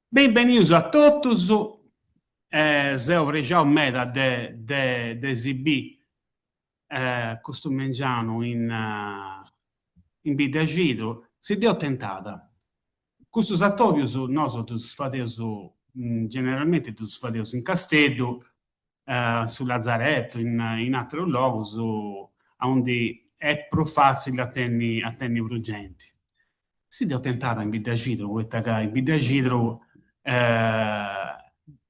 Benbenius a totus, seu prexau meda de de de si bì custu mengianu in in Biddaxidru, si dd'eus tentada. Custus atobius nosu ddus fadeus generalmenti ddus fadeus in Casteddu, in su Lazaretto, in in aterus logus aundi est prus fatzili a tenni a tenni prus genti. Si dd'eus tentada in Biddaxidru poita ca in Biddaxidru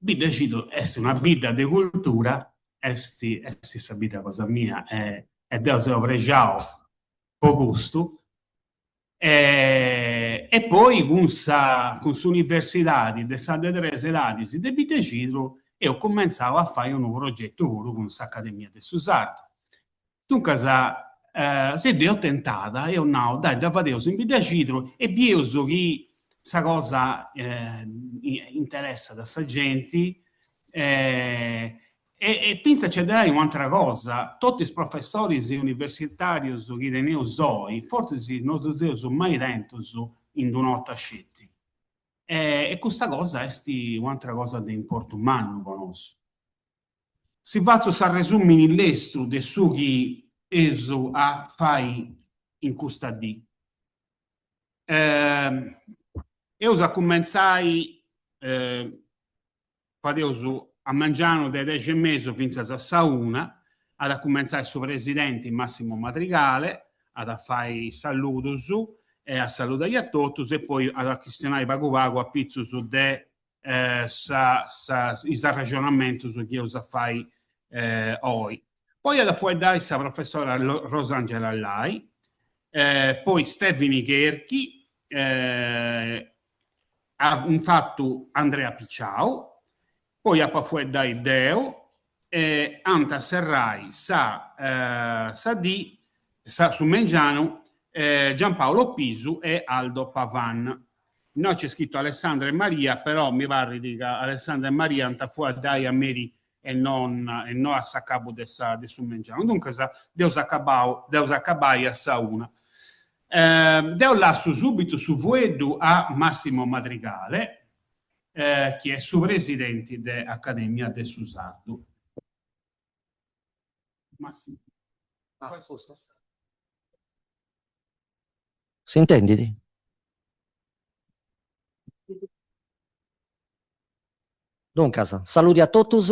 Biddaxidru est una bidda de cultura, est est sa bidda cosa mia e e deu seu prexau po custu e poi cun sa cun s'universidadi de sa de tres edadis de Biddaxidru eus cumentzau a fai unu progetu puru cun s'Academia de su Sardu. Duncas si dd'eus tentada, eus nau, dai dda fadeus in Biddaxidru e bieus chi sa cosa interessat a sa genti e e fintzas nc'est de nai u'atera cosa, totu is professoris universitarius chi teneus oi fortzis no ddus eus mai tentus in d'una 'orta sceti e custa cosa est u'atera cosa de importu mannu po nosu. Si fatzu s'arresùmini lestru de su chi eus a fai in custa dì. Eus a cumentzai, fadeus a mangianu de dexi e mesu fintzas a sa una, at a cumentzai su presidenti Massimo Madrigale, at a fai is saludus e a saludai a totus e poi at a chistionai pagu pagu apitzus de sa sa is arrexonamentus chi eus a fai oi. Poi at a fueddai sa professora Rosangela Lai, poi Stevini Cherchi, infatu Andrea Picciau, poi apu a fueddai deu e ant a serrai sa sa dì, su mengianu, Giampaolo Pisu e Aldo Pavan. Innoi nc'est scritu Alessandra e Maria, però mi parrit ca Alessandra e Maria ant a fueddai a merì e non e no a s'acabu de sa de su mengianu. Duncas dd'eus acabau, dd'eus acabai a sa una. Deu lassu subitu su fueddu a Massimo Madrigale, chi est su presidenti de Academia de su Sardu. Massimo. S'intendit? Duncas, saludi a totus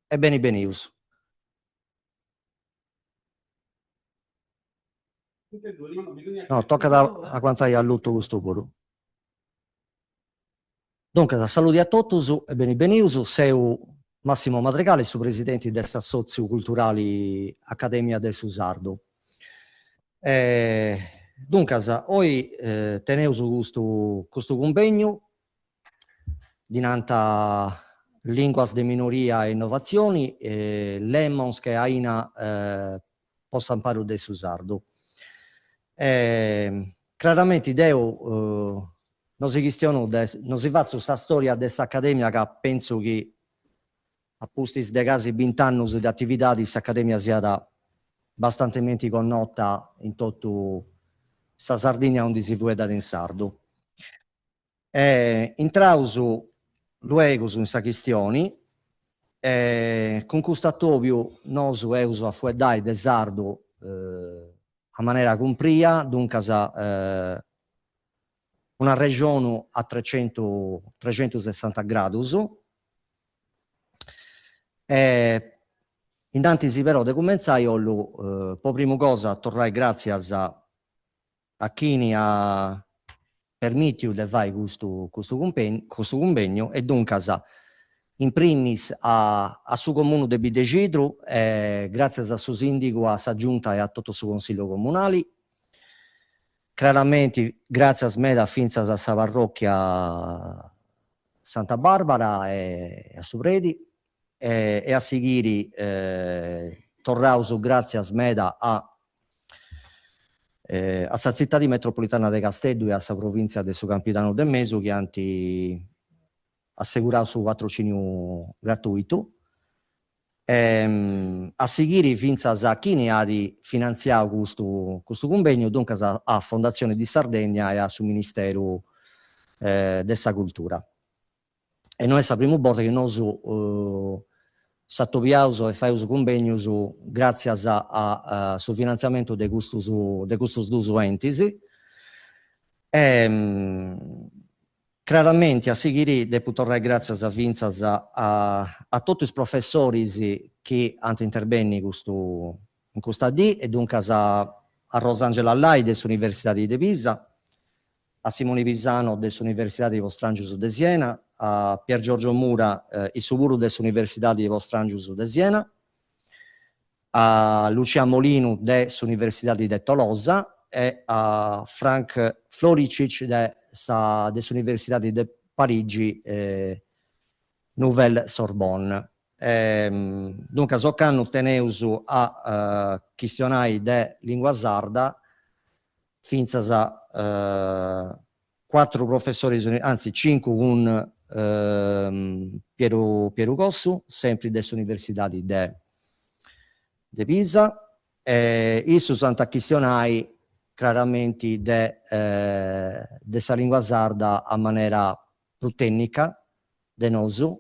e beni benius. No, tocat a aguantai allutu custu puru. Duncas, saludi a totus e beni benius, seu Massimo Madrigale, su presidenti de s'assòtziu culturali Acadèmia de su Sardu. Duncas, oi teneus custu custu cumbegnu, ddi nant Lìnguas de minoria e innovatzioni, Lemons che aina po s'amparu de su sardu. Craramenti deu no si chistionu de, no si fatzu sa storia de s'Academia ca pentzu chi a pustis de casi bint'annus de atividadi s'Academia siat bastantementi connota in totu sa Sardigna aundi si fueddat in sardu. E intraus luegus in sa chistioni e cun custu atobiu nosu eus a fueddai de sardu a manera cumpria, duncas un'arrexonu a trecentu trescentusessanta gradus e innantis però de cumentzai 'ollu po primu cosa torrai gràtzias a chini at permìtiu de fai custu custu custu cumbegnu e duncas in primis a a su Comunu de Biddexidru e gràtzias a su sìndigu, a sa Giunta e a totu su Consillu Comunali. Craramenti gràtzias meda fintzas a sa parròchia Santa Barbara e a su predi e a sighiri torraus gràtzias meda a a sa Tzitadi Metropolitana de Casteddu e a sa Provìntzia de su Campidanu de Mesu chi ant assegurau su patrocìniu gratuitu A sighiri fintzas a chini at finantziau custu custu cumbegnu, duncas a Fondazione di Sardegna e a su Ministeru. de sa cultura. E no est sa primu borta chi nosu s'atobiaus e faeus cumbegnus gràtzias a su finantziamentu de custus de custus duus entis. E craramenti a sighiri depu torrai gràtzias fintzas a totu is professoris chi ant interbenni custu in custa dì e duncas a Rosangela Lai de s'Universidadi de Pisa, a Simoni Pisano de s'Universidadi po Stràngius de Siena, a Pier Giorgio Mura, issu puru de s'Universidadi po Stràngius de Siena, a Lucia Molinu de s'Universidadi de Tolosa e a Frank Floricic de sa de s'Universidadi de Parigi Nouvelle Sorbonne. Duncas ocannu teneus a chistionai de lingua sarda fintzas cuatru professoris, anzi cincu cun Pieru Pieru Cossu, sempri de s'Universidadi de de Pisa, e issus ant a chistionai craramenti de de sa lingua sarda a manera prus tènnica de nosu,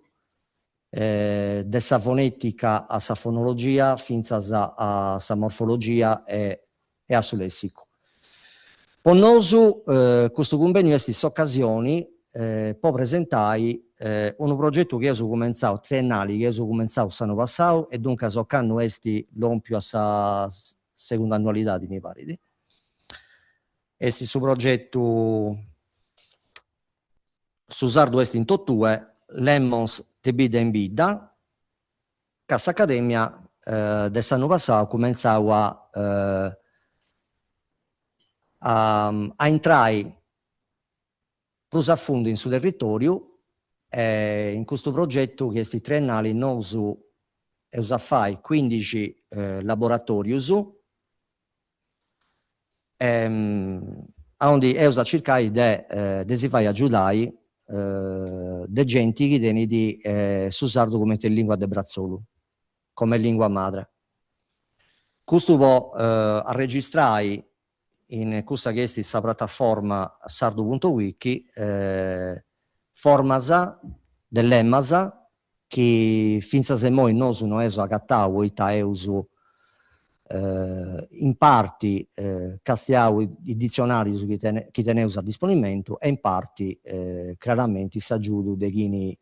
de sa fonètica a sa fonologia fintzas a sa morfologia e a su lèssicu. Po nosu custu cumbèniu est s'ocasioni po presentai unu progetu chi eus cumentzau, triennali, chi eus cumentzau s'annu passau e duncas ocannu est lòmpiu a sa segunda annualidadi, mi parit. Est su progetu Su sardu est in totue, Lemmons de bidda in bidda, ca s'Acadèmia de s'annu passau at cumentzau a a intrai prus a fundu in su territòriu e in custu progetu chi est triennali nosu eus a fai cuindixi laboratòrius aundi eus a circai de de si fai agiudai de genti chi tenit su sardu cumenti lingua de bratzolu, come lingua madre. Custu po arregistrai in cussa chi est sa prataforma sardu punto wiki formas de lemmas chi fintzas a immoi nosu no eus agatau poita eus in parti castiau is ditzionarius chi teneus a disponimentu e in parti craramenti s'agiudu de chini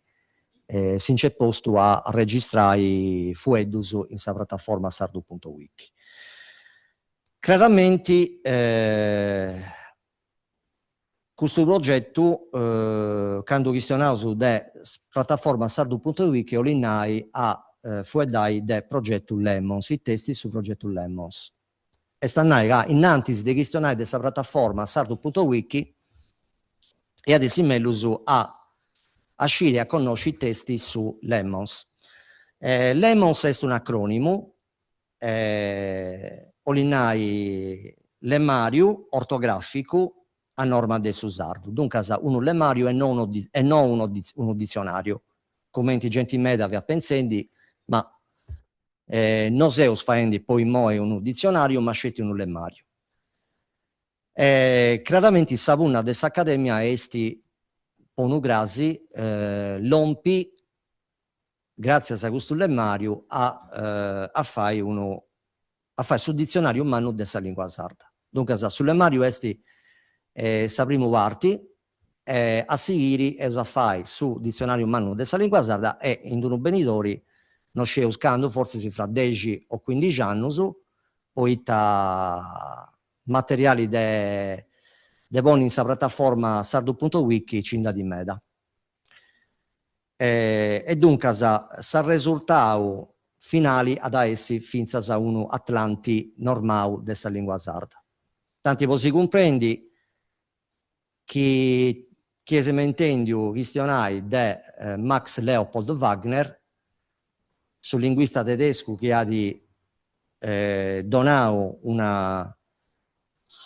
si nc'est postu a arregistrai fueddus in sa prataforma sardu punto wiki. Craramenti Custu progetu, candu chistionaus de prataforma sardu punto wiki 'olit nai a fueddai de progetu Lemmons, it'est su progetu Lemmons? Est a nai ca innantis de chistionai de sa prataforma sardu punto wiki iat essi mellus a a sciri e a connosci it'est su Lemmons. Lemmons est un'acronimu 'olit nai lemmàriu ortogràficu a norma de su sardu, duncas unu lemmàriu e no unu e no unu unu ditzionàriu, cumenti genti meda fiat pentzendi, ma no seus faendi po immoi unu ditzionàriu ma sceti unu lemmàriu. E craramenti sa punna de s'Acadèmia est po unu crasi lompi gràtzias a custu lemmàriu, a a fai unu a fai su ditzionàriu mannu de sa lìngua sarda. Duncas su lemmàriu est sa primu parti e a sighiri eus a fai su ditzionàriu mannu de sa lìngua sarda e in unu benidori, no scieus candu, fortzis fra dexi o cuindixi annus, poita materiali de de ponni in sa prataforma sardu punto wiki nci nd'at meda. E duncas s'arresurtau finali at a essi fintzas unu atlanti normau de sa lìngua sarda. Tanti po si cumprendi chi chi eis mai intèndiu chistionai de Max Leopold Wagner, su linguista tedescu chi at donau una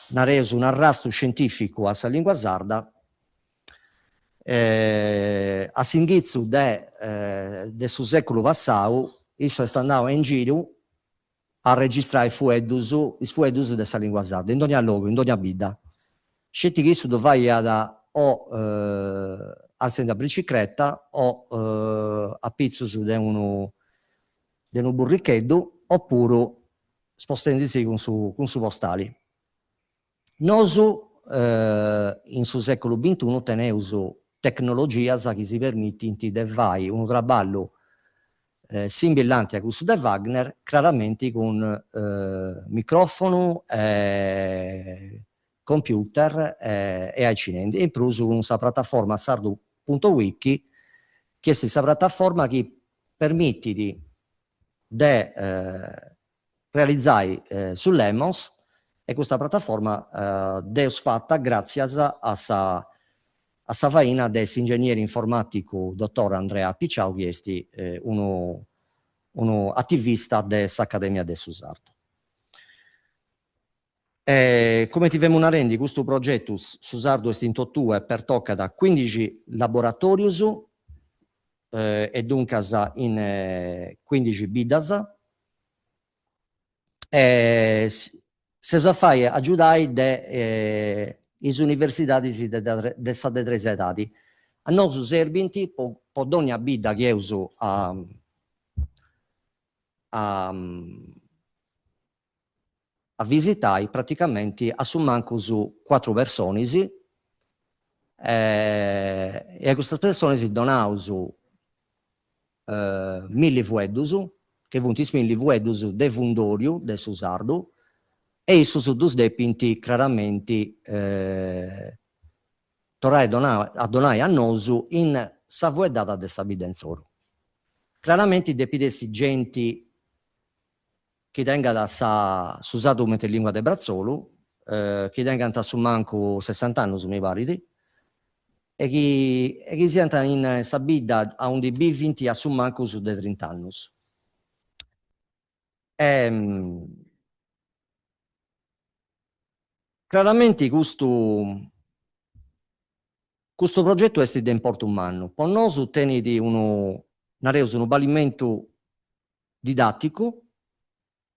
nareus un'arrastu scientìficu a sa lìngua sarda, a s'inghitzu de de su sèculu passau issu est andau in giru a arregistrai fueddus, is fueddus de sa lìngua sarda in dònnia logu, in dònnia bidda, sceti chi issu ddu faiat. o artziendi a bricicreta o apitzus de unu de unu burricheddu opuru spostendisì cun su cun su postali. Nosu in su seculu bintunu teneus tecnologias chi si permitint de fai unu traballu simbillanti a cussu de Wagner, craramenti cun microfonu e computer e aici nendi, e in prus cun sa prataforma sardu punto wiki, chi est sa prataforma chi permitit de realizai su Lemos e custa prataforma dd'eus fata gràtzias a sa a sa faina de s'ingegneri informaticu dotor Andrea Picciau chi est unu unu ativista de s'Academia de su Sardu. E cumenti femu narendi custu progetu Su sardu est in totue pertocat cuindixi laboratorius e duncas in cuindixi biddas e s'eus a fai agiudai de is universidadis de sa de tres edadi. A nosu serbint po po dònnia bidda chi eus a a a visitai praticamenti a su mancus cuatru personis e a custas personis donaus milli fueddus, chi funt is milli fueddus de fundoriu de su sardu, e issus ddus depint craramenti torrai a donai a nosu in sa fueddada de sa bidda insoru. Craramenti depit essi genti chi tengat sa su sardu cumenti lingua de bratzolu, chi tengant a su mancu sessant'annus mi parit, e chi e chi siant in sa bidda aundi bivint a su mancus de trint'annus. Craramenti custu custu progetu est de importu mannu, po nosu tenit unu, nareus, unu balimentu didàticu,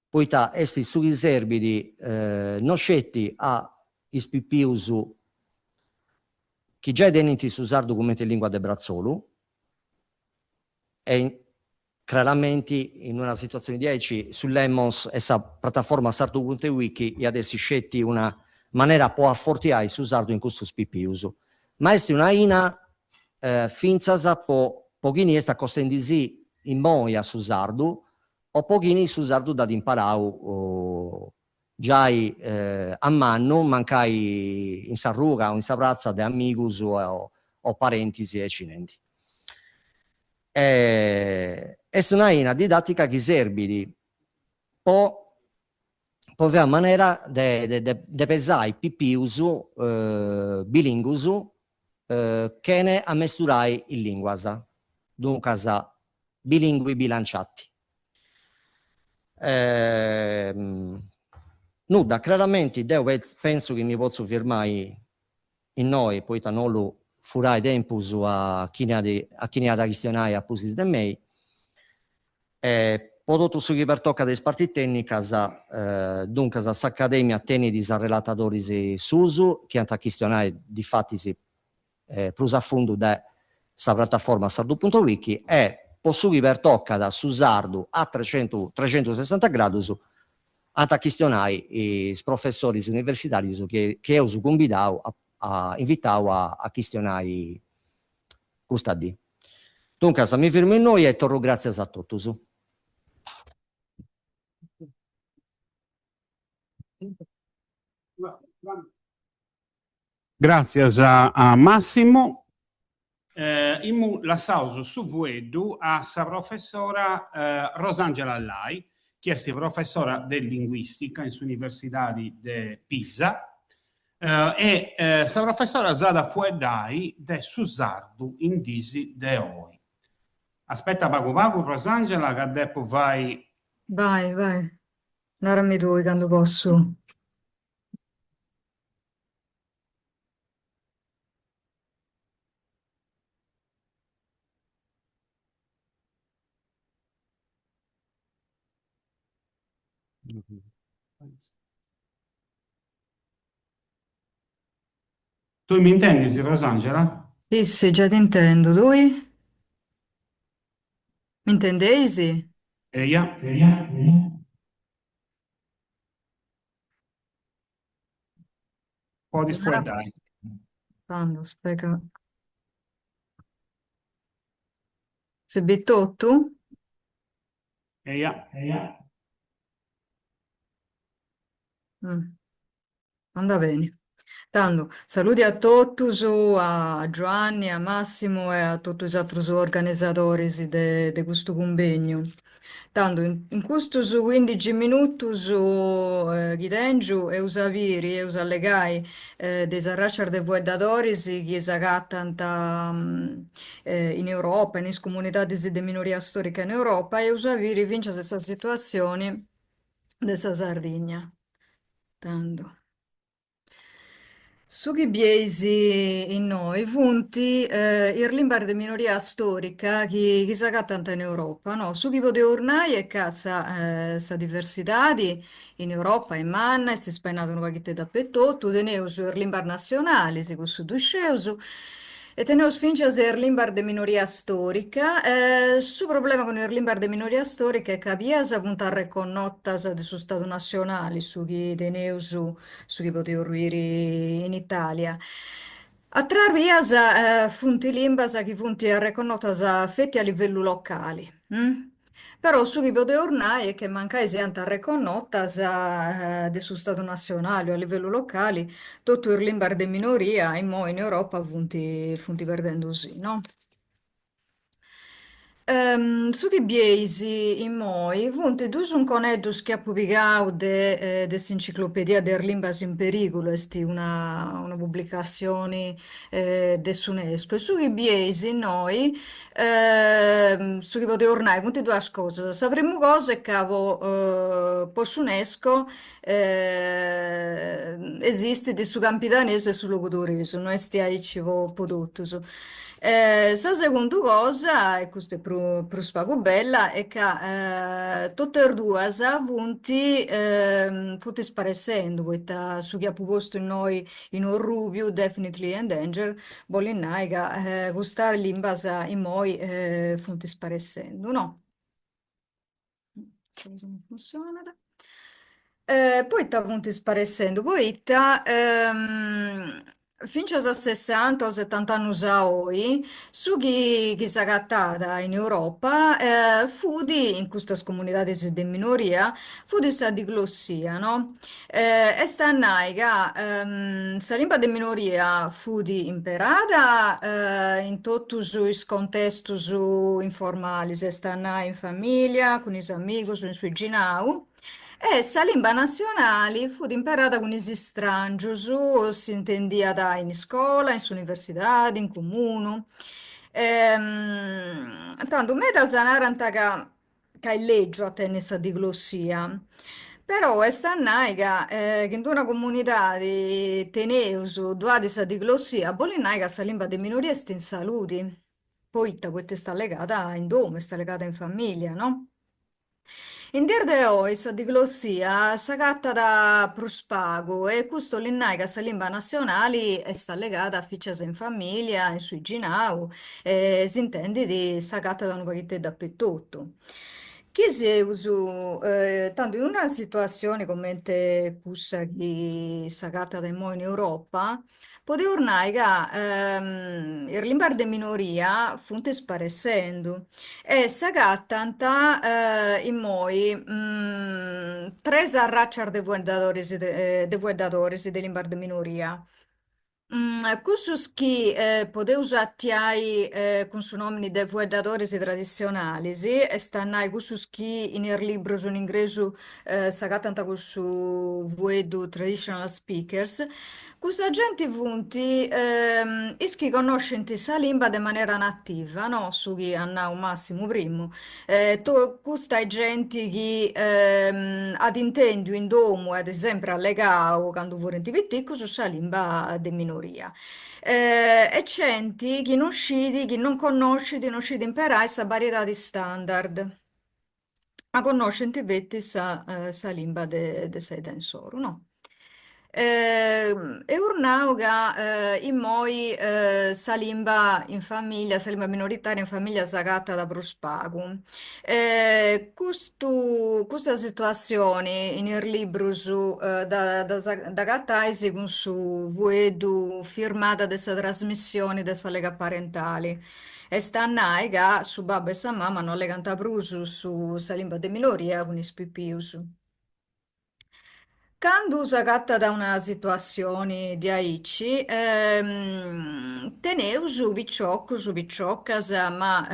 poita est su chi serbit no sceti a is pipius chi giai tenint su sardu cumenti lingua de bratzolu, e craramenti in una situatzioni diaici su Lemos e sa prataforma sardu puntu wiki iat essi sceti una manera po afortiai su sardu in custus pipius, ma est una aina fintzas po po chini est acostendisì immoi a su sardu o po chini su sardu dd'at imparau giai a mannu, mancai in s'arruga o in sa pratza de amigus o parentis e aici nendi. Est una aina didatica chi serbit po po fai a manera de de pesai pipius bilingus chene amesturai is linguas, duncas bilingui bilanciati. Nudda, craramenti deu pensu chi mi potzu firmai innoi poita no 'ollu furai tempus a chini at a chini at a chistionai a pustis de mei. Po totu su chi pertocat is partis tènnicas, duncas s'Acadèmia tenit is arrelatadoris suus chi ant a chistionai difatis prus a fundu de sa prataforma sardu punto wiki e po su chi pertocat su sardu a trexentusessanta gradus ant a chistionai is professoris universitàrius chi eus cumbidau invitau a chistionai custa dì. Duncas mi firmu innoi e torru gràtzias a totus. Gràtzias a Massimo. Immu lassaus su fueddu a sa professora Rosangela Lai, chi est professora de linguìstica in s'Universidadi de Pisa e sa professora s'at a fueddai de su sardu in dis de oi. Aspetta pagu pagu Rosangela ca depu fai. Vai, vai. Narami tui candu possu. Tui m'intendis, Rosangela? Sì, sì, già ti intendo. Tui? Mi intendeis? Eia. Podis fueddai. Tando, aspetta. Si bit totu? Eia. Mm. Anda beni. Tando, saludi a totus, a Giuanni, a Massimu e a totus is atrus organizadoris de de custu cumbegnu. Tando, in in custus cuindixi minutus chi tengiu eus a biri, eus a allegai de is arracias de fueddadoris chi s'agatant in Europa, in is comunidadis de minoria storica in Europa e eus a biri fintzas sa situatzioni de sa Sardigna. Tando. Su chi bieis innoi funt is limbas de minoria storica chi chi s'agatant in Europa, no? Su chi podeus nai est ca sa sa diversidadi in Europa est manna, est spainada unu paghiteddu apetotu, teneus is limbas natzionalis, cussu ddu scieus, E teneus fintzas is limbas de minoria storica. Su problema cun is limbas de minoria storica est ca a bias funt arreconnotas de su Stadu natzionali, su chi teneus, su chi podeus biri in Italia. Atras bias funt limbas chi funt arreconnotas feti a livellu locali. Però su chi podeus nai est che mancai siant arreconnotas de su Stadu natzionali o a livellu locali, totu is limbas de minoria immoi in Europa funt funt perdendusì, no? Su chi bieis immoi funt dus unconeddus chi apu pigau de de s'enciclopedia de is limbas in perigulu, est una una publicatzioni de s'UNESCO e su chi bieis innoi Su chi podeus nai funt duas cosas, sa primu cosa est ca po po s'UNESCO esistit su campidanesu e su logudoresu, no est aici po po totus. Sa segundu cosa, e custa est prus prus pagu bella, est ca totu e duas funt funt sparessendu, poita su chi apu postu innoi in orrubiu, definitely endangered, Bolit nai ca custas limbas immoi funt sparessendu, no? Funtzionat. Poita funt sparessendu? Poita fintzas a sessanta o setant'annus a oi su chi chi s'agatàt in Europa fut, in custas comunidadis de minoria, fut sa diglossia, no? Est a nai ca sa limba de minoria fut imperada in totus is contestus informalis, est a nai in familia, cun is amigus, in su 'iginau, e sa limba natzionali fut imperada cun is istrangius, s'intendiat in iscola, in s'universidadi, in comunu. Tandu medas narant ca ca est lègiu a tenni sa diglossia, però est a nai ca chi in d'una comunidadi teneus, ddu at sa diglossia, bolit nai ca sa limba de minoria est in saludi, poita? Poita est allegada in domu, est allegada in familia, no? In dies de oi sa diglossia s'agatat prus pagu e custu 'olit nai ca sa limba natzionali est allegada fintzas in familia, in su 'iginau e s'intendit, s'agatat unu paghiteddu apetotu. Chi seus tandu in una situatzioni comente cussa chi s'agatat immoi in Europa, podeus nai ca is limbas de minoria funt sparessendu e s'agatant immoi tres arracias de fueddadoris de fueddadoris de limbas de minoria. Cussus chi podeus atiai cun su nòmini de fueddadoris traditzionalis, est a nai cussus chi in is librus in ingresu s'agatant cun su fueddu traditional speakers, custa genti funt is chi connoscint sa limba de manera nativa, no, su chi at nau Massimu primu, Custa est genti chi at intendiu in domu e at sempri allegau candu furint piticus sa limba de minoria. Est genti chi non scit, chi non connoscit, non scit imperai sa bariedadi standard, ma connoscint feti sa sa limba de sa 'idda insoru, no? Eus nau ca immoi sa limba in familia, sa limba minoritaria in familia s'agatat prus pagu. Custu custa situatzioni in is librus dda dd'agatais cun su fueddu firmada de sa trasmissioni de s'allega parentali, est a nai ca su babbu e sa mama no allegant prus su sa limba de minoria cun is pipius. Candu s'agatat una situatzioni diaici, teneus piciocus, piciocas, ma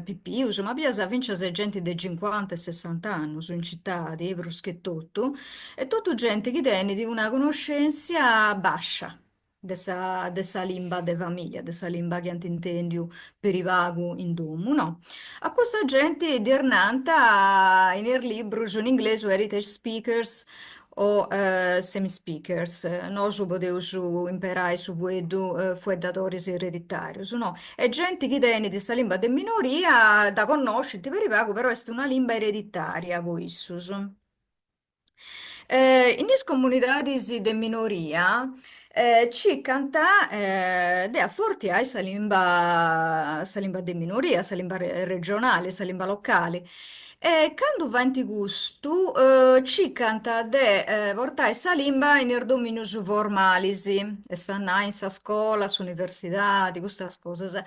pipius, ma bias fintzas genti de cincuanta e sessant'annus in citadi, prus che totu, e totu genti chi tenit una connoscèntzia bàscia de sa de sa limba de familia, de sa limba chi ant intendiu peri pagu in domu, no? A custa genti ddis nant in is librus in inglesu heritage speakers o semi-speakers, nosu podeus imperai su fueddu fueddadoris ereditarius, no? Est genti chi tenit sa limba de minoria, dda connoscint peri pagu, però est una limba ereditaria po issus. In is comunidadis de minoria circant de afortiai sa limba sa limba de minoria, sa limba regionali, sa limba locali e candu faint custu circant de portai sa limba in is dominius formalis, est a nai in sa scola, s'universidadi, custas cosas e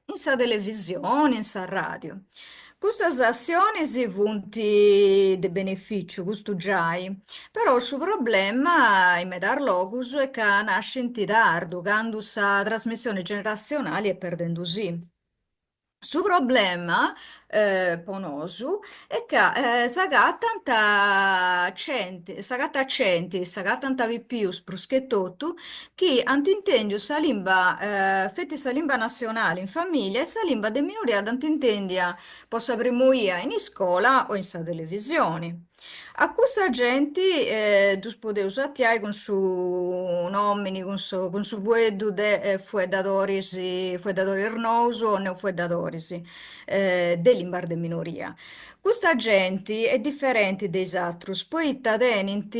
in sa televisioni, in sa ràdiu. Custas atzionis funt de benefìciu, custu giai, però su problema in medas logus est ca nascint tardu, candu sa trasmissioni generatzionali est perdendusì. Su problema po nosu est ca s'agatant genti, s'agatat genti, s'agatant pipius prus che totu chi ant intèndiu sa limba, feti sa limba natzionali in famìlia e sa limba de minoria dd'ant intèndia po sa primu 'ia in iscola o in sa televisioni. A custa genti ddus podeus atiai cun su nòmini, cun su cun su fueddu de fueddadoris fueddadoris nous o neofueddadoris de limbas de minoria. Custa genti est diferenti de is atrus poita tenint,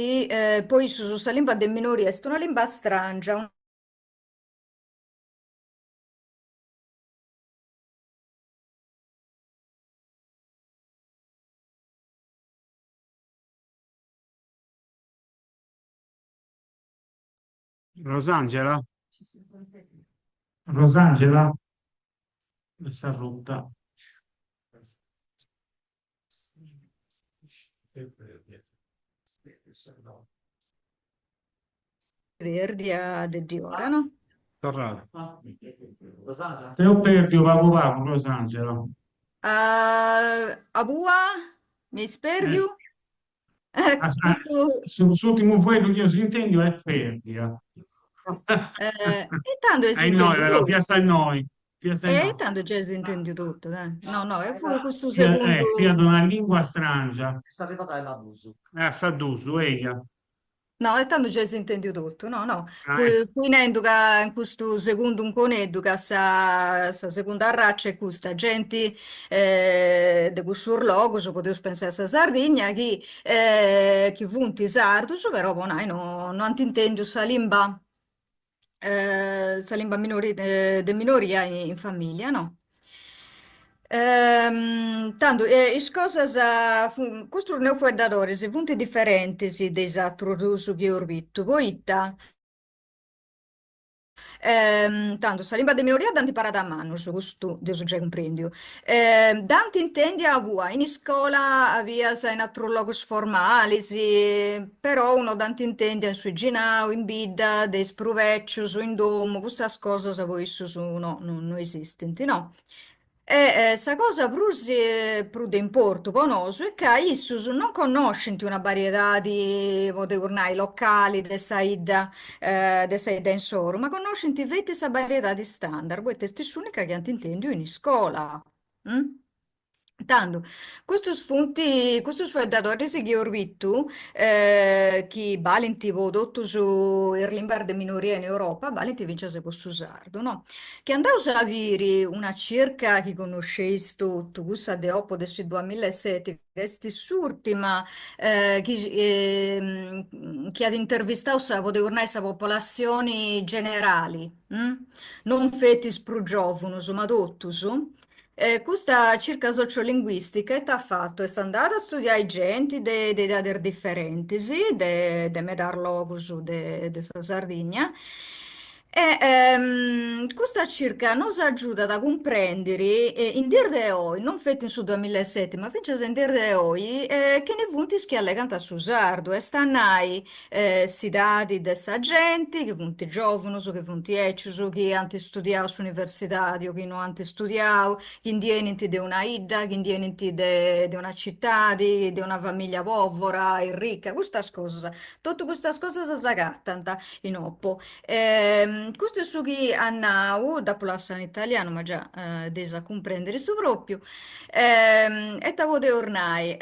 po issus sa limba de minoria est una limba stràngia, Rosangela? Rosangela? Est arruta. Perdia de diora, no? Torrada. T'eus perdiu pagu pagu, Rosangela. Abua, m'eis perdiu? Custu... S'ùrtimu fueddu chi eus intendiu est perdia. E tando eis intendiu totu. Fiast innoi. E tando giai eis intendiu totu, dai. No, no, e fut custu segundu... Fiat una lingua strangia. Est arribada a dusu. A sa dusu, eia. No, e tando giai eis intendiu totu, no, no. Fui, fui nendu ca in custu segundu unconeddu ca sa, sa segunda arraccia est custa, genti de cussus logus, podeus pensai a sa Sardigna, chi chi funt sardus, però po nai no no ant intendiu sa limba sa limba minori de minoria in familia, no. Tandu, is cosas, custus neofueddadoris funt diferentis de is atrus duus chi eus bitu, poita Tandu, sa limba de minoria dd'ant imparada a mannus, custu dd'eus giai cumprendiu. Dd'ant intendia abua, in iscola, a bias in atrus logus formalis, perou no dd'ant intendia in su 'iginau, in bidda, de is prus becius, in domu, custas cosas po issus no no esistint, no. E sa cosa prus prus de importu po nosu est ca issus non connoscint una bariedadi, podeus nai, locali de sa 'idda de sa 'idda insoru, ma connoscint feti sa bariedadi standard, poita est s'unica chi ant intendiu in iscola. Tandu, custus funt custus fueddadoris chi eus bitu, chi balint po totus is limbas de minoria in Europa, balint fintzas po su sardu, no? Chi andaus a biri una circa chi connosceis totu, cussa de Oppo de su duamilla e seti, ca est s'ùrtima chi chi at intervistau sa, podeus nai, sa popolatzioni generali, non feti is prus giòvunus, ma totus, Custa circa sociolinguistica ita at fatu? Est andada a studiai genti de de edadis diferentis, de de medas logus de de sa Sardigna e custa circa nos agiudat a cumprendiri in dies de oi, non feti in su duamilla e seti, ma fintzas in dies de oi, chini funt is chi allegant su sardu, est a nai s'idadi de sa genti, chi funt giòvunus, chi funt 'ecius, chi ant studiau a s'universidadi o chi no ant studiau, chi ndi 'enint de una 'idda, chi ndi 'enint de de una citadi, de una famìllia pòvora e rica, custas cosas. Totu custas cosas s'agatant in Oppo. Custu est su chi at nau, dd'apu lassau in italianu ma già dd'eis a cumprèndiri su pròpiu Ita podeus nai?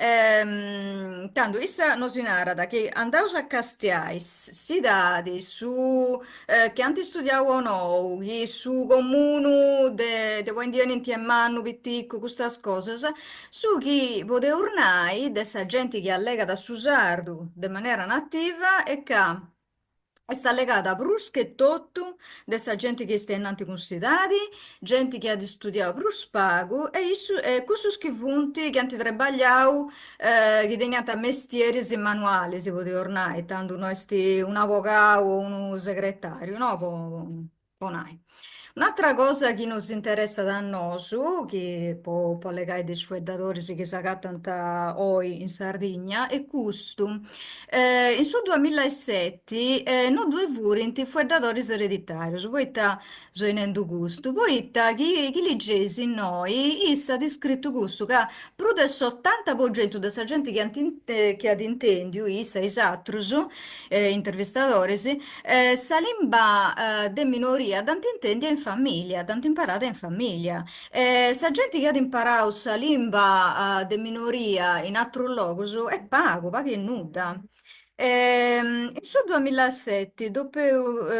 Tandu issa nosi narat chi andaus a castiai s'idadi, su chi ant studiau o nou, chi su comunu de de aundi 'enint est mannu, piticu, custas cosas, su chi podeus nai de sa genti chi allegat su sardu de manera nativa est ca est allegada prus che totu de sa genti chi est ainnanti cun s'idadi, genti chi at studiau prus pagu e issu e cussus chi funt, chi ant trebagliau, chi teniant mestieris manualis, podeus nai, tandu no est un'abogau o unu segretariu, no, po po nai. Un'atra cosa chi nos interessat a nosu, chi po po allegai de is fueddadoris chi s'agatant oi in Sardigna, est custu, in su duamilla e seti no ddue furint fueddadoris ereditarius, poita soi nendu custu? Poita chi chi ligeis innoi issa at iscritu custu, ca prus de s'otanta po centu de sa genti chi ant chi at intendiu issa e is atrus intervistadoris Sa limba de minoria dd'ant intèndia in famìlia, dd'ant imparada in famìlia. Sa genti chi at imparau sa limba de minoria in atrus logus est pagu, pagu e nudda. In su duamillaeseti depeus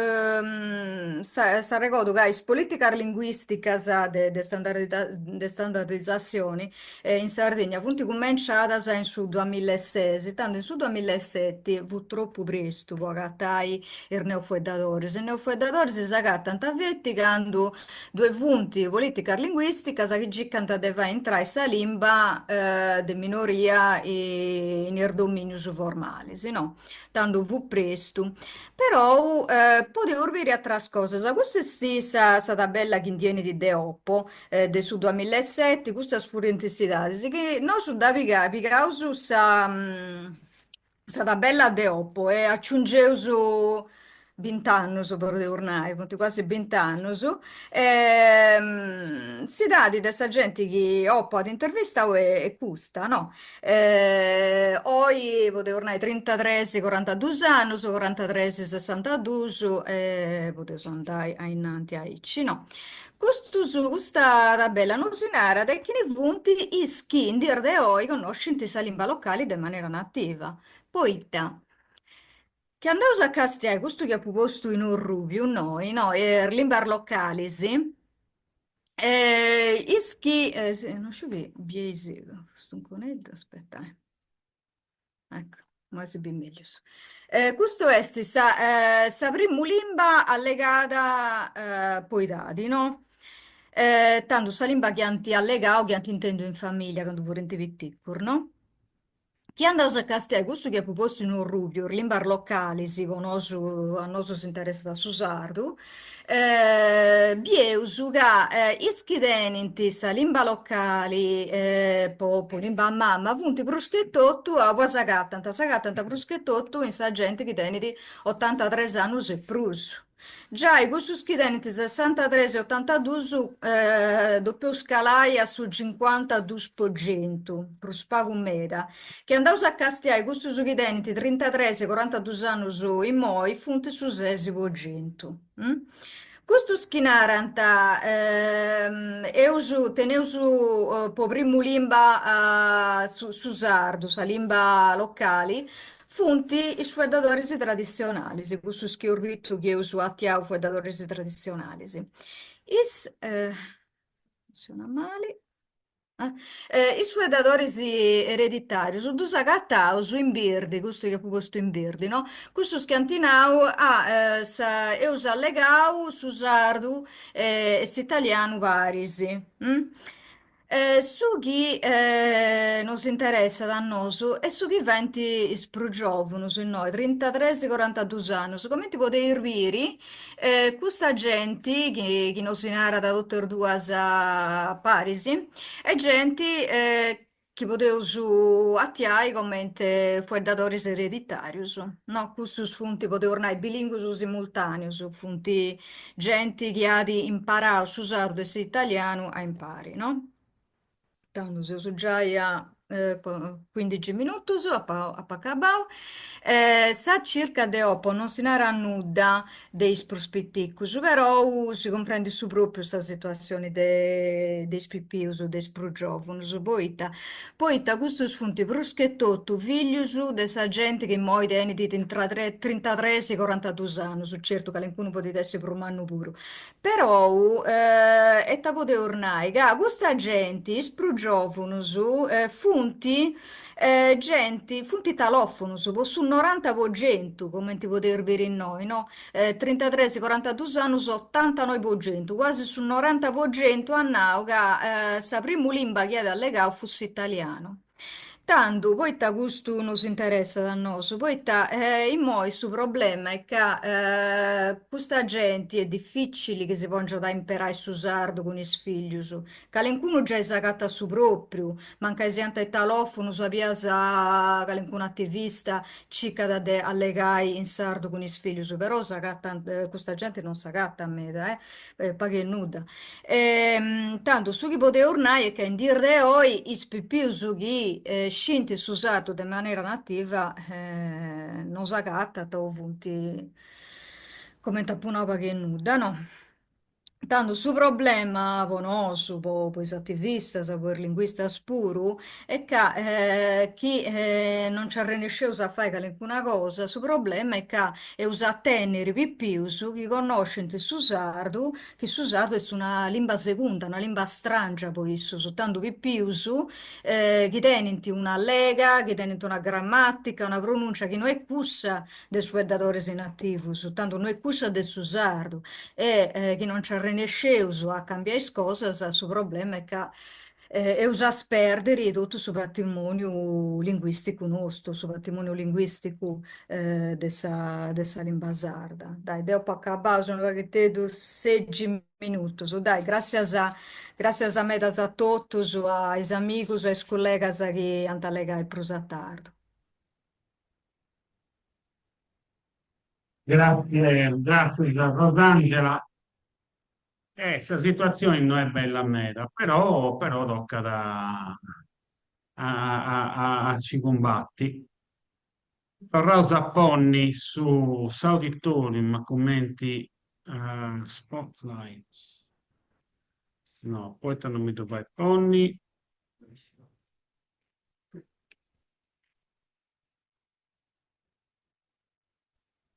s'arregodu ca is polìticas linguìsticas de de standardizatzioni in Sardigna funt cumenciadas in su duamillaeses, tandu in su duamillaeseti fut tropu prestu po agatai is neofueddadoris, is neofueddadoris s'agatant feti candu ddue funt politicas linguisticas chi circant de fai intrai sa limba de minoria in is dominius formalis, no? Tandu fut prestu. Perou podeus biri atras cosas, custa est sa sa tabella chi ndi 'enit de Oppo, de su duamillaeseti, custas furint is idadis, chi nosu dda piga pigaus sa sa tabella de Oppo e aciungeus bint'annus, podeus nai, funt cuasi bint'annus, s'idadi de sa genti chi Oppo at intervistau est custa, no Oi podeus nai trintatres corantadus annus, corantatres sessantadus e podeus andai ainnanti aici, no. Custus, custa tabella nosi narat chini funt is chi in dies de oi connoscint sa limba locali de manera nativa. Poita? Chi andaus a castiai custu chi apu postu in orrubiu innoi, no, is limbas localis, is chi, no sciu chi bieis custu muconeddu, aspetai. Ecco, imoi si bit mellus. Custu est sa sa primu limba allegada po idadi, no? Tandu sa limba chi ant allegau, chi ant intendiu in familia candu furint piticus, no? Chi andaus a castiai custu chi apu postu in orrubiu, is limbas localis, po nosu, a nosu s'interessat su sardu, bieus ca is chi tenint sa limba locali po po limba mama funt prus che totu, auba s'agatant, s'agatant prus che totu in sa genti chi tenit otantatres annus e prus. Giai cussus chi tenint sessantatres e otantadus depeus calai a su cincuantadus po centu, prus pagu meda. Chi andaus a castiai cussus chi tenint trintatres e corantadus annus immoi funt su sesi po centu. Custus chi narant eus teneus po primu limba su su sardu, sa limba locali, funt is fueddadoris traditzionalis, cussus chi eus bitu chi eus atiau fueddadoris traditzionalis. Is funtzionat mali Is fueddadoris ereditàrius ddus agataus in birdi, custu chi apu postu in birdi, no? Cussus chi ant nau, ah, eus allegau su sardu e s'italianu paris. Su chi nos interessat a nosu est su chi faint is prus giòvunus innoi, trintatres corantadus annus, cumenti podeis biri Custa genti chi chi nosi narat totu e duas paris est genti chi podeus atiai comente fueddadoris ereditàrius, no? Custus funt, podeus nai, bilìnguus simultàneus, funt genti chi at imparau su sardu e s'italianu a impari, no? Tando seus giai a cuindixi minutus, apu acabau. Sa circa de Oppo non si narat nudda de is prus piticus, perou si cumprendit su propriu sa situatzioni de is pipius, de is prus giovunus, poita? Poita custus funt prus che totu fillus de sa genti chi immoi tenit intra trintatres e corantadus annus, certu calincunu podit essi prus mannu puru, Perou, ita podeus nai, ca custa genti, is prus giòvunus, funt genti, funt italòfonus po su noranta po centu, cumenti podeus biri innoi, no? Trintatres, corantadus annus, otantanoi po centu, cuasi su noranta po centu at nau ca sa primu limba chi at allegau fut s'italianu. Tandu, poita custu nos interessat a nosu? Poita immoi su problema est ca custa genti est dificili chi si pongiat a imperai su sardu cun is figlius. Calincunu giai s'agatat su propriu, mancai siant italofonus, a bias calincunu ativista circat de allegai in sardu cun is figlius, però s'agatant, custa genti non s'agatat meda, pagu e nudda. E tandu su chi podeus nai est ca in dies de oi is pipius chi scint su sardu de manera nativa non s'agatant o funt, cumenti apu nau, pagu e nudda, no? Tandu su problema po nosu, po is ativistas, po is linguistas puru, est ca chi non nci arrennesceus a fai calincuna cosa, su problema est ca eus a tenniri pipius chi connoscint su sardu chi su sardu est una limba segunda, una limba stràngia po issus, tandu pipius chi tenint una allega, chi tenint una gramàtica, una pronùncia chi no est cussa de is fueddadoris nativus, tandu no est cussa de su sardu e chi non nci arrennesceus a cambiai is cosas, su problema est ca eus a spèrdiri totu su patrimòniu linguìsticu nostu, su patrimòniu linguìsticu de sa de sa limba sarda. Dai, deu apu acabau, seu unu paghiteddu sexi minutus, dai, gràssias gràssias medas a totus, a is amigus, a is cullegas chi ant a allegai prus a tardu. Gràtzias, gràtzias Rosangela. Sa situatzioni no est bella meda, però però tocat a a a ci cumbati. Torraus a ponni su s'auditorium a cumenti spotlight. No, poita non mi ddu fait ponni.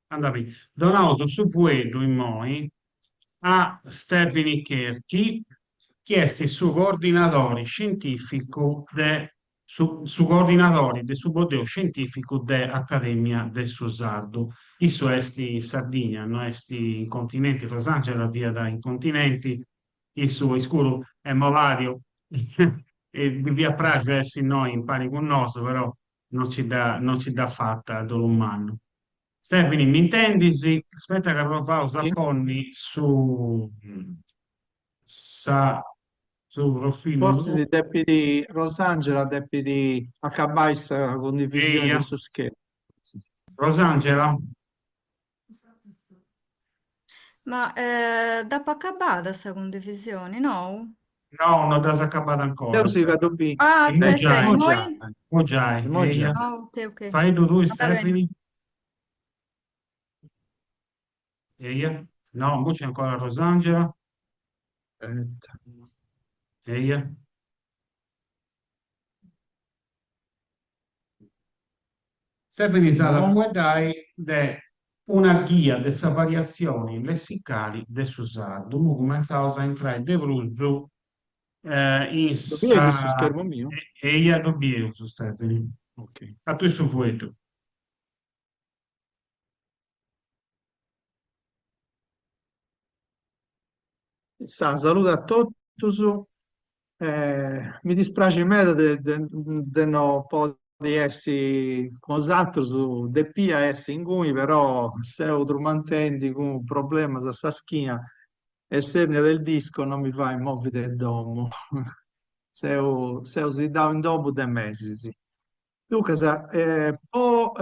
Andat beni. Donaus su fueddu immoi a Stèvini Cherchi, chi est su coordinadori scientìficu de su su coordinadori de su boddeu scientìficu de Acadèmia de su Sardu. Issu est in Sardigna, no est in continenti, Rosangela fiat in continenti, issu iscuru est molàdiu e ddi fiat praxiu essi innoi impari cun nosu, però no ci dda no ci dd'at fata, a dolu mannu. Stèvini, m'intendis? Aspetta ca provaus a ponni su sa su profilu Fortzis depit, Rosangela depit acabai sa condivisioni de su schermu. Rosangela? Ma dd'apu acabada sa cundivisioni, nou? No, no dd'as acabada ancora. Deu si ca ddu biu. Ah, aspetta, Immoi giai. Immoi giai. Immoi giai. Ah, ok, ok. Faeddu tui, Andà beni. Stefani? Eia. No, imui nc'est ancora Rosangela. Aspetta. Eia. Stefani s'at a fueddai de una ghia de sa variatzioni lessicali de su sardu. Imui cumentzaus a intrai de prus in Ddu bieis su sa... schermu miu? Eia, ddu bieus, Stefani. Ok. A tui su fueddu. Sa salude a totus, mi dispraxit meda de de no podi essi cun bosatrus, depia essi inguni però seu trumentendi cun problemas a sa schina e s'ernia del disco no mi fait movi de domu, seu seu siddau in domu de mesis. Duncas, po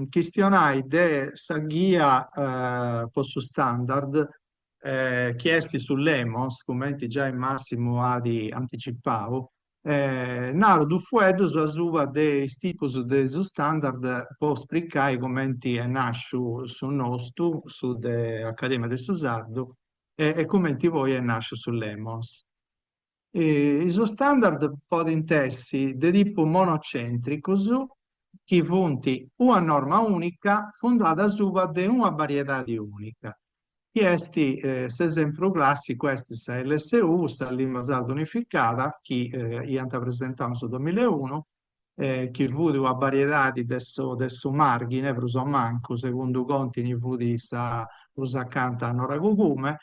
chistionai de sa ghia po su standard, chi est su Lemos, cumenti giai Massimu at anticipau, naru dus fueddus asuba de is tipus de su standard po spricai cumenti est nàsciu su nostu, su de Academia de su Sardu, e cumenti poi est nàsciu su Lemos. Is standard podint essi de tipu monocèntricus, chi funt una norma ùnica fundada asuba de una bariedadi ùnica, chi est s'esempru clàssicu est sa LSU, sa Limba Sarda Unificada, chi iant presentau in su duamilla e unu, chi fut una bariedadi de su de su Màrghine, prus o mancu, segundu Contini fut sa prus acanta a Noragugume,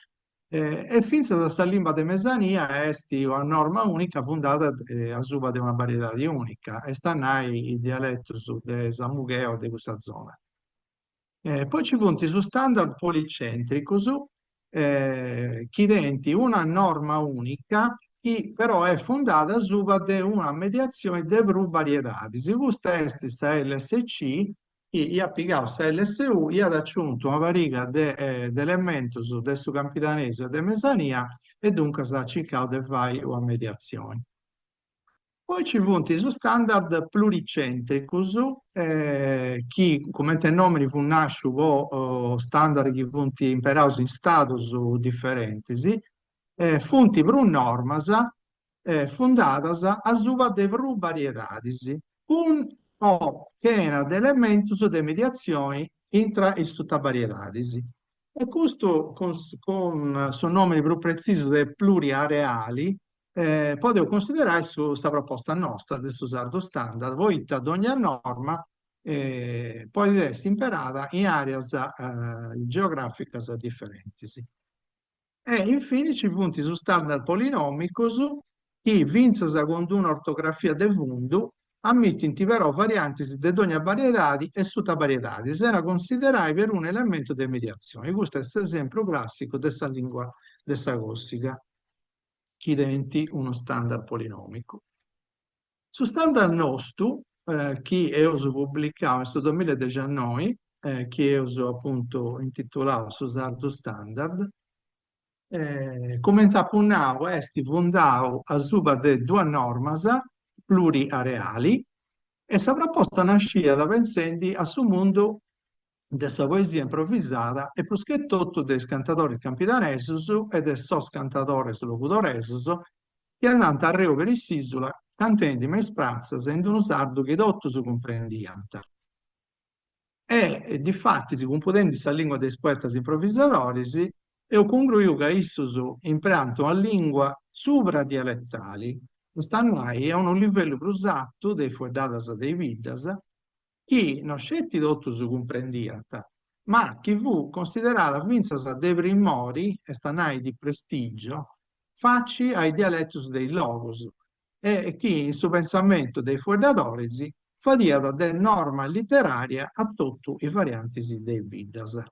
E fintzas sa limba de mesania est una norma ùnica fundada asuba de una bariedadi ùnica, est a nai is dialetus de Samugheo e de cussa zona. Poi ci funt is standard policèntricus chi tenint una norma ùnica chi però est fundada asuba de una mediatzioni de prus bariedadis, custa est sa lsc chi iat pigau sa lsu, iat aciuntu una pariga de elementus de su campidanesu e de mesania e duncas at circau de fai una mediatzioni. Poi ci funt is standard pluricèntricus chi cumenti nòmini fut nàsciu po standard chi funt imperaus in stadus diferentis, funt prus normas fundadas asuba de prus bariedadis, cun o chena de elementus de mediatzioni intra is sutabariedadis. E custu, cun su nòmini prus pretzisu de pluriareali, podeus cunsiderai su sa proposta nosta de su sardu standard, poita dogna norma podit essi imperada in àreas geogràficas diferentis. E infinis ci funt is standard polinomicos chi, fintzas cun d'una ortografia de fundu, ammitint però variantis de dogna bariedadi e sutabariedadi, sena considerai perunu elementu de mediatzioni. Custu est s'esempru clàssicu de sa lingua de sa Còssiga, chi tenint unu standard polinomicu. Su standard nostu, chi eus publicau in su duamilla e dexianoi, chi eus apuntu intitulau Su Sardu Standard, cumenti apu nau est fundau asuba de duas normas pluriareali e sa proposta nasciat pentzendi a su mundu de sa poesia improvisada e prus che totu de is cantadoris campidanesus e de sos cantadores logudoresos chi andànt arreu peri s'ìsula cantendi me is pratzas in unu sardu chi totus cumprendiant. E, difatis, cumpudendi sa lìngua de is poetas improvisadoris, eus cungruiu ca issus impreànt una lìngua subradialetali, est a nai a unu livellu prus artu de is fueddadas de is biddas, chi no sceti totus cumprendiant, ma chi fut considerada fintzas de primori, est a nai di prestigio, faci a is dialetus de is logus e chi in su pensamentu de is fueddadoris fadiat de norma literària a totu is variantis de is biddas.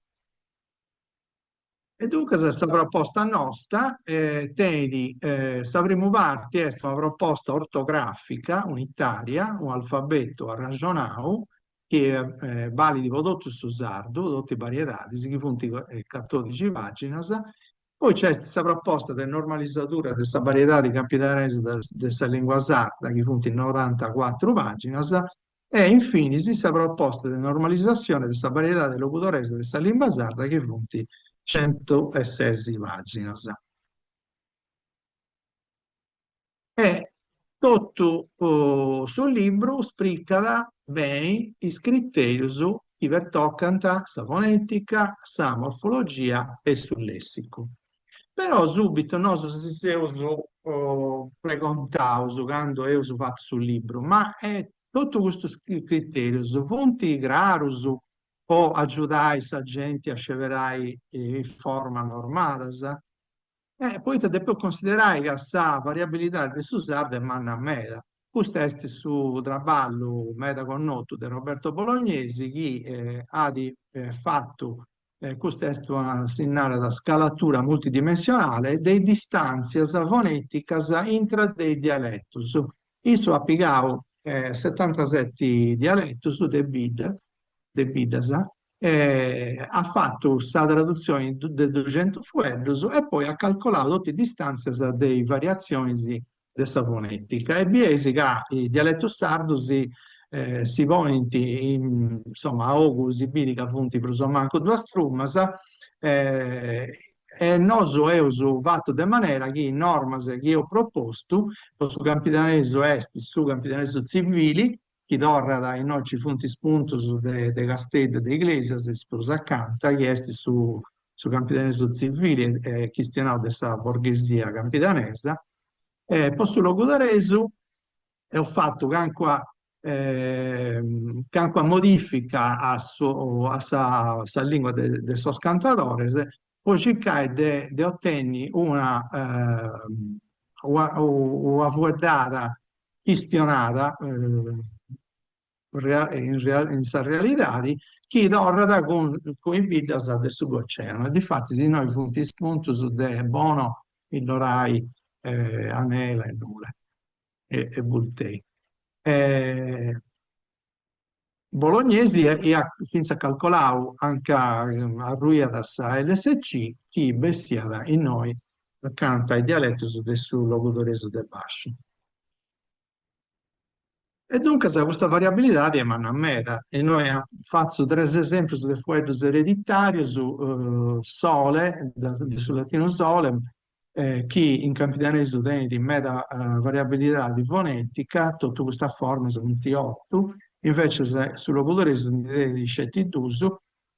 E duncas sa proposta nosta tenit, sa primu parti est una proposta ortogràfica unitària, un'alfabetu arraxonau chi balit po totu su sardu, totu is bariedadis, chi funt catodixi pàginas, poi nc'est sa proposta de normalisadura de sa bariedadi campidanesa de sa lìngua sarda, chi funt norantacuatru pàginas, E infinis sa proposta de normalizatzione de sa bariedade logudoresa de sa limba sarda chi funt. Centuesesi pàginas. E totu su libru spricat beni is critèrius chi pertocant sa fonètica, sa morfologia e su lèssicu. Però subitu nosu si seus pregontaus candu eus fatu su libru, ma totu custus critèrius funt crarus po agiudai sa genti a sceberai is formas normadas? E poita depeus considerai ca sa variabilidadi de su sardu est manna meda. Custu est su traballu meda connotu de Roberto Bolognesi chi at fatu, custa est una, si narat, scalatura multidimensionale de is distàntzias fonèticas intra de is dialetus. Issu at pigau setantaseti dialetus de bidda, de biddas, at fatu sa tradutzioni de duxentus fueddus e poi at calcolau totu is distàntzias de is variatzionis de sa fonètica e bieis ca is dialetus sardus si si ponint insoma a ogu si biri ca funt prus o mancu duas trumas e nosu eus fatu de manera chi is normas chi eus propostu po su campidanesu est su campidanesu tzivili chi torrat, innoi nci funt is puntus de de Casteddu e de Iglesias, is prus acanta, chi est su su campidanesu tzivili e chistionau de sa borghesia campidanesa. E po su logudoresu eus fatu calincuna calincuna modifica a su a sa sa lingua de de sos cantadores po circai de de otenni una una una fueddada chistionada in sa realidadi chi torrat cun is biddas de su Goceano e difatis innoi funt is puntus de Bono, Illorai, Anela e Nule e Bultei. Bolognesi iat fintzas calcolau anca arruiat sa lsc chi bessiat innoi acanta a is dialetus de su logudoresu de bàsciu. E duncas custa variabilidadi est manna meda. Innoi fatzu tres esemprus de fueddus ereditàrius, sole, de su latinu solem, chi in campidanesu tenit meda variabilidadi fonètica, totu custas formas funt otu, invècias su logudoresu ndi tenit sceti dus,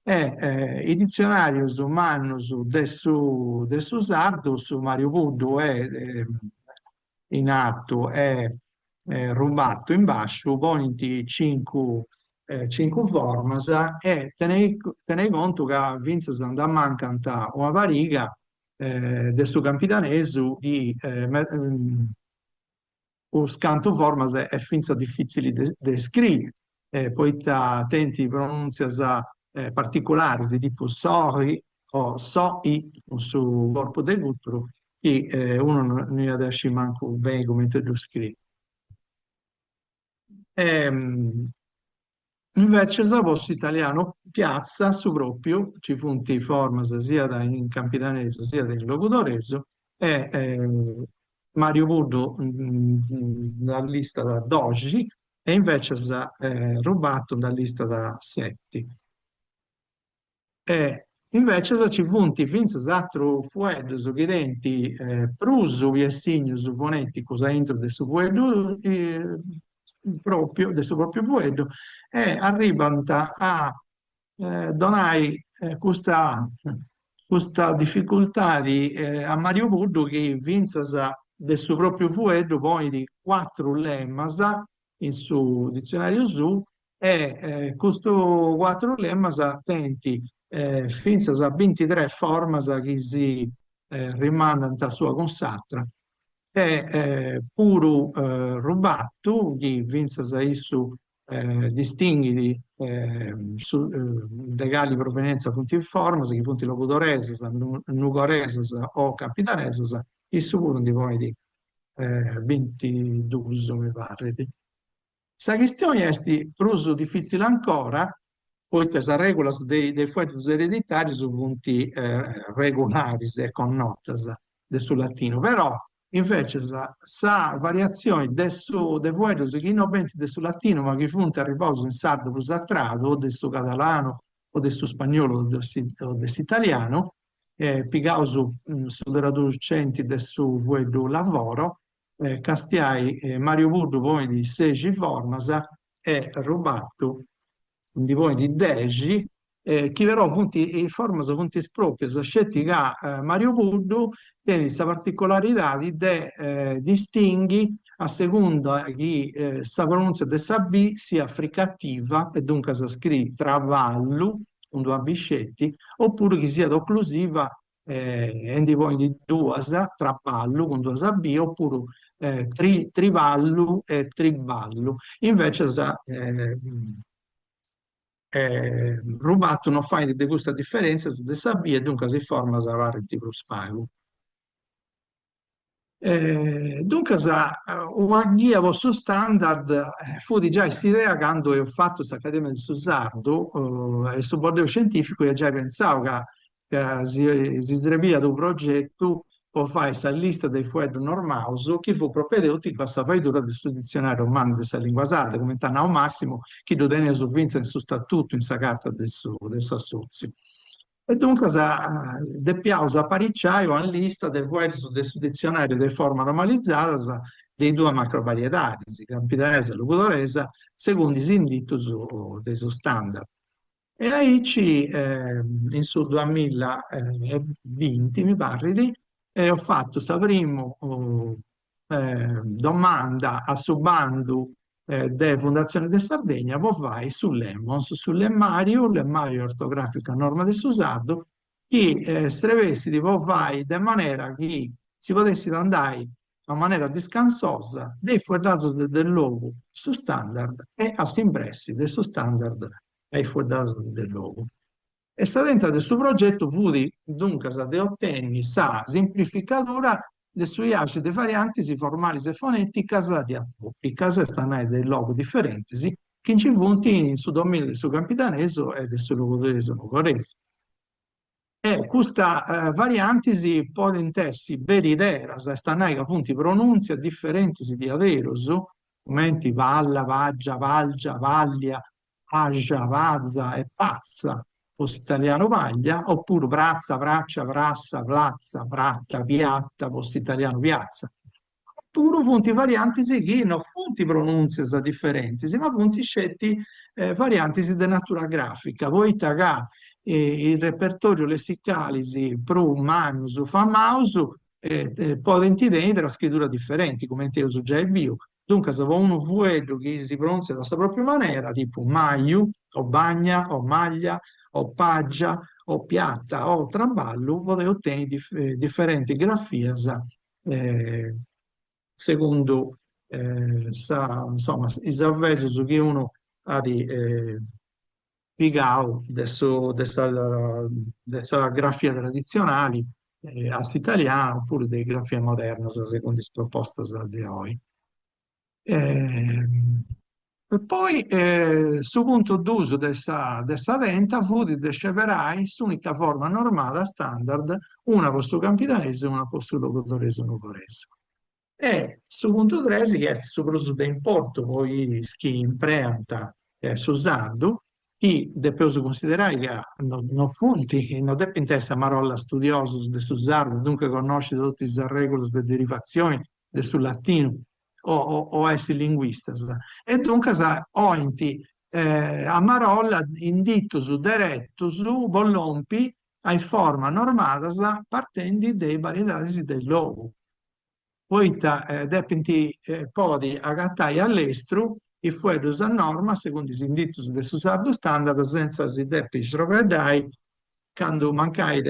e is ditzionàrius mannus de su de su sardu, su Mariu Puddu e in artu e Rubattu in bàsciu, ponint cincu cincu formas e tenei tenei contu ca fintzas nd'amancant una pariga de su campidanesu chi unus cantu formas est fintzas difitzili de scriri, poita tenint pronùntzias particularis, tipu sorri o so-i, cun su corpu de gùturu, chi unu no iat a sciri mancu beni cumenti ddu scriri. Invècias po s'italianu piazza su pròpiu, nci funt formas siat in campidanesu siat in logudoresu e Mariu Puddu nd'allistat doxi e invècias Rubattu nd'allistat seti. E invècias ci funt fintzas atrus fueddus chi tenint prus piessignus fonèticus aintru de su fueddu pròpiu, de su pròpiu fueddu, e arribant a donai custa custa dificultadi a Mariu Puddu chi fintzas de su pròpiu fueddu ponit cuatru lemmas in su ditzionàriu suu e custu cuatru lemmas tenint fintzas a bintitres formas chi si rimandant s'una cun s'atra e puru Rubattu chi fintzas issu distinghit su de cali provenienza funt is formas chi funt logudoresas, nugoresas o campidanesas, issu puru ndi ponit bintidus mi parrit. Sa chistioni est prus difitzili ancora poita is arregulas de is fueddus ereditarius funt regularis e connotas de su latinu, però invecias sa variatzioni de su de fueddus chi no benint de su latinu ma chi funt arribaus in sardu prus a tradu o de su cadalanu o de su spagnolu o de s'italianu. Pigaus su traducenti de su fueddu lavoro, castiai Mario Puddu ponit sexi formas e Rubattu ndi ponit dexi, chi però funt is formas funt is pròprias, sceti ca Mario Puddu tenit sa particularidadi de distinghi a segunda chi sa pronùntzia de sa B siat fricativa e duncas scriit traballu cun d'una B sceti, opuru chi siat oclusiva e ndi ponit duas, traballu cun duas B, opuru tri triballu e triballu. Invecias Rubattu no fait de custas diferèntzias de sa B e duncas is formas parrint prus pagu. Duncas una ghia po su standard fut giai s'idea candu eus fatu s'Academia de su Sardu e su Boddeu Scientificu iat giai pentzau ca ca si si srebiat unu progetu po fai sa lista de is fueddus normaus chi fut propedeuticu a sa faidura de su Ditzionàriu Mannu de sa Lìngua Sarda, cumenti at nau Massimu, chi ddu teneus fintzas in su statutu, in sa carta de su de s'assòtziu. E duncas depiaus apariciai una lista de fueddus de su ditzionàriu de formas normalizadas de is duas macrovariedadis, campidanesa e logudoresa, segundu is inditus de su standard. E aici in su duamilla e binti, mi parrit, eus fatu sa primu domanda a su bandu de Fundatzione de Sardegna po fai su Lemmons, su lemmàriu, lemmàriu ortogràficu a norma de su sardu, chi srebessit po fai de manera chi si podessit andai a manera discansosa de is fueddadas de logu a su standard e a s'imbressi de su standard a is fueddadas de logu. E sa tenta de su progetu fut duncas de otenni sa simplificadura de su iaxi de variantis formalis e fonèticas diatòpicas, est a nai de logus diferentis, chi nci funt in su domìniu de su campidanesu e de su logudoresu nugoresu. E custas variantis podint essi berideras, est a nai ca funt pronùntzias diferentis diaderus, cumenti palla, pàgia, pàlgia, pàllia, axa, paza e pazza po s'italianu paglia, opuru pratza, pràcia, prassa, platza, prata, piata po s'italianu piazza. Opuru funt variantis chi no funt pronùntzias diferentis, ma funt sceti variantis de natura gràfica, poita ca is repertòrius lessicalis prus mannus famaus podint tenni trascriduras diferenti, cumenti eus giai biu. Duncas, po unu fueddu chi si pronuntziat a sa pròpriu manera, tipu maju, o bagna, o maglia, o pàgia, o piata, o traballu, podeus tenni diferentis grafias segundu sa, insoma, is avesus chi unu at pigau de su de sa de sa grafia traditzionali a s'italianu oppuru de is grafias modernas segundu is propostas de oi. E poi su puntu dus de sa de sa tenta fut de sceberai s'unica forma normada standard, una po su campidanesu e una po su logudoresu nugoresu. E su puntu tres, chi est su prus de importu po is chi impreant su sardu, chi depeus cunsiderai ca no no funt, no depint essi a marolla studiosus de su sardu, duncas connosci totu is arregulas de derivatzioni de su latinu o o essi linguistas, e duncas 'olint a marolla inditus deretus po lompi a is formas normadas partendi de is variedadis de logu. poita depint podi agatai a lestru is fueddus a norma segundu is inditus de su sardu standard sentza si depi srobeddai candu mancai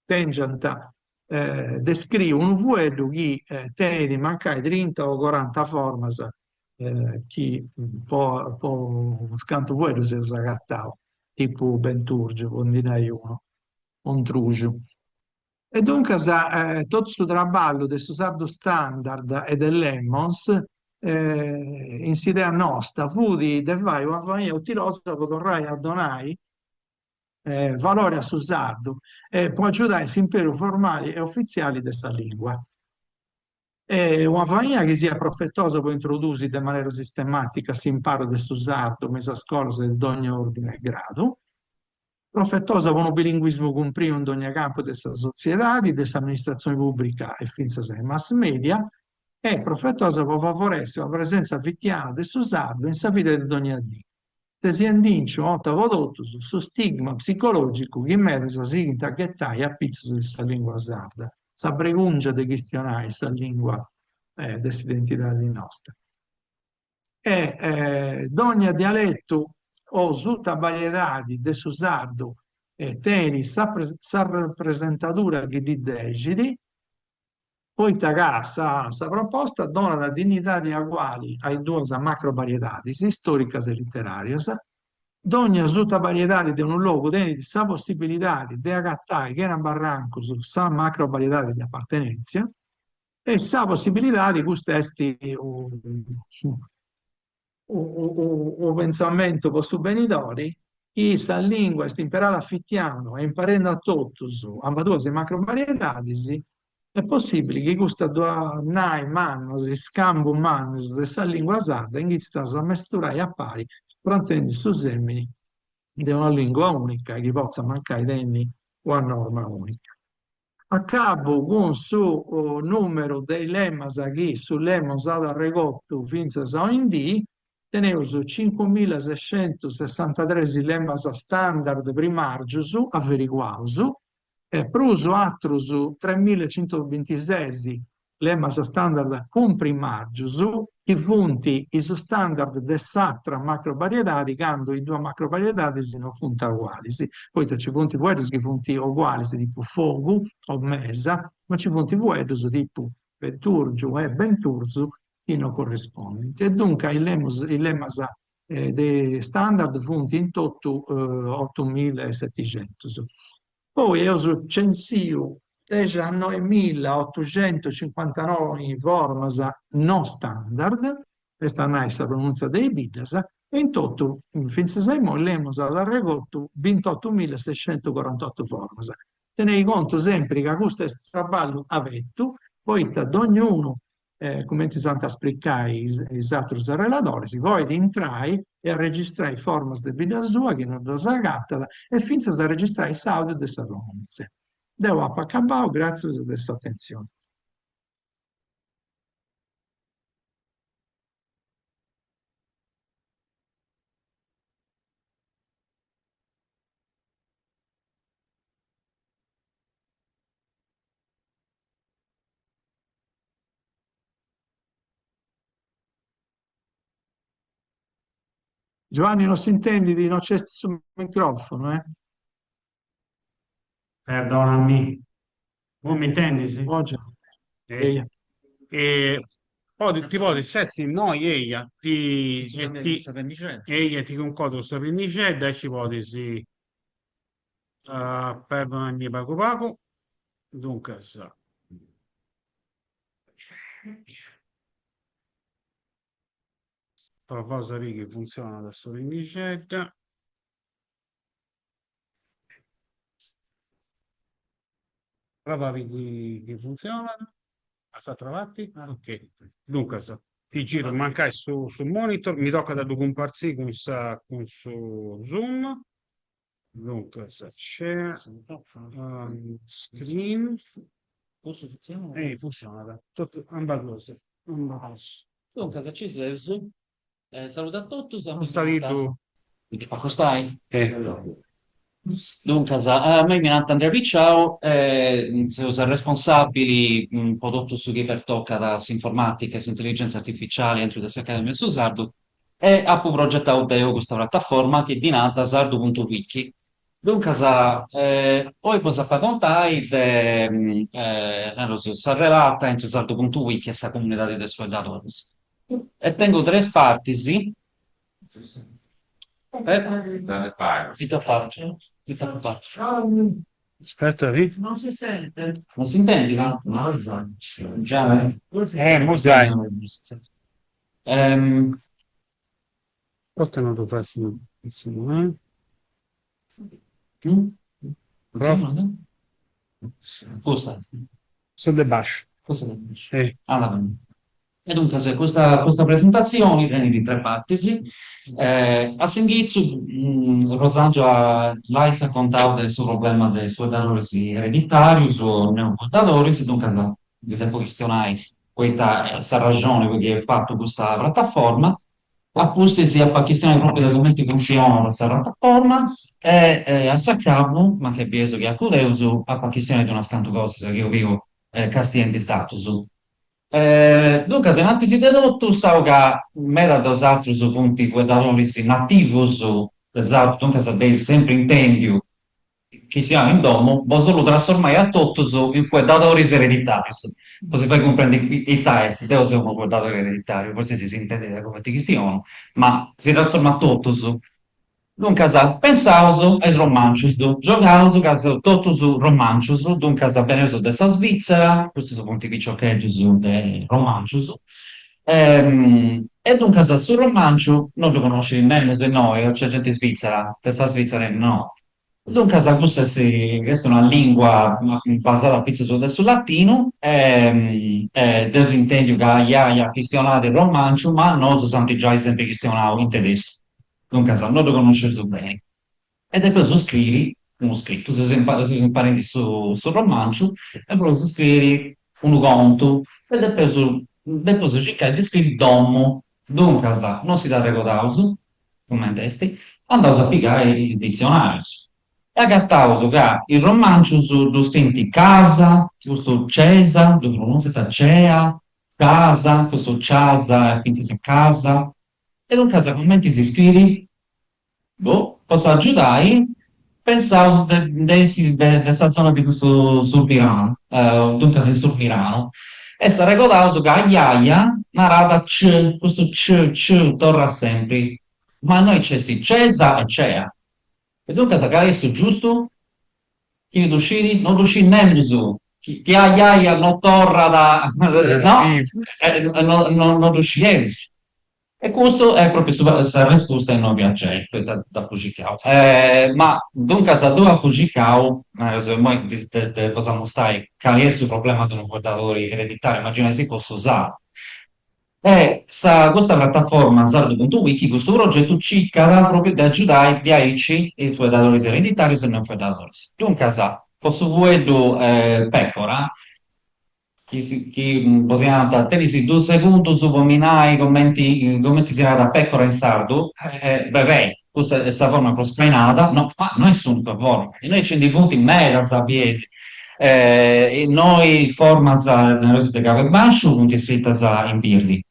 tengiant de scriri unu fueddu chi tenit mancai trinta o coranta formas chi po unus cantu fueddus eus agatau, tipu benturgiu po ndi nai unu. Montruxu. E duncas totu su traballu de su sardu standard e de Lemmons in s'idea nosta fut de fai una faina utilosa po torrai a donai valori a su sardu e po agiudai s'imperu formali e ofitziali de sa lìngua. Una faina chi siat profetosa po introdusi de manera sistemàtica s'imparu de su sardu me is scolas de dònnia òrdine e gradu. Profetosa po unu bilinguismu cumpriu in dogna campu de sa sotziedadi, de s'amministratzioni pùbrica e fintzas de is mass media, e profetosa po favoressi una presèntzia fitiana de su sardu in sa vida de dogna dì, stesiendinci una 'orta po totus su stigma psicològicu chi medas sighint a ghetai a pitzus de sa lìngua sarda, sa bregùngia de chistionai sa lìngua de s'identidadi nosta. E dogna dialetu o suta-bariedadi de su sardu tenit sa rapresentadura chi ddi dexit, poita ca sa proposta donat dinnidadi aguali a is duas macro-bariedadis, istòricas e literàrias. Dogna suta-bariedadi de unu logu tenit sa possibilidadi de agatai chena barrancus sa macro-bariedadi de apartenèntzia e sa possibilidadi, custu est unu pentzamentu po su benidori, chi sa lìngua est imperada fitianu e imparendu a totus ambaduas is macro-bariedadis, est possìbili chi custas duas nais mannas, is cambus mannus de sa lìngua sarda inghitzint a s'amesturai a pari prantendi su sèmini de una lìngua ùnica chi potzat mancai tenni una norma ùnica. Acabu cun su nùmeru de is lemmas chi su Lemos at arregotu fintzas a oindì, teneus cincumilasescentussessantatres lemmas standard primàrgius averiguaus e prus atrus tremilacentuvintises lemmas standard cumprimàrgius chi funt is standard de s'atra macrobariedadi candu is duas macrobariedadis no funt agualis, poita nci funt fueddus chi funt ogualis tipu fogu o mesa, ma nci funt fueddus tipu benturgiu e benturzu chi no corrispondint. E duncas is lemus is lemmas de standard funt in totu otumilasetixentus. Poi eus censiu dexianoemilaotuxentucincuantanoi formas no standard, est a nai sa pronùntzia de is biddas, e in totu, fintzas a imoi, Lemos at arregotu bintotumilasescentucorantotu formas. Tenei contu sempri ca custu est traballu abetu, poita dognunu cumenti s'ant a spricai is atrus arreladoris, podit intrai e arregistrai formas de bidda sua chi no ddas agatat e fintzas arregistrai s'audiu de sa pronùntzia. Deu apu acabau, gràtzias de s'atentzioni. Giovanni no s'intendit, no c'est su microfono, eh. Perdonami. Mo mi intendis? Oggi. Eh. E podi, ti podis setzi innoi, eia, ti, e ti, eia, ti cuncodro sa pinnixedda e ci podis Perdonami pagu pagu. Duncas. Provaus a biri chi funtzionat sa pinnixedda. Prova a biri chi funtzionat. A s'atra parti? Ok. Duncas, ti giru mancai su su monitor, mi tocat a ddu cumpartziri cun sa cun su Zoom. Duncas, share screen. Ei, funtzionat. Totu, ambaduas, ambaduas. Duncas, ci seus. Saludu a totus. Acostadiddu. Mi depu acostai? Duncas, a mei mi nant Andrea Picciau e seu s'arresponsabili po totu su chi pertocat s'informatica e s'intelligenza artificiali aintru de s'Academia de su Sardu E apu progetau deu custa prataforma chi ddi nant sardu puntu wiki. Duncas, oi bos apu a contai de, nareus, sa relata intre sardu puntu wiki e sa comunidadi de is fueddadoris. E tengu tres partis. Ita fatu? Ita apu fatu? Aspetta, vi. Non si sente. Non si intendit? Giai. Mo giai. Poita no ddu fatzu funtzionai? Custa est. Su de basciu. Custa de basciu. Ah, va bene. E duncas custa custa presentatzioni tenit tres partis. A s'inghitzu Rosangela giai s'at contau de su problema de is fueddadoris ereditàrius o neofueddadoris, duncas ndi depu chistionai poita est s'arraxoni po chi eus fatu custa prataforma. A pustis apu a chistionai pròpriu de cumenti funtzionat sa prataforma e a s'acabu, mancai bieus chi acudeus, apu a chistionai de unas cantu cosas chi eus biu castiendi is datus. Duncas, in antis de totu, stau ca meda de osatrus funt fueddadoris nativus de sardu, duncas dd'eis sempri intèndiu chistionai in domu, bos 'ollu trasformai a totus in fueddadoris ereditàrius, po si fai cumprendi ita est, deu seu unu fueddadori ereditàriu, fortzis si intendit de cumenti chistionu, ma si trasformat totus Duncas, pensaus a is romàncius, giogaus ca seus totus romàncius, duncas beneus de sa Svizzera, custus funt piciocheddus de romàncius, e duncas su romànciu no ddu connoscit nemus innoi, o nc'est genti svizzera, de sa Svizzera no. Duncas custa est est una lingua basada apitzus de su latinu e dd'eus intendiu ca ajaja chistionat in romànciu, ma nosu s'ant giai sempri chistionau in tedescu. Duncas no ddu connosceus beni. E depeus scriri unu scritu, seus seus imparendi su su romànciu e boleus scriri unu contu e depeus depeus circai de scriri domu. Duncas no si dd'arregodaus, cumenti est, andaus a pigai is ditzionàrius e agataus ca is romàncius ddu scrint casa, custu cesa, ddu pronùntziant cea, casa, custu ciasa e fintzas casa, E duncas cumenti si scriri? Boh, po s'agiudai pensaus de de essi de sa zona de custu Surmiranu, duncas in Surmiranu, e s'arregodaus ca ajaja narat c, custu c c torrat sempri, ma innoi nc'est cesa e cea, E duncas cali est su giustu? Chini ddu scit? No ddu scit nemus! Chi ajaja no torrat, no? No no ddu scieus. E custu est propriu su s'arrespusta innoi fiat gei, poita dd'apu circau. Ma duncas ddu apu circau, nareus immoi de bos amostai cali est su problema de unu fueddadori ereditariu, immaginai po su sardu. E sa custa prataforma sardu puntu wiki, custu progetu circat pròpriu de agiudai diaici is fueddadoris ereditàrius e non fueddadoris. Duncas, po su fueddu pecora, chi si chi bos nant tenis dus segundus po mi nai cumenti cumenti si narat pecora in sardu, brebei, custa est sa forma prus spainada, no, ma no est s'unica forma, innoi nci ndi funt medas bieis Innoi formas, nareus, de cabu 'e basciu funt scritas in birdi.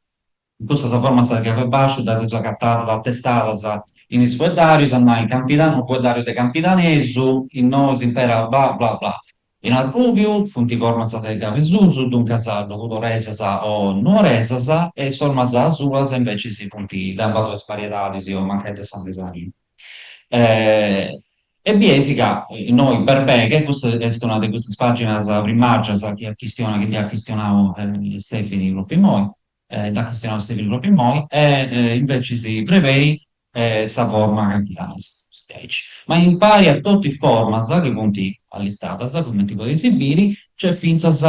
Custas formas de cabu 'e basciu ddas eus agatadas atestadas in is fueddarius, a nai Campidanu, fueddariu de campidanesu, innoi s'imperat bla bla bla. In arrubiu funt formas de cabu 'e susu, duncas logudoresas o nuoresas, e is formas asulas invecis funt de ambaduas variedadis o mancai de sa mesania. E bieis ca innoi berbeghe, custa est una de custas paginas primàrgias chi at chistionau, chi ndi at chistionau Stefini propriu immoi, nd'at chistionau Stefini propriu immoi, e invecis brebei sa forma campidanesa, diaici. Ma impari a totu is formas chi funt allistadas, cumenti podeis biri, nc'est fintzas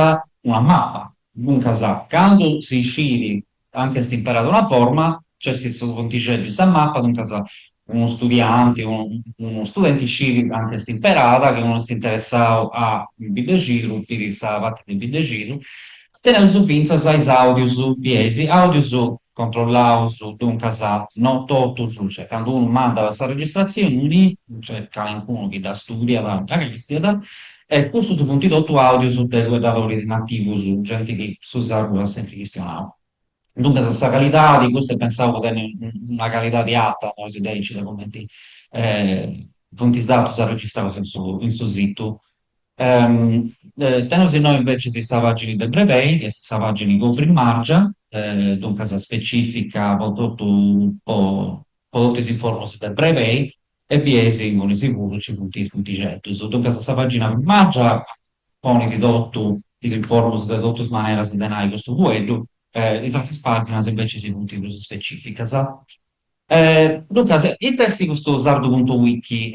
una mapa, duncas candu si scit anca est imperada una forma, nc'est su puntixeddu in sa mapa, duncas unu studianti, unu studenti scit anca est imperada, chi unu est interessau a Biddexidru, biri sa parti de Biddexidru. Teneus fintzas is audius, bieis, audius controllaus, duncas no totus, cioè candu unu mandat sa registratzioni, nc'est calincunu chi dda studiat, dda castiat, e custus funt totu audius de fueddadoris nativus, genti chi su sardu dd'at sempri chistionau. Duncas sa calidadi, custu est pensau po tenni una calidadi arta, nareus diaici, de cumenti funt is datus arregistraus in su in su situ. Teneus innoi invecis sa pagina de Brebei, chi est sa pagina go primàrgia, duncas specifica po totu po totu is informus de Brebei, e bieis ingunis puru nci funt is puntixeddus. Duncas sa pagina primàrgia ponit totu is informus de totu is maneras de nai custu fueddu, is atras paginas invecis funt prus specificas. Duncas, ita est custu sardu puntu wiki?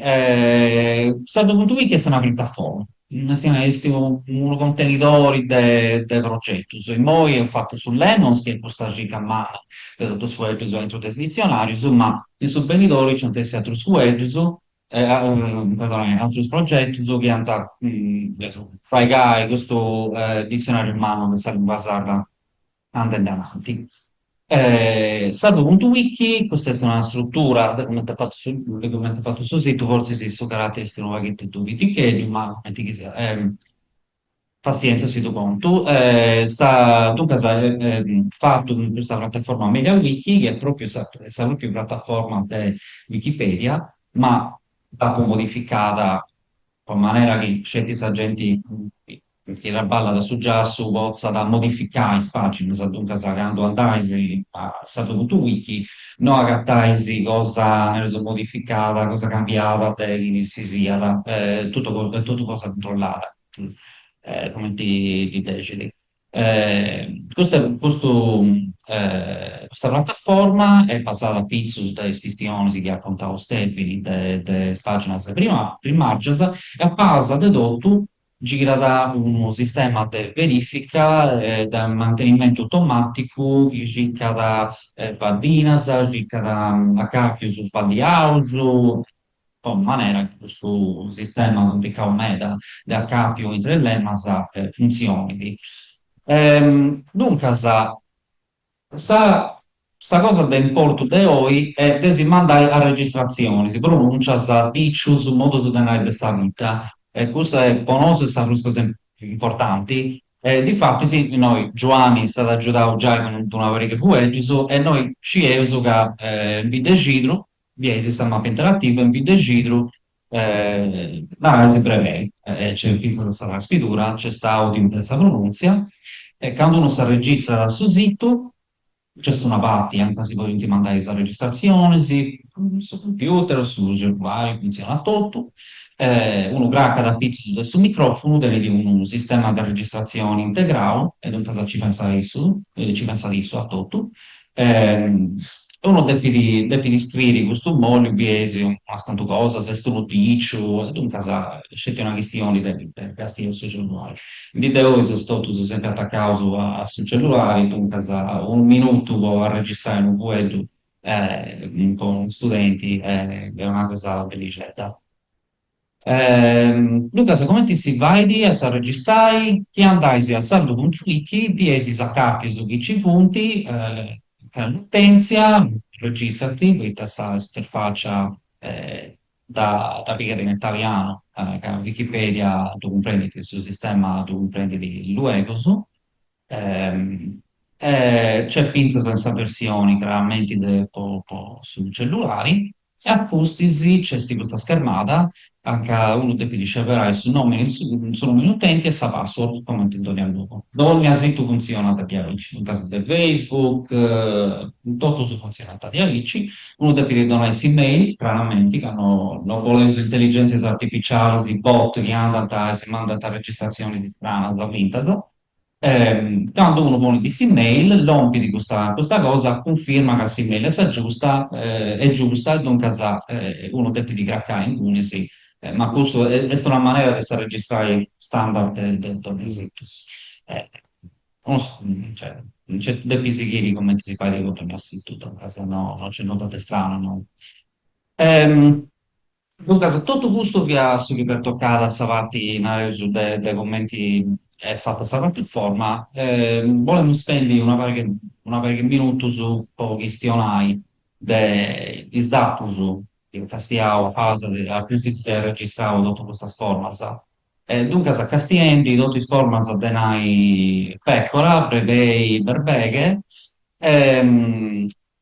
Sardu puntu wiki est una prataforma. Est unu contenidori de de progetus. Immoi eus fatu su Lemons, chi est custa circa manna de totus is fueddus aintru de is ditzionàrius, ma in su benidori nci ant essi atrus fueddus, perdonai, atrus progetus chi ant a fraigai custu ditzionàriu mannu de sa lingua sarda andendi avanti. Sardu puntu wiki, custa est una strutura de cumenti est fatu su de cumenti est fatu su situ, fortzis su carateri est unu paghiteddu piticheddu, ma cumenti chi siat passientzia si ddu contu. Sa duncas fatu cun custa prataforma MediaWiki, chi est propriu sa sa propriu prataforma de Wikipedia, ma dd'apu modificada po manera chi sceti sa genti chi traballat a su giassu potzat modificai is pàginas, duncas candu andais a sardu puntu wiki no agatais cosa, nareus, modificada, cosa cambiada de chini si siat, totu totu cosa controllada, cumenti ddi dexit. Custa custu custa prataforma est basada apitzus de is chistionis chi at contau Stefini de de is paginas prima primàrgias e a palas de totu girat unu sistema de verifica e de mantenimentu automàticu chi circat faddinas, circat acàpius sballiaus, po manera chi custu sistema cumplicau meda de acàpiu intre is lemmas funtzionit. Duncas, sa sa cosa de importu de oi est de si mandai arregistratzionis, pronùncias, dìcius, modus de nai de sa bidda, e custa est po nosu est sa prus cosa importanti, e difatis innoi Giuanni s'at agiudau giai cun d'una pariga 'e fueddus e noi scieus ca in Biddexidru Bieis sa mapa interativa in Biddexidru narais brebei e nc'est fintzas sa trascridura, nc'est s'audiu de sa pronùntzia e candu unu s'arregistrat a su situ nc'est una parti anca si podint mandai is arregistratzionis, su computer o su cellulari, funtzionat totu, unu cracat apitzus de su micròfunu, tenit unu sistema de arregistratzioni integrau e duncas ci pensat issu, ci pensat issu a totu Unu depit depit scriri custu mòlliu, bieis unas cantu cosas, est unu dìciu, e duncas est sceti una chistioni de de castiai su cellulari. In dì de oi seus totus sempri atacaus a su cellulari, duncas unu minutu po arregistrai unu fueddu po unu studenti est una cosa bellixedda. Duncas, cumenti si fait a s'arregistrai? Chi andais a sardu puntu wiki bieis is acàpius chi nci funt, crea un'utèntzia, registrat-ti, poita s'interfàcia dda dda pigat in italianu, ca Wikipedia ddu cumprendit, su sistema ddu cumprendit luegus. E nc'est fintzas in sa versioni craramenti de po po su cellulari E a pustis nc'est custa schermada anca unu depit sceberai su nomini su nomini utenti e sa password, cumenti in dònnia logu. Dònnia situ funtzionat diaici, duncas de Facebook, totus funtzionant diaici. Unu depit donai s'email, craramenti, ca no no boleus intelligèntzias artificialis, bot chi andant e si mandant registratzionis stranas, fintas. Candu unu ponit s'email, lompit custa custa cosa, cunfirma ca s'email est sa giusta, est giusta e duncas unu depit cracai ingunis, ma custu est una manera de s'arregistrai standard de de dònnia situ. Cioè, nci depit sighiri cumenti si fait po dònnia situ, duncas no no nc'est nudda de stranu no. Duncas, totu custu fiat su chi pertocat sa parti, nareus, de de cumenti est fata sa prataforma. Bolemus spendi una pariga una pariga 'e minutus po chistionai de is datus chi eus castiau a palas de a pustis de ai registrau totu custas formas. E duncas, castiendi totu is formas de nai pecora, brebei, berbeghe,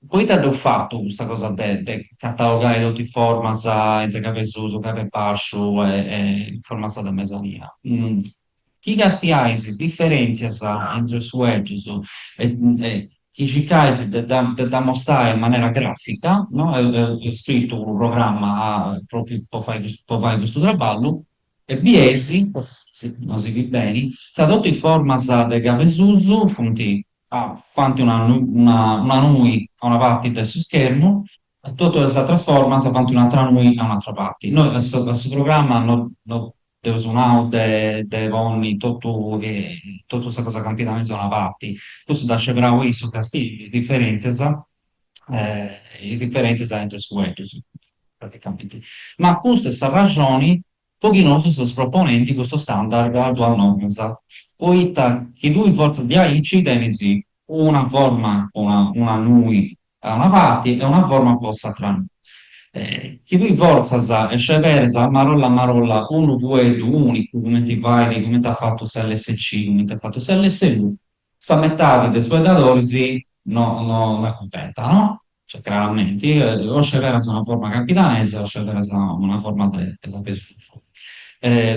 Poita dd'eus fatu custa cosa de de catalogai totu is formas intre cabesusu, cabebàsciu e formas de mesania? Chi castiais is diferèntzias intre is fueddus e chi circais de dda de dd'amostai in manera gràfica, no, eus scritu unu programma pròpriu po fai po fai custu traballu, e bieis, no si bit beni, ca totu is formas de cabesusu funt faint una una nui a una parti de su schermu e totu is atras formas faint un'atra nui a un'atra parti. Noi a su programma no no. Dd'eus nau de de ponni totu totu sa cosa campidanesa a una parti, custu dd'at sceberau issu castiendi is diferentzias is diferentzias intre is fueddus, praticamenti. Ma custa est s'arraxoni po chi nosu seus proponendi custu standard a duas normas, poita chi tui fortzas diaici tenis una forma po una nui a una parti e una forma po s'atra nui. Chi tui fortzas e sceberas a marolla a marolla unu fueddu ùnicu, cumenti fait, cumenti at fatu sa lsc, cumenti at fatu sa lsu, sa metadi de is fueddadoris no no est cuntenta, no? Cioè craramenti, o sceberas una forma campidanesa o sceberas una forma de de cabesusu.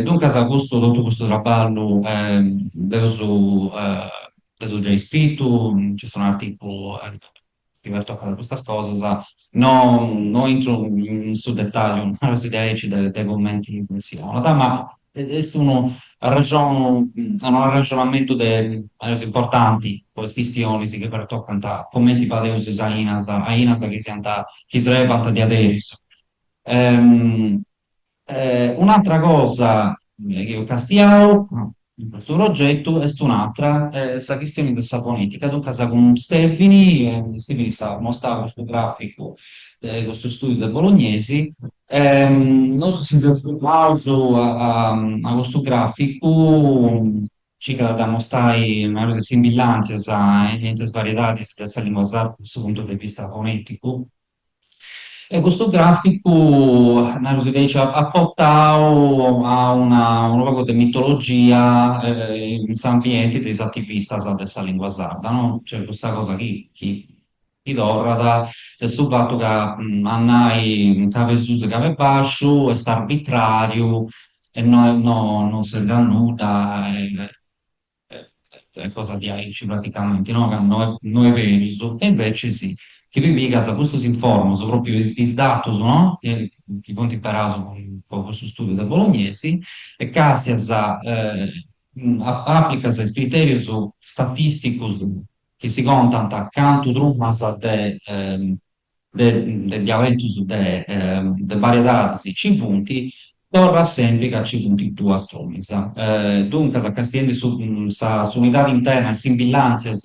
Duncas custu, totu custu traballu dd'eus dd'eus giai scritu, nc'est un'artìculu chi pertocat custas cosas, no no intru in su detàlliu, nareus diaici, de de cumenti funtzionat, ma est unu arrexonu, unu arrexonamentu de nareus importanti po is chistionis chi pertocant cumenti fadeus is ainas, ainas chi siant chi srebant diaderus. Un'atra cosa chi eus castiau in custu progetu est un'atra, sa chistioni de sa fonètica, duncas cun Stefini, Stefini s'at mostau custu gràficu de custu stùdiu de Bolognesi, nosu si seus firmaus a custu gràficu, circat de amostai, nareus, is simbillàntzias intre is variedadis de sa lìngua sarda de su puntu de vista fonèticu E custu gràficu, nareus diaici, at portau a una unu pagu de mitologia in s'ambienti de is ativistas de sa lìngua sarda, no? Nc'est custa cosa chi chi chi torrat de su fatu ca a nai cabesusu e cabebasciu est arbitràriu e no no non serbit a nudda e cosa diaici praticamenti, no, ca no est no est berus, e invecis chi tui pigas custus informus, propriu is is datus, no, chi chi funt imperaus po custu studiu de Bolognesi e castias aplicas is criterius statisticus chi si contant cantu trumas de de dialetus de de variedadis nci funt, torrat sempri ca nci funt duas trumas. Duncas, castiendi su sa s'unidadi interna, is simbillàntzias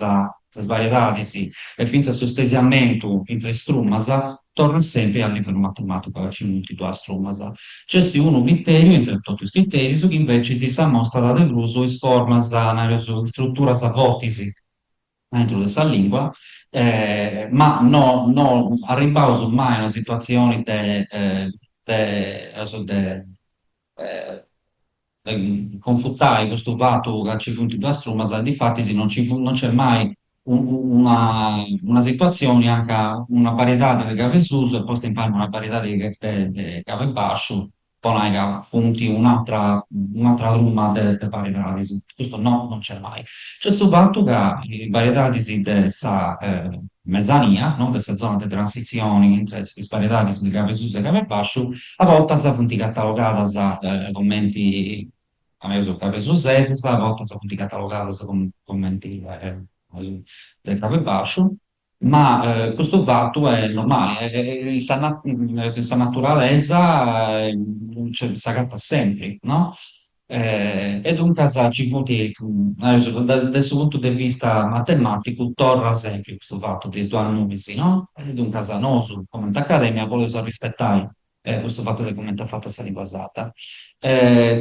de is variedadis e fintzas su stesiamentu intre is trumas, torrat sempri a livellu matemàticu ca nci funt duas trumas. Nc'est unu critèriu intre totu is critèrius chi invecis s'amostat de prus is formas, nareus, is struturas fortis aintru de sa lìngua, ma no no arribbaus mai a una situatzioni de de de de confutai custu fatu ca nci funt duas trumas, difatis no nci funt no nc'est mai una una situatzioni anca una variedadi de cabesusu est posta impari a una variedadi de de cabebasciu po nai ca funt un'atra un'atra truma de de variedadis, custu no non nc'est mai. Nc'est su fatu ca is variedadis de sa mesania, no, de sa zona de transitzioni intre is variedadis de cabesusu e cabebasciu, a bortas funt catalogadas cumenti, nareus, cabesusesas, a bortas funt catalogadas cumenti de cabebasciu Ma custu fatu est normali, in sa in sa naturalesa s'agatat sempri, no? E duncas nci funt, nareus, de su puntu de vista matematicu torrat sempri custu fatu de is duas nuis, no? E duncas nosu cumenti academia boleus arrispetai custu fatu de cumenti est fata sa lingua sarda.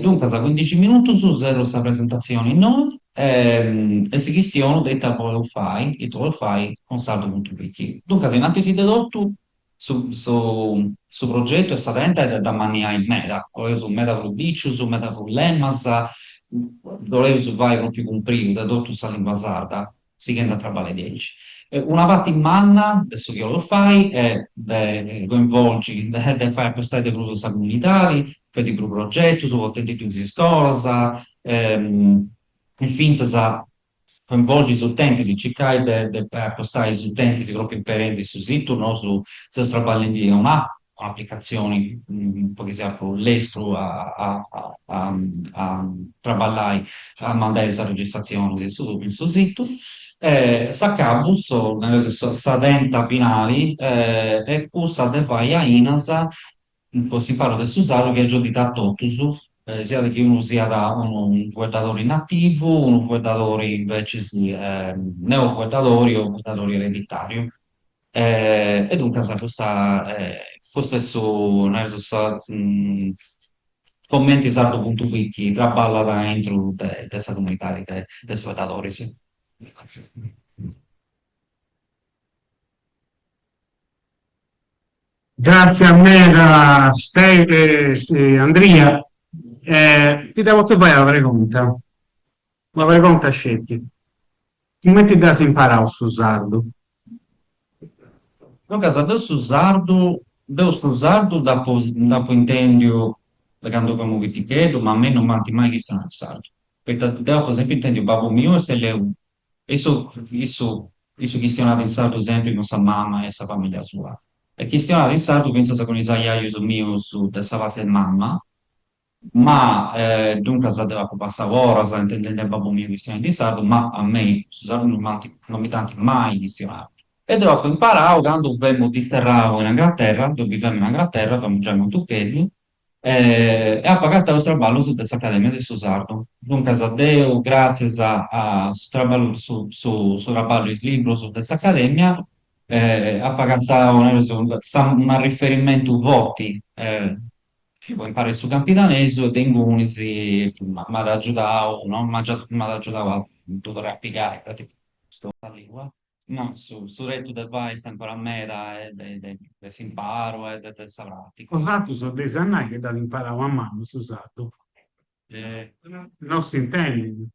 Duncas, cuindixi minutus, serru sa presentatzioni innoi e si chistionu de ita boleus fai, ita boleus fai cun sardu puntu wiki. Duncas, in antis de totu, su su su progetu e sa tenta est de dd'amanniai meda, boleus meda prus dicius, meda prus lemmas, boleus fai propriu cumpriu de totu sa lingua sarda sighendi a traballai diaici. Una parti manna de su chi 'oleus fai est de coinvolgi, de fai acostai de prus sa comunidadi, fendi prus progetus, portendi-ddu in is iscolas e fintzas coinvolgi is utentis, circai de fai acostai is utentis propriu imperendi su situ, nosu seus traballendi a un'app un'aplicatzioni po chi siat prus lestru a a traballai, a mandai is arregistratzionis in su in su situ. E s'acabu, sa tenta finali est cussa de fai ainas po s'imparu de su sardu chi agiudint a totus. Siat chi unu siat unu fueddadori nativu, unu fueddadori invecis neofueddadori o fueddadori ereditàriu. E duncas custa custu est su, nareus, sa comenti Sardu puntu wiki traballat aintru de sa comunidadi de is fueddadoris. Gràtzias meda Andria. Ti dda potzu fai una pregonta, una pregonta sceti. Cumenti dd'as imparau su sardu? Duncas deu su sardu, deu su sardu dd'apu dd'apu intèndiu de candu femu piticheddu, ma a mei non m'ant mai chistionau in sardu, poita deu apu sempri intèndiu babbu miu est de Leuno Issu issu issu chistionat in sardu sempri cun sa mama e sa familia sua e chistionat in sardu fintzas cun is ajajus mius de sa parti 'e mama, ma duncas deu apu passau oras intendendi a babbu miu chistionendi in sardu, ma a mei su sardu non m'ant non mi dd'ant mai chistionau. E deu apu imparau candu femu disterrau in Angraterra, deu bivemu in Angraterra, femu giai matucheddu, e apu agatau is traballus de s'Academia de su Sardu. Duncas deu gràtzias a su traballu su su traballu e is librus de s'Academia apu agatau nareus un'arriferimentu forti po imparai su campidanesu e de ingunis m'at agiudau no m'at agiudau a ddu torrai a pigai praticamenti sa lingua Ma su su tretu de fai est ancora meda e de de de s'imparu e de de sa pràtica. Bosatrus dd'eis a nai chi dd'at imparau a mannu su sardu. No s'intendit.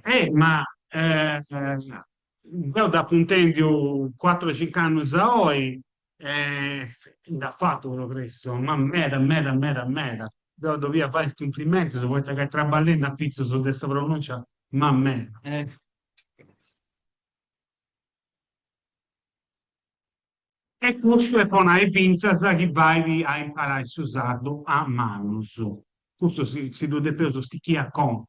Eh ma deu dd'apu intendiu cuatru o cinc'annus a oi e nd'at fatu progressu, ma meda meda meda meda. Deu ddu 'olia fai is cumplimentus poita ca est traballendi apitzus de sa pronuncia ma meda. E custu est po nai fintzas chi fait a imparai su sardu a mannus. Custu si si ddu depeus stichiri a conca.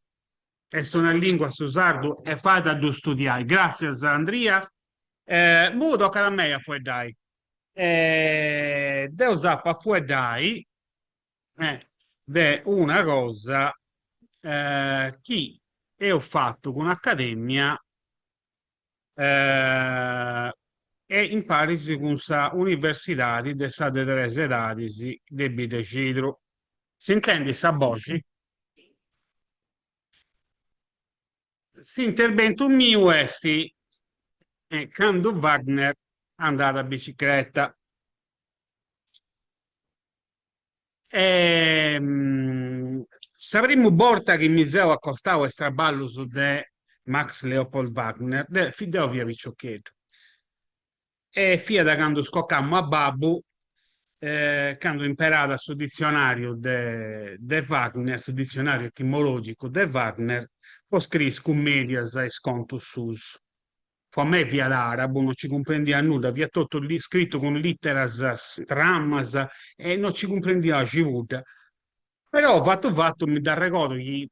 Est una lingua su sardu e fait a ddu studiai. Gràtzias Andria. Imui tocat a mei a fueddai. Deu s'apu a fueddai de una cosa chi eus fatu cun Academia e imparis cun sa Universidadi de sa de Tres Edadis de Biddexidru. S'intendit sa boxi? S'interbentu miu est candu Wagner andat a bicicreta. Sa primu borta chi mi seu acostau a is traballus de Max Leopold Wagner, deu fia piciocheddu e fiat candu scocamu a babbu candu imperàt su ditzionàriu de de Wagner, su ditzionàriu etimològicu de Wagner, po scriri is cummèdias e is contus suus. Po mei fiat arabu, no ci cumprendia nudda, fiat totu scritu cun literas stramas e no ci cumprendia cibudda. Però fatu fatu mi dd'arregodu chi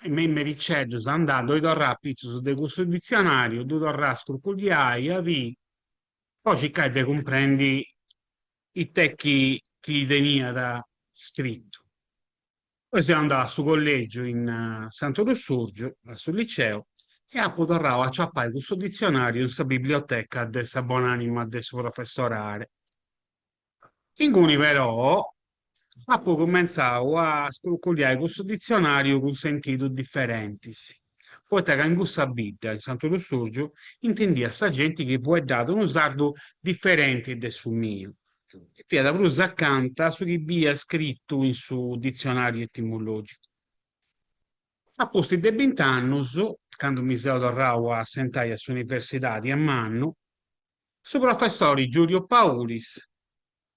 me is mericeddus andà, ddoi torrà apitzus de cussu ditzionariu, ddu torrà a scruculliai, a biri, po circai de cumprendi it'est chi chi teniat scritu. Poi seu andau a su collegiu in Santu Lussurgiu, a su liceu, e apu torrau a aciapai custu ditzionariu in sa biblioteca de sa bonanima de su professor Are. Inguni però apu cumentzau a scruculliai custu ditzionariu cun sentidus diferentis, poita ca in cussa bidda, in Santu Lussurgiu, intendia sa genti chi fueddàt unu sardu diferenti de su miu e fiat prus acanta a su chi bia scritu in su ditzionàriu etimològicu. A pustis de bint'annus, candu mi seu torrau a assentai a s'universidadi a mannu, su professori Giulio Paulis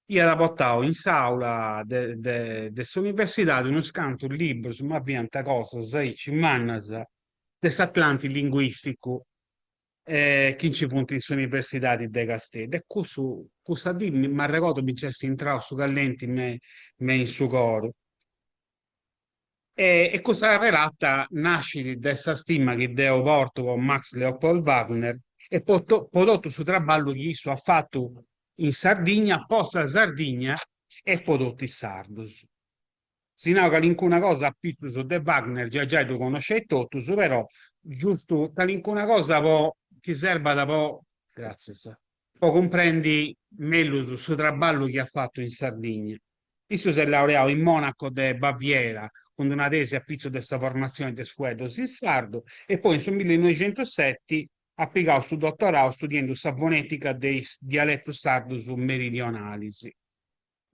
iat portau in s'àula de de de s'universidadi unus cantus librus, ma fiant cosas aici mannas, de s'Atlanti linguìsticu chi nci funt in s'Universidadi de Casteddu e cussu, cussa dì m'arregodu mi nc'est intrau su callenti me me in su coru. E custa relata nascit de sa stima chi deu portu po Max Leopold Wagner e po po totu su traballu chi issu at fatu in Sardigna, po sa Sardigna e po totu is sardus. Si nau calincuna cosa apitzus de Wagner giai giai ddu connosceis totus, però giustu calincuna cosa po chi serbat po, gràtzias, po cumprendi mellus su traballu chi at fatu in Sardigna. Issu s'est laureau in Monaco de Baviera cun d'una tesi apitzus de sa formatzioni de is fueddus in sardu e poi in su millinoixentuseti at pigau su dotorau studiendu sa fonètica de is dialetus sardus meridionalis.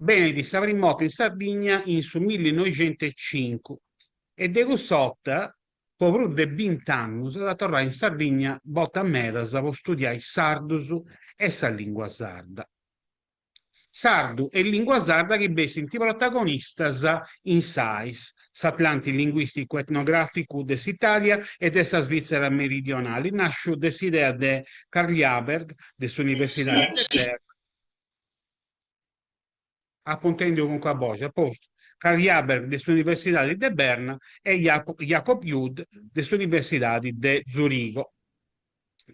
Benit sa prima 'orta in Sardigna in su millinoixentuecincu e de cuss'orta po prus de bint'annus at a torrai in Sardigna bortas medas po studiai is sardus e sa lìngua sarda. Sardu e lìngua sarda chi bessint protagonistas in s'AIS, s'Atlanti Linguìsticu Etnogràficu de s'Itàlia e de sa Svìtzera Meridionali, nàsciu de s'idea de Karl Jaberg de s'Universidadi de Berna. Apu intendiu calincuna boxi, a postu. Karl Jaberg de s'Universidadi de Berna e Jakob Jud de s'Universidadi de Zurigo.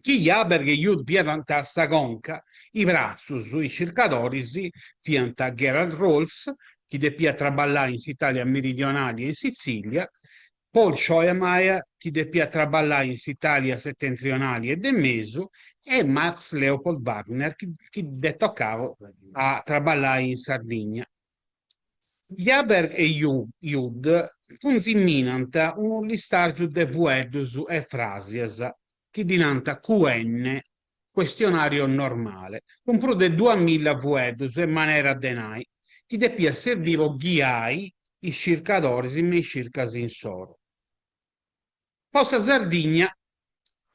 Chi Jaberg e Jud fiant sa conca, is bratzus, is circadoris, fiant Gerhard Rohlfs, chi depiat traballai in s'Itàlia meridionali e in Sitzìlia, Paul Scheuermeier, chi depiat traballai in s'Itàlia setentrionali e de mesu, e Max Leopold Wagner, chi dd'est tocau a traballai in Sardigna. Jaberg e Jud cuntziminant unu listàrgiu de fueddus e fràsias, chi ddi nant QN, Questionario Normale, cun prus de duamilla fueddus e maneras de nai, chi depiat serbiri po ghiai is circadoris me is circas insoru. Po sa Sardigna,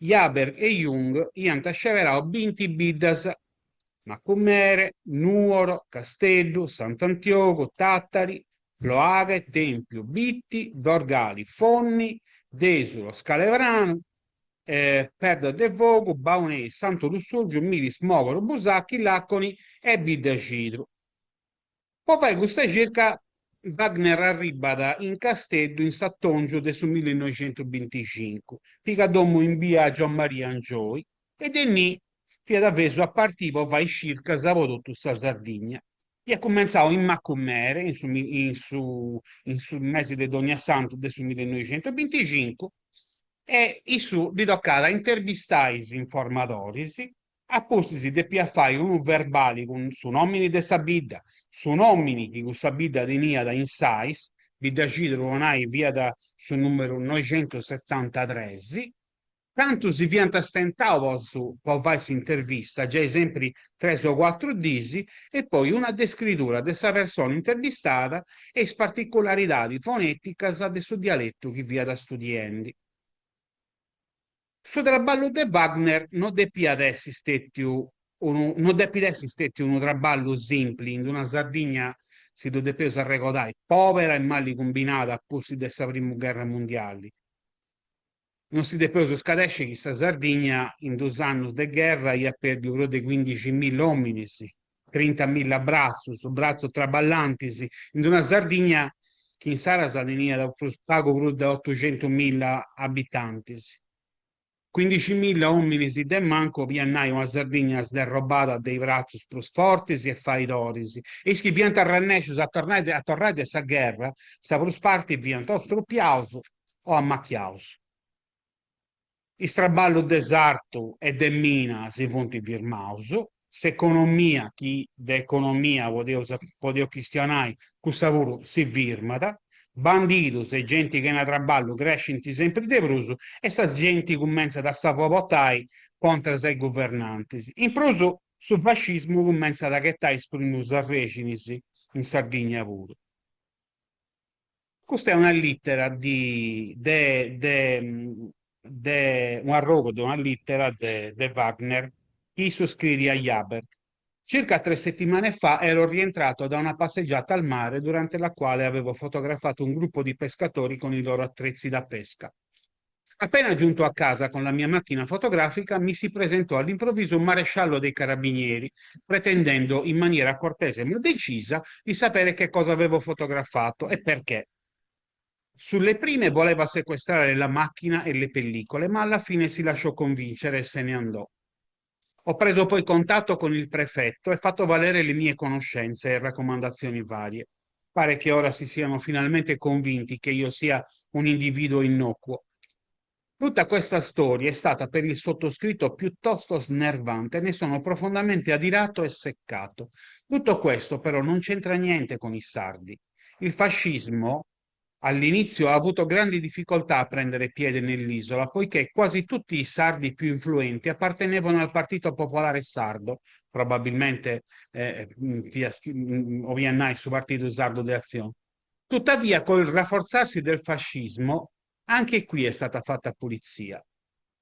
Jaberg e Jung iant sceberau binti biddas, Macumere, Nùoro, Casteddu, Sant'Antiogu, Tàtari, Ploaghe, Tèmpiu, Bitti, Dorgali, Fonni, Dèsulo, Scalepranu, Perda de Fogu, Baunei, Santu Lussùrgiu, Milis, Mògoro, Busachi, Làconi e Biddaxidru. Po fai custa circa Wagner arribat in Casteddu in s'atòngiu de su millinoixentubinticincu, pigat domu in bia Giommaria Angioy e de innì fiat avesu a partì po fai circas po totu sa Sardigna. Iat cumentzau in Macumere in su in su in su mesi de Donniassantu de su millinoixentubinticincu e issu ddi tocat a interbistai is informadoris A pustis depiat fai unu verbali cun su nòmini de sa bidda, su nòmini chi cussa bidda teniat in s'AIS, Biddaxidru po nai fiat su nùmeru noixentusetantatres, cantu si fiant stentaus po su po fai s'intervista, giai sempri tres o cuatru dis, e poi una descridura de sa persona interbistada e is particularidadis fonèticas de su dialetu chi fiat studiendi. Su traballu de Wagner no depiat essi stètiu unu no depit essi stètiu unu traballu simpli in una Sardigna, si ddu depeus arregodai, pòbera e mali cumbinada a pustis de sa primu gherra mundiali. Non si depeus scadesci chi sa Sardigna in dus annus de gherra iat pèrdiu prus de cuindiximilla òminis, trintamilla bratzus, bratzus traballantis, in una Sardigna chi insaras teniat prus pagu prus de otuxentumilla abitantis. Cuindiximilla òminis de mancu 'oliat nai una Sardigna sderrobada de is bratzus prus fortis e faidoris, e is chi fiant arrennèscius a tornai a torrai de sa gherra, sa prus parti fiant o strupiaus o amachiaus. Is traballus de sartu e de mina si funt firmaus, s'economia, chi de economia podeus podeus chistionai, cussa puru si firmat, bandidus e genti chena traballu crescint sempri de prus e sa genti cumentzat a s'avobotai contras a is guvernantis. In prus su fascismu cumentzat a ghetai is primus arrexinis in Sardigna puru. Custa est una lìtera de de de de un'arrogu de una lìtera de de Wagner chi issu scriri a Jaberg. Circa tre settimane fa ero rientrato da una passeggiata al mare durante la quale avevo fotografato un gruppo di pescatori con i loro attrezzi da pesca. Appena giunto a casa con la mia macchina fotografica mi si presentò all'improvviso un maresciallo dei carabinieri, pretendendo in maniera cortese ma decisa di sapere che cosa avevo fotografato e perché. Sulle prime voleva sequestrare la macchina e le pellicole, ma alla fine si lasciò convincere e se ne andò. Ho preso poi contatto con il prefetto e fatto valere le mie conoscenze e raccomandazioni varie. Pare che ora si siano finalmente convinti che io sia un individuo innocuo. Tutta questa storia è stata per il sottoscritto piuttosto snervante, ne sono profondamente adirato e seccato. Tutto questo però non c'entra niente con i sardi. Il fascismo all'inizio ha avuto grandi difficoltà a prendere piede nell'isola, poiché quasi tutti i sardi più influenti appartenevano al Partito Popolare Sardo, probabilmente 'oliat nai su Partidu Sardu de Atzione. Tuttavia, col rafforzarsi del fascismo, anche qui è stata fatta pulizia.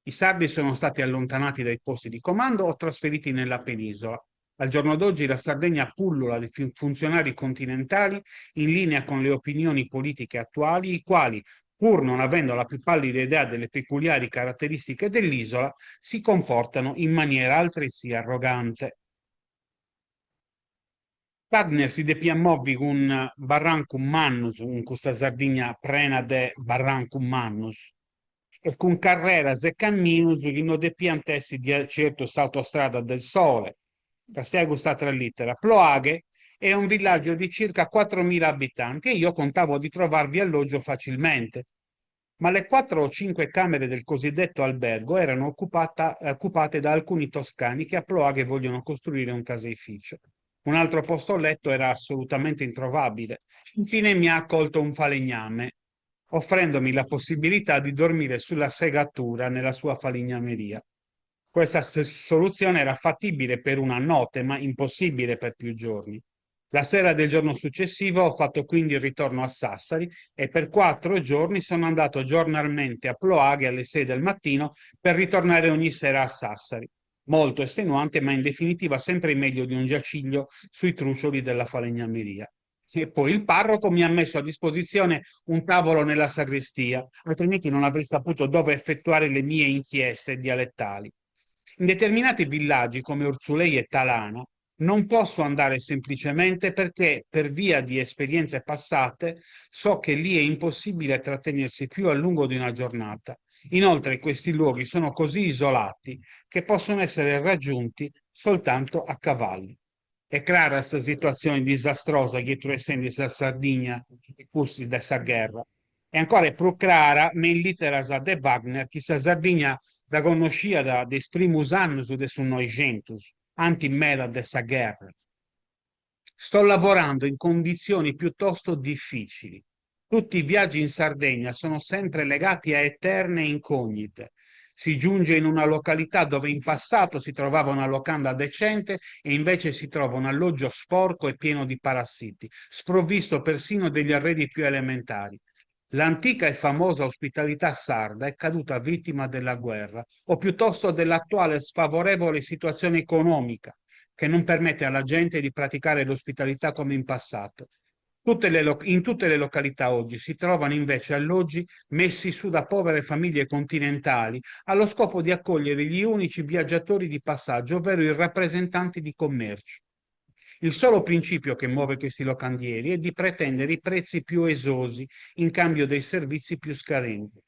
I sardi sono stati allontanati dai posti di comando o trasferiti nella penisola. Al giorno d'oggi la Sardegna pullula di funzionari continentali in linea con le opinioni politiche attuali, i quali, pur non avendo la più pallida idea delle peculiari caratteristiche dell'isola, si comportano in maniera altresì arrogante. Wagner si depiat movi cun barrancus mannus in custa Sardigna prena de barrancus mannus e cun carreras e camminus chi no depiant essi di certu s'Autostrada del Sole. Castiai cust'atra lìtera. Ploaghe è un villaggio di circa quattromila abitanti e io contavo di trovarvi alloggio facilmente. Ma le quattro o cinque camere del cosiddetto albergo erano occupate da alcuni toscani che a Ploaghe vogliono costruire un caseificio. Un altro posto letto era assolutamente introvabile. Infine mi ha accolto un falegname, offrendomi la possibilità di dormire sulla segatura nella sua falegnameria. Questa soluzione era fattibile per una notte, ma impossibile per più giorni. La sera del giorno successivo ho fatto quindi il ritorno a Sassari e per quattro giorni sono andato giornalmente a Ploaghe alle 6 del mattino per ritornare ogni sera a Sassari. Molto estenuante, ma in definitiva sempre meglio di un giaciglio sui trucioli della falegnameria. E poi il parroco mi ha messo a disposizione un tavolo nella sagrestia, altrimenti non avrei saputo dove effettuare le mie inchieste dialettali. In determinati villaggi come Urzulei e Talana non posso andare semplicemente perché, per via di esperienze passate, so che lì è impossibile trattenersi più a lungo di una giornata. Inoltre questi luoghi sono così isolati che possono essere raggiunti soltanto a cavallo. Est crara sa situatzione disastrosa chi est truessendi sa Sardigna a pustis de sa gherra. E ancora est prus crara me is lìteras de Wagner chi sa Sardigna dda connosciat de is primus annus de su Noixentus, antis meda de sa gherra. Sto lavorando in condizioni piuttosto difficili. Tutti i viaggi in Sardegna sono sempre legati a eterne incognite. Si giunge in una località dove in passato si trovava una locanda decente e invece si trova un alloggio sporco e pieno di parassiti, sprovvisto persino degli arredi più elementari. L'antica e famosa ospitalità sarda è caduta vittima della guerra, o piuttosto dell'attuale sfavorevole situazione economica, che non permette alla gente di praticare l'ospitalità come in passato. Tutte le in tutte le località oggi si trovano invece alloggi messi su da povere famiglie continentali allo scopo di accogliere gli unici viaggiatori di passaggio, ovvero i rappresentanti di commercio. Il solo principio che muove questi locandieri è di pretendere i prezzi più esosi in cambio dei servizi più scadenti.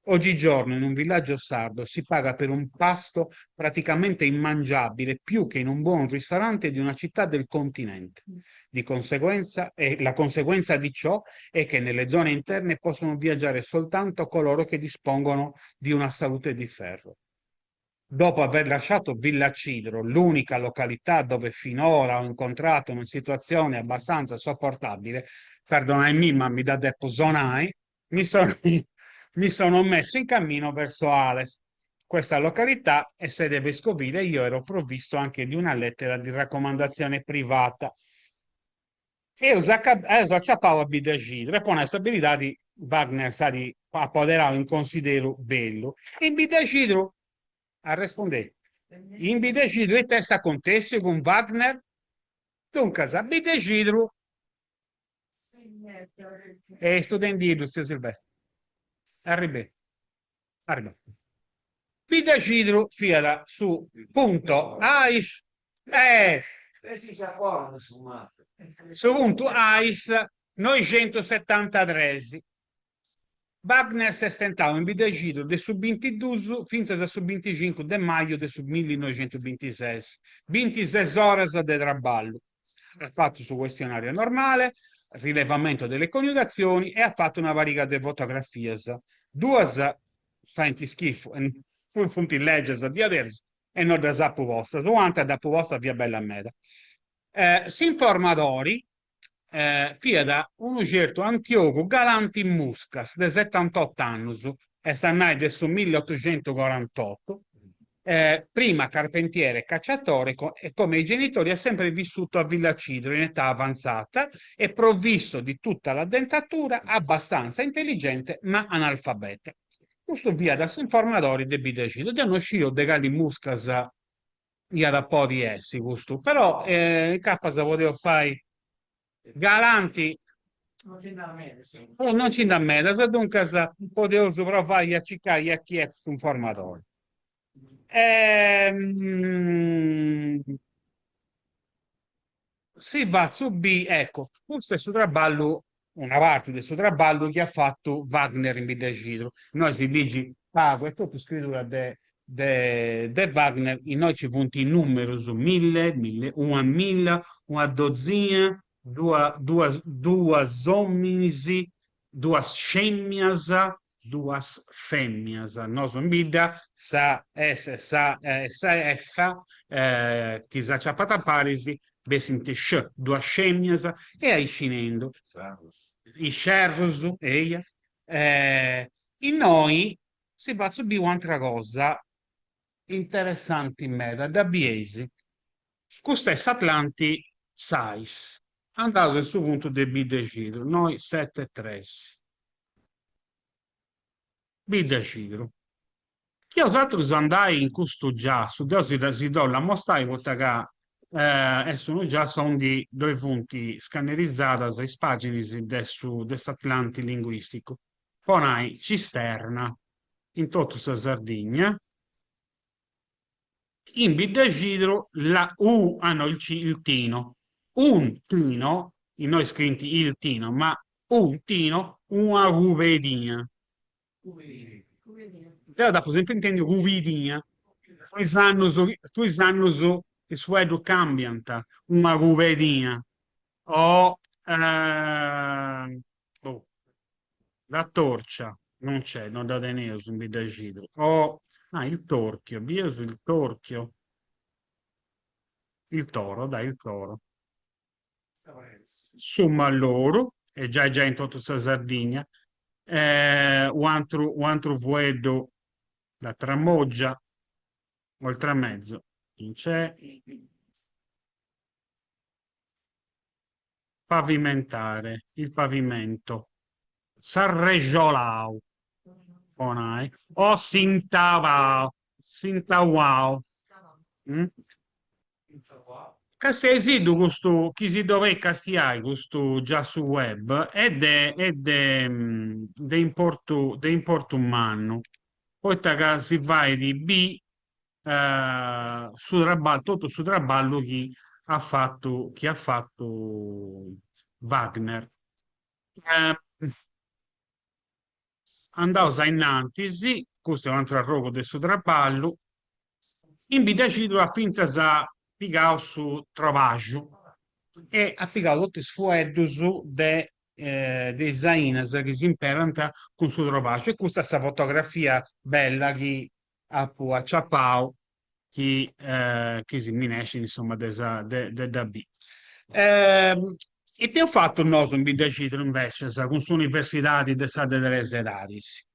Oggigiorno in un villaggio sardo si paga per un pasto praticamente immangiabile più che in un buon ristorante di una città del continente. Di conseguenza, e la conseguenza di ciò è che nelle zone interne possono viaggiare soltanto coloro che dispongono di una salute di ferro. Dopo aver lasciato Villacidro, l'unica località dove finora ho incontrato una situazione abbastanza sopportabile, perdonaimì ma mi dda depu sonai, mi sono, mi sono messo in cammino verso Ales. Questa località è sede vescovile e io ero provvisto anche di una lettera di raccomandazione privata. Eus aciapau a Biddaxidru e po nai sa beridadi Wagner s'at apoderau in consideru bellu. In Biddaxidru, arrespundei, in Biddaxidru it'est acontèssiu cun Wagner? Duncas, a Biddaxidru est studendiddu tziu Silvestru. Arribei. Arribau. Biddaxidru fiat su punto ais eh su puntu ais noixentussetantatres. Wagner s'est stentau in Biddaxidru de su bintidus fintzas a su binticincu de maju de su millinoixentubintises, bintises oras de traballu. At fatu su cuestionàriu normale. Rilevamento delle coniugazioni e at fatu una pariga de fotografias, duas faint schifu e no funt lègias diaderus e no ddas apu postas, un'atera dd'apu posta fiat bella meda. S'informadori fiat unu certu Antiogu Galanti Muscas de setantot'annus, est a nai de su milliotuxentucorantotu, prima carpentiere e cacciatore e come i genitori ha sempre vissuto a Villacidro in età avanzata e provvisto di tutta la dentatura, abbastanza intelligente ma analfabeta. Custu fiat s'informadori de Biddacidru, deu no sciu de cali Muscas iat a podi essi custu, però incapas podeus fai Galanti no nci nd'at medas, duncas podeus provai a circai a chi est s'informadori. Si fatzu bi, ecco, custu est su traballu, una parti de su traballu chi at fatu Wagner in Biddacidru. Innoi si ligit pagu, est totu scritura de de Wagner, innoi ci funt is numerus, mille, mille, una milla, una dozina, duas duas duas ominis, duas scemmias, duas femmias. Nosu in bidda sa S e sa e sa F chi s'aciapant paris bessint sc, duas scemmias e aici nendu. Is scerrus, eia. Innoi Si fatzu biri u'antra cosa interessanti meda, dda bieis? Custa est s'Atlanti Sais. Andaus in su puntu de Biddacidru, noi seti e tres. Biddacidru. Chi 'osatrus andai in custu giassu, deu si si dd'ollu ammostai poita ca est unu giassu aundi ddoi funt scannerizadas is paginis de su de s'Atlanti linguisticu. Po nai cisterna in totu sa Sardigna, in Biddacidru la u ah no il ci il tino, un tino, innoi scrint il tino, ma un tino, una cubedina. Deu dd'apu sempri intendiu cubidina, cun is annus cun is annus is fueddus cambiant, una cubedina o boh, la torcia, non nc'est, no dda teneus in Biddacidru, o, ah, il torchio, bieus il torchio, il toro, dai, il toro. Su malloru, e giai giai in totu sa Sardigna, u' antru u' antru fueddu, la tramoggia, o il tramezzo, nc'est. Pavimentare, il pavimento. S'arrexolau, po nai, o s'intavau, s'intauau. Castiaisiddu custu, chi si ddu bolit castiai custu giassu web est de est de de importu de importu mannu, poita ca si fait biri su traballu, totu su traballu chi at fatu chi at fatu Wagner. Andaus a innantis, custu est un'atru arrogu de su traballu, in Biddacidru at fintzas pigau su trobaxu e at pigau totu is fueddus de de is ainas chi s'imperant cun su trobaxu e custa est sa fotografia bella chi apu aciapau chi chi si minescit insoma de sa de de dda biri. Ite eus fatu nosu in Biddacidru invecias cun s'Universidadi de sa de tres edadis?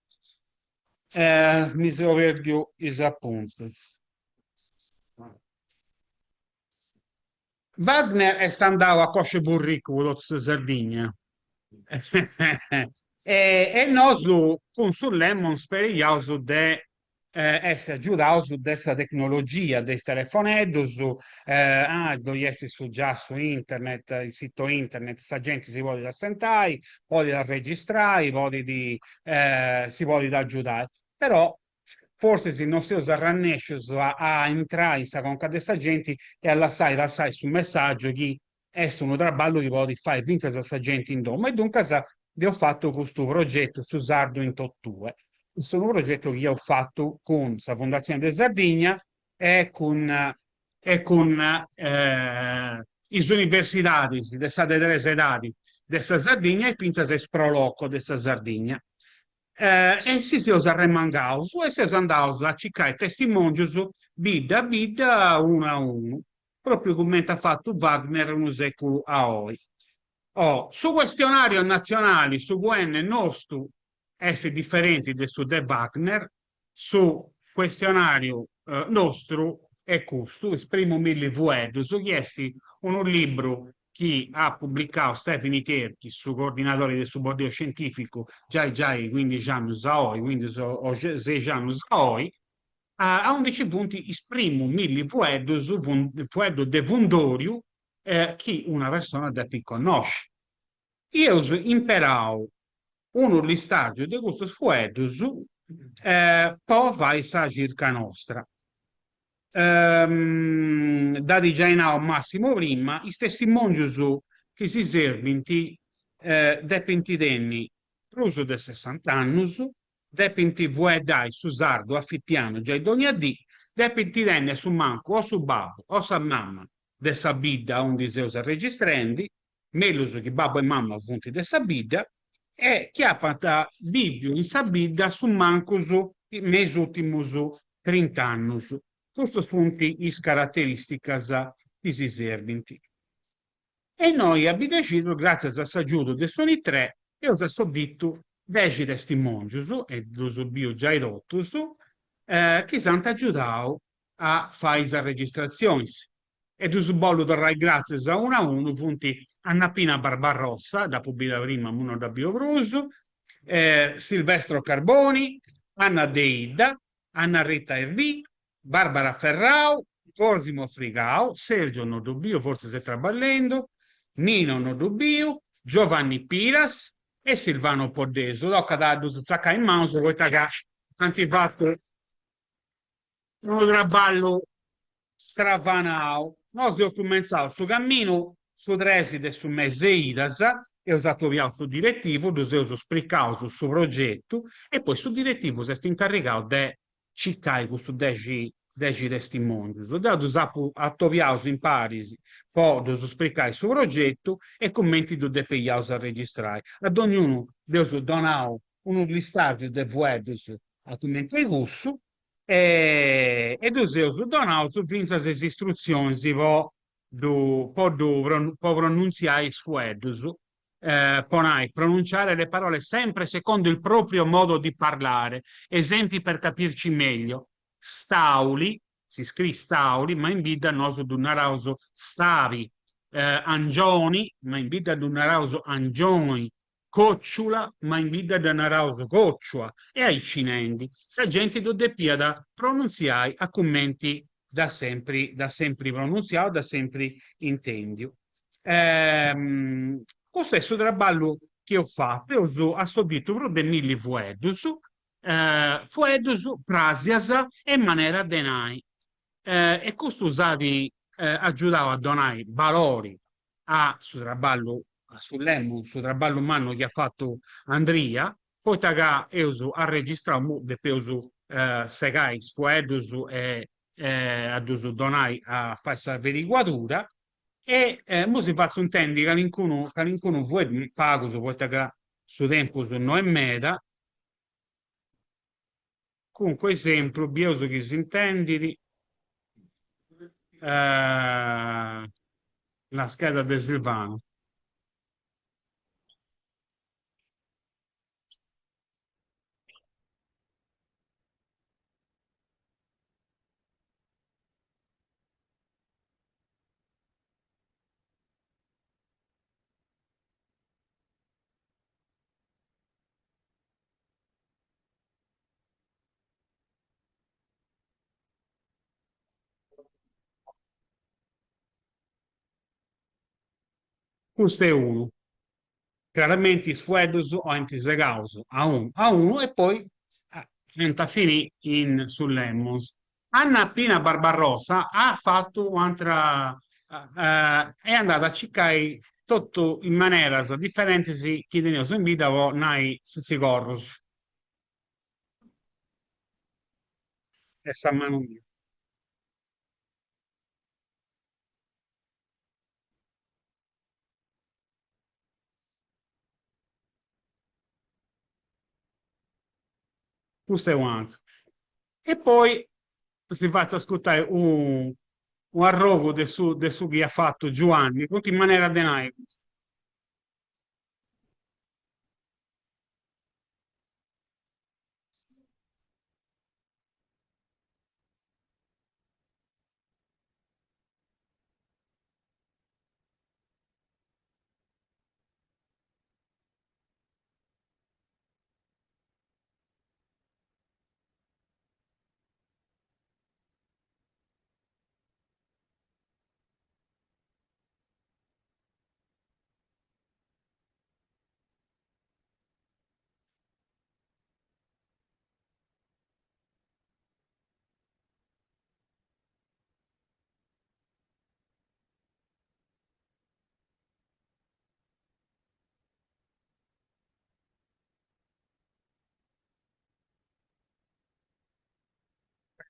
Mi seu perdiu is apuntus. Wagner est andau a cosc'e burricu po totu sa Sardigna e nosu cun su Lemon speriaus de essi agiudaus de sa tecnologia, de is telefoneddus, ah ddoi est su giassu internet, il sito internet, sa genti si podit assentai, podit arregistrai, podit si podit agiudai, però Forsis no seus arrannèscius a intrai in sa conca de sa genti e a lassai passai su messàgiu chi est unu traballu chi podit fai fintzas sa genti in domu e duncas dd'eus fatu custu progetu Su sardu in totue. Est unu progetu chi eus fatu cun sa Fundatzioni de Sardigna e cun e cun is universidadis de sa de tres edadi. de sa Sardigna e fintzas a is Pro Loco de sa Sardigna. E si seus arremangaus e seus andaus a circai testimòngius bidda bidda unu a unu, pròpriu cumenti at fatu Wagner unu sèculu a oi. Oh, su questionàriu natzionali, su QN nostu, est diferenti de su de Wagner, su questionàriu nostru est custu, Is primus milli fueddus, chi est unu libru chi at publicau Stefini Cherchi, su coordinadori de su Boddeu Scientìficu, giai giai cuindixi annus a oi, cuindixi o seixi annus a oi, aundi ci funt is primus milli fueddus, fueddus de fundòriu chi una persona depit connosci. Eus imperau unu listàgiu de custus fueddus po fai sa circa nostra. Dd'at giai nau Massimo prima, is testimòngius chi si serbint depint tenni prus de sessant'annus, depint fueddai su sardu a fitianu giai dònnia dì, depint tenni a su mancu o su babbu o sa mama de sa bidda aundi seus arregistrendi, mellus chi babbu e mama funt de sa bidda, e chi apant bìviu in sa bidda a su mancus me is ùrtimus trint'annus. Custas funt is caraterìsticas chi si serbint. E innoi a Biddexidru, gràtzias a s'agiudu de s'Unitre, eus assobitu dexi testimòngius, e ddus biu giai totus, chi s'ant agiudau a fai is arregistratzionis. E ddus bollu torrai gràtzias a unu a unu, funt Anna Pina Barbarossa, dd'apu bida prima ma no dda biu prus, Silvestro Carboni, Anna Deidda, Anna Rita Ervì, Barbara Ferrau, Cosimo Frigau, Sergio no ddu biu, fortzis est traballendu, Nino no ddu biu, Giovanni Piras e Silvano Poddesu. Tocat a ddus tzacai in manus poita ca ant fatu unu traballu stravanau. Nosu eus cumentzau su camminu su tresi de su mesi 'e Idas, eus atobiau su diretivu, ddus eus spricaus su progetu e poi su diretivu s'est incarrigau de circai custus dexi dexi testimòngius. Deu ddus apu atobiaus imparis po ddus spricai su progetu e cumenti ddu depeiaus arregistrai. A dognunu dd'eus donau unu listàgiu de fueddus a cumenti 'e cussu e ddus eus donaus fintzas is istrutzionis po ddu po ddu po pronuntziai is fueddus, po nai, pronunciare le parole sempre secondo il proprio modo di parlare, esempi per capirci meglio, stauli, si scriit stauli, ma in bidda nosu ddu naraus stabi, angioni, ma in bidda ddu naraus angioi, còciula, ma in bidda dda naraus còciua, e aici nendi. Sa genti ddu depiat pronuntziai a cumenti dd'at sempri dd'at sempri pronuntziau, dd'at sempri intèndiu. Custu est su traballu chi eus fatu, eus assobitu prus de milli fueddus, fueddus, fràsias e maneras de nai. E custu s'at agiudau a donai balori a su traballu, a su Lemon, su traballu mannu chi at fatu Andria, poita ca eus arregistrau, imui depeus segai is fueddus e a ddus donai a fai s'averiguadura, e imui si fatzu intendi calincunu calincunu fueddu, pagus poita ca su tempus no est meda, Cuncu esempru, bieus chi s'intendit la scheda de Silvano. Custu est unu. Craramenti is fueddus 'olint segaus a unu a unu e poi ant a finì in su Lemons. Anna Pina Barbarossa at fatu u'atra, est andada a circai totu is maneras diferentis chi teneus in bidda po nai sitzigorrus. Est sa manu mia. Custu est u'atru. E poi si fatzu ascurtai u arrogu de su de su chi at fatu Giuanni, funt maneras de nai custas.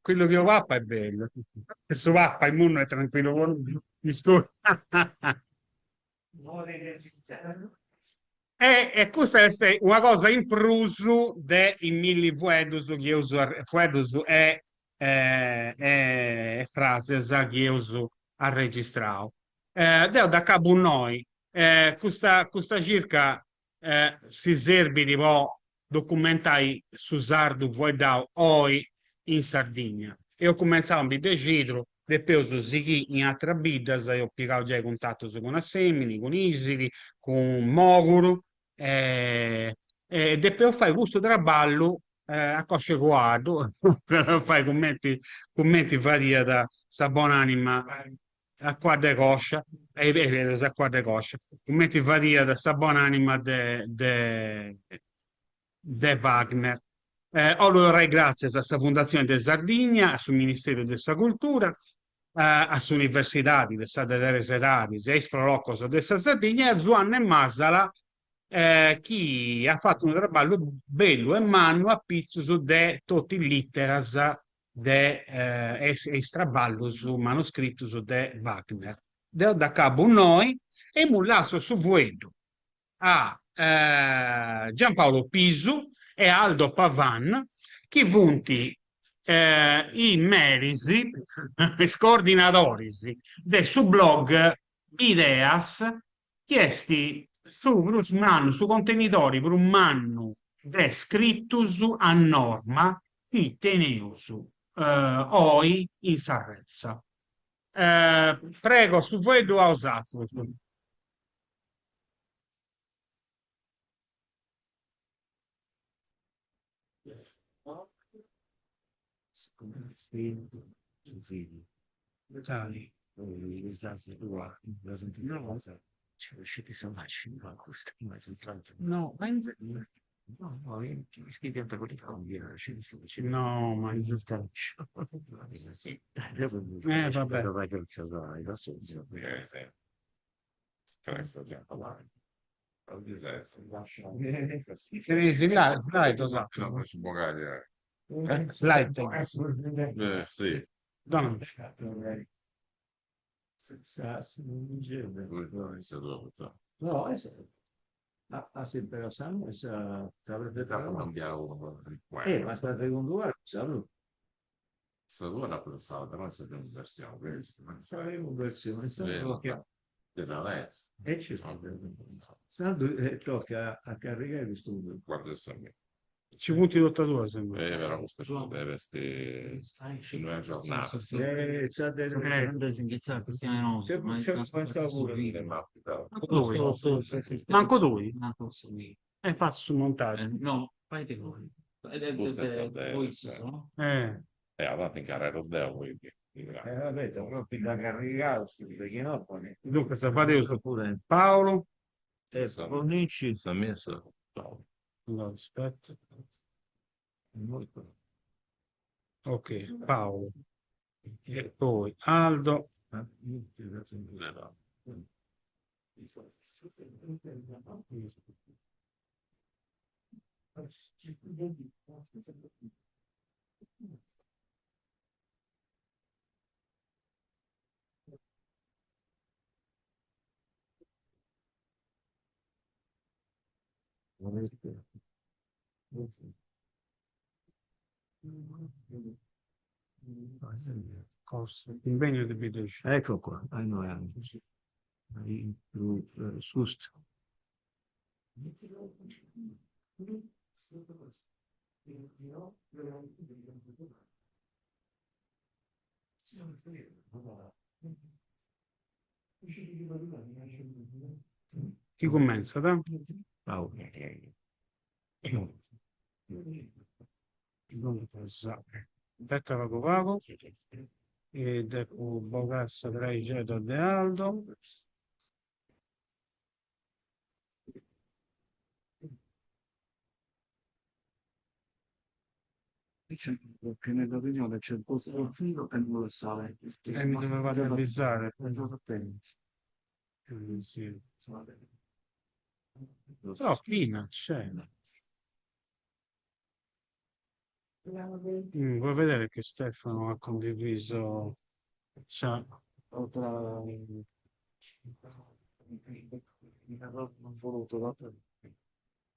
Tranquillo che 'o Papa è bello. Su Papa in mundu è tranquillo po nudda. E e custa est una cosa in prus de is milli fueddus chi eus fueddus e e frases chi eus arregistrau. Deu dd'acabu innoi, custa custa circa si serbit po documentai su sardu fueddau oi in Sardigna. Eus cumentzau in Biddexidru, depeus sighì in ateras biddas, eus pigau giai cuntatus cun Assemini, cun Isili, cun Mòguru e depeus fai custu traballu a coscia 'e cuaddu, fai cumenti cumenti fadiat sa bon'anima a cuaddu 'e coscia, e a cuaddu 'e coscia, cumenti fadiat sa bon'anima de de de Wagner. 'Ollu torrai gràtzias a sa Fundatzioni de Sardigna, a su Ministeru de sa Cultura, a s'Universidadi de sa de Tres Edadis e a is Prolocos de sa Sardigna e a Zuanne Masala chi at fatu unu traballu bellu e mannu apitzus de totu is lìteras de e is traballus manuscritus de Wagner. Deu dd'acabu innoi e imui lassu su fueddu a Giampaolo Pisu e a Aldo Pavan chi funt is meris, is coordinadoris de su blog Bideas chi est su prus mannu, su contenidori prus mannu de scritus a norma chi teneus oi in s'arretza. Prego, su fueddu a 'osatrus. Sa tua l'apo lassada, no sa prima versione. Sa prima versione, Intzandus tocat a carrigai custu. Guarda sa mia. Ci funt totas duas. Eh, però custa ci deve essere una giornata. Mancu tui? E fatzu su montàgiu. No, faiti voi. Custa est de... Eh. E avanti incarrero deo, quindi. Eh, vabbè, proprio da carrigaus, perché no pone. Duncas fadeus Paolo. E Bonici. Sa mia sa Paolo. Allora, aspetta. Ok, Paolo. E poi Aldo. Cunvegnu de Biddexidru. Ecco qua, custu. Chi cumentzat? Duncas, aspetta pagu pagu, depu bogai sa traixedda de Aldo. Che nella riunione c'è il posto del filo e non lo sa. E mi dovevate avvisare. Sì. Però prima c'è. Vuoi vedere che Stefano ha condiviso? C'ha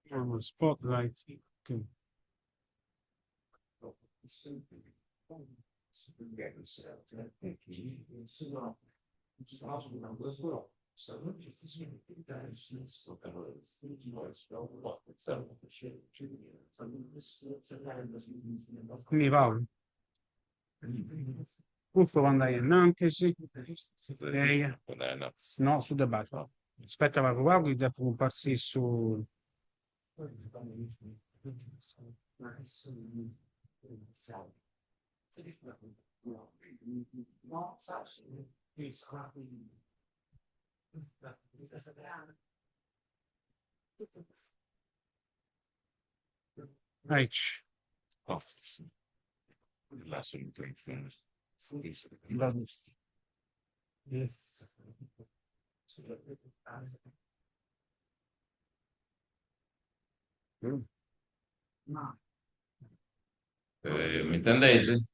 uno spotlight. Che... Quindi Paolo, custu po andai innantis, no, su de batu, aspetta pagu pagu chi depu cumpartziri su Aici. Mi intendeis?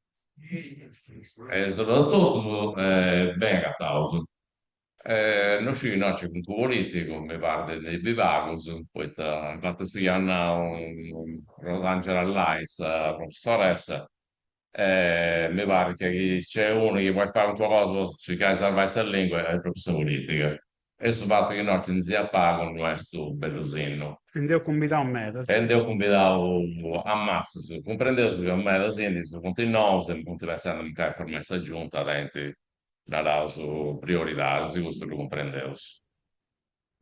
Saludu a totus e beni agataus. No sciu innoi nc'est calincunu politicu, mi parit de ndi biri pagus, poita in fatu su chi at nau Rosangela Lai, sa professoressa, mi parit ca chi nc'est unu chi podit fai calincuna cosa po circai de sarvai sa lingua est propriu sa politica. E su fatu chi innoi nci ndi siat pagu no est unu bellu sinnu. E nd'eus cumbidau medas. E nd'eus cumbidau a massas. Cumprendeus ca medas sìndigus funt nous e funt pensendi mancai a formai sa giunta, tenint, naraus, prioridadis, custu ddu cumprendeus.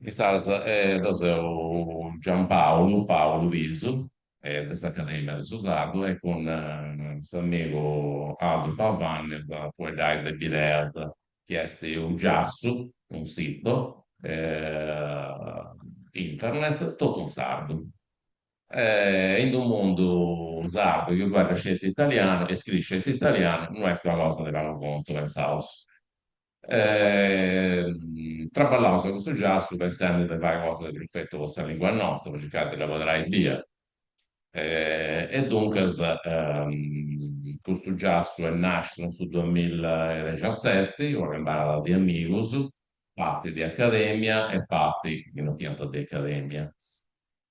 Insaras deu seu Giampaulu, Paulu Pisu, de s'Academia de su Sardu e cun s'amigu Aldo Pavan eus a fueddai de Bideas, chi est unu giassu, un sito internet totu in sardu. In unu mundu sardu chi fueddat sceti italianu e scriit sceti italianu no est una cosa de pagu contu, pensaus. Traballaus a custu giassu pensendi de fai cosa de profetu po sa lingua nosta, po circai de dda apoderai bia. E duncas custu giassu est nàsciu in su duamilla e dexaseti, una cambarada de amigus, parti de academia e parti chi no fiant de academia.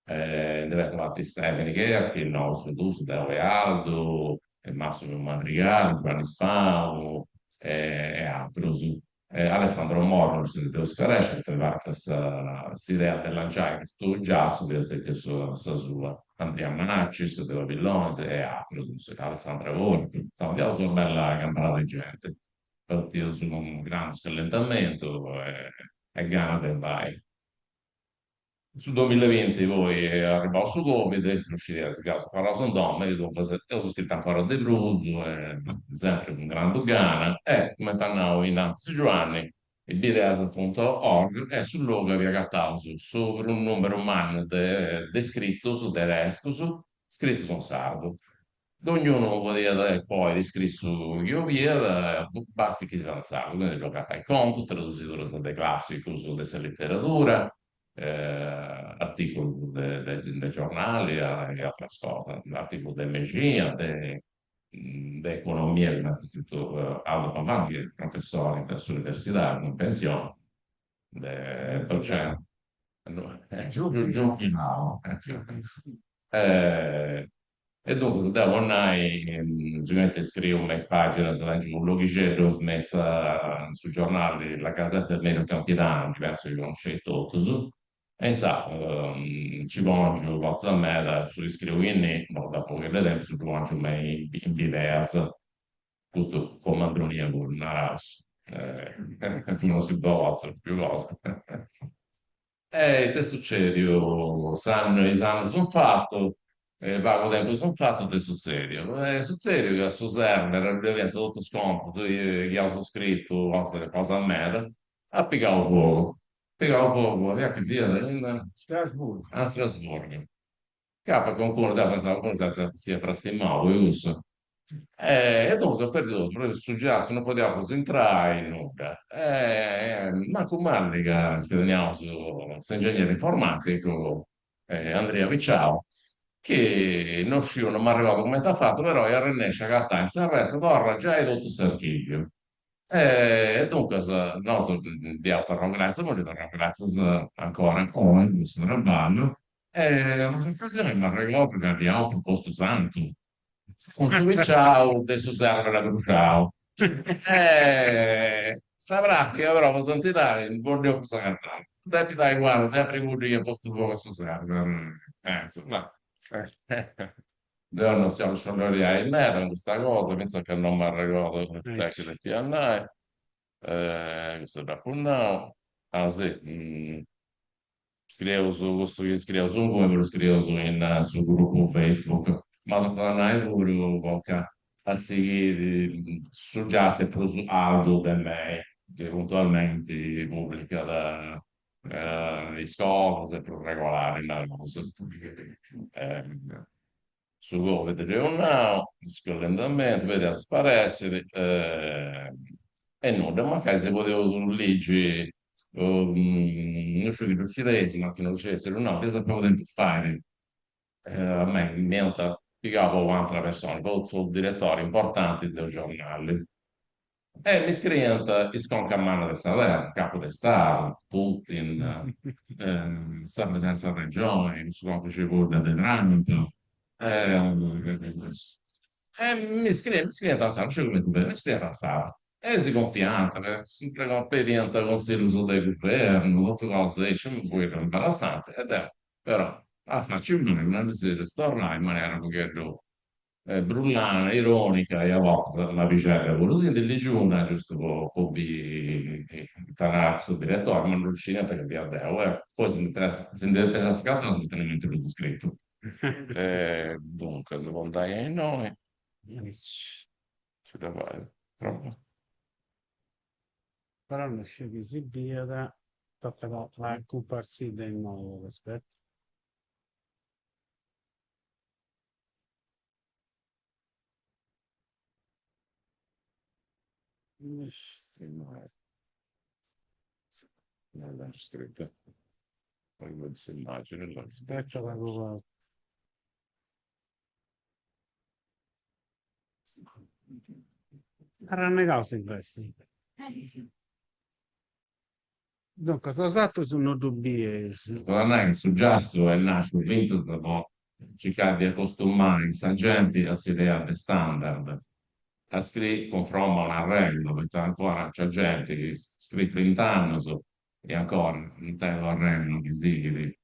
Ndi fiant parti Stefani Cherchi, nosu duus, deu e Aldu, Massimu Madrigali, Giuanni Spau e atrus. Alessandro Moro non si ndi depeus scaresci, poita mi parit ca s'idea de lanciai custu giassu fiat stetia sa sua. Andria Macis de Pabillonis e atrus, Alessandra Porcu, insoma fiaus una bella cambarada de genti, partius cun grandu scallentamentu e gana de fai. In su duamillabinti poi est arribau su Covid e no scidiaus ca seus abarraus in domu e duncas eus scritu ancora de prus e sempri cun grandu gana e cumenti at nau innantis Giuanni, bideas punto org est su logu aundi agataus su prus numeru mannu de scritus, de testus scritus in sardu. Dognunu podiat poi scriri su chi 'oliat, bastit chi siat in sardu, quindi ddoi agatais contus, tradusiduras de classicus de sa literadura, articulus de giornali e atras cosas, articulus de mexina, de economia, cumenti at scritu Aldo Pavan, chi est professori de s'universidadi, in pensioni, de docenti. E duncas deu po nai, sigumenti scriu me is paginas, tengiu unu bloghixeddu me in su giornali La Gazzetta del Medio Campidano, chi pentzu chi connosceis totus, e insa nci pongiu cosa meda, su chi scriu innì, no dda pagu de tempus, ddu pongiu me in bideas, custu po mandronia puru, naraus, no si potzu prus cosa. E it'est sucèdiu s'annu, is annus infatu, pagu tempus infatu it'est sutzèdiu? Est sutzèdiu ca su server ddoi fiant totus is contus chi iaus scritu cosa cosa meda, at pigau fogu, pigau fogu, aunia chi fiat in Strasburgo. A Strasburgo. Ca calincunu, deu pentzau calincunu siat frastimau po cussu. E duncas eus perdiu totu, propriu su giassu, non podiaus prus intrai, nudda. E mancu mali ca nci teniaus s'ingegneri informaticu Andria Picciau, chi no sciu, non m'arregordu cumenti at fatu, però est arrennesciu a agatai in s'arretza torra giai totu s'archiviu. E duncas nosu dd'iaus torrau gràtzias, imoi ddi torraus gràtzias ancora oi po su traballu E una occasioni m'arregordu ca dd'iaus propostu Santu, Santu Picciau de su server abruxau. E sa pratica però po santidadi no dd'eus prus agatada. Depit ai cuadu sempri cuddu chi at postu fogu a su server, pentzu. Ma deu no si 'ollu sciolloriai meda cun custa cosa, fintzas ca no m'arregordu ita chi depia nai. Custu dd'apu nau. Ah si Scrieus cussu chi scrieus inguni ddu scrieus in su grupu Facebook, ma tocat a nai puru po ca a sighiri su giassu est prus Aldo de mei, chi puntualmenti publicat is cosas, est prus regolari, naraus. Su Covid dd'eus nau, scollendamentu, poi at sparessiri e nudda, mancai si podeus ligi, no sciu chi ddu scideis, ma chi no ddu scideis si ddu nau, finas a pagu tempus fait a mei m'iant pigau po u'atera persona, po unu diretori importanti de unu giornali E mi scriiant is concas mannas de sa terra, capu de stadu, Putin, sa presidenti de sa regioni, cussu conca 'e cibudda de Trump, e mi scriiant, mi scriiant in sardu, no sciu cumenti fait, mi scriiant in sardu, e si confiant, pediant consillus de guvernu, totu cosas aici, unu pagheddu imbaratzanti, e deu però a faci manna ddis torrà in manera unu pagheddu Brullana, ironica e a bortas una pixedda puru. Si ndi ligiu una giustu po po biri ita narat su diretori, ma non ddu scidiant ca fia deu e poi si ndi si ndi depint essi acataus poita no m'ant prus scritu. Duncas po andai a innoi, si dda fait, prova. Però no sciu chi si biat, tocat a cumpartziri de nou, aspetta. Aspetta pagu pagu. Arrennegau si nd'est. Duncas bosatrus no ddu bieis. Tocat a nai chi su giassu est nàsciu fintzas po circai de acostumai sa genti a s'idea de standard, a scriri cunfromma a una règula, poita ancora nc'at genti chi scriit trint'annus e ancora non tenit una règula chi sighit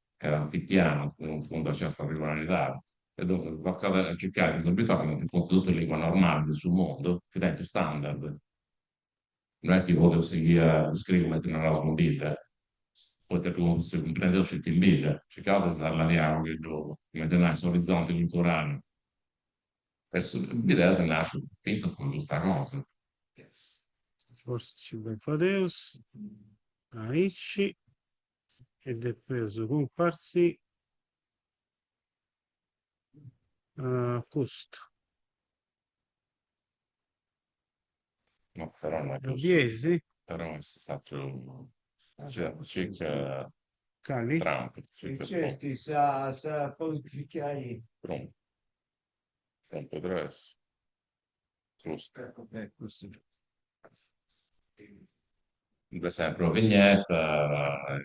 fitianu cun una certa regolaridadi. E duncas tocat a circai de s'abituai cumenti funt totu is lìnguas normalis de su mundu, chi tenint standard. No est chi podeus sighiri a ddu scriri cumenti naraus in bidda, poita ddu si cumprendeus sceti in bidda, circaus de s'allarghiai u' pagheddu, cumenti nai, s'orizonti culturali. E su Bideas est nasciu fintzas po custa cosa. Forsis ci dda fadeus aici e depeus cumpartzì custu. No, però no è Ddu cussu. bieis? Però est s'atru, circa Cali? Trump, circa Trump. Nc'est sa sa politica Trump. Trump tres. Custu. Custu. Dd'est sempri una vignetta,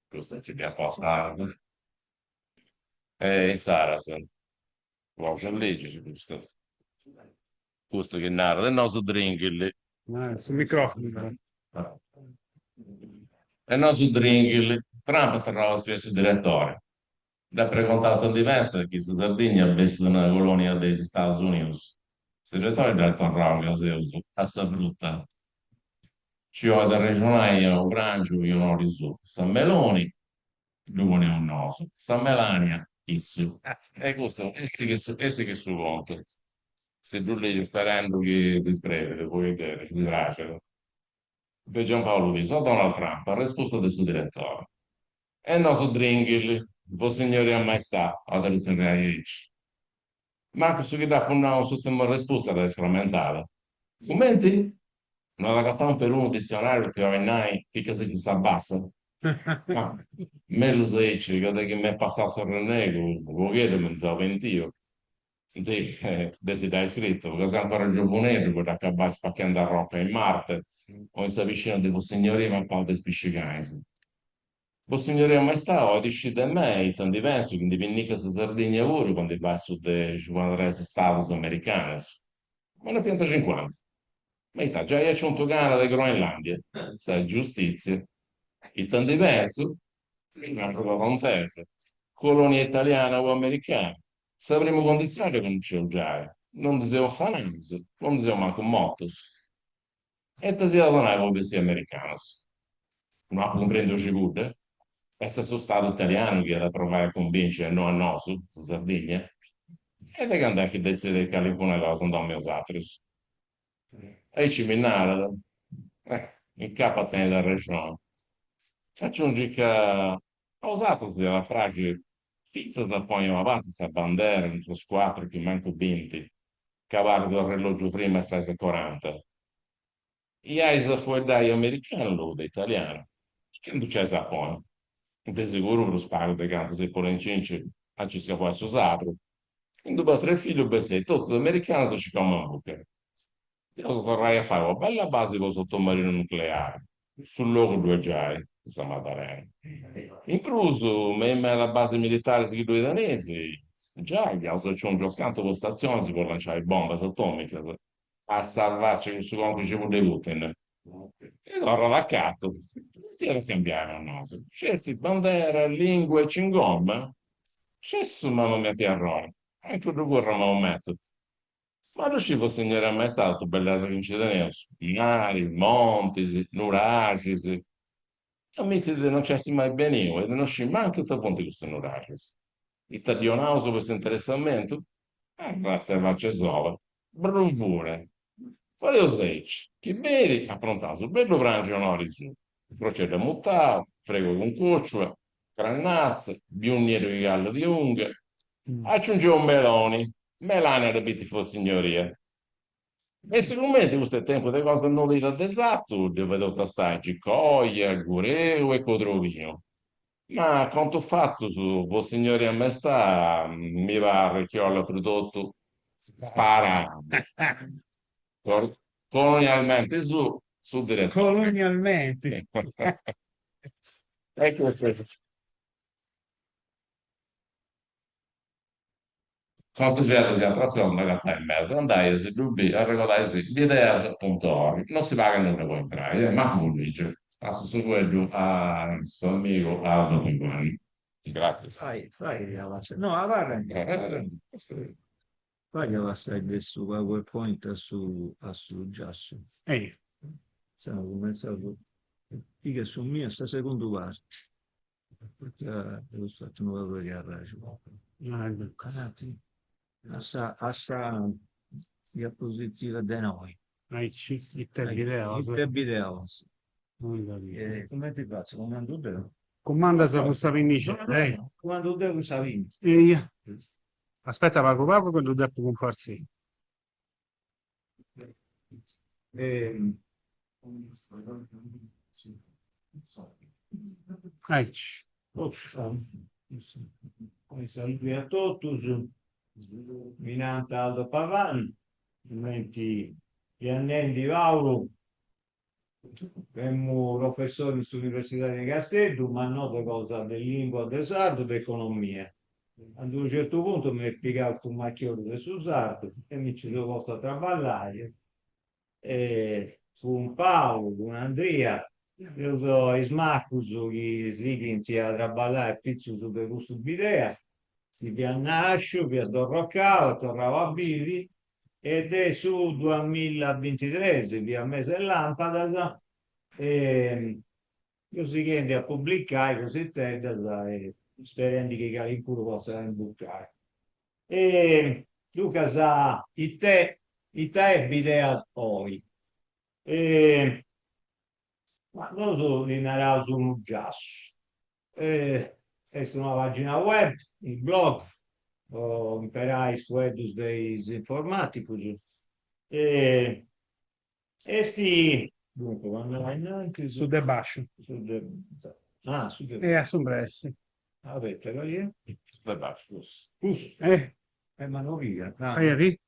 custa nci dd'iat posta. E insaras. Provaus a ligi custa. Custu chi narat, e nosu dringhilli. Su microfonu però. E nosu dringhilli. Trump at torrau a scriri a su diretori. Dd'at pregontau ita ndi pensat chi sa Sardigna bessit una colonia de is Stadus Unius. Su diretori dd'at torrau ca seus a sa fruta. Nci 'olit arrexonai a u' prangiu in onori suu. Sa Meloni ddu poneus nosu, sa Melania issu. E custu est su contu. Si ddu ligiu sperendu chi si sbrebit, poita mi praxit. De Giampaolo Pisu a Donald Trump, arrespusta de su diretori. E nosu dringhilli, Vossignoria Maestà, at a ddu tzerriai aici. Mancu su chi dd'apu nau in s'ùrtima arrespusta dd'at scramentada. Cumenti? No at agatau in perunu ditzionàriu ita 'olit nai fica-si-dda sa bassa? Ma mellus aici ca de chi m'est passau s'arrennegu unu pogheddu mi ndi seu pentiu de de si dd'ai scritu, ca seu ancora giovuneddu po dd'acabai spachendi arroca in Marte o in sa piscina de Vossignoria papau de is piscicanis. Vossignoria Maestà 'olit sciri de mei ita ndi pentzu chi ndi pinnicat sa Sardigna puru po ndi fai su de cincuantatres stadus americanus. Ma no fiant cincuanta. Ma ita, giai aciuntu Canada e Groenlandia? Sa giustitzia. Ita ndi pentzu? Un'atra tontesa. Colonia italiana o americana? Sa primu conditzioni dda connosceus giai, no ndi seus sanaus, no ndi seus mancu mortus. E ita s'iat a donai po bessiri americanus? No apu cumprendiu cibudda? Est su stadu italianu chi at a provai a cumbinci e no a nosu, sa Sardigna? E de candu est chi detzideis calincuna cosa in domu 'e 'osatrus? Aici mi narat, eh, incapas tenit arrexoni. Aciungit ca a 'osatrus iat a praxi fintzas a ponni a una parti sa bandera cun su scuatru chi mancu binti, ca parit unu arrellògiu frimu a is tres e coranta. Iais a fueddai americanu in logu de italianu. E cantu nci ais a ponni? De seguru prus pagu de cantu si ponit incinci a nci scavuai su sardu. In d'unu patrefillu besseis totus americanus e cicoma in buca. Iaus a torrai a fai una bella basi po sottomarinu nucleari, su logu ddu est giai, in Sa Madalena. In prus, me is meda basis militaris chi ddoi teneis, giai iaus a aciungi unas cantu postatzionis po lanciai bombas atomicas a sa faci 'e cussu concu 'e cibudda 'e Putin. E torrat a catu, ita iat a cambiai po nosu? Sceti bandera, lingua e cingomma? Cessu mama mia tiarroni, ancu ddu currat Maomettu. Ma ddu scit Vossignoria Maestà totu bellesa chi nci teneus, mari, montis, nuraxis. Amitit de no nci essi mai beniu e de no sciri mancu ita funt custus nuraxis. Ita ddi 'onaus po s'interessamentu? Arratza 'e facci 'e sola. Bruvure. Fadeus aici, chi benit aprontaus unu bellu prangiu in onori suu, proceddu amutau, fregula cun còciula, crannatza, binu nieddu chi callat di unga, aciungeus Meloni, Melania arrepitit Vossignoria. E sigumenti custu est tempus de cosas nodidas de satu, ddi fadeus tastai gicoia, gureu e codrovinu. Ma a contus fatus, Vossignoria Maestà, mi parrit chi 'ollat prus totu sparai. Colonialmente su su diretori. Colonialmente. E custu. Contu certas e atras cosas nd'agatais medas, andai a si ddu biri, arregodai·sì, bideas punto org, non si pagat nudda po intrai, e mancu po ligi. Lassu su fueddu a s'amigu Aldo Pagani. Gràtzias. Fai, fai a passai. No, abarra. Fai a passai de su PowerPoint a su a su giassu. Ehi. Siamo cumenzaus. Piga su miu a sa segundu parti. Poita eus fatu unu pagu de carraxu. A sa a sa diapositiva de noi. Aici, ite bideos. Ite bideos. Cumenti fatzu, cumandu deu? Cumandas cun sa pinnixedda, eh? Cumandu deu cun sa pinna. Eia. Aspetta pagu pagu ca ddu depu cumpartziri. Aici. Saludi a totus, mi nant Aldo Pavan, cumenti fiat nendi Paulu, femu professori in s'Universidadi de Casteddu, ma no de cosa de lingua o de sardu, de economia. A unu certu puntu m'est pigau su machiori de su sardu e mi nci seu postu a traballai e cun Paulu, cun Andria, seus is macus chi sighint a traballai apitzus de custu Bideas, chi fiat nàsciu, fiat sdorrocau e torrau a bivi e de su duamillabintitres fiat mese 'e làmpadas e Seus sighendi a publicai cositeddas e sperendi chi calincunu potzat imbucai. E duncas ite ita est Bideas oi? E ma nosu ddi naraus unu giassu. Est una pagina web, unu blog, po imperai is fueddus de is informaticus. E Est dunque po andai innantis. Su de basciu. Su de ah su de E a s'imbressi. Abetta cali est? Su de basciu cussu. Cussu. Eh. Eh ma no pigat. Ah. Pi?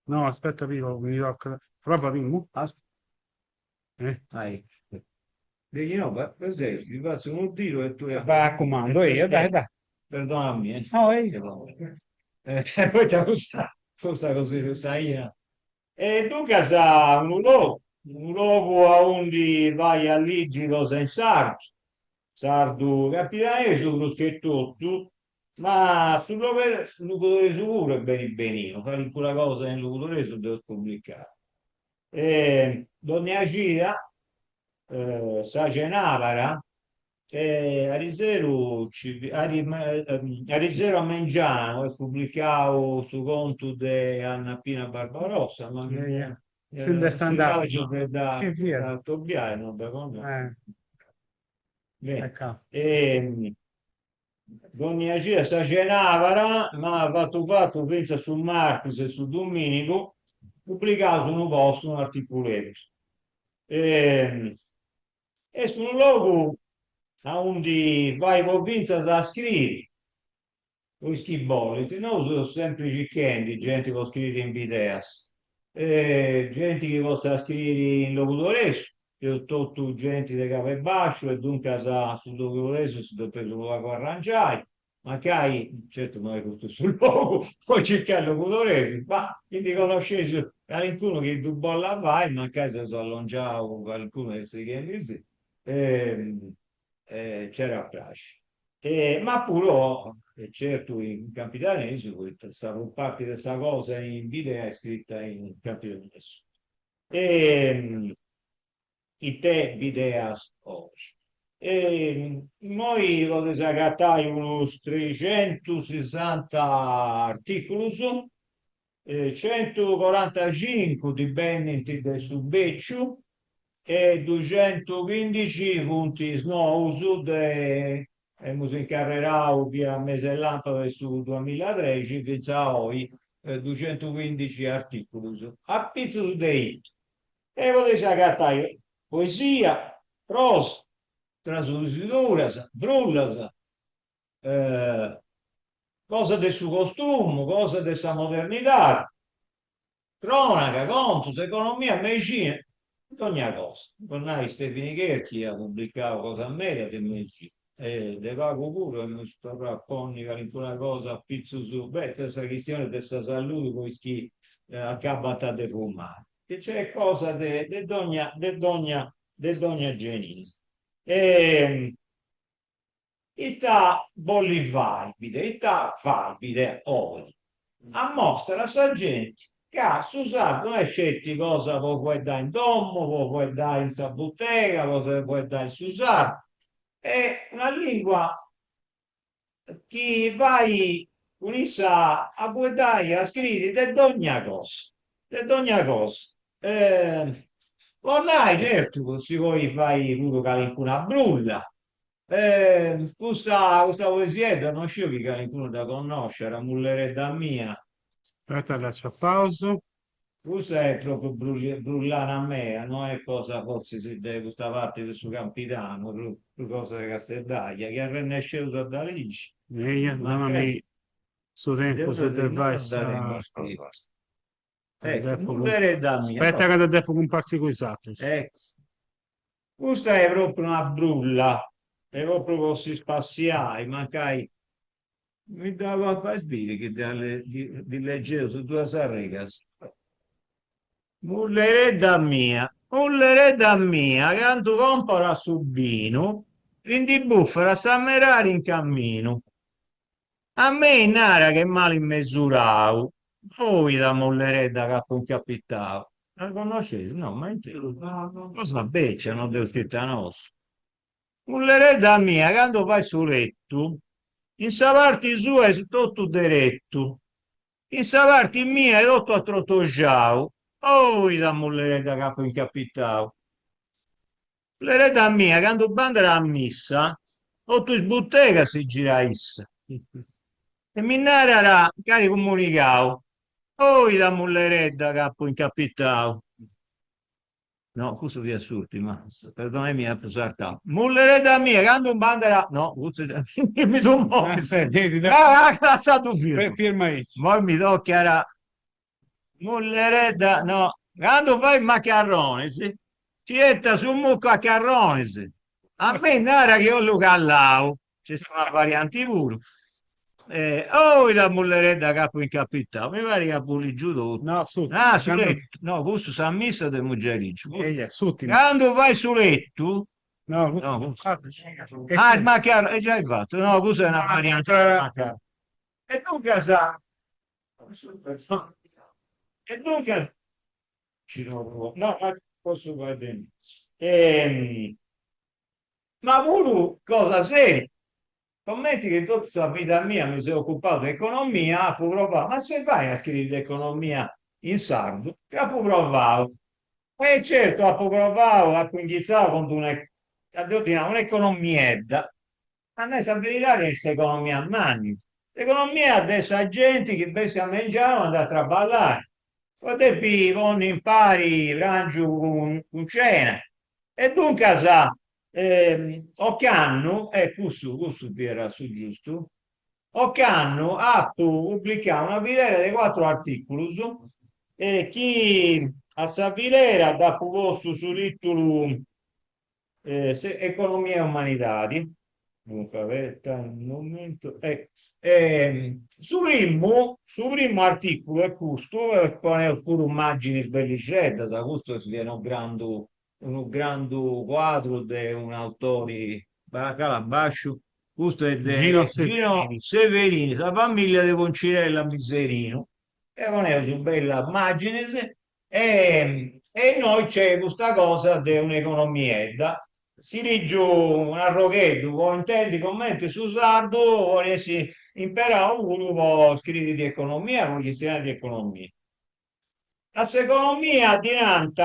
No aspetta Pino mi toccat. Prova primu. Eh. Aici. De chi no, per ti fatzu unu tiru e tui. Vai a cumandu, eia, dai, dai. Perdonami, eh. No, eia. Poita custa, custa così, custa aina E duncas unu logu, unu logu aundi fai a ligi cosa in sardu, sardu campidanesu prus che totu, ma su logudoresu puru est beni beniu, calincuna cosa in logudoresu dd'eus publicau. E dònnia cida sa cenàbara E ariseru ariseru a mengianu est publicau su contu de Anna Pina Barbarossa, ma Si nd'est andau. de dda Chi fiat? atobiai no dda connosciu. Eh. Beni. Ecco. E dònnia cida sa cenàbara, ma fatu fatu fintzas su martis e su domìnigu, publicaus unu post, unu articuleddu. E Est unu logu aundi fait po fintzas a scriri, po is chi bolint, nosu seus sempri circhendi genti po scriri in Bideas, genti chi potzat scriri in logudoresu, seus totu genti de cabu 'e basciu e duncas su logudoresu si depeus unu pagu arrangiai, Mancai, certu no est custu su logu po circai logudoresus, ma chi ndi connosceis calincunu chi ddu bollat fai, mancai seus allongiau cun calincunu est sighendi-sì, nc'at a praxi. Ma puru, e certu in campidanesu, poita sa prus parti de sa cosa in Bidea est scrita in campidanesu. It'est Bideas oi. E immoi podeis agatai unus trexentusessanta artìculus, centucorantacincu ndi benint de su bèciu e duxentuchindixi funt is nous de emus incarrerau fiat mese 'e làmpadas de su duamillatrexi fintzas a oi duxentuchindixi artìculus apitzus de ita E podeis agatai poesia, prosa, tradusiduras, brullas, cosa de su costumu, cosa de sa modernidadi, cronaca, contus, economia, mexina, dogna cosa. Po nai Stevini Cherchi at publicau cosa meda de mexina e de pagu puru emus torrau a ponni calincuna cosa apitzus, beh, sa chistioni de sa saludi po is chi acabant de fumai. Chi nc'est cosa de de dogna de dogna de dogna genia. E ita bollit fai Bidea, ita fait Bidea oi? Ammostat a sa genti ca su sardu no est sceti cosa po fueddai in domu, po fueddai in sa butega, po fueddai su sardu, est una lingua chi fait cun issa a fueddai, a scriri de dogna cosa, de dogna cosa. Po nai, certu, si podit fai puru calincuna brulla. Custa custa poesiedda non sciu chi calincunu dda connosciat, Mulleredda mia. Aspetta dd'aciapaus. Custa est propriu brullana meda, no est cosa fortzis de custa parti de su Campidanu, prus cosa de Casteddaia, chi arrennesceus a dda ligi. Eia, donami su tempus de fai sa. Ecco, mulleredda mia. Aspetta ca dda depu cumpartziri cun is atrus. Ecco. Custa est propriu una brulla, est propriu po si spassiai, mancai. Mi dda fais biri chi ddi legeus duas arrigas. Mulleredda mia, mulleredda mia, candu comporat su binu, si ndi bufat s'amerari in caminu. A mei narat ch'est mali mesurau, oh ita mulleredda ch'apu incapitau. Dda connosceis? No, ma cosa bècia, no dd'eus scrita nosu. Mulleredda mia, candu fait su letu, in sa parti sua est totu deretu, in sa parti mia est totu atrotoxau, oh ita mulleredda ch'apu incapitau. Mulleredda mia, candu bandat a missa, totu is butegas si girat issa e mi narat cali comunicau, oh ita mulleredda ch'apu incapitau. No, custu fiat s'ùrtima. Perdonai-mi, apu sartau. Mulleredda mia, candu bandat... No, custu mi ddu movis. Ah, lassadu firmu. Firma aici. Moi mi tocat. Mulleredda, no. Candu fait macarronis, ci 'etat su mucu a carronis. A mei narat chi 'ollu callau. Nc'est una varianti puru. Oh ita mulleredda ch'apu incapitau, mi parit chi apu ligiu totu. No, s'ùrtimu. Ah, su letu. No, cussu sa missa dd'emu giai ligiu. Eia, s'ùrtimu. Candu fait su letu. No, cussu. No, cussu. Ah, is macarronis, e giai fatu. No, cussa est una varianti de macarronis. E duncas, e duncas, no, ma possu fai beni. Ma puru cosa seria, comenti chi totu sa vida mia mi seu ocupau de economia, apu provau, ma si fait a scriri de economia in sardu? E apu provau. E certu apu provau, apu inghitzau cun d'una, deu ddi nau, un'economiedda, A nai sa beridadi est s'economia manna, s'economia de sa genti chi bessit a mengianu andat a traballai, po depi ponni impari prangiu cun cena e duncas ocannu, e cussu cussu fiat su giustu, ocannu apu publicau una filera de cuatru articulus chi a sa filera dd'apu postu su titulu Economia e umanidadi, duncas abeta unu momentu, su primu, su primu articulu est custu, e poneus puru maginis bellixeddas, custu est unu grandu, unu grandu cuadru de un'autori, cala a basciu, custu est de Gino Severini, sa familia de Concirella Miserinu, e poneus bellas maginis E innoi nc'est custa cosa de un'economiedda. Si lìgiu un'arrogheddu po intendi cumenti su sardu podit essi imperau puru po scriri di economia, po chistionai di economia. A s'economia ddi nant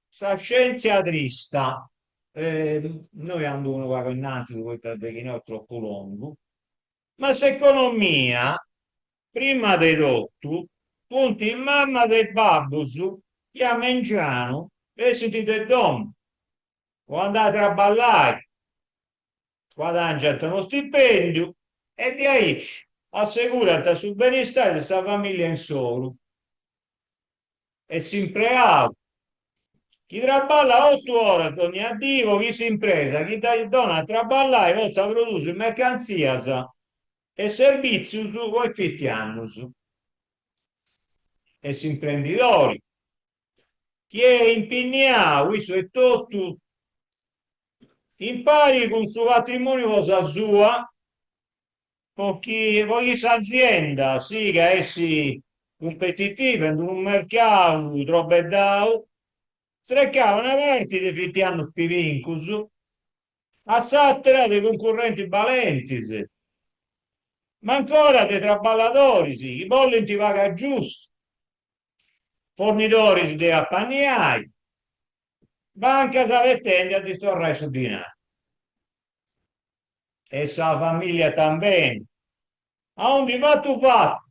sa scièntzia trista, innoi andu unu pagu innantis poita de chi no est tropu longu, ma s'economia Prima de totu funt is mamas e is babbus chi a mengianu bessint de domu po andai a traballai, guadangiant unu stipendiu e diaici assegurant su benistai de sa familia insoru. E s'impreau chi traballat otu oras dònnia dì po chi s'impresa chi dda donat a traballai potzat produsi mercantzias e serbìtzius po is fitianus. E s'imprendidori chi est impinniau issu etotu impari cun su patrimòniu cosa sua Po chi po chi s'azienda sigat a essi cumpetitiva in unu mercau trobeddau, strecat una parti de fitianus pibincus a s'àtera de cuncurrentis balentis, ma ancora de traballadoris chi bollint paga giusta, fornidoris de apanniai, bancas abetendi a ddis torrai su dinai. E sa familia tambeni. Aundi fatu fatu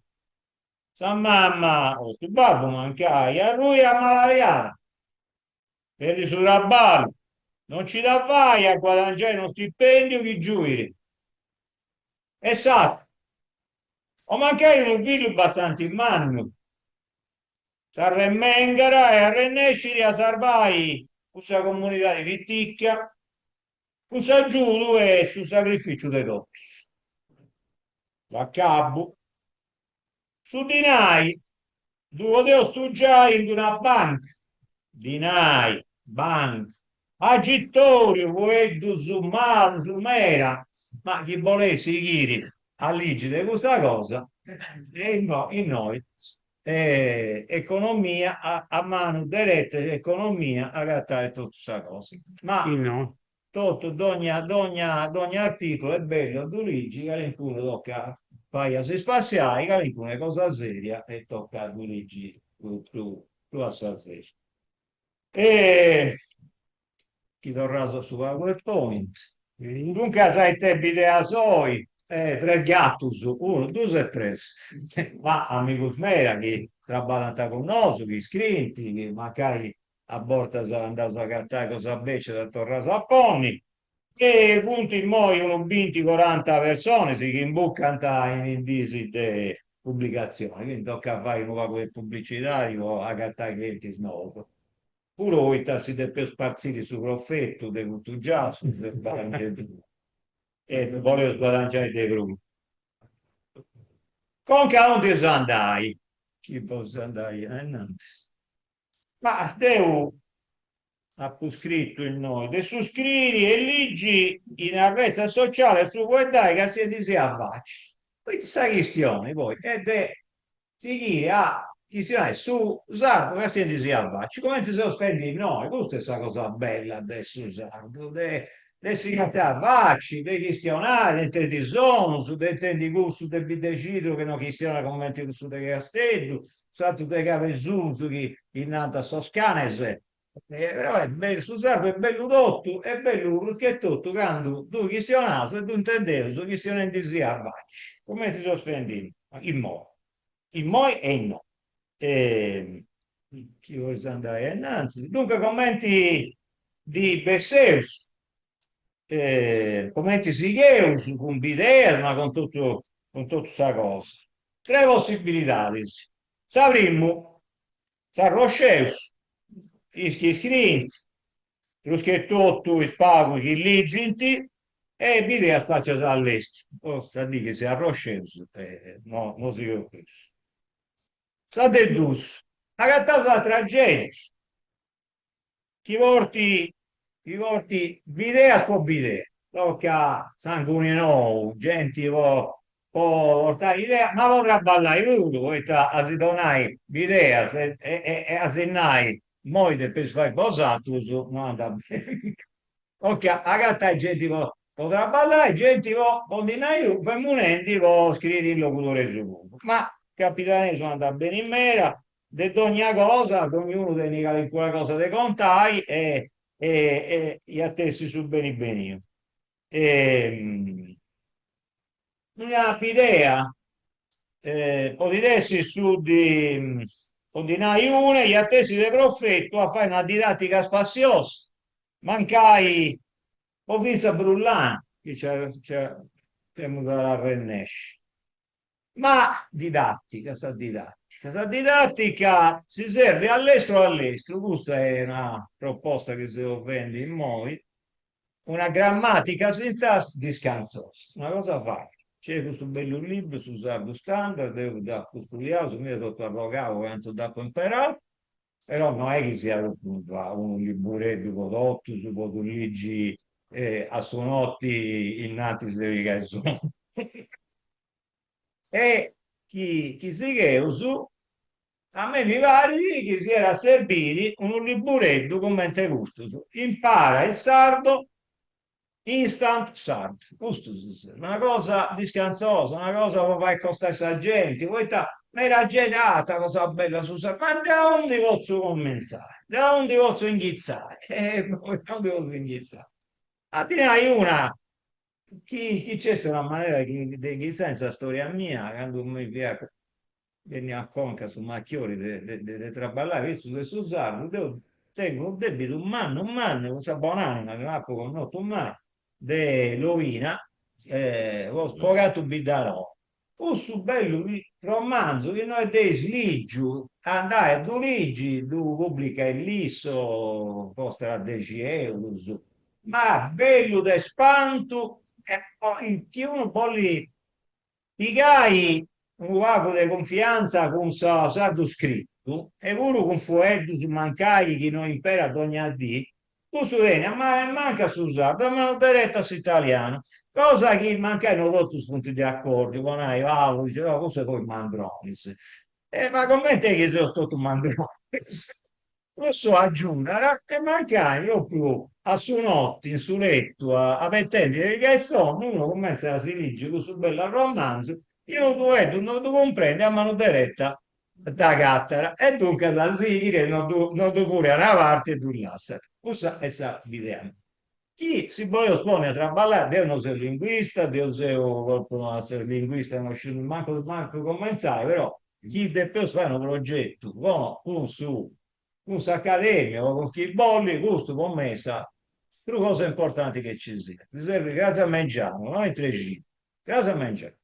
sa mama o su babbu mancai arruit amaladiada, perdit su traballu, non nci dda fait a guadangiai unu stipendiu chi giuit. E s'atru, o mancai unu fillu bastanti mannu, s'arremengat e arrennescit a sarvai cussa comunidadi pitica Cun s'agiudu e su sacrificiu de totus. Dd'acabu. Su dinai ddu podeus stugiai in d'una banca. Dinai, banca, agitoriu, fueddus malus meda, ma chi boleis sighiri a ligi de custa cosa, e innoi economia a manu dereta economia agatais totu sa cosa. Ma Totu, dogna dogna dogna articulu est bellu a ddu ligi, calincunu tocat fai a si spassiai, calincunu est cosa seria e tocat a ddu ligi prus prus a sa seria. E chi torraus a su PowerPoint. Duncas ite bideas oi, tres gatus, unu, dus e tres, ma amigus meda chi traballant cun nosu, chi scrint, chi mancai a bortas andaus a agatai cosa bècia e dda torraus a ponni, e funt immoi unu binti coranta personis chi imbucant in is diis de publicatzioni, quindi tocat a fai unu pagu de publicidadi po agatai clientis nous. Puru poita si depeus partziri su profetu de custu giassu, seus guadangendi e boleus guadangiai de prus. Conca aundi eus a andai? Chi boleus andai ainnantis. Ma deu apu scritu innoi, de su scriri e ligi in arretza sociale su fueddai castiendisì a faci. Poita sa chistioni poi est de sighiri a chistionai su sardu castiendisì a faci, cumenti seus fendi innoi, custa est sa cosa bella de su sardu, de de si castiai a faci, de chistionai, de intendi sonus, de intendi cussu de Biddexidru chi no chistionat cumenti cussu de Casteddu, s'atru de Cabesusu chi chi nant sos canes, però est bellu, su sardu est bellu totu, est bellu prus che totu candu ddu chistionaus e ddu intendeus chistionendisì a faci, cumenti seus fendi immoi, immoi e innoi. E chi bolis andai ainnantis. Duncas cumenti ndi besseus, cumenti sigheus cun bideas ma cun totu cun totu sa cosa. Tres possibilidadis. Sa primu, s'arrosceus, is chi scriint, prus che totu is pagus chi ligint, e bideas spacias a lestru, po sa dì chi si arrosceus no no sigheus prus. Sa de dus, agataus atra genti chi portit chi portit bideas po bidea, tocat sanguni nou, genti po po portai idea, ma po traballai puru, poita a si donai bideas e e a si nai immoi depeis fai bosatrus no andat beni. Tocat agatai genti po po traballai, genti po po ndi nai unu, femu nendi po scriri in logudoresu puru, ma campidanesu andat beni meda, de dogna cosa, dognunu tenit calincuna cosa de contai e e iat essi su beni beniu. Una bidea podit essi su de, po ndi nai una, iat essi de profetu a fai una didattica spassiosa, mancai po fintzas brullana, chi nc'emus a arrennesci. Ma didàtica, sa didàtica. Sa didàtica si serbit a lestru a lestru, custa est una proposta chi seu fendi immoi, una grammatica sintassi discantzosa, una cosa facili. Nc'est custu bellu libru, su sardu standard, deu dd'apu studiau, su miu est totu arrogau cantu dd'apu imperau, però no est chi siat propriu unu libureddu po totus, po ddu ligi a su noti innantis de pigai sonnu. E chi chi sigheus, a mei mi parit chi siat a serbiri unu libureddu cumenti custus, Impara il sardo Instant Sardo, custu si serbit, una cosa discantzosa, una cosa po fai acostai sa genti, poita meda genti, ah ita cosa bella su sardu, ma de aundi potzu cumentzai, de aundi potzu inghitzai, e de aundi potzu inghitzai, a ti nai una Chi chi nc'est una manera chi de inghitzai in sa storia mia, candu mi fiat benniu a conca su machiori de de de traballai pitzus de su sardu, deu tengu unu debidu mannu mannu cun sa bon'anima chi no apu connotu mai de Lorina po cantu Biddanoa. Cussu bellu romanzu chi no dd'eis lìgiu, andai a ddu ligi, ddu pubblicat Lisso, costat dexi eurus, ma bellu de spantu e chi unu bollit. Pigai unu pagu de cunfiantza cun su sardu scritu e puru cun fueddus mancai chi no imperat dogna dì, cussu tenit a manu manca su sardu e a manu dereta s'italianu, cosa chi mancai no totus funt de acordiu, po nai Paulu dice no cussu est po is mandronis, ma comenti est chi seus totus mandronis Cussu agiudat e mancai pròpriu a su noti in su letu abetendi de pigai sonnu unu cumentzat a si ligi cussu bellu arromanzu chi unu fueddu no ddu cumprendit a manu dereta dd'agatat e duncas sighit e no ddu no ddu furriat a una parti e ddu lassat. Cussa est sa bidea mia. Chi si boleus ponni a traballai, deu no seu linguista, deu seu pròpriu a seu linguista no sciu mancu mancu cumentzai, però chi depeus fai unu progetu cun su cun s'Academia o cun chi bollit, custu po mei est sa prus cosa importanti chi ci siat. Si serbit cras a mengianu, no intre cida, cras a mengianu.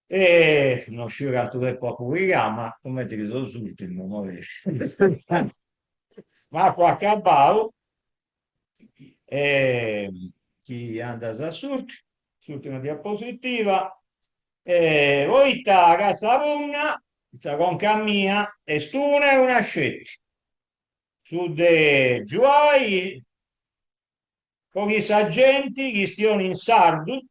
E no sciu cantu tempu apu pigau, ma cumenti chi seu s'urtimu, ma apu acabau E chi andas a s'urtimu, s'urtima diapositiva, e poita ca sa punna, sa conca mia, est una e una sceti, su de giuai po chi sa genti chistionit in sardu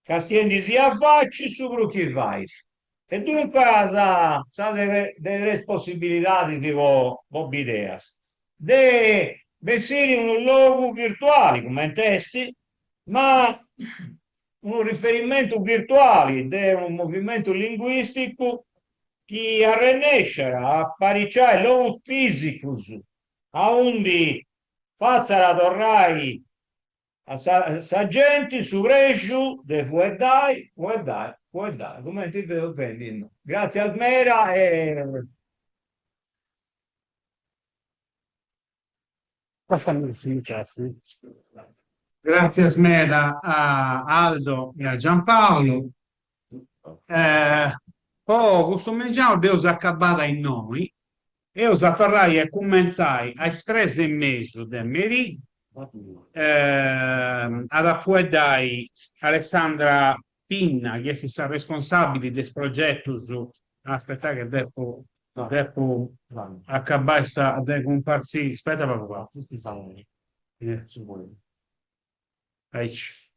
Castiendisì a faci su prus chi fait. E duncas sa de tres possibilidadis po bideas. De bessiri unu logu virtuali, cumenti est, ma unu riferimentu virtuali de unu movimentu linguisticu chi arrennesciat a apariciai logus fisicus aundi fatzat torrai A sa sa genti su prexu de fueddai, fueddai, fueddai, cumenti feus fendi innoi. Gràtzias meda e. Gràtzias meda a Aldo e a Giampaolo. Po custu mengianu dd'eus acabada innoi. Eus a torrai a cumentzai a is tres e mesu de merì. At a fueddai Alessandra Pinna, chi est sa responsabili de is progetus, aspetai che depu depu acabai sa de cumpartziri, aspetta pagu pagu, aici.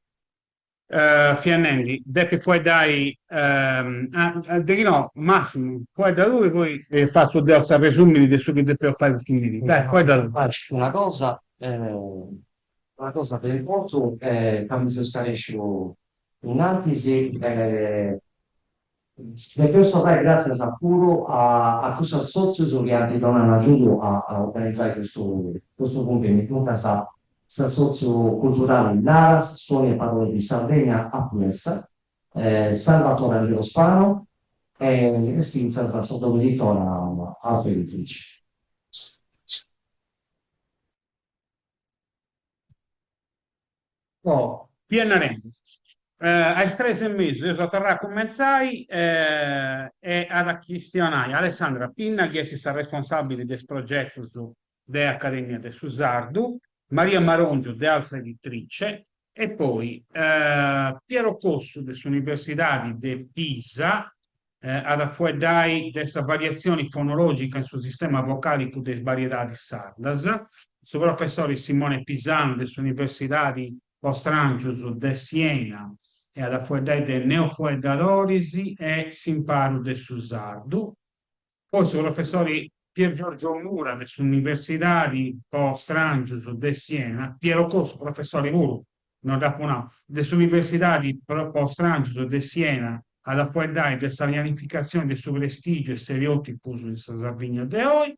Fia nendi, depit fueddai, de chi no, Massimu, fuedda tui, poi fatzu deu s'arresumini de su chi depeus fai custu merì. Dai, fuedda tui. Una cosa, una cosa de importu ca mi seu scaresciu innantis, depeus torrai gràtzias puru a cussus assòtzius chi ant donau agiudu a organizai custu custu cunvegnu, duncas s'assòtziu culturali Laras, Suoni e Parole di Sardegna, APS, Salvatore Angelo Spano e fintzas sa domu editora Alfa Editrice. Po, fia narendi, a is tres e mesu eus a torrai a cumentzai e at a chistionai Alessandra Pinna, chi est sa responsabili de is progetus de Academia de su Sardu, Maria Marongiu de Alfa Editrice e poi Piero Cossu de s'Universidadi de Pisa at a fueddai de sa variatzioni fonològica in su sistema vocàlicu de is bariedadis sardas, su professori Simone Pisanu de s'Universidadi po Stràngius de Siena e at a fueddai de neofueddadoris e s'imparu de su sardu, poi su professori Pier Giorgio Mura de s'Universidadi po Stràngius de Siena, Piero Cossu, professori puru, no dd'apu nau, de s'Universidadi po Stràngius de Siena at a fueddai de sa pianificatzioni de su prestìgiu e stereòtipus in sa Sardigna de oi,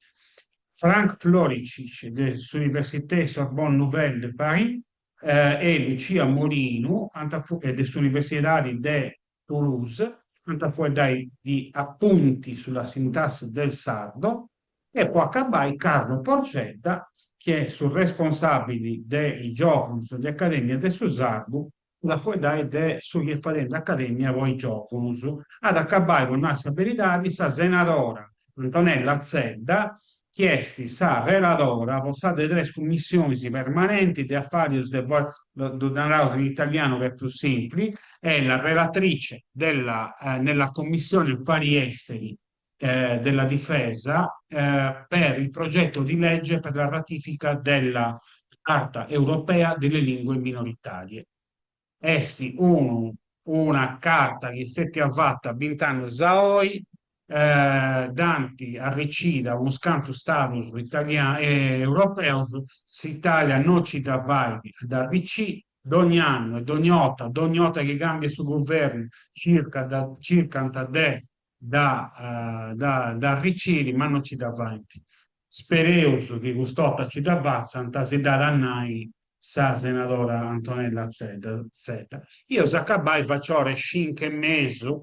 Franck Floricic de s'Université Sorbonne Nouvelle de Paris e Lucia Molinu de s'Universidadi de Toulouse ant a fueddai di Appunti sulla sintassi del sardo e po acabai Carlo Porcedda, chi est su responsabili de is giòvunus de Acadèmia de su Sardu, at a fueddai de su chi est fadendi Acadèmia po is giòvunus. At a acabai, po nai sa beridadi, sa senadora Antonella Zedda, chi. chi est sa reladora po sa de tres cummissionis permanentis de afàrius de ddu naraus in italianu ca est prus simpli, è la relatrice della nella Commissione Affari Esteri della Difesa per il progetto di legge per la ratifica della Carta Europea delle Lingue Minoritarie. Est unu una carta chi est stètia fata bint'annus a oi, dd'ant arricida unus cantu stadus europeus, s'Italia no ci dda fait a dda arricì, dogna annu e dogna 'orta, dogna 'orta chi cambiat su guvernu circat circant de dda dda arriciri, ma no ci dda faint. Spereus chi cust'orta ci dda fatzant, si dd'at a nai sa senadora Antonella Zedda. Eus a acabai faci ora 'e cincu e mesu,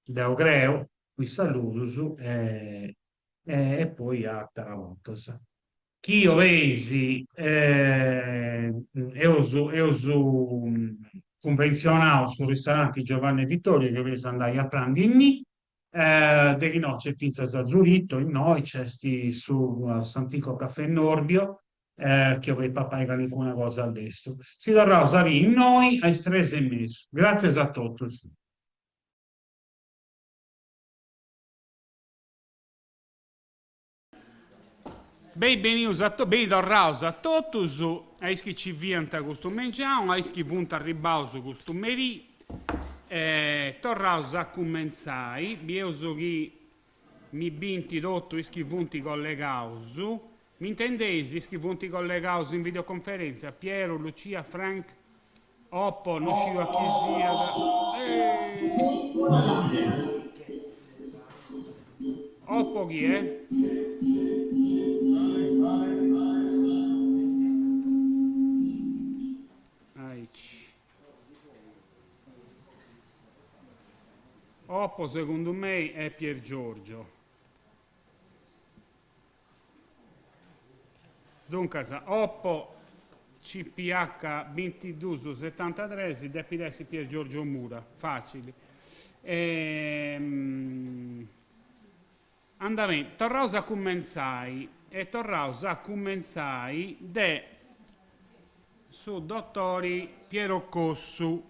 deu creu, cun is saludus e e poi àteras bortas. Chi 'oleis eus eus cunventzionau su ristoranti Giovanni e Vittorio chi 'oleis andai a prandi innì De chi no nc'est fintzas Zurito, innoi nc'est su s'Antico Caffè Norbio, chi 'olit papai calincuna cosa a lestru. Si torraus a biri innoi a is tres e mesu. Gràtzias a totus. Beni benius a beni torraus a totus, a is chi ci fiant custu mengianu, a is chi funt arribbaus custu merì. Torraus a cumentzai, bieus chi mi bint totu is chi funt collegaus. M'intendeis is chi funt collegaus in videoconferentzia? Piero, Lucia, Frank, Oppo, no sciu a chi siat. Oppo chi est? Aici. Oppo segundu mei est Pier Giorgio. Duncas, Oppo CPH bintiduus setantatres depit essi Pier Giorgio Mura, facili. Andat beni, torraus a cumentzai e torraus a cumentzai de su dotori Piero Cossu,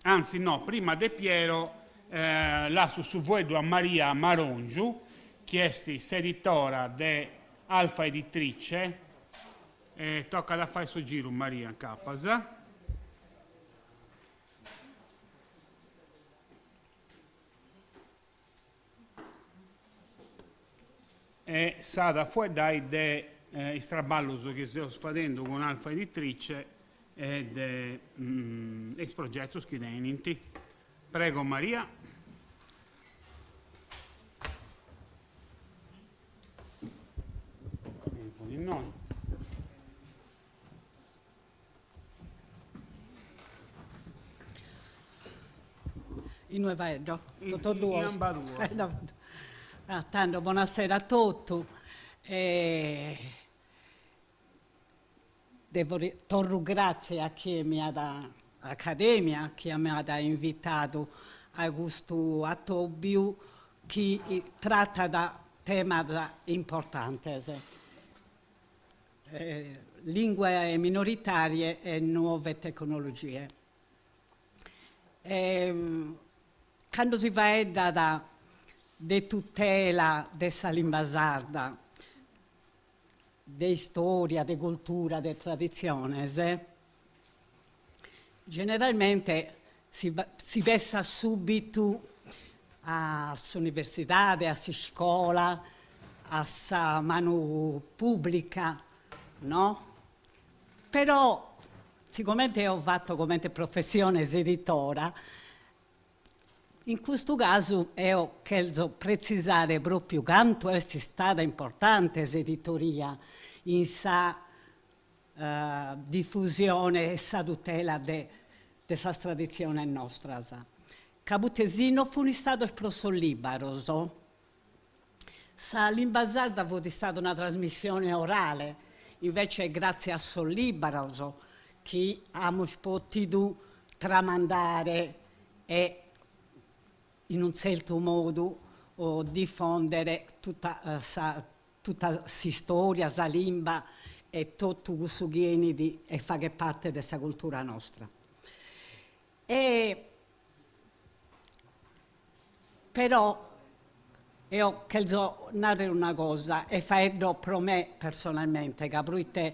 anzi no, prima de Piero lassu su fueddu a Maria Marongiu, chi est s'editora de Alfa Editrice, e tocat a fai su giru Maria incapas. E s'at a fueddai de is traballus chi seus fadendu cun Alfa Editrice e de is progetus chi tenint. Prego Maria. Inue faeddo? Totos duos? In ambaduos. Ah, tando, bonasera a totu. Devo torro gratzie a chie mi at, Academia, chi mi at invitadu a custu atobiu chi tratat temas importantes. Lingue minoritarie e nuove tecnologie. Cando si faeddat de tutela de sa limba sarda, de istoria, de cultura, de traditziones, generalmente si si pessat subitu a s'universidade, a s'iscola, a sa manu pùblica, no? Però sigomente eo fato comente professione s'editora, in custu casu eo cherzo pretzisare pròpiu cantu est istada importante s'editoria in sa difusione e sa tutela de de sas traditziones nostras, ca poite si no fun istados pro sos lìbaros, sa limba sarda fut istada una trasmissione orale, invece gràtzias a sos lìbaros chi amus pòtidu tramandare e in un tzertu modu difòndere tota sa. Tota s'istòria, sa limba e totu cussu chi 'enit e faghet parte de sa cultura nostra. E però eo chelzo narrer una cosa e faeddo pro me personalmente ca proite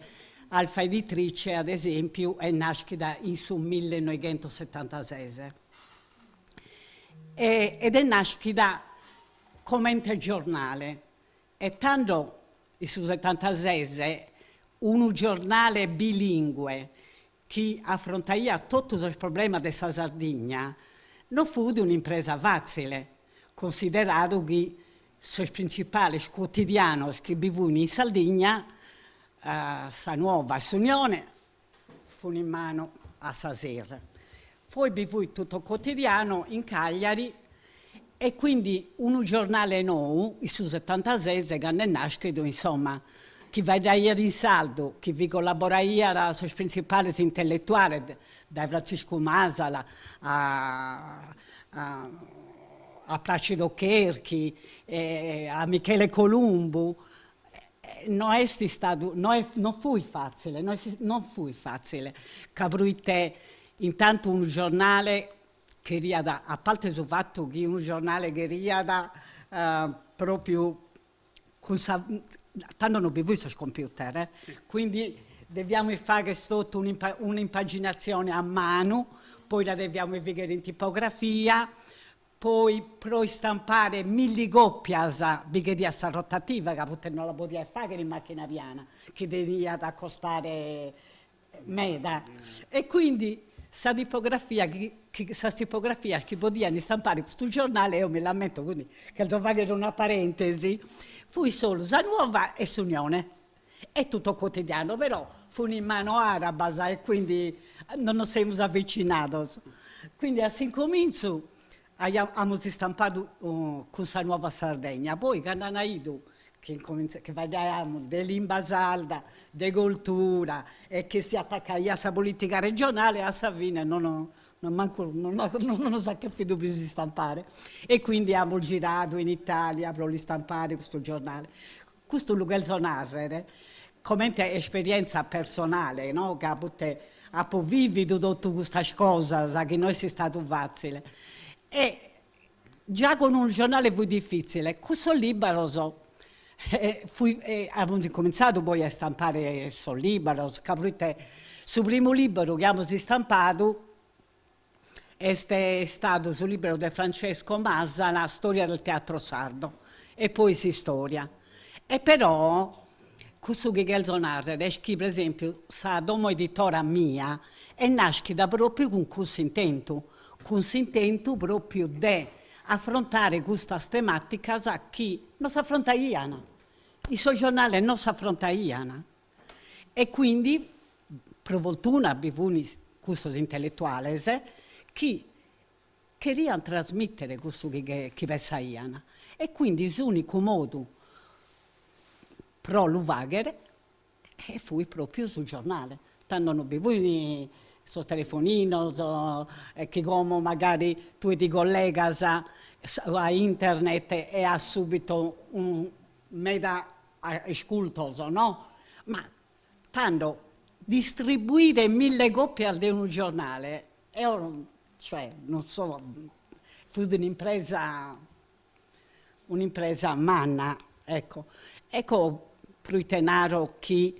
Alfa Editrice ad esempiu est naschida in su millenoighentosetantases e ed est naschida comente giornale E tando, in su setantases, unu giornale bilingue chi afrontaiat totu sos problemas de sa Sardigna non fut un'impresa fàtzile, consideradu chi sos printzipales cuotidianos chi bi fuin in Sardigna, sa Nuova e s'Unione, fun in manu a sa SIR. Poi bi fuit Tutto Quotidiano in Cagliari e quindi unu giornale nou, in su setantases, cando est naschidu, insomma, chi faeddaiat in sardu, chi bi collaboraiat a sos printzipales intelletuales, dae Frantziscu Masala a a Placido Cherchi, a Michele Columbu, No est istadu, no est, non fuit fatzile, no est, non fuit fatzile, ca proite intantu unu giornale cheriat, a parte su fatu chi unu giornale cheriat propriu cun sa, tando non bi fuint sos computer eh, quindi deviamus fagher totu un'impaginatzione a manu, poi la deviamus fagher in tipografia, Poi pro istampare milli còpias bi cheriat sa rotativa ca proite no la podias fàghere in màchina piana chi teniat a costare meda e quindi sa tipografia chi sas tipografias chi podian istampare custu giornale eo mi l'ammento quindi cherzo faghere una parentesi fuit solu sa Nuova e s'Unione e Tutto Quotidiano però fun in manu arabas e quindi non nos semus avvicinados. Quindi a s'incomintzu amus istampadu cun sa Nuova Sardegna, poi cando an 'idu chi chi faeddaiamus de limba sarda, de cultura e chi si atacaiat sa politica regionale, a sa fine non non mancu non nos at cherfidu pius istampare e quindi amus giradu in Italia pro l'istampare custu giornale. Custu lu cherzo nàrrere comente esperièntzia personale, no, ca proite apo vìvidu totu custas cosas chi no est istadu fàtzile e già cun unu giornale fuit difìtzile, cun sos lìbaros fuit amus incomintzadu poi a istampare sos lìbaros, ca proite su primu lìbaru chi amus istampadu Est istadu su liberu de Francesco Masala Storia del teatro sardo e poi s'istoria. E però cussu chi cherzo narrer est chi, pro esempiu, sa domo editora mia est naschida propriu cun cussu intentu, cun s'intentu propriu de afrontare custas tematicas chi non s'afrontaian, in sos giornales non s'afrontaian E quindi, pro fortuna bi fun cussos intelletuales chi cherian trasmittere cussu chi chi pensaian e quindi s'unicu modu pro lu faghere fuit propriu su giornale. Tando non bi fuin sos telefoninos chi como magari tue ti collegas a internet e as subito meda iscultos, no? Ma tando distribuire mille còpias de unu giornale, eo cioè non so, fut un'impresa un'impresa manna, ecco. Ecco proite naro chi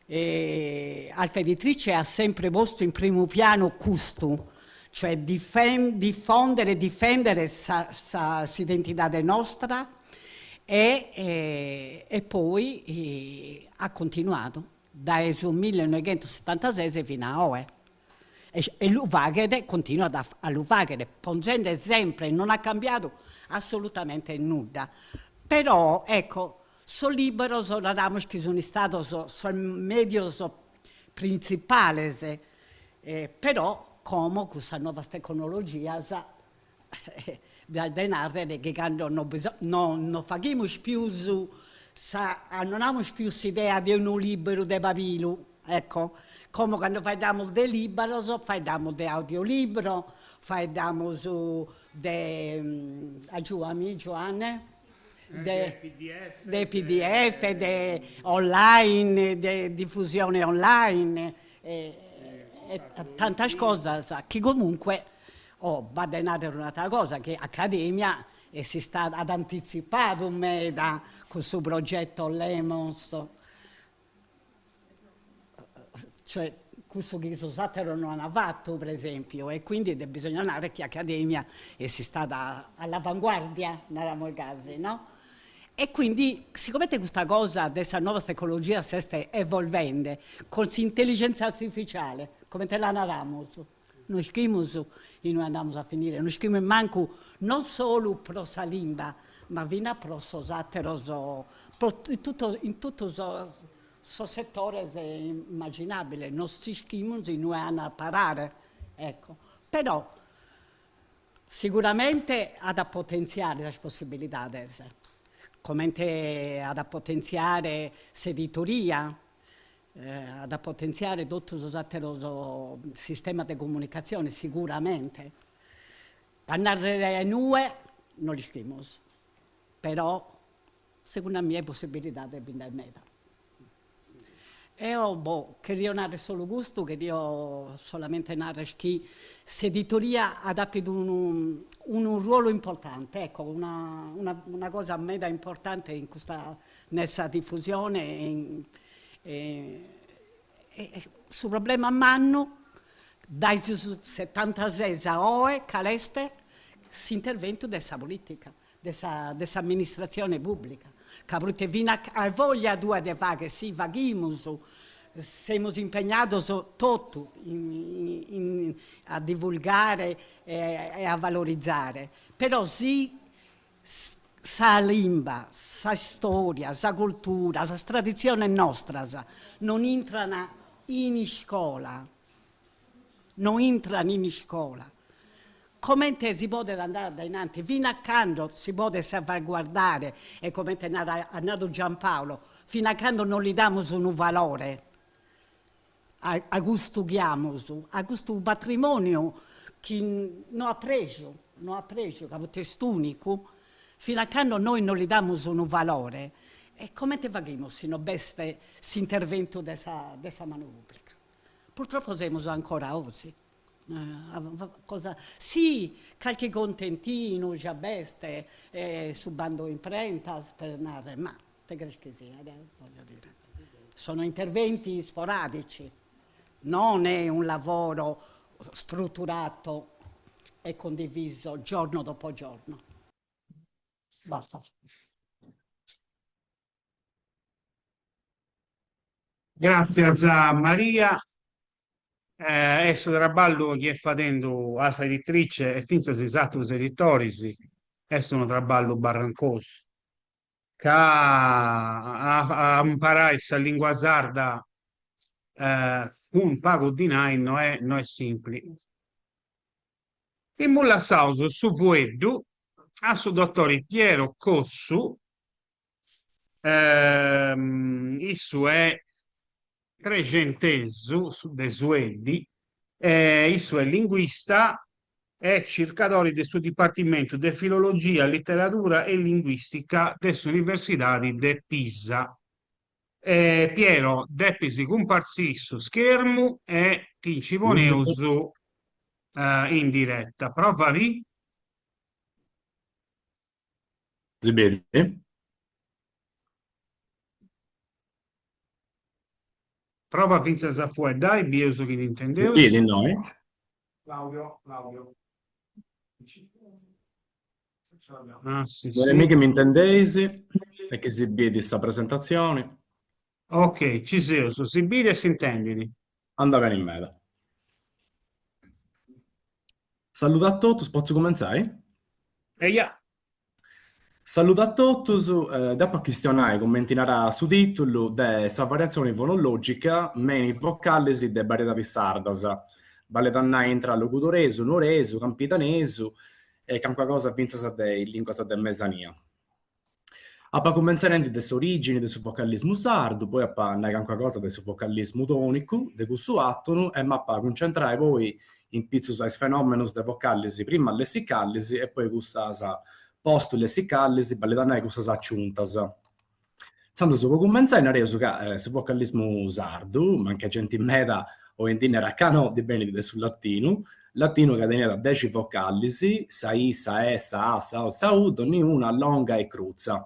Alfa Editrice at sempre postu in primu pianu custu, cioè difondere e difendere sa sa s'identidade nostra e e poi at continuadu dae su millenoighentosetantases fina a oe e lu faghet, continuat a lu fagher ponzende sempre, non at cambiadu assolutamente nudda, però ecco sos liberos naramus chi sun istados sos medios printzipales, però como cun sas novas tecnologias b'at de narrer chi cando no no no faghimus pius sa non amus pius s'idea de unu liberu de pabilu, ecco, como cando faeddamus de liberos faeddamus de audiolibro, faeddamus de agiuami Giuanne. de de pdf, de online, de difusione online e tantas cosas chi comunque, oh, b'at de narrer un'atera cosa, chi Academia est istada, at antitzipadu meda cun su progetto Lemos, cioè cussu chi sos ateros no an fatu, pre esempiu, e quindi bisogna narrer chi Academia est istada all'avanguardia, naramus gasi, no? E quindi sigomente custa cosa de sas novas tecnologias s'est evolvende cun s'intelligenza artificiale, comente la naramus, no ischimus inue andamus a finire, no ischimus mancu non solu pro sa limba, ma finas pro sos ateros, pro in totu in totu sos sos setores immaginabiles, no s'ischimus inue an a parare, ecco. Però Siguramente at a potentziare sas possibilidades, comente at a potentziare s'editoria, at a potentziare totu sos àteros sistemas de comunicatzione, siguramente. A nàrrere inue no l'ischimus, però Segundu a mie possibilidade bi nd'at meda. Eo, boh, cherio narrer solu custu, cherio solamente narrer chi s'editoria at apidu unu unu ruolu importante, ecco, una una una cosa meda importante in custa nessa difusione e e e su problema mannu dae su setantases a oe cal'est s'interventu de sa politica de sa de s'amministratzione pùblica, ca proite finas a voglia tue de fagher, si faghimus, semus impegnados totu in in a divulgare e a valorizare, però si sa limba, sa istoria, sa cultura, sas traditziones nostras non intran in iscola, no intran in iscola. Comente si podet andare a dae in anti, fina a cando si podet salvaguardare, e comente narat at nadu Giampaolo, fina a cando non li damus unu valore a a custu chi amus, a custu patrimoniu chi no at preju, no at preju ca poita est unicu, fina a cando nois non li damus unu valore, e comente faghimus si no b'est s'interventu de sa de sa manu pubblica. Purtroppo semus ancora 'osi. Cosa si calchi contentinu già b'est su bandu imprentas per narrer, ma ite cheres chi siat voglio dire. Sono interventi sporadici, non è un lavoro strutturato e condiviso giorno dopo giorno. Basta. Gràtzias Maria. Est su traballu chi est fadendu Alfa Editrice e fintzas is atrus editoris est unu traballu barrancosu, ca a imparai sa lingua sarda cun pagu dinai no est no est simpli. Immoi lassaus su fueddu a su dotori Piero Cossu Issu est trexentesu de Sueddi, issu est linguista e circadori de su Dipartimentu de Filologia, Literadura e Linguìstica de s'Universidadi de Pisa. Piero, depis cumpartzì su schermu e ti nci poneus in diretta. Prova a biri. Si bidi? Prova fintzas a fueddai, bieus chi t'intendeus. Si bidi innoi? Claudio, Claudio. Ah, sì, Nareimì sì. chi m'intendeis e chi si bidi sa presentatzioni. Ok, ci seus, si bidi e s'intendit. Andat beni meda. Saludu a totus, potzu cumentzai? Eia. Saludu a totus, deu apu a chistionai, cumenti narat su tìtulu, de sa variatzioni fonològica me in is vocalis de bariedadis sardas, balit a nai intra logudoresu, nuoresu, campidanesu e calincuna cosa fintzas de is lìnguas de mesania. Apu a cumentzai nendi de s'orìgini de su vocalismu sardu, poi apu a nai calincuna cosa de su vocalismu tònicu, de cussu àtonu e m'apu a cuncentrai poi in pitzus a is fenòmenus de vocalis prima lessicalis e poi cussas. Post-lessicalis, ballit a nai cussas aciuntas. Intzandus, po cumentzai nareus ca su vocalismu sardu, mancai genti meda oindì narat ca no, ndi benit de su latinu, latinu ca teniat dexi vocalis, sa i, sa e, sa a, sa o, sa u, donniuna longa e crutza.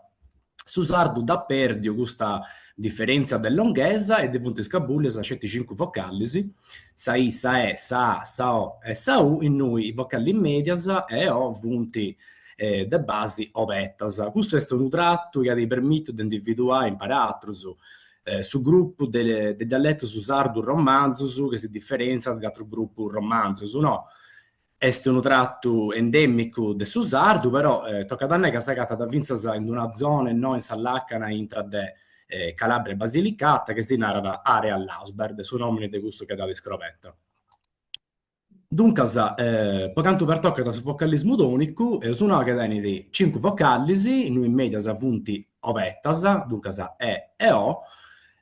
Su sardu dd'at pèrdiu custa diferèntzia de longhesa e ndi funt scabùllias sceti cincu vocalis, sa i, sa e, sa a, sa o e sa u, innui is vocalis mèdias e e o funt de basi obertas. Custu est unu tratu chi at permìtiu de individuai, impari a atrus, su grupu de dialetus sardu-romanzus chi si diferèntziat de atrus grupus romanzus, no? Est unu tratu endèmicu de su sardu, però tocat a nai ca s'agatat fintzas in una zona innoi in sa làcana intra de Calabria e Basilicata chi si narat Area Lausberg, de su nòmini de cussu chi dd'at scrobeta. Duncas, po cantu pertocat su vocalismu tònicu, eus nau chi tenit cincu vocalis, innui is mèdias funt obertas, duncas e e o,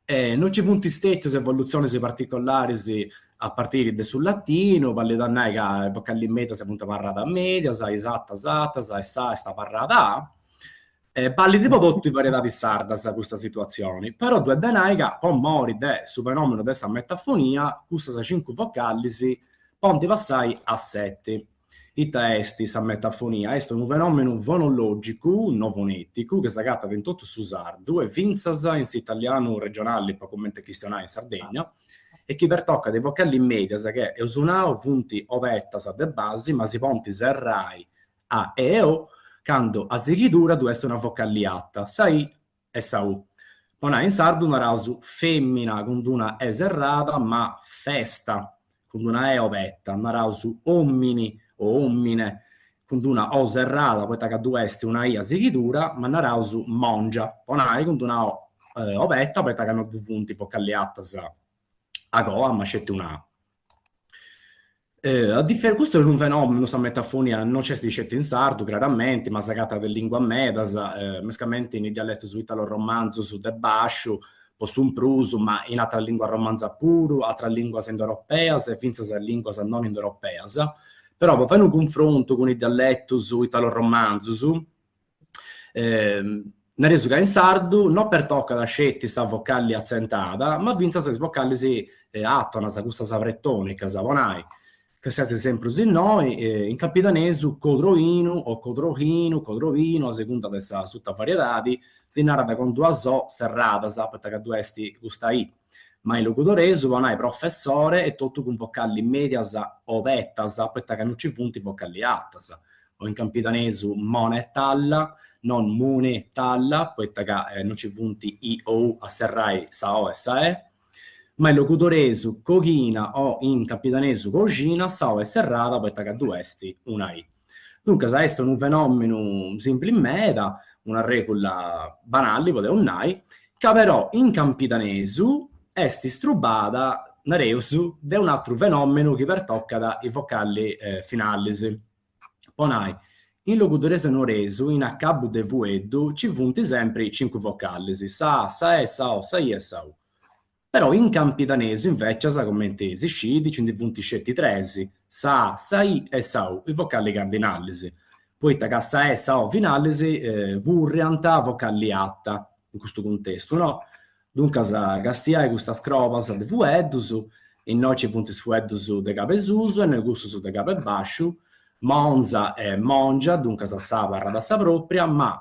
e no nci funt stètias evolutzionis particolaris a partiri de su latinu, ballit a nai ca is vocalis mèdias funt abarradas mèdias, is atas atas e sa est abarrada a. Ballit po totu is variedadis sardas custa situatzioni, però ddu est de nai ca po mori de su fenomenu de sa metafonia custas cincu vocalis podint passai a seti. Ita est sa metafonia? Est unu fenomenu fonològicu, no fonèticu, chi s'agatat in totu su sardu e fintzas in s'italianu regionali po cumenti chistionai in Sardegna e chi pertocat is vocalis mèdias che, eus nau, funt obertas de basi ma si podint serrai a e e o, cando a sighidura ddu est una vocalli ata, sa i e sa u. Po nai in sardu naraus fèmina cun d'una e serrada ma festa cun d'una e oberta, naraus òmini o òmine cun d'una o serrada poita ca ddu est una i a sighidura, ma naraus mòngia, po nai cun d'una o oberta poita ca no ddu funt vocalli atas agoa ma sceti una a. A differ custu est unu fenomenu, sa metafonia, no nc'est sceti in sardu, craramenti, ma s'agatat in linguas medas, mescamente in is dialetus italo-romanzus de basciu, po su prus, ma in atras linguas romanzas puru, atras linguas indoeuropeas e fintzas linguas non indoeuropeas. Però po fai unu cunfrontu cun is dialetus italo-romanzus, Nareus ca in sardu no pertocat sceti sa vocalli atzentada, ma fintzas is vocallis àtonas, cussas pretònicas, po nai, castiai is esemprus innoi, in campidanesu codroinu o codroinu, codrovinu, a segunda de sa sutavariedadi, si narat cun duas o serradas, poita ca ddu est custa i, ma in logudoresu, po nai professore, est totu cun vocalli mèdias obertas, poita ca no nci funt vocalli atas, o in campidanesu monetalla, non munetalla, poita ca no nci funt i o u a serrai sa o e sa e, ma in logudoresu coghina o in campidanesu coxina sa o est serrada poita ca ddu est una i. Duncas est unu fenomenu simpli meda, una regula banali podeus nai, ca però in campidanesu est istrubada, nareus, de un'atru fenomenu chi pertocat is vocalli finalis. Po nai, in logudoresu e nuoresu, in acabu de fueddu, ci funt sempri cincu vocalis, sa A, sa E, sa O, sa I e sa U. Però in campidanesu, invecias, comenti si scit, ci ndi funt sceti tres, sa A, sa I e sa U, is vocalis cardinalis, poita ca sa E e sa O finalis furriant a vocalli ata, in custu cuntestu, no? Duncas, castiai custas crobas de fueddus, innoi ci funt is fueddus de cab'e susu e innoi cussus de cab'e basciu, monza e mongia, duncas sa abarrat sa propria, ma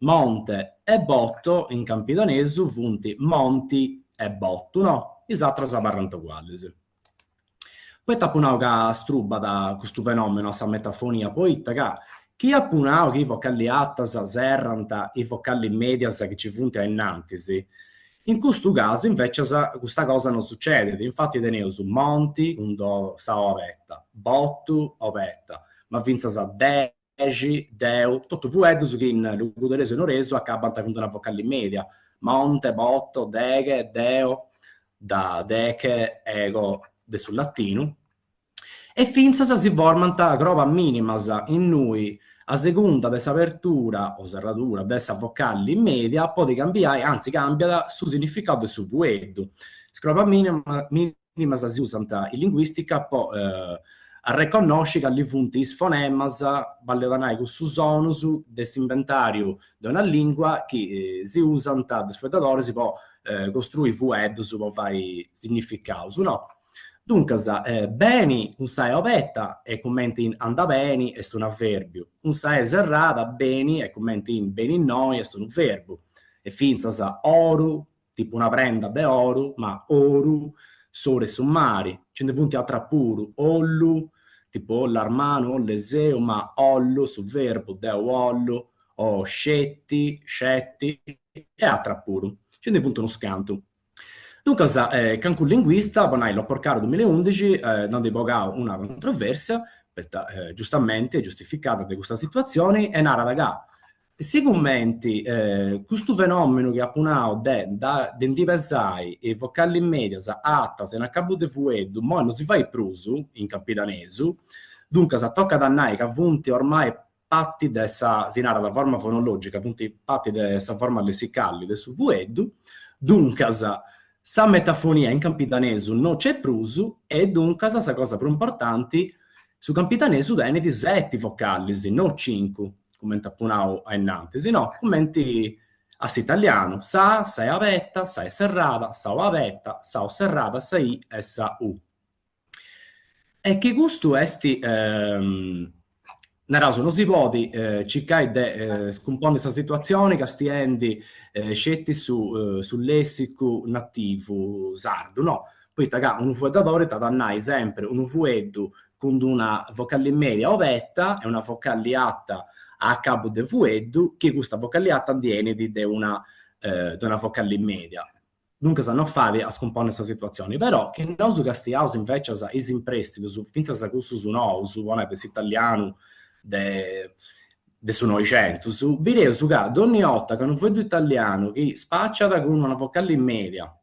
monte e botto in campidanesu funt monti e bottu, no? Is atras abarrant ugualis. Poita apu nau ca strubat custu fenomenu a sa metafonia? Poita ca chi apu nau chi is vocalli atas serrant is vocalli medias chi ci funt a innantis, in custu casu invecias custa cosa no sucedit, infati teneus monti cun sa o aberta, botu oberta, ma fintzas dexi, deu, totu fueddus chi in logudoresu e nuoresu acabant cun d'una vocalli media, monte, boto, deghe, deo, da deche, ego de su latinu, e fintzas si formant crobas minimas innui a segunda de s'abertura o serradura de sa vocalli media podit cambiai, anzi cambiat, su significau de su fueddu. Is crobas minimas si usant in linguistica po. arreconnosci cali funt is fonemas, ballit a nai cussus sonus de s'inventàriu de una lìngua chi si usant de is fueddadoris po costrui fueddus po fai significaus, no? Duncas, beni cun sa e oberta est cumenti in anda beni est un'avèrbiu, cun sa e serrada beni est cumenti in beni innoi est unu verbu, e fintzas oru, tipu una prenda de oru, ma oru, s'oru 'e su mari, nci ndi funt atras puru, ollu, tipu ollu armanu, ollu 'e seu, ma ollu, su verbu, deu 'ollu, o sceti, sceti, e atras puru, nci ndi funt unus cantu. Duncas, calincunu linguista, po nai Loporcaro dumillaeundixi, nd'ant bogau una controversia, poita giustamenti e giustificada de custa situatzioni, e narat ca sigumenti custu fenomenu chi apu nau de de ndi pesai is vocalis medias atas in acabu de fueddu immoi no si fait prus in campidanesu, duncas tocat a nai ca funt ormai pati de sa, si narat, forma fonologica, funt pati de sa forma lessicali de su fueddu, duncas sa metafonia in campidanesu no nc'est prus e duncas sa cosa prus importanti, su campidanesu tenit seti vocalis, no cincu, cumenti apu nau a innantis, no, cumenti a s'italianu, sa A, sa E aberta, sa E serrada, sa O aberta, sa O serrada, sa I e sa U. E chi custu est, naraus, no si podit circai de scumponni sa situatzioni castiendi sceti su su lessicu nativu sardu, no, poita ca unu fueddadori t'at a nai sempri unu fueddu cun d'una vocalli media oberta e una vocalli ata a acabu de fueddu, chi custa vocalli ata ndi 'enit de una de una vocalli media. Duncas no fait a scumponni sa situatzioni, però chi nosu castiaus invecias is imprestidus, fintzas cussus nous, po nai de s'italianu de de su Noixentus, bireus ca donni 'orta ca unu fueddu italianu chi spaciat cun una vocalli media,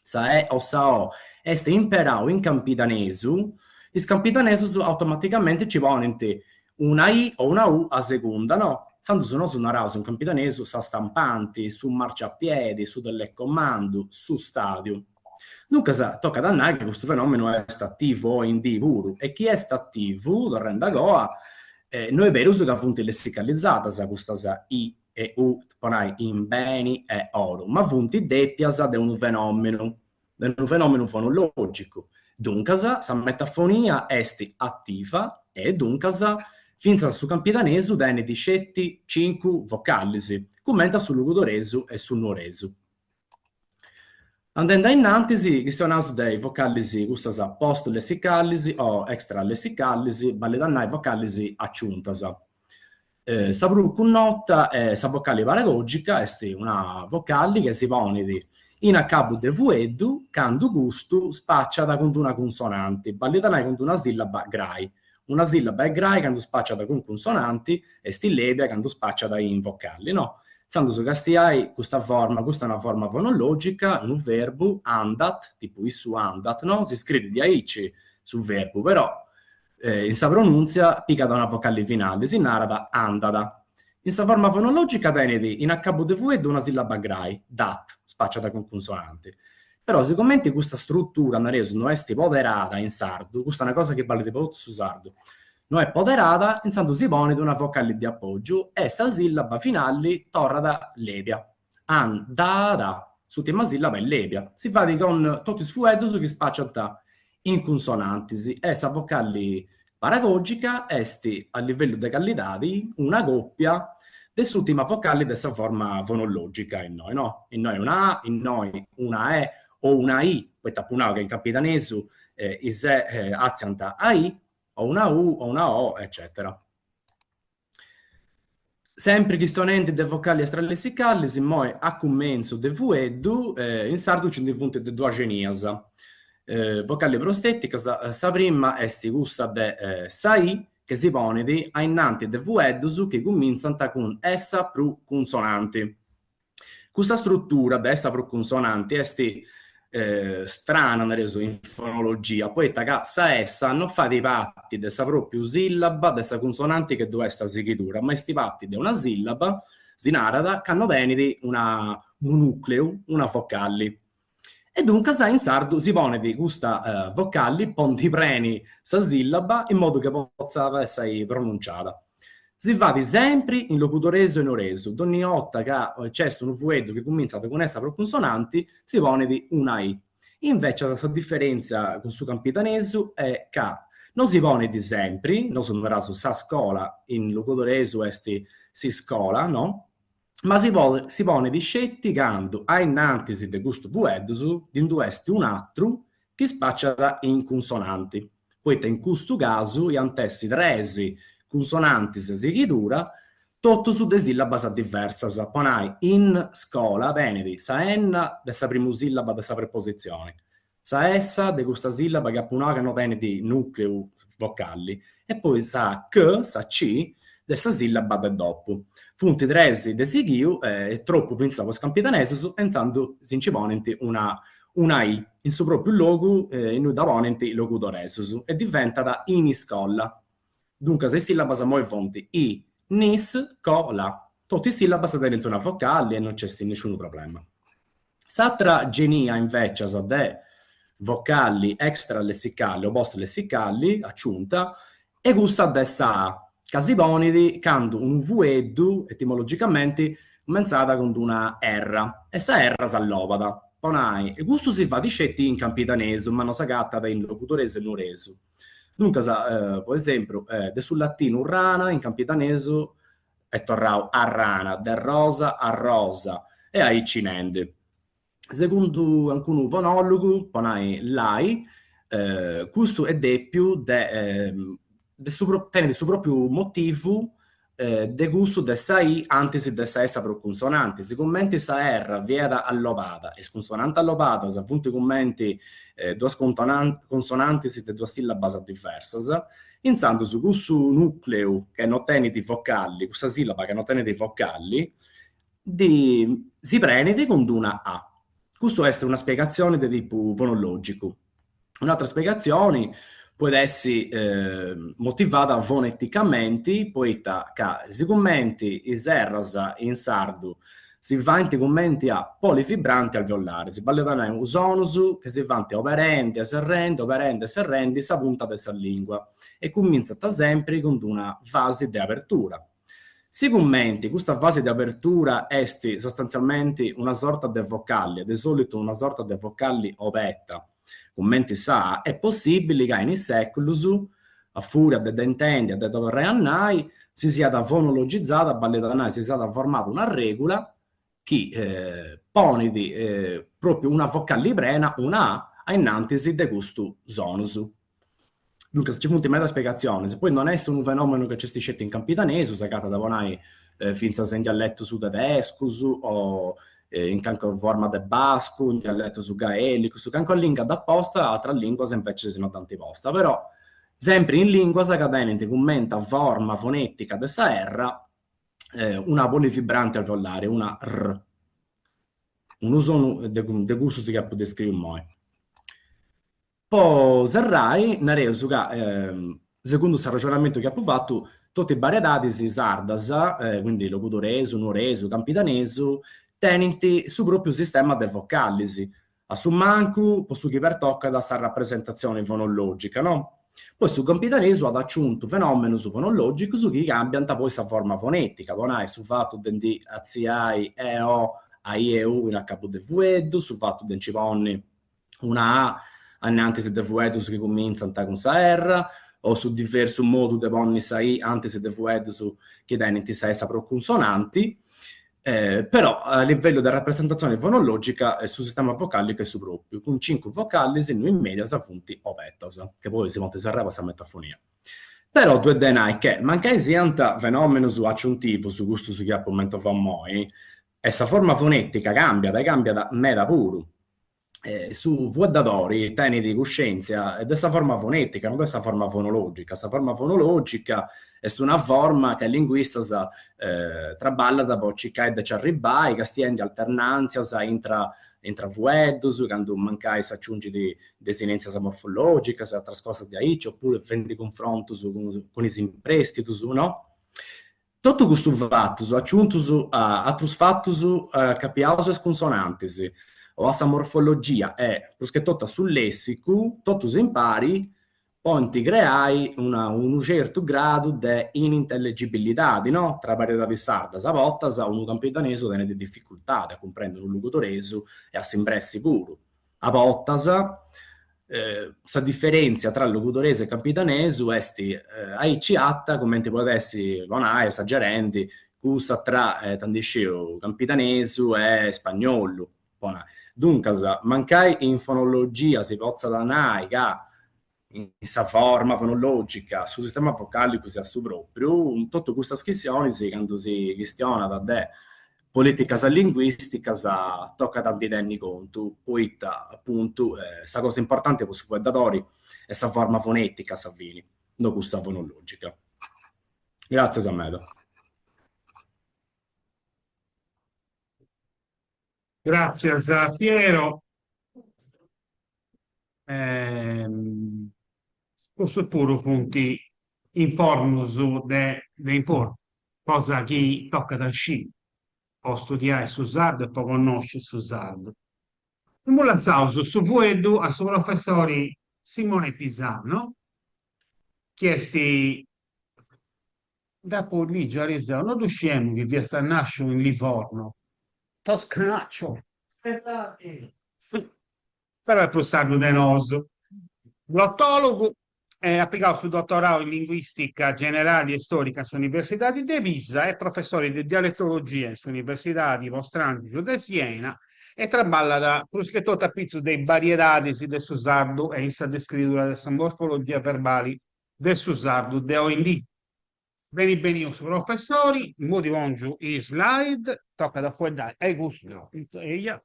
sa E o sa O, est imperau in campidanesu, is campidanesus automaticamenti nci ponint Una i o una u a segunda, no? Intzandus nosu naraus in campidanesu sa stampanti, su marciapiedi, su telecomandu, su stadiu. Duncas tocat a nai chi custu fenomenu est ativu oi in dì puru e chi est ativu, torrendi agoa, no est berus ca funt lessicalizadas custas i e u, po nai in beni e oru, ma funt dèpias de unu fenomenu, de unu fenomenu fonologicu. Duncas sa metafonia est ativa e duncas fintzas su campidanesu tenit sceti cincu vocalis, cumenti a su logudoresu e su nuoresu. Andendi a innantis chistionaus de is vocalis custas post-lessicalis o extra-lessicalis, ballit a nai vocalis aciuntas. Sa prus connota est sa vocali paragogica, est una vocali chi si ponit in acabu de fueddu candu custu spaciat cun d'una cunsonanti, ballit a nai cun d'una sillaba grai. Una sillaba est grai candu spaciat cun cunsonanti, est lèbia candu spaciat in vocali, no? Intzandus castiai custa forma, custa est una forma fonologica, unu verbu, andat, tipu issu andat, no? Si scriit diaici su verbu, però In sa pronùntzia pigat una vocali finali, si narat andat. In sa forma fonològica tenit in acabu de fueddu una sìllaba grai, dat, spàciat cun cunsonanti. Però sigumenti custa strutura, nareus, no est poderada in sardu, custa est una cosa chi ballit po totu su sardu, no est poderada, intzandus si ponit una vocali de apògiu e sa sìllaba finali torrat lèbia, an, da, da, s'ùrtima sìllaba est lèbia. Si fait cun totu is fueddus chi spàciant in cunsonantis e sa vocali paragogica est, a livellu de callidadi, una còpia de s'ùrtima vocali de sa forma fonologica, innoi no, innoi una A, innoi una E o una I, poita apu nau ca in campidanesu is E atziant a I, o una U o una O eccètera. Sempri chistionendi de vocali extralessicalis, immoi a cumentzu de fueddu, in sardu nci ndi funt de duas genias. Vocali prostèticas, sa prima est cussa de sa i, chi si ponit a innanti de fueddus chi cumintzant cun essa prus cunsonanti. Custa strutura de essa prus cunsonanti est strana, nareus, in fonologia, poita ca sa essa no fait parti de sa pròpiu sìllaba de sa cunsonanti chi ddu est a sighidura, ma est parti de una sìllaba, si narat, candu tenit una unu nùcleu, una vocali. E duncas in sardu si ponet custa vocalli po ndi preni sa sillaba in modu chi potzat essai pronunciada. Si fait sempri in logudoresu e nuoresu, donni 'orta ca nc'est unu fueddu chi cumintzat cun essa procunsonanti si ponit una i. Invecias sa diferentzia cun su campidanesu est ca no si ponit sempri, nosu naraus sa scola, in logudoresu est s'iscola, no? Ma si si ponit sceti candu a innantis de custus fueddus ddu est un'atru chi spaciat in cunsonanti, poita in custu casu iant essi tres cunsonantis a sighidura, totus de sillabas diversas, po nai in scola tenit sa enna de sa primu sillaba de sa prepositzioni, sa essa de custa sillaba chi apu nau ca no tenit nucleu vocalli e poi sa c, sa ci, de sa sillaba de dopu. Funt tres de sighiu e tropu fintzas po is campidanesus e intzandus si nci ponint una una i in su propriu logu innui dda ponint is logudoresus e diventat in iscola. Duncas is sillabas immoi funt i, nis, co, la. Totu is sillabas tenint una vocalli e no nc'est nisciunu problema. S'atra genia invecias de vocalli extra-lessicalli o post-lessicalli aciunta est cussa de sa a, ca si ponit candu unu fueddu etimologicamenti cumentzat cun d'una erra e sa erra s'allobat, po nai, custu si fait sceti in campidanesu ma no s'agatat in logudoresu e nuoresu. Duncas, po esempru, de su latinu rana in campidanesu est torrau arrana, de rosa arrosa e aici nendi. Segundu cancunu fonòlogu, po nai Lai, custu est dèpiu de de su tenit su pròpiu motivu de cussu de sa i antis de sa essa procunsonanti, sigumenti sa erra fiat allobada, is cunsonantis allobadas funt cumenti duas consonantis de duas sillabas diversas, intzandus cussu nucleu che no tenit vocalli, cussa sillaba che no tenit vocalli, ddi si prenit cun d'una a. Custu est una spiegatzioni de tipu fonologicu. Un'atra spiegatzioni podit essi motivada foneticamenti, poita ca sigumenti is erras in sardu si faint cumenti a polivibranti alveolaris, ballit a nai sonus chi si faint oberendi e serrendi, oberendi e serrendi sa punta de sa lingua e cumintzant sempri cun d'una fasi de abertura. Sigumenti custa fasi de abertura est sostantzialmenti una sorta de vocalli, e de solitu una sorta de vocalli oberta, cumenti sa a, est possibili ca in is seculus, a furia de dda intendi e de dda torrai a nai, si siat fonologizada, ballit a nai si siat formada una regula chi ponit propriu una vocalli prena, una a, a innantis de custu sonus. Duncas nci funt medas spiegatzionis, poi non est unu fenomenu ca nc'est sceti in campidanesu, s'agatat po nai fintzas in dialetus tedescus o in calincuna forma de bascu, in dialetus gaelicus, calincuna lingua dd'at posta, atras linguas invecis no dd'ant posta, però sempri in linguas ca tenint cumenti forma fonetica de sa erra una polivibrante alveolare, una r. Unu sonu de cussus chi apu descriu immoi. Po serrai, nareus ca, segundu s'arraxonamentu chi apu fatu, totu is bariedadis sardas, quindi logudoresu, nuoresu, campidanesu, tenint su propriu sistema de vocalis, a su mancu po su chi pertocat sa rapresentatzioni fonologica, no? Poi su campidanesu at aciuntu fenòmenus fonologicus chi cambiant poi sa forma fonetica, po nai su fatu de ndi atziai e o a i e u in acabu de fueddu, su fatu de nci ponni una A anantis de fueddus chi cumintzant cun sa R, o su diversu modu de ponni sa I antis de fueddus chi tenint sa essa procunsonanti, però a livellu de rapresentatzioni fonologica su sistema vocallicu est su propriu, cun cincu vocallis innui medas funt obertas, che poi si podint serrai po sa metafonia. Però ddu est de nai che, mancai siant fenòmenus aciuntivus custus chi apu mentovau immoi, e sa forma fonetica cambiat e cambiat meda puru, su fueddadori tenit cuscièntzia de sa forma fonètica, no de sa forma fonologica. Sa forma fonologica est una forma ca is linguistas traballant po circai de nci arribbai castiendi alternàntzias intra intra fueddus, candu mancai s'aciungit desinèntzias morfològicas e atras cosas de aici, opuru fendi cunfrontus cun is imprèstidus, no? Totu custus fatus, aciuntus a atrus fatus acapiaus a is cunsonantis. o a sa morfologia e pruschetotu a su lèssicu, totus impari podint creai una unu certu gradu de inintellegibilidadi, no, tra bariedadis sardas, a bortas unu campidanesu tenit dificultadi a cumprendi unu logudoresu e a s'imbressi puru. A bortas sa diferèntzia tra logudoresu e campidanesu est aici arta cumenti podit essi, po nai, esagerendi, cussa tra, ita ndi sciu, campidanesu e spagnolu, po nai. Duncas, mancai in fonologia si potzat nai ca in sa forma fonologica su sistema vocalicu siat su propriu, totu custas chistionis candu si chistionat de politicas linguisticas tocat a ndi tenni contu, poita apuntu sa cosa importanti po su fueddadori est sa forma fonetica a sa fini, no cussa fonologica. Gratzias meda. Gràtzias Piero. Custus puru funt informus de de importu, cosa chi tocat a sciri po studiai su sardu e po connosci su sardu. Imui lassaus su fueddu a su professori Simone Pisano, chi est Dd'apu lìgiu ariseu, no ddu sciemu chi fiast nàsciu in Livorno. Toscanaccio! Però est prus sardu de nosu. Glotòlogu, at pigau su dotorau in Linguìstica Generali e Stòrica in s'Universidadi de Pisa, est professori de Dialetologia in s'Universidadi po Stràngius de Siena e traballat pruschetotu a pitzus de is bariedadis de su sardu e in sa descridura de sa morfologia verbali de su sardu de oindì. Beni beniu su professori, imui ti pòngiu is slide, tocat a fueddai, e custu, eia,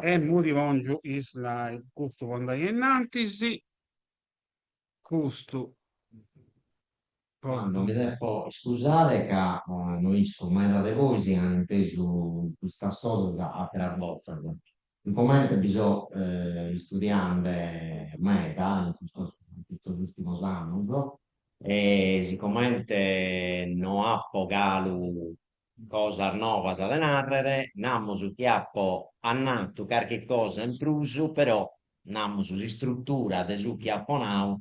e imui ti pòngiu is slide, custu po andai ainnantis, custu po. Tando mi depo iscusare ca no isco meda de bois si an intesu custas cosas àteras bortas. Comente bi so istudiande meda in custos in custos ùrtimos annos e sicomente no apo galu cosas novas de nàrrere, namus chi apo annantu carchi cosa in prus, però namus s'istrutura de su chi apo nau,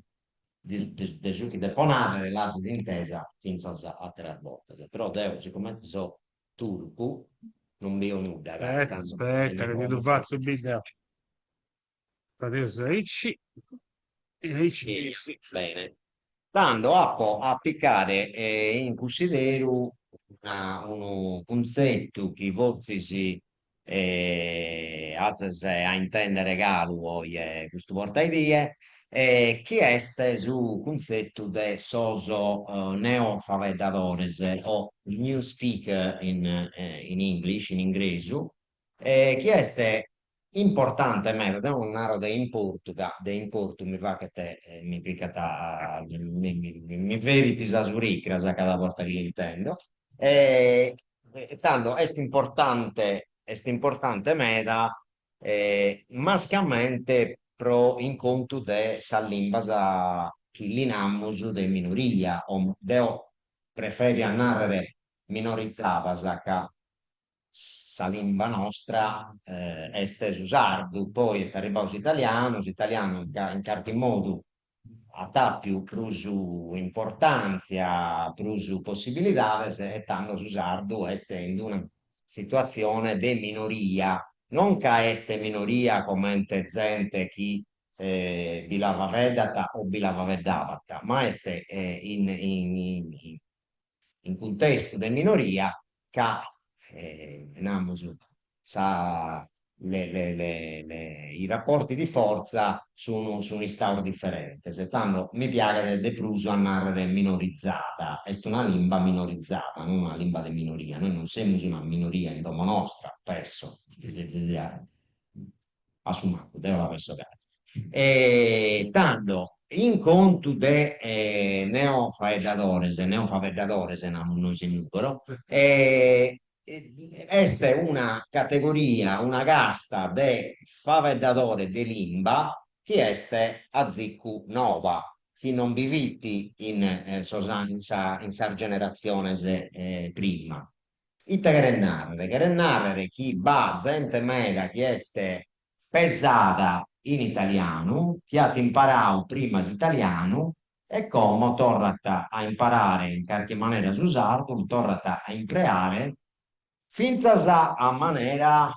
de su chi depo nàrrere l'azis intesa fintzas àteras bortas. Però deo sicomente so Turpu, non bio nudda ca Aspetta, aspetta, che ti ddu fatzu biri deu. Fadeus aici e aici bisi. Bene. Tando apo a picare in cunsideru una unu cuntzetu chi fortzis azes a intèndere galu oje custu bortaedie, chi est su cuntzetu de sos neofaeddadores o new speaker in in English, in ingresu, chi est importante meda, deo non naro de importu ca de importu mi faghet mi picat mi mi ferit sas uricras cada borta chi l'intendo E tando est importante, est importante meda, mascamente pro in contu de sas limbas chi li namus de minoria, o deo preferio a nàrrere minorizadas, ca sa limba nostra est su sardu, poi est arribbadu s'italianu, s'italianu in carchi modu at àpiu prus importàntzia, prus possibilidades e tando su sardu est in una situatzione de minoria, non ca est minoria comente zente chi bi la faeddat o bi la faeddabat, ma est in in cuntestu de minoria ca, namus, sa le le le le i rapporti di fortza sun sun istados diferentes e tando mi piaghet de prus a nàrrere minorizada, est una limba minorizada, non una limba de minoria, nois non semus una minoria in domo nostra, penso chi sezis a su mancu, deo la penso gasi. E tando, in contu de neofaeddadores, neofaeddadores namus nois in Nùgoro, est una categoria, una casta de faeddadores de limba chi est azicu noba, chi non bi fit in sos in sas generatziones prima. Ite cheret nàrrere? Cheret nàrrere chi b'at zente meda chi est pesada in italianu, chi at imparau prima s'italianu e como torrat a imparare in carchi manera su sardu, lu torrat a impreare fintzas a manera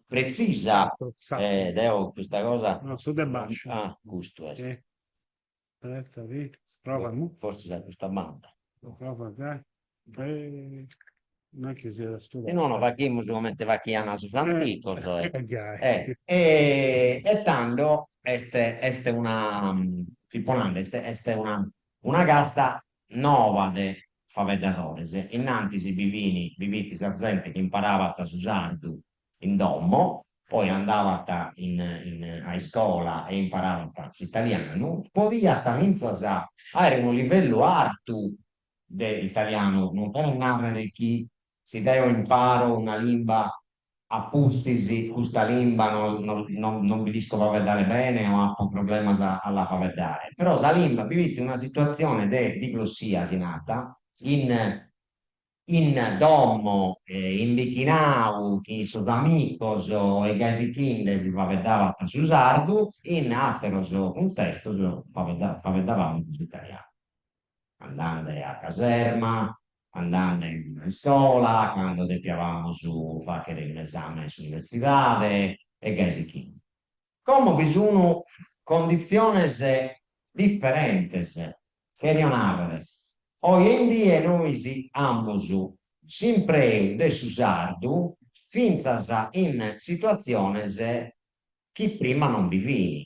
pretzisa. Deo custa cosa. No, su de basciu. Ah, custu est. Aspetta, vi. Prova mu. Forsis a custa banda. Prova gai. Eh, non è che sia stu. Si nono faghimus comente faghian sos anticos. Eh, gai. Eh, e, e tando est, est una, fipo nande, est, est una, una casta nova de faeddadores. Innantis bi fin, bi fit sa zente chi imparabat su sardu in domo, poi andabat in in a iscola e imparabat s'italianu, podiat fintzas àere unu livellu artu de italianu, non cheret nàrrere chi si deo imparo una limba a pustis custa limba non non non bi l'isco faeddare bene o apo problemas a la faeddare, però sa limba bi fit una situatzione de diglossia, si nat, in in domo, in bichinau, chin sos amicos e gai sichinde si faeddabat su sardu, in àteros cuntestos faeddavamus s'italianu, andande a caserma, andande a iscola, cando depiavamus fàghere un'esame in s'universidade e gai sichinde. Como bi sun conditziones diferentes, cherio nàrrere, oe in die nois amus s'impreu de su sardu fintzas in situatziones chi prima non bi fin.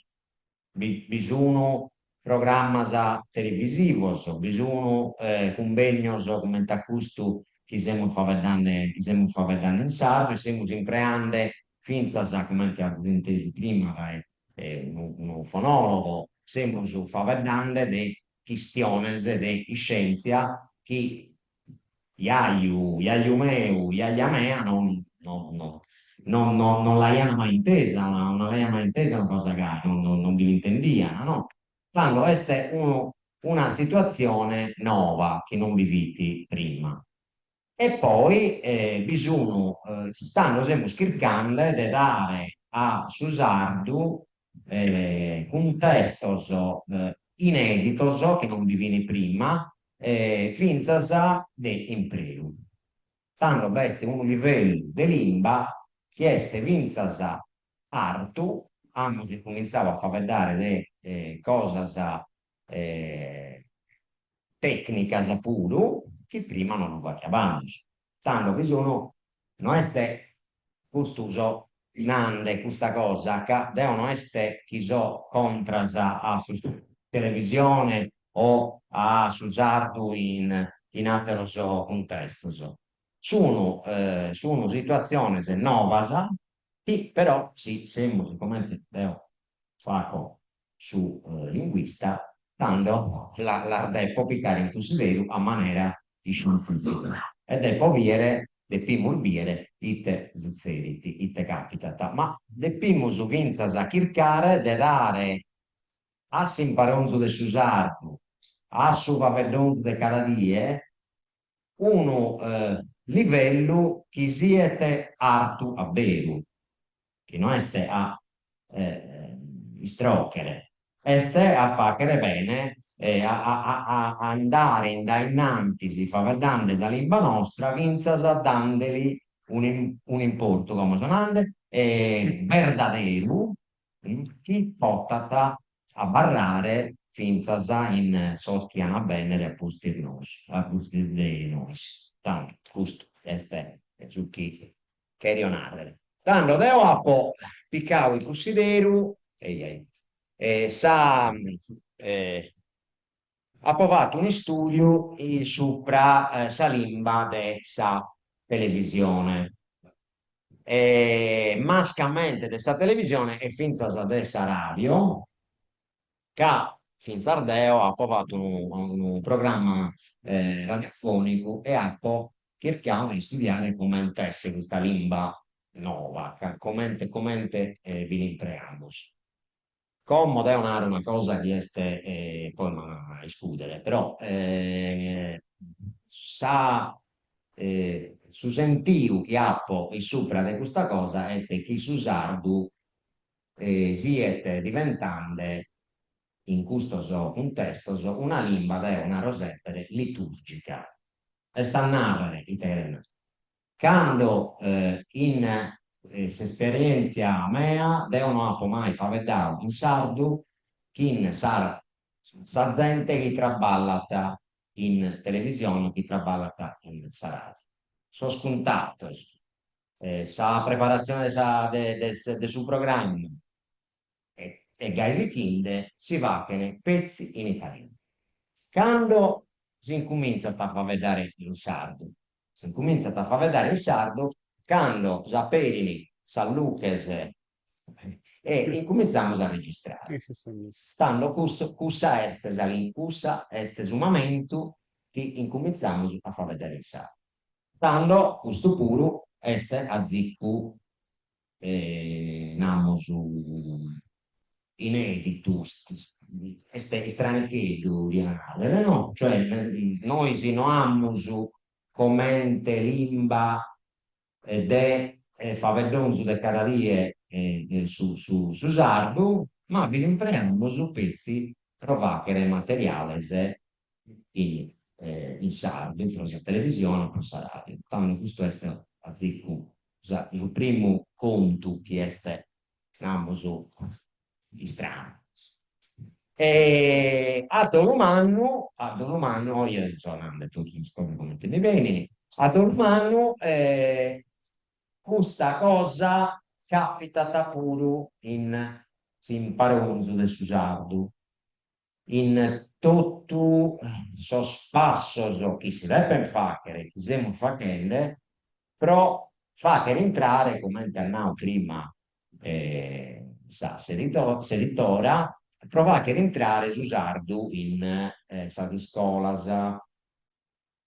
Bi sun programmas televisivos, bi sun cumbènnios comente a custu chi semus faeddende chi semus faeddende in sardu e semus impreande fintzas, comente azis intesu prima dae unu unu fonòlogo, semus faeddende de chistiones de iscièntzia chi jaju, jaju meu, jaja mea non non non non non l'aian mai intesa, non l'aian mai intesa una cosa gai, non non non bi l'intendian, no. Tando est unu una situatzione nova chi non bi fit prima. E poi bi sun, tando semus chircande de dare a su sardu cuntestos inèditos chi non bi fin prima, fintzas de impreu. Tando b'est unu livellu de limba chi est fintzas artu, amus incumintzadu a faeddare de cosas tècnicas puru chi prima non lu faghiabamus. Tando bi sun, no est custu so nande custa cosa ca deo no est chi so contras a su televisione o a su sardu in in àteros cuntestos. Sun sun situatziones novas chi però si semus comente deo faco su linguista, tando las depo picare in cunsideru a manera iscientìfica e depo bìere, depimus bìere ite sutzedit, ite capitat, ma depimus fintzas chircare de dare a s'imparonzu de su sardu, a su faeddonzu de cada die, unu livellu chi siet artu a beru, chi no est a istròchere, est a fàghere bene e a a andare in dae in antis faeddende sa limba nostra fintzas dandeli un'importu, como so nande, berdaderu chi potat abarrare fintzas in sos chi an a bènnere a pustis nos, a pustis de nois. Tando, custu est su chi cherio nàrrere. Tando, deo apo picadu in cunsideru sa apo fatu un'istùdiu subra sa limba de sa televisione, mascamente de sa televisione e fintzas de sa ràdio, ca fintzas deo apo fatu unu programma radiofònicu e apo chircadu de istudiare comente est custa limba nova, comente comente bi l'impreamus. Como deo naro una cosa chi est, poi m'an a iscùdere, però sa. Su sentiu chi apo in supra de custa cosa est chi su sardu siet diventande in custos cuntestos una limba, deo naro semper, litùrgica. Est a nàrrere, ite cheret nàrrere? Cando in s'esperièntzia mea deo no apo mai faeddadu in sardu chin sa zente chi traballat in televisione o chi traballat in sa ràdiu. Sos cuntatos, sa preparatzione de sa de su programma e gai sichinde si faghen petzi in italianu. Cando s'incumintzat a faeddare in sardu? S'incumintzat a faeddare in sardu cando s'aperin sas luches e incumintzamus a registrare. Tando custu, cussa est sa cussa est su mamentu chi incumintzamus a faeddare in sardu. Tando custu puru est azicu namus ineditu, est istranicheddu dia nàrrere, no? Cioè nois no amus comente limba de faeddonzu de cada die su su sardu, ma bi l'impreamus petzi pro fàghere materiales in in sardu pro sa televisione o pro sa ràdiu. Tando custu est azicu su primu contu chi est, namus, istranu. E a dolu mannu, a dolu mannu, oje so nande totu sas cosas comente mi benint, a dolu mannu custa cosa capitat puru in s'imparonzu de su sardu in totu sos passos chi si depent fàghere, chi semus faghende, pro fàghere intrare, comente at nau prima sa s'editora, pro fàghere intrare su sardu in sas iscolas.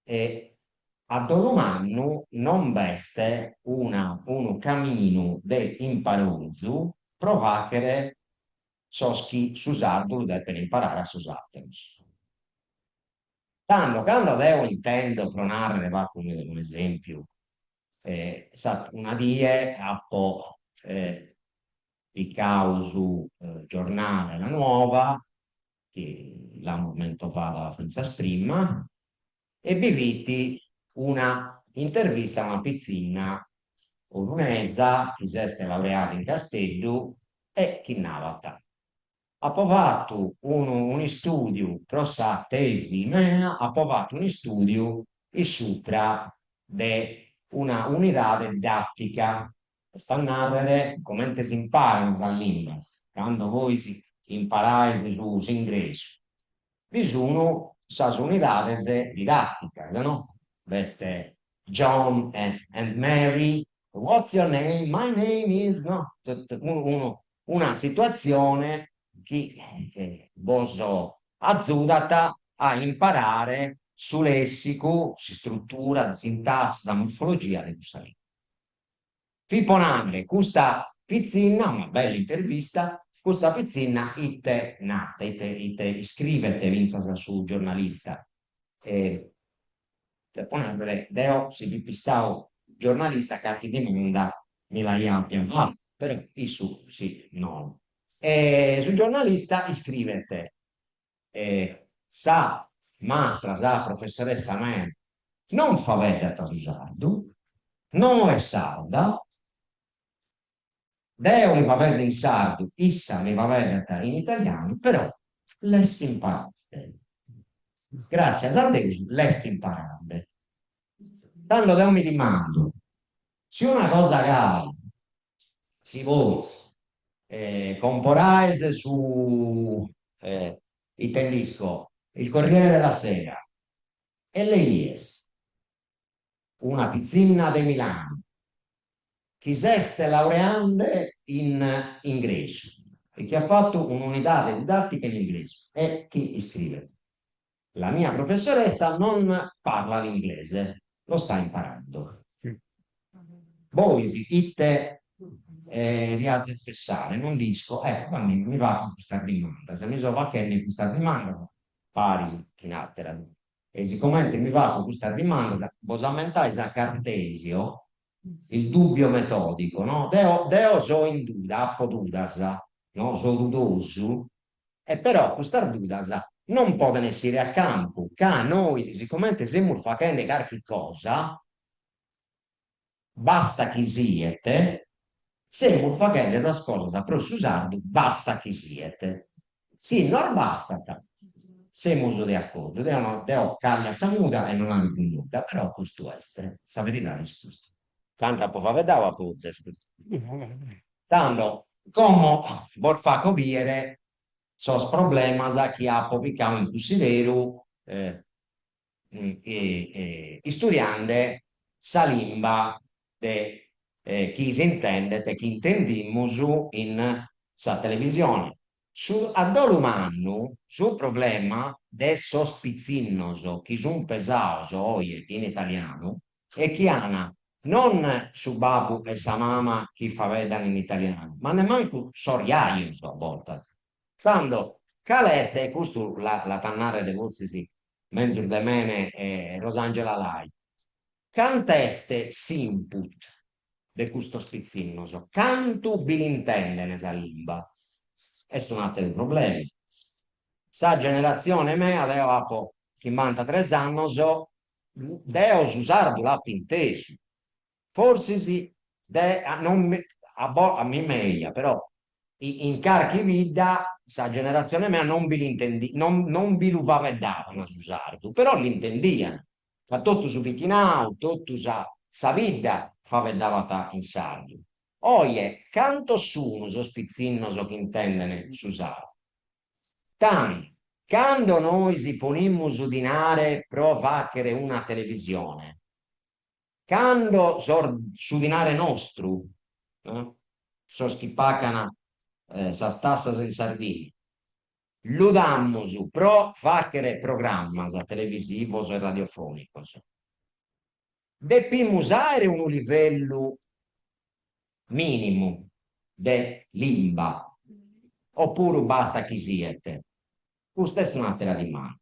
E a dolu mannu non b'est una unu caminu de imparonzu pro fàghere sos chi su sardu lu depen imparare a sos àteros. Tando, cando deo intendo, pro nàrrere, faco un'esèmpiu, sa una die apo picau su giornale La Nuova, chi l'amus mentovada fintzas prima, e bi fit una intervista a una pitzinna orunesa chi s'est laureada in Casteddu e chi nabat, Apo fatu unu un'istùdiu pro sa tesi mea, apo fatu un'istùdiu in supra de una unidade didàtica, est a nàrrere comente s'imparan sas limbas, cando bois imparais su s'ingresu Bi sun sas unidades didàticas, no? B'est John and Mary, what's your name? My name is, no? Unu una situatzione chi bos azudat a imparare su lèssicu, s'istrutura, sa sintassi, sa morfologia de cussa limba. Fit po nàrrere, custa pitzinna, una bella intervista, custa pitzinna ite nat, ite ite iscrivet fintzas a su giornalista. E depo nàrrere, deo si fipo istau giornalista carchi dimanda mi l'aia àpia fata, però issu si no. E su giornalista iscrivet, Sa mastra, sa professoressa mea, non faeddat su sardu, no est sarda, deo li faeddo in sardu, issa mi faeddat in italianu, però l'est imparende. Gràtzias a Deus l'est imparende. Tando deo mi dimando, si una cosa gai si bois comporais su ite nd'isco, il Corriere della Sera e legies una pitzinna de Milanu chi s'est laureande in ingresu e chi at fatu un'unidade didàtica in ingresu e chi iscrivet La mia professoressa non parla l'inglese, lo sta imparando. Bois ite diazis pensare? Non nd'isco. Ecco, mi mi faco custas dimandas, mi so fachende custas dimandas paris chin àteras. E sicomente mi faco custas dimandas, bos ammentais a Cartesio, il dubbio metodico, no? Deo deo so in duda, apo dudas, no? So dudosu, e però custas dudas non poden essire a campu, ca nois sicomente semus faghende carchi cosa, Basta chi siet, semus faghende sas cosas pro su sardu basta chi siet. Si nos bastat, semus de acordu. Deo no, deo callo a sa muda e no naro prus nudda, però custu est, sa veridade est custa. Cantu apo faeddadu apo custu. Tando, como bos faco bìere sos problemas chi apo picadu in cunsideru istudiande sa limba de chi s'intendet, chi intendimus in sa televisione. Su, a dolu mannu, su problema de sos pitzinnos chi sun pesados oje in italianu e chi an non su babbu e sa mama chi faeddan in italianu, ma nemmancu sos jajos a bortas. Tando, cale est, e custu l'at a nàrrere fortzis menzus de mene Rosangela Lai, cant'est s'input de custos pitzinnos, cantu bi l'intenden sa limba? Est un'àteru problema. Sa generatzione mea, deo apo chimbantatres annos, deo su sardu l'apo intesu, Forsis de non mi a bo a mimmi eja, però in carchi bidda sa generatzione mea non bi l'intendi non non bi lu faeddaban su sardu, però l'intendian, ca totu su bichinau, totu sa sa bidda faeddabat in sardu. Oje cantos sun sos pitzinnos chi intenden su sardu? Tando, cando nois ponimus dinare pro fàghere una televisione, Cando sos su dinare nostru, sos chi pagan sas tassas in Sardigna, lu damus pro fàghere programmas televisivos e radiofònicos, depimus àere unu livellu mìnimu de limba, opuru bastat chi siet? Custa est un'àtera dimanda.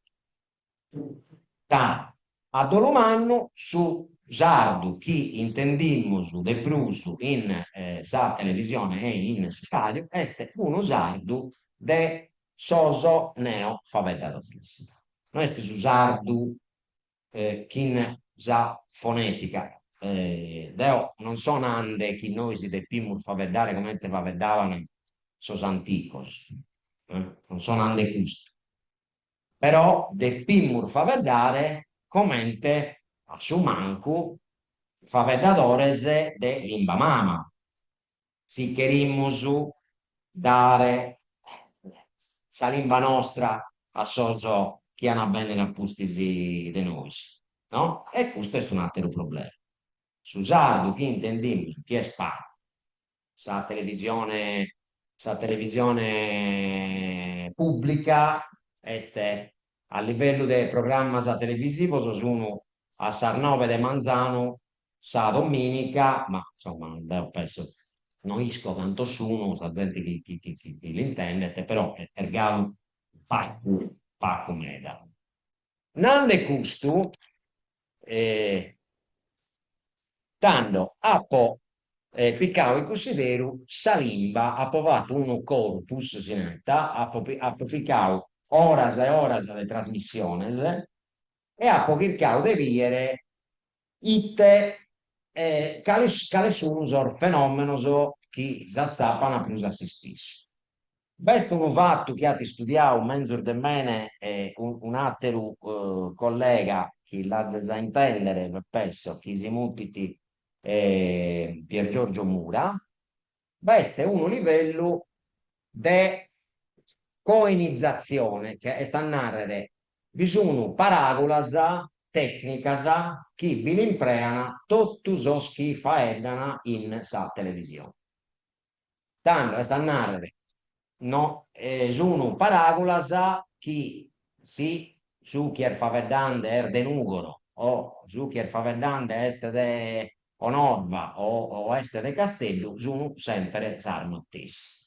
Ca a dolu mannu su sardu chi intendimus de prus in sa televisione e in sa ràdiu est unu sardu de sos neofaeddadores, no est su sardu chin sa fonètica. Deo non so nande chi nois depimus faeddare comente faeddaban sos anticos, non so nande custu, Però depimus faeddare comente a su mancu faeddadores de limba mama, si cherimus dare sa limba nostra a sos chi an a bènnere a pustis de nois, no? E custu est un'àteru problema. Su sardu chi intendimus chi est pagu sa televisione sa televisione pùblica est a livellu de programmas televisivos sun a sas noe de manzanu sa domìnica, ma insomma deo penso no isco cantos sun sa zente chi chi chi chi l'intendet, però est galu pagu pagu meda. Nande custu, tando apo picau in cunsideru sa limba, apo fatu unu corpus, si narat, apo apo picau oras e oras de trasmissiones e apo chircau de bìere ite cales cales sun sos fenòmenos chi s'atzapan prus a s'ispissu. B'est unu fatu chi at istudiadu menzus de mene un'àteru collega chi l'azes a intèndere, pesso, chi si mutit Pier Giorgio Mura, b'est unu livellu de coinizatzione, est a nàrrere bi sun paràgulas tècnicas chi bi l'imprean totu sos chi faeddan in sa televisione. Tando, est a nàrrere, no sun paràgulas chi si su chi est faeddende est de Nùgoro o su chi est faeddende est de Bonorva o est de Casteddu, sun semper sas matessi.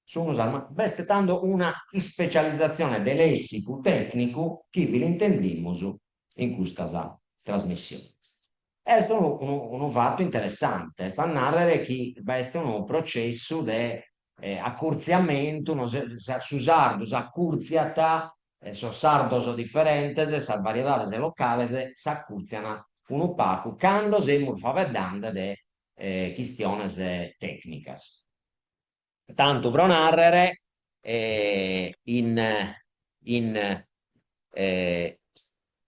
Sun sas B'est tando una ispecializatzione de lèssicu tècnicu chi bi l'intendimus in custas trasmissiones. Est unu unu fatu interessante, est a nàrrere chi b'est unu processu de acurtziamentu, su sardu s'acùrtziat, sos sardos diferentes, sas variedades locales s'acùrtziant unu pagu cando semus faeddende de chistiones tècnicas. Tantu pro nàrrere, in in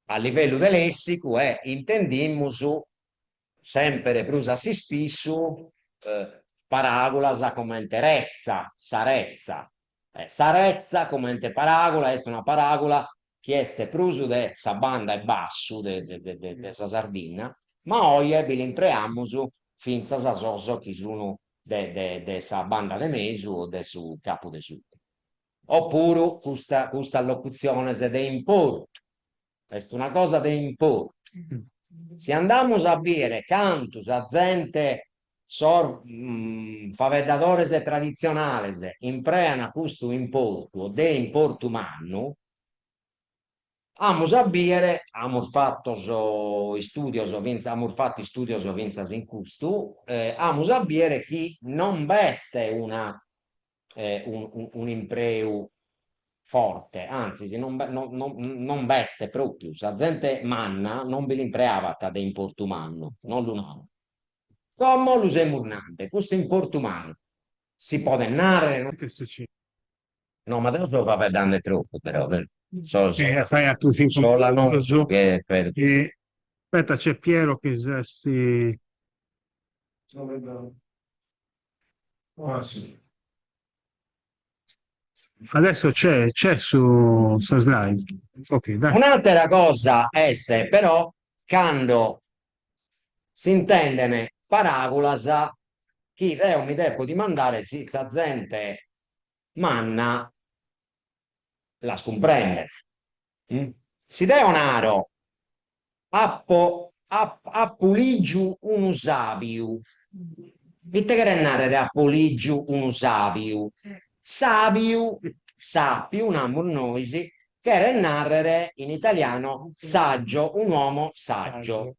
a livellu de lèssicu e intendimus semper prus a s'ispissu paràgulas comente retza, sa retza. Sa retza comente paràgula est una paràgula chi est prus de sa banda 'e bassu de de sa Sardinna, ma oje bi l'impreamus fintzas sos chi sun de de de sa banda de mesu o de su capu de suta. Opuru custa custas locutziones de importu, est una cosa de importu. Si andamus a bìdere cantu sa zente, sos faeddadores traditzionales imprean custu importu o de importu mannu, Amus a bìdere, amus fatos istùdios fintzas, amus fatu istùdios fintzas in custu, amus a bìdere chi non b'est una un'impreu forte, antzis non non b'est pròpiu, sa zente manna non bi l'impreabat de importu mannu, non lu narat. Como lu semus nande, custu importu mannu si podet nàrrere, No, ma deo so faeddende tropu, però, so, so, Eh, fai altri cinque so l'annuncio minuti. che per... E, aspetta, c'è Piero che si... Ah, sì. Adesso c'è, c'è su sa slide. Ok, dai. Un'àtera cosa est però cando s'intenden paràgulas chi deo mi depo dimandare si sa zente manna las cumprendet. Si deo naro apo apo lìgiu unu sàbiu, ite cheret nàrrere apo lìgiu unu sàbiu? Sàbiu, sàpiu, namus nois, cheret nàrrere in italiano saggio, un uomo saggio.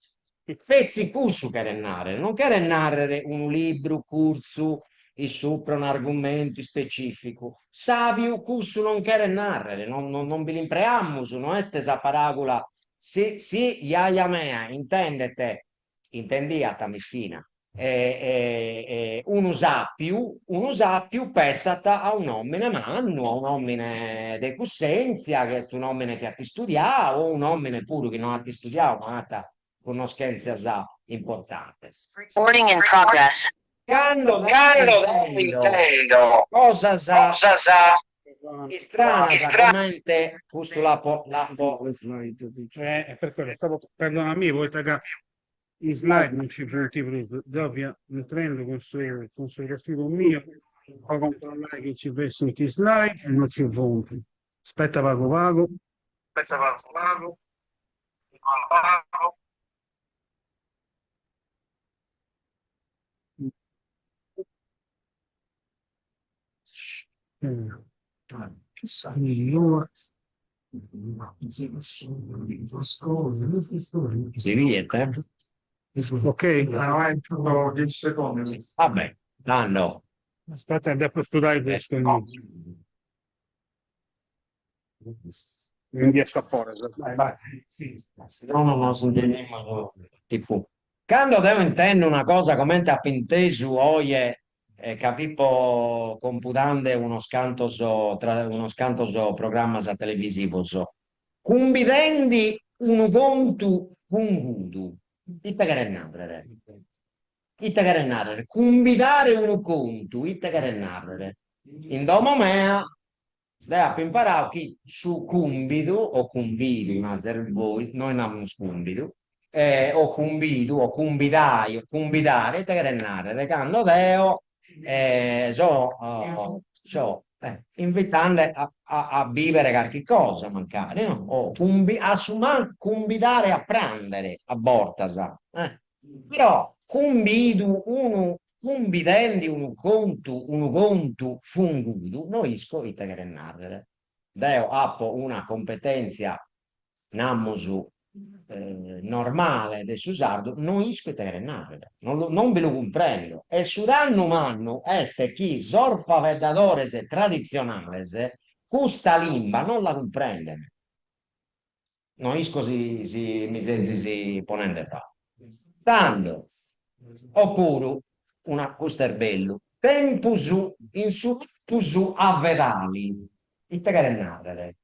Petzi cussu cheret nàrrere, non cheret nàrrere unu libru curtzu issupra un'argumentu ispecìficu. Sàbiu cussu non cheret nàrrere, non non bi l'impreamus, no est sa paràgula si si jaja mea intendet, intendiat mischina, unu sàpiu, unu sàpiu pessat a un'òmine mannu, a un'òmine de cussèntzia, chi est un'òmine chi at istudiau, o un'òmine puru chi no at istudiau ma at connoschèntzias importantes. Recording in progress. Cando deo intendo cosas istranas comente custu l'apo l'apo. Eh, per quello stavo, perdonami, poita ca is slide non ci funt prus, deu fia intrendu cun su cun su profilu miu po controllai chi nci fessint is slide e non ci funt. Aspetta pagu pagu. Aspetta pagu pagu. Si biet? Ok. Vabbè, tando. Aspetta, depo studai custu. Mi ndi essu a foras. Vai, vai. No, no, nos intendimus. Tipu, cando deo intendo una cosa comente apo intesu oje ca fipo compudande unos cantos unos cantos programmas televisivos, cumbidendi unu contu fungudu, ite cheret nàrrere? Ite cheret nàrrere? Cumbidare unu contu, ite cheret nàrrere? In domo mea Deo apo imparadu chi su cumbidu, o cumbidu, nazes bois, nois namus cumbidu, o cumbidu, o cumbidai, o cumbidare, ite cheret nàrrere? Cando deo so so invitande a a bìbere carchi cosa, mancari, no? O cumbi a su mancu cumbidare a pràndere, a bortas, però cumbidu unu. Cumbidendi unu contu unu contu fungudu no isco ite cheret nàrrere. Deo apo una competèntzia, namus, normale de su sardu, no isco ite cheret nàrrere, non lu non bi lu cumprendo. E su dannu mannu est chi sos faeddadores traditzionales custa limba non la cumprenden. No isco si si mi sezis ponende fatu. Tando, opuru, una, custu est bellu, tempus in su tempus avedali, ite cheret nàrrere?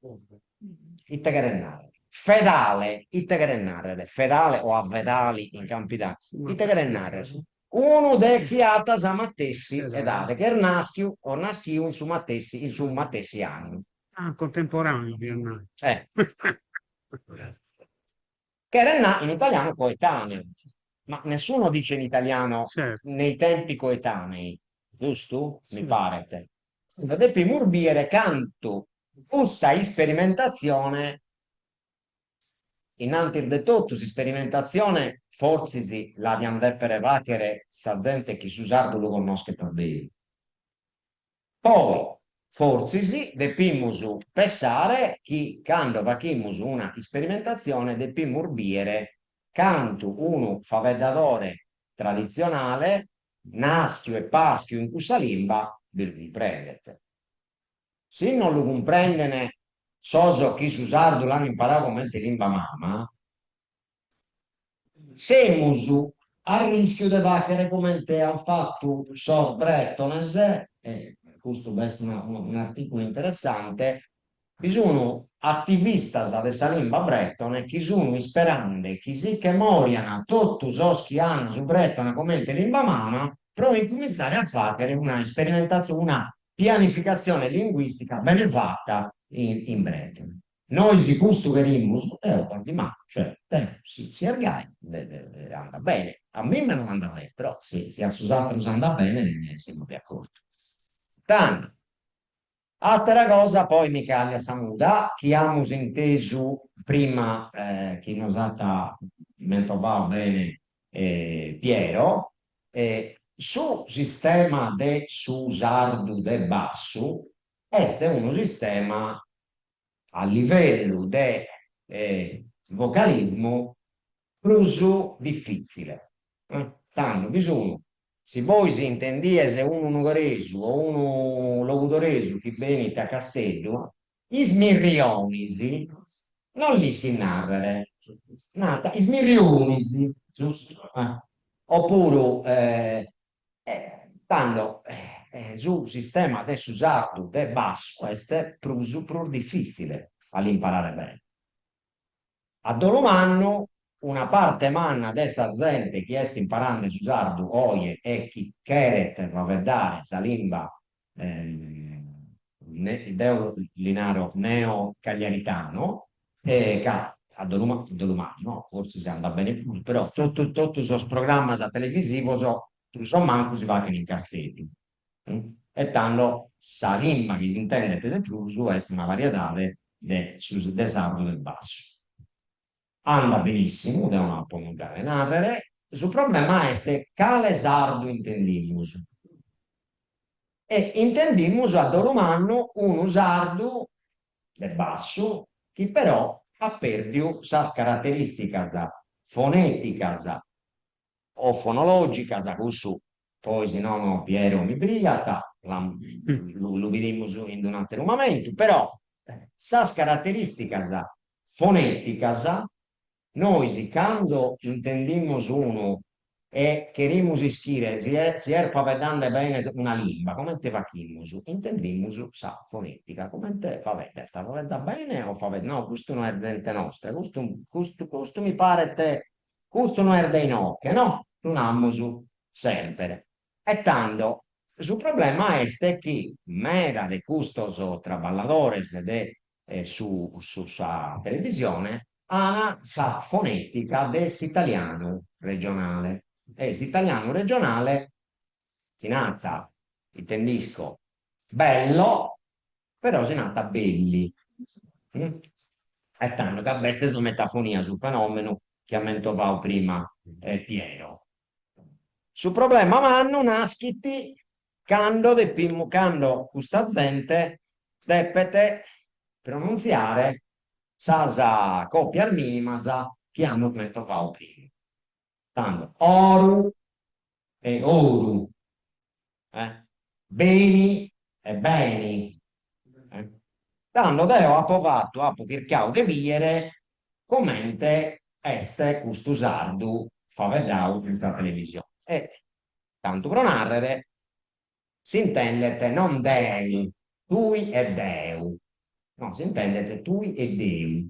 Ite cheret nàrrere? Fedale, ite cheret nàrrere? Fedale o avedali in Campidanu, ite cheret nàrrere? Unu de chi at sa matessi edade, chi est nàschiu o naschiu in su matessi in su matessi annu. Ah, contemporaneo, cheriat nai. Eh. Cheret nai in italiano coetaneo, ma nessuno dice in italiano Certo. nei tempi coetanei, giustu? Mi Sì. paret. Depimus bìere cantu custa isperimentatzione, in antis de totu s'isperimentatzione fortzis la diant dèpere fàghere sa zente chi su sardu lu connoschet a beru. Poi, fortzis, depimus pessare chi cando faghimus una isperimentatzione depimus bìere cantu unu faeddadore traditzionale, nàschiu e pàschiu in cussa limba, bi lu cumprendet. Si non lu cumprenden sos chi su sardu l'an imparadu comente limba mama, Semus a rischiu de fàghere comente ant fatu sos brètones, e custu b'est un'artìculu interessante, bi sun ativistas de sa limba brètone chi sun isperande chi si che mòrian totu sos chi an su brètone comente limba mama pro incumintzare a fàghere una isperimentatzione, una pianificatzione linguìstica bene fata in brètone. Nois custu cherimus, deo bos dimando, cioè, deo, si si est gai, andat bene, a mimma non andat bene, però si si a sos ateros andat bene semus de acordu. Tando, atera cosa poi mi caglio a sa muda, chi amus intesu prima chi nos at mentovadu bene Piero, su sistema de su sardu de bassu est unu sistema a livellu de vocalismu prus difìtzile. Tando bi sun, si bois intendies unu nugoresu o unu logudoresu chi benit a Casteddu, is mirrionis non l'ischit nàrrere, nat is mirrionis, giustu? Opuru Tando su sistema de su sardu de bassu est prus prus difìtzile a l'imparare bene. A dolu mannu, una parte manna de sa zente chi est imparande su sardu oje e chi cheret faeddare sa limba, deo li naro neo-cagliaritano, ca a dolu a dolu mannu, no, fortzis andat bene puru, però totu totu sos programmas televisivos prus o mancu si faghen in Casteddu, e tando sa limba chi s'intendet de prus est una variedade de su de sardu de bassu. Andat benissimu, deo no apo nudda de nàrrere, su problema est cale sardu intendimus. E intendimus a dolu mannu unu sardu de bassu chi però at pèrdiu sas caraterìsticas fonèticas o fonològicas, cussu poi si nono Piero mi brigat, lu bidimus in un'àteru mamentu, però sas caraterìsticas fonèticas Nois cando intendimus unu e cherimus ischire si est si est faeddende bene una limba, comente faghimus? Intendimus sa fonètica, comente faeddat, faeddat bene o faeddat, no custu no est zente nostra, custu custu custu mi paret, custu no est de inoghe, no, lu namus semper. E tando su problema est chi meda de custos traballadores de su su sa televisione an sa fonètica de s'italianu regionale e s'italianu regionale si nat, ite nd'isco, bello, però si nat belli. E tando ca b'est sa metafonia, su fenòmenu chi at mentovadu prima Piero. Su problema mannu naschit cando depimus, cando custa zente depet pronuntziare sas còpias mìnimas chi amus mentovadu prima. Tando, oru e oru, eh, beni e beni. Eh. Tando deo apo fatu, apo chircadu de bìdere comente est custu sardu faeddadu in sa televisione. E, tantu pro nàrrere, s'intendet non deu, tui e deu, no, s'intendet tui e deu,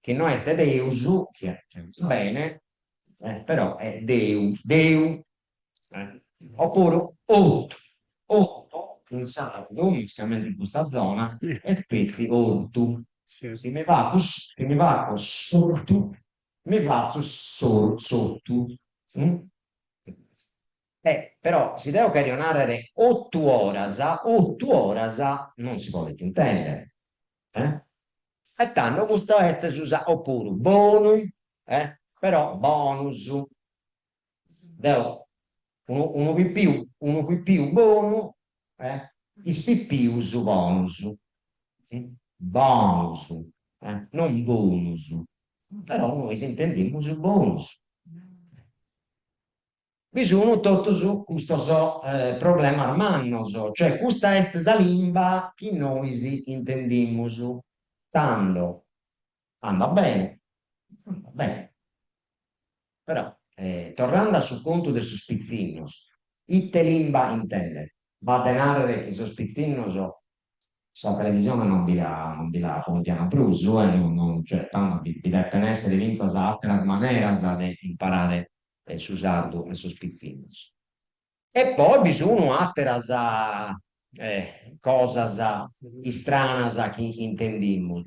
chi no est Deus, chi est bene, però est deu, deu, opuru otu, otu in sardu, mescamente in custa zona, est petzi ortu, si mi faco si mi faco s'ortu mi fatzu s'otu E però si deo cherio nàrrere otu oras, otu oras non si podet intèndere. Eh? E tando custu est su sa opuru bonu, eh? Però bonus. Deo unu unu pipiu unu pipiu bonu, eh? Is pipius bonus. Bonus, eh? Non bonus. Però nois intendimus bonus. Bi sun totus custos problemas mannos, cioè custa est sa limba chi nois intendimus, tando andat bene, andat bene, però torrende a su contu de sos pitzinnos, ite limba intendent? B'at de nàrrere chi sos pitzinnos sa televisione non bi la non bi la pompian prus e non cioè tando bi bi depen èssere fintzas àteras maneras de imparare su sardu a sos pitzinnos. E poi bi sun àteras cosas istranas chi intendimus.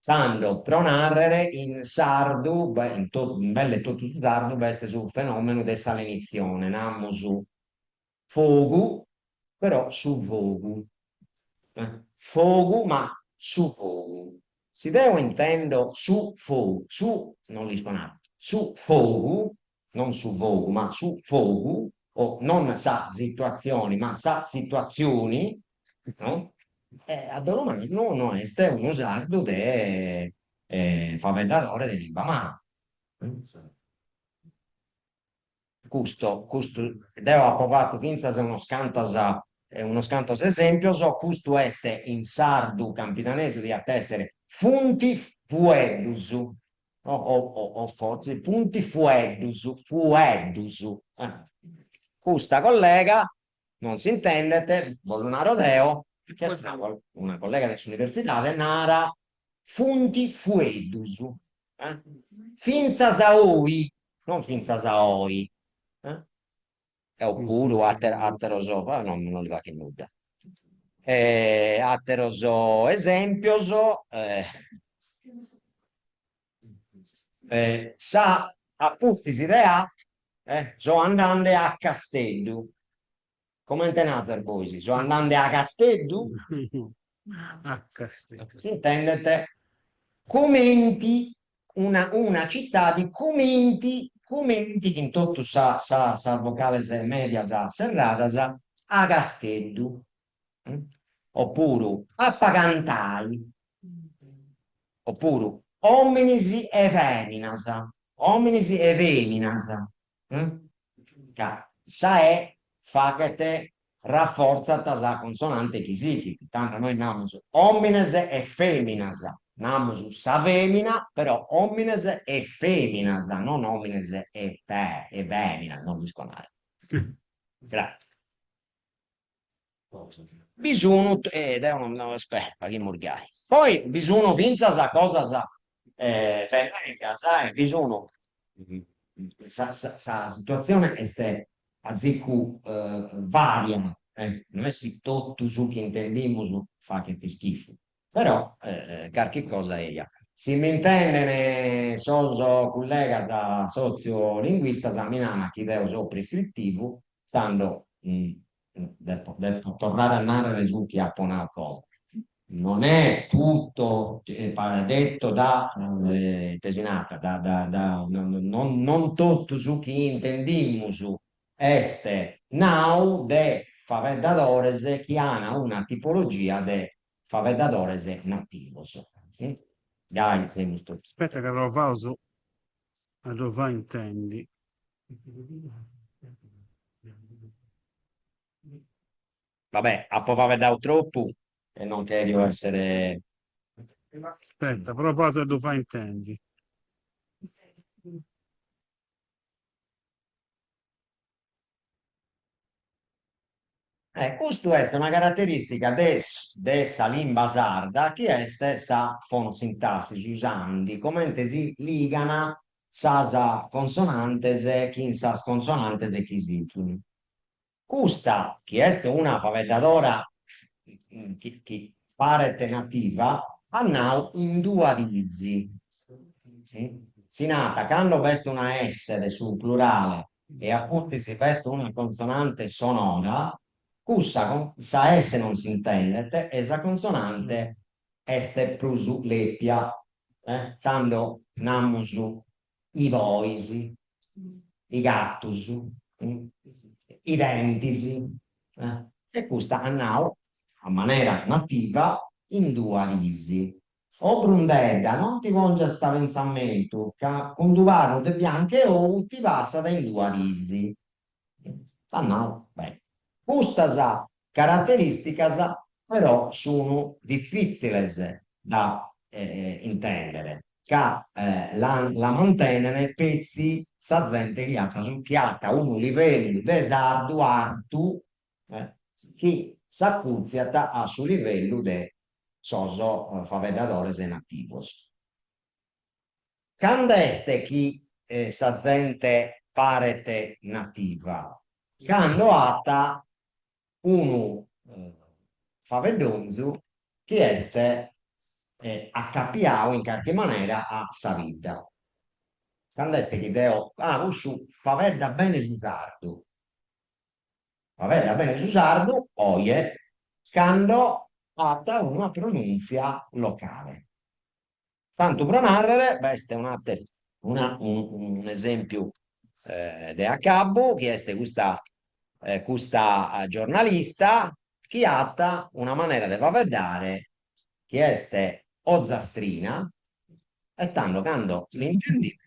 Tando, pro nàrrere, in sardu, in totu belle totu su sardu b'est su fenòmenu de sa lenitzione, namus fogu, però su fogu. Fogu ma su fogu. Si deo intendo su fogu, su, non l'isco narrer, su fogu, non su fogu, ma su fogu, o non sa situatzioni, ma sa situatzioni, no? E a dolu mannu no est unu sardu de faeddadore de limba mama. Custu, custu, deo apo fatu fintzas unos cantos, unos cantos esèmpios, custu est in sardu campidanesu, diat èssere funt fueddus, o o o fortzis funt fueddus, fueddus. Custa collega non s'intendet, bos lu naro deo, chi est una una collega de s'universidade, narat funt fueddus, fintzas a oi, non fintzas a oi, eh? Opuru àteros, no non li faghet nudda. Àteros esèmpios, sa a pustis de a, so andende a Casteddu. Comente nazes bois? So andende a Casteddu? A Casteddu. S'intendet cumenti una una citadi cumenti cumenti chin totus sa sa sas vocales medias serradas a Casteddu. Opuru ap'a cantai. Opuru ominis e feminas ominis e feminas. Ca sa E faghet, rafortzat sa consonante chi sighit, tando nois namus òmines e fèminas, namus sa fèmina, però òmines e fèminas, non òmines e fe e fèminas, non l'isco narrer. Grazie. Bi sun, e deo non, no, aspetta, faghimus gai. Poi bi sun fintzas cosas belleddas, eh, bi sun, sa sa sa situatzione est azicu varia, eh, no est chi totu su chi intendimus faghet ischifu, però carchi cosa eja. Si m'intenden sos cullegas sotziolinguistas mi naran chi deo so prescrittivu, tando depo depo torrare a nàrrere su chi apo nau como. Non è tutto detto da ite si narat da da da non non totu su chi intendimus est nau de faeddadores chi an una tipologia de faeddadores nativos. Gai semus totus. Aspetta ca provaus a ddu fai intendi. Vabbè, apo faeddadu tropu e non cherio essere... Aspetta, provaus a ddu fai intendi. Eh, custu est una caraterìstica de de sa limba sarda chi est sa fonosintassi, su sandhi, comente si ligan sas consonantes chin sas consonantes chi sighin. Custa, chi est una faeddadora chi chi paret nativa, at nau in dua diis. Si nat cando b'est una S de su plurale e a pustis b'est una consonante sonora, cussa sa S non s'intendet e sa consonante est prus lèpia, tando namus i bois, i gattus, i dentis, e custa at nau a manera nativa in dua dis. O brundedda, non ti pongiast pentzamentu ca cun d'u pagu de bianch'e ou ti passat in dua dis. At nau beni. Custas caraterìsticas però sun difìtziles da intèndere, ca la mantenen petzi sa zente chi at chi at unu livellu de sardu artu chi s'acùrtziat a su livellu de sos faeddadores nativos. Cando est chi sa zente paret nativa? Cando at unu faeddonzu chi est acapiau in carchi manera a sa bidda. Cando est chi deo, ah cussu faeddat bene su sardu, faeddat bene su sardu oje cando at una pronùntzia locale. Tantu pro nàrrere, b'est un'àteru una un'esèmpiu de acabbu, chi est custa custa giornalista chi at una manera de faeddare chi est ozastrina, e tando cando l'intendimus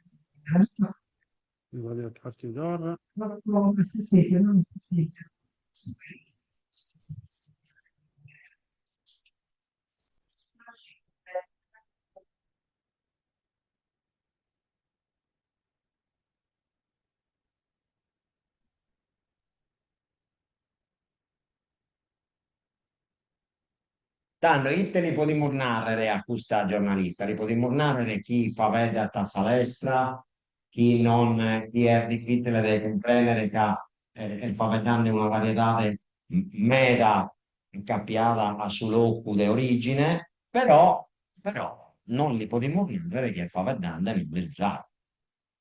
Tando, ite li podimus nàrrere a custa giornalista? Li podimus nàrrere chi faeddat a sa lestra, chi non chi est difìtzile de cumprèndere ca est faeddende una variedade meda acapiada a su locu de orìgine, però però non li podimus nàrrere chi est faeddende male su sardu.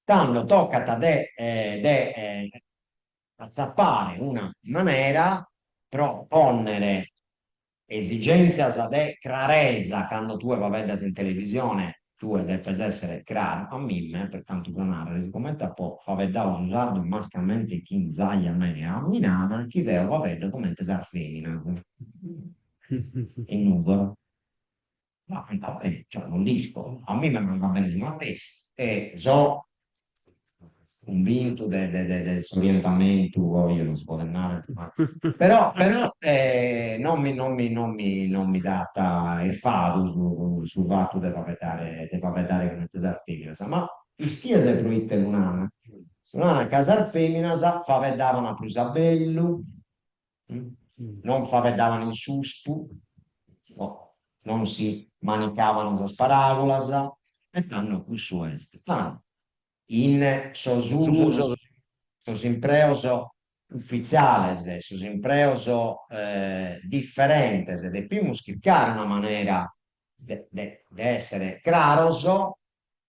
Tando tocat de de atzapare una manera pro pònnere Esigèntzias de craresa, cando tue faeddas in televisione tue depes èssere craru, a mimme, per tantu pro nàrrere, sigomente apo faeddadu su sardu mascamente chin zaja mea, mi naran chi deo faeddo comente sas fèminas in Nùgoro. Ma andat bene, cioè non l'isco, a mimme m'andat bene su matessi e so cumbintu de de de s'orientamentu, poi non si podet narrer, ma però però non mi non mi non mi non mi dat irfadu su su fatu de faeddare de faeddare comente sas feminas, ma ischies proite lu nana? Lu nana ca sas feminas faeddaban prus a bellu, non faeddaban in suspu, no, non si manicaban sas paràgulas, e tando cussu est. Tando, in sos usos, sos impreos ufitziales, sos impreos diferentes, depimus chircare una manera de de de èssere craros,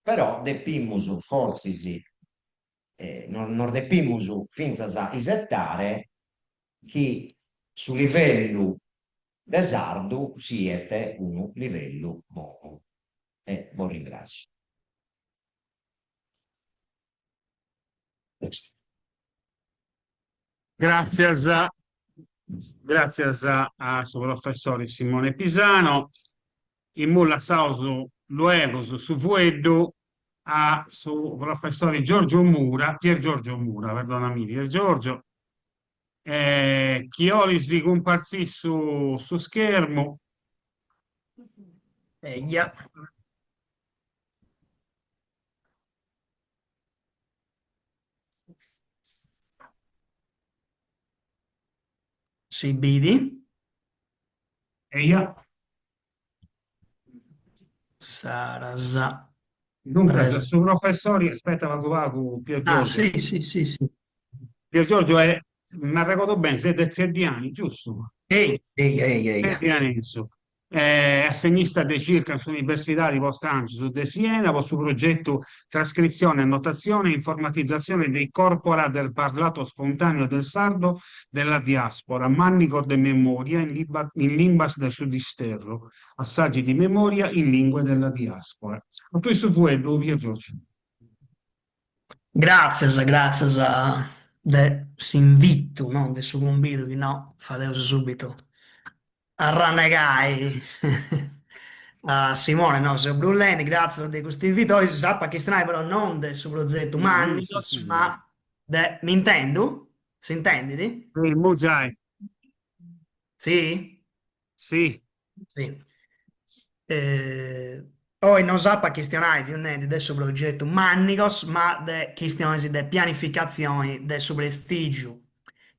però depimus fortzis nos depimus fintzas isetare chi su livellu. de sardu siet unu livellu bonu. E bos ringràtzio. Gràtzias, gràtzias a su professori Simone Pisano. Immoi lassaus luegus su fueddu a su professori Giorgio Mura, Pier Giorgio Mura, perdonami Pier Giorgio, chi 'olis cumpartzì su su schermu. Eja. Si bidi? Eja. Saras. Duncas, su professori, aspetta pagu pagu, Pier Ah, Giorgio. sì, sì, sì, sì. Pier Giorgio è, m'arregodo beni, ses de Tzeddiani, giustu? Ehi, ehi, ehi, ehi. Tzeddianesu. Assegnista de circa in s'Universidadi po Stràngius de Siena po su progetu Trascrizione, annotazione e informatizzazione dei corpora del parlato spontaneo del sardo della diaspora, Mannigos de memoria in limbas de su disterru, Assaggi di memoria in lingue della diaspora. A tui su fueddu, Pier Giorgio. Gràtzias, gràtzias de s'invitu, no, de su cumbidu chi no fadeus subitu arrannegai a Simone, no, seu brullendi, gràtzias de custu invitu, oi s'apu a chistionai però non de su progetu Mannigos, ma de, m'intendu? S'intendit? Immoi giai. Si? Si. Si. Oi no s'apu a chistionai, fiu nendi, de su progetu Mannigos, ma de chistionis de pianificatzioni de su prestìgiu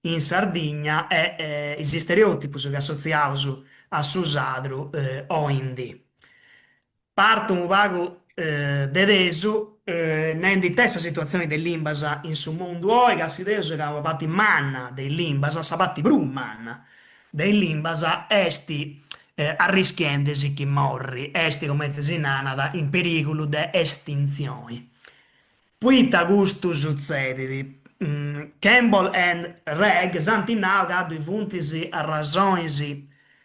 in Sardigna e is stereòtipus chi assotziaus a su sadru oindì. Partu unu pagu de tesu nendi it'est sa situatzioni de is limbas in su mundu oi, ca scideus ca una parti manna de is limbas, sa parti prus manna de is limbas est arrischiendi·si chi morri, est cumenti si narat in perigulu de estintzioni. Poita custu sutzedit? Campbell and Wragg s'ant nau ca ddui funt arrasonis,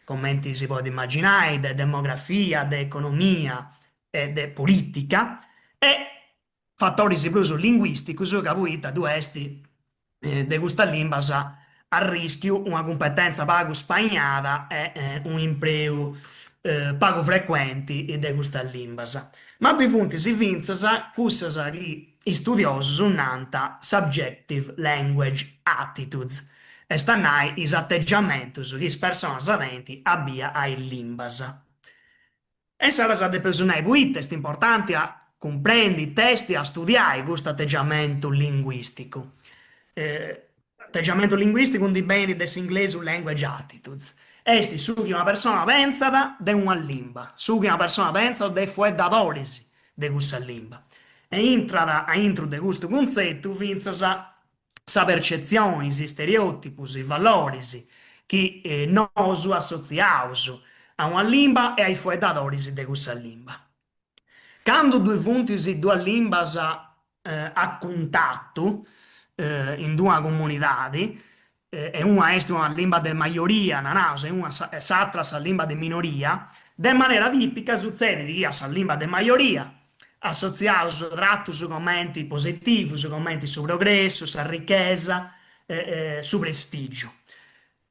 cumenti si podit imaginai, de demografia, de economia e de polìtica, e fatoris prus linguìsticus ca poita ddu est de custas limbas arrischiu una cumpetenza pagu spainada e un'impreu pagu frecuenti de custas limbas. Ma ddui funt fintzas cussas chi istudiosus nant subjective language attitudes, est a nai is ategiamentus chi is personas tenint a bia a is limbas. E insaras depeus nai poita est importanti a cumprendi it'est a studiai custu ategiamentu linguìsticu. Ategiamentu linguìsticu ndi benit de s'inglesu language attitudes. Est su chi una persona pentzat de una limba, su chi una persona pentzat de is fueddadoris de cussa limba. E intrat a intru de custu cuntzetu fintzas sa percetzioni, is stereòtipus, is valoris chi nosu assotziaus a una limba e a is fueddadoris de cussa limba. Candu ddui funt duas limbas a cuntatu in d'una comunidadi, e una est una limba de majoria, naraus, e una s'atra sa limba de minoria, de manera tìpica sutzedit chi a sa limba de majoria assotziaus tratus comenti positivus, comenti su progressu, sa richesa, su prestìgiu.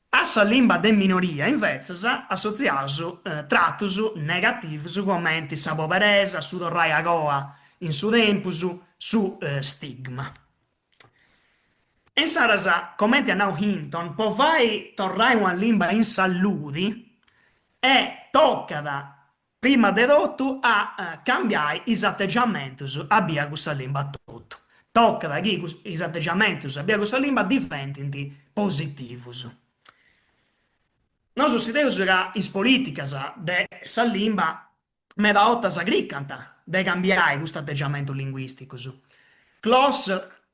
A sa limba de minoria, invetzas, assotziaus tratus negativus comenti sa poberesa, su torrai agoa in su tempus, su stigma. E insaras, comenti at nau Hinton, po fai torrai una limba in salludi e tocat Prima de totu a cambiai is ategiamentus a bia cussa limba atotu. Tocat chi is ategiamentus a bia cussa limba diventint positivus. Nosu scideus ca is polìticas de sa limba meda 'ortas cricant de cambiai custu ategiamentu linguìsticus. Kloss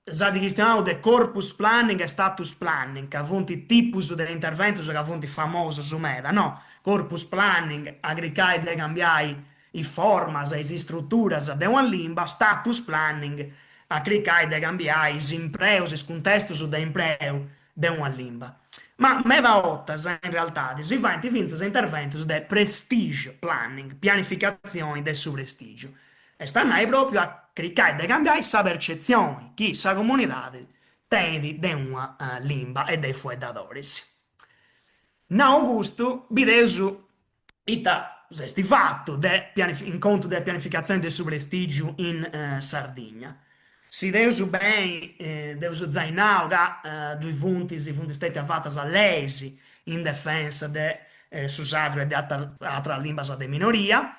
S'at chistionau de corpus planning e status planning, ca funt tipus de interventus ca funt famosus meda, no? Corpus planning, a cricai de cambiai is formas e is istruturas de una limba, status planning, a cricai de cambiai is impreus, is cuntestus de impreu. de una limba. Ma meda 'ortas, in realtadi, si faint fintzas interventus de prestige planning, pianificatzioni de su prestìgiu, est a nai pròpiu a cricai de cambiai sa percetzioni chi sa comunidadi tenit de una limba e de is fueddadoris. Nau custu, bideus ita s'est fatu de in contu de pianificatzioni de su prestìgiu in Sardigna. Si 'ideus beni, dd'eus giai nau ca ddui funt si funt stètias fatas leis in defensa de su sardu e de atras limbas de minoria,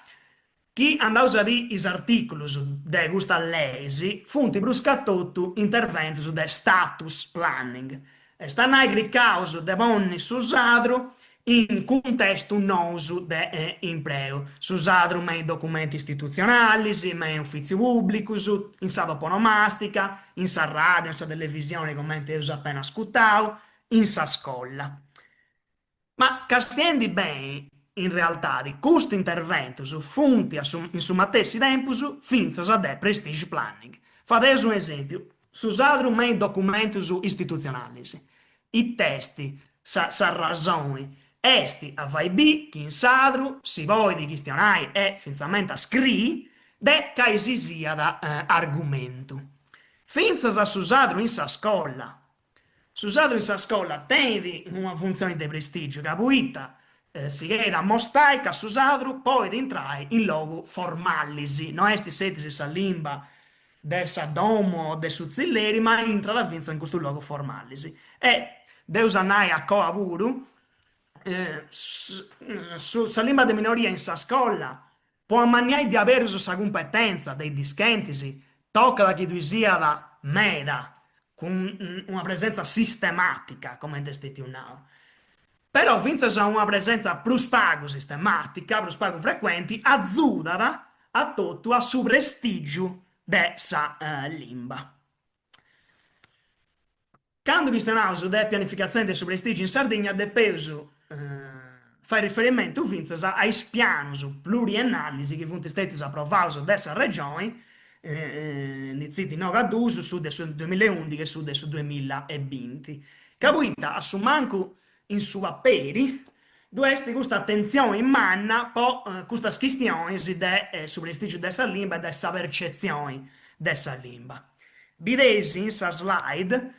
Chi andaus a biri is artìculus de custas leis funt pruscatotu interventus de status planning, est a nai cricaus de ponni su sadru in cuntestus nous de impreu, su sadru me is documentus istitutzionalis, me is ufitzius pùblicus, in sa toponomàstica, in sa ràdiu, in sa televisioni comenti eus apena ascutau, in sa scolla. Ma castiendi beni, in realtadi, custus interventus funt in su matessi tempus fintzas de prestige planning. Fadeus un'esèmpiu, su sadru me is documentus istitutzionalis. It'est sa s'arrasoni? Est a fai bì chi in sadru si podit chistionai e fintzamenta scriri de cali si siat argumentu. Fintzas su sadru in sa scola Su sadru in sa scola tenit una funtzioni de prestìgiu ca poita si cherit ammostai ca su sadru podit intrai in logu formalis, no est sceti sa limba de sa domu o de su tzilleri ma intrat fintzas in custus logus formalis. E dd'eus a nai a coa puru, sa limba de minoria in sa scola Po ammanniai diaberus sa cumpetentza de is dischentis tocat chi ddui siat meda, cun una presentza sistemàtica, comente est stètiu nau. Però fintzas una presentza prus pagu sistemàtica, prus pagu frecuenti, azudat a totu a su prestìgiu de sa limba. Candu chistionaus de pianificatzioni de su prestìgiu in Sardigna depeus fai riferimentu fintzas a is pianus pluriennalis chi funt stètius aprovaus de sa Regioni, ndi tzitu inoghe duus, su de su duemillaeundixi e su de su duemillaebinti, ca poita a su mancu in su paperi ddu est custa atentzioni manna po custas chistionis de su prestìgiu de sa limba e de sa percetzioni de sa limba. Bideis in sa slide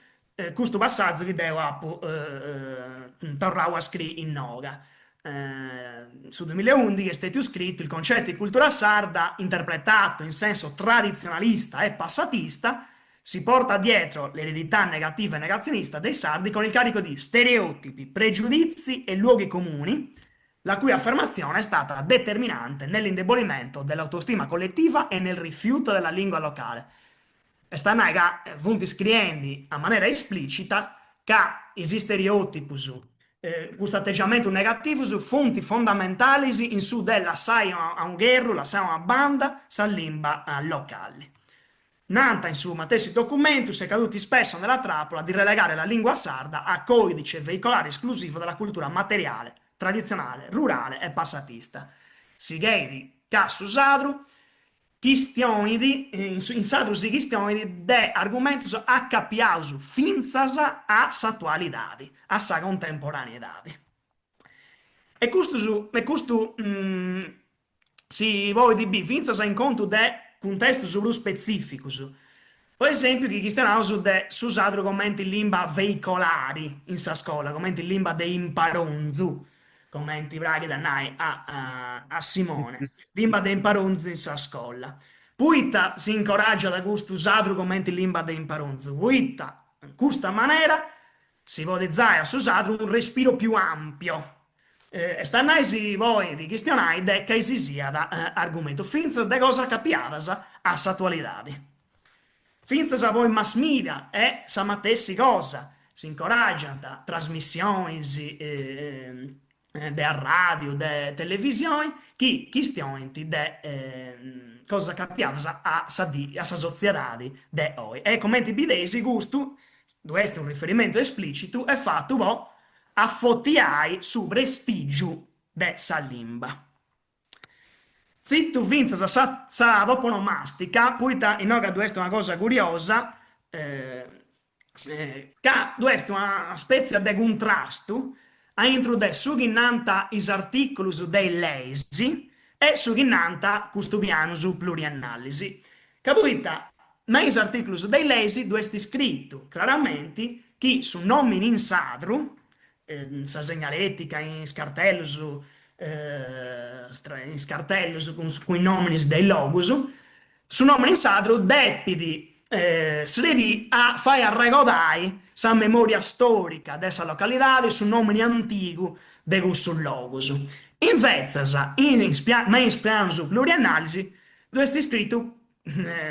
custu passazu chi deu apu torrau a scriri innoga. Su duemillaeundixi est stètiu scritu Il concetto di cultura sarda interpretato in senso tradizionalista e passatista Si porta dietro l'eredità negativa e negazionista dei sardi con il carico di stereotipi, pregiudizi e luoghi comuni, la cui affermazione è stata determinante nell'indebolimento dell'autostima collettiva e nel rifiuto della lingua locale. Est a nai ca funt scriendi a manera esplicita ca is stereotipus, custu ategiamentu negativus funt fondamentalis in su de lassai a unu cherru, lassai a una banda sa limba locali. Nant in su matessi documentu si è caduti spesso nella trappola di relegare la lingua sarda a codice veicolare esclusivo della cultura materiale, tradizionale, rurale e passatista. Sigheit ca su sadru chistionit, in sadru si chistionit de argumentos acapiaus fintzas a s'atualidadi, a sa contemporaneidadi. E custus e custu si podit biri fintzas in contu de cuntestus prus spetzìficus, po esèmpiu chi chistionaus de su sadru comenti limba veicolari in sa scola, comenti limba de imparonzu, comenti praghit a nai a a Simone, limba de imparonzu in sa scola. Poita si incoràgiat custu sadru comenti limba de imparonzu? Poita in custa manera si podit zai a su sadru un respiro più ampio, Est a nai si podit chistionai de cali si siat argumentu, fintzas de cosas acapiadas a s'atualidadi. Fintzas po is mass media est sa matessi cosa, si incoràgiant trasmissionis de arràdiu, de televisioni chi chistionint de cosas acapiadas a sa dì, a sa sotziedadi de oi. E comenti bideis custu, ddu est unu riferimentu esplìcitu, est fatu po afotiai su prestìgiu de sa limba. Tzitu fintzas sa sa toponomàstica, poita inoghe ddu est una cosa curiosa, Ca ddu est una spètzia de cuntrastu aintru de su chi nant is artìculus de is leis e su chi nant custus pianus pluriennalis. Ca poita me is artìculus de is leis ddu est scritu craramenti chi su nòmini in sadru, in sa segnalètica, in is cartellus, in is cartellus cun is nòminis de is logus, Su nòmini in sadru depit srebì a fai arregodai sa memòria stòrica de sa localidadi, su nòmini antigu de cussus logus. Invetzas, in is me is pianus pluriennalis ddu est scritu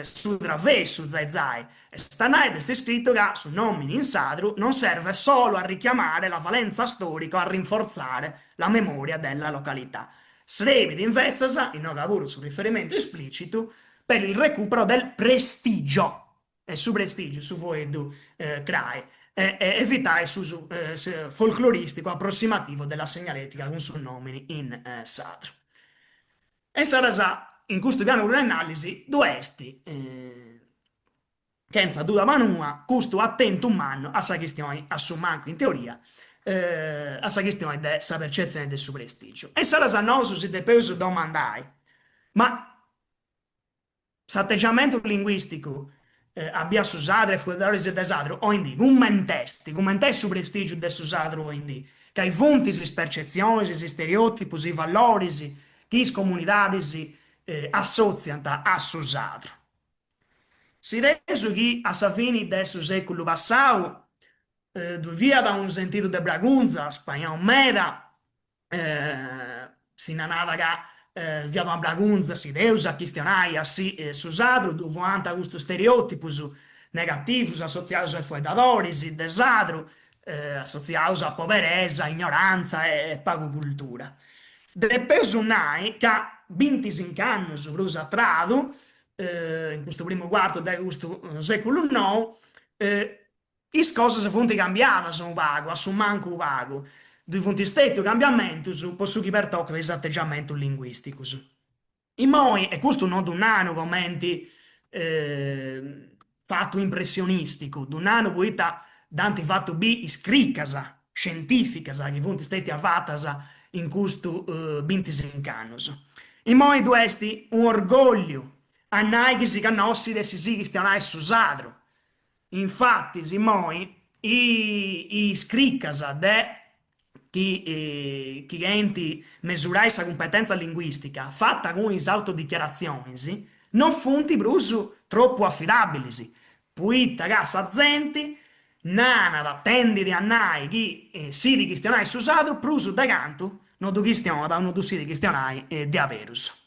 su travessu zai zai, est a nai ddu est scritu ca su nòmini in sadru non serve solo a richiamare la valenza storica o a rinforzare la memoria della località, Srebit invetzas, inoghe puru su riferimentu esplìcitu, per il recupero del prestigio, e su prestìgiu, su foeddu crai, e evitai s'usu folclorìsticu approssimativo della segnaletica cun su nòmini in sadru. E insaras in custu pianu pluriennalis ddu est Chentza duda manua, custu atentu mannu a sa chistioni, a su mancu in teoria, a sa chistioni de sa percetzioni de su prestìgiu. E insaras nosu si depeus domandai, ma s'ategiamentu linguìsticu a bia su sadru e fueddadoris de sadru oindì cument'est? Cument'est su prestìgiu de su sadru oindì? Cai funt is percetzionis, is stereòtipus, is valoris chi is comunidadis assòtziant a su sadru? Scideus chi a sa fini de su sèculu passau ddui fiat unu sentidu de bragunza spainau meda, si narat ca fiat una bragunza scideus a chistionai a si su sadru, ddu fuant custus stereòtipus negativus assotziaus a is fueddadoris de sadru, assotziaus a poberesa, ignorantza e pagu cultura. Depeus nai ca bintisinc'annus prus a tradu in custu primu cuartu de custu sèculu nou, is cosas funt cambiadas unu pagu, a su mancu unu pagu, ddui funt stètius cambiamentus po su chi pertocat is ategiamentus linguìsticus. Immoi, e custu no ddu nanu comenti fatu impressionìsticu, ddu nanu poita dd'ant fatu bì is cricas scientìficas chi funt stètias fatas in custu bintisinc'annus. Immoi ddu est unu orgòlliu a nai chi si cannoscit e si scit chistionai su sadru. Infatis immoi is cricas de chi chi cherint mesurai sa cumpetenza linguìstica fata cun is autodichiaratzionis non funt prus tropu afidàbilis, Poita ca sa zenti narat, tendit a nai chi scit chistionai su sadru prus de cantu no ddu chistionat o no ddu scit chistionai diaberus.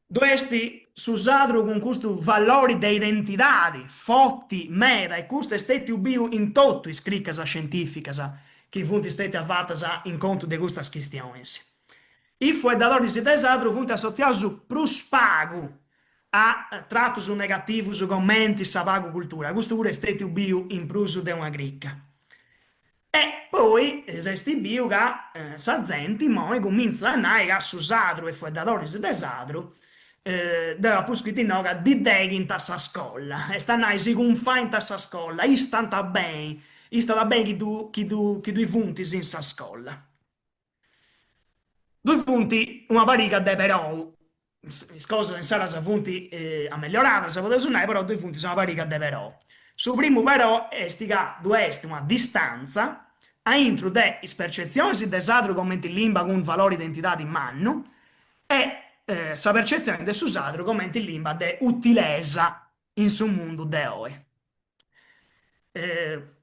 Ddu est su sadru cun custu valori de identidadi forti meda e custu est stètiu biu in totu is cricas scientìficas chi funt stètias fatas in contu de custas chistionis. Is fueddadoris de sadru funt assotziaus prus pagu a tratus negativus comenti sa pagu cultura, custu puru est stètiu biu in prus de una crica. E poi s'est biu ca sa zenti immoi cumintzat a nai ca su sadru e fueddadoris de sadru, deu apu scritu inoghe, ddi deghint a sa scolla, est a nai si cunfaint a sa scolla, istant beni, istat beni chi ddu chi ddu chi ddui funtis in sa scolla. Ddui funt una pariga de perou, is cosas insaras funt amellioradas, podeus nai, però ddui funt una pariga de perou. Su primu però est ca ddu est una distantza aintru de is percetzionis de sadru comenti limba cun valori de identidadi mannu e sa percetzioni de su sadru comenti limba de utilesa in su mundu de oi.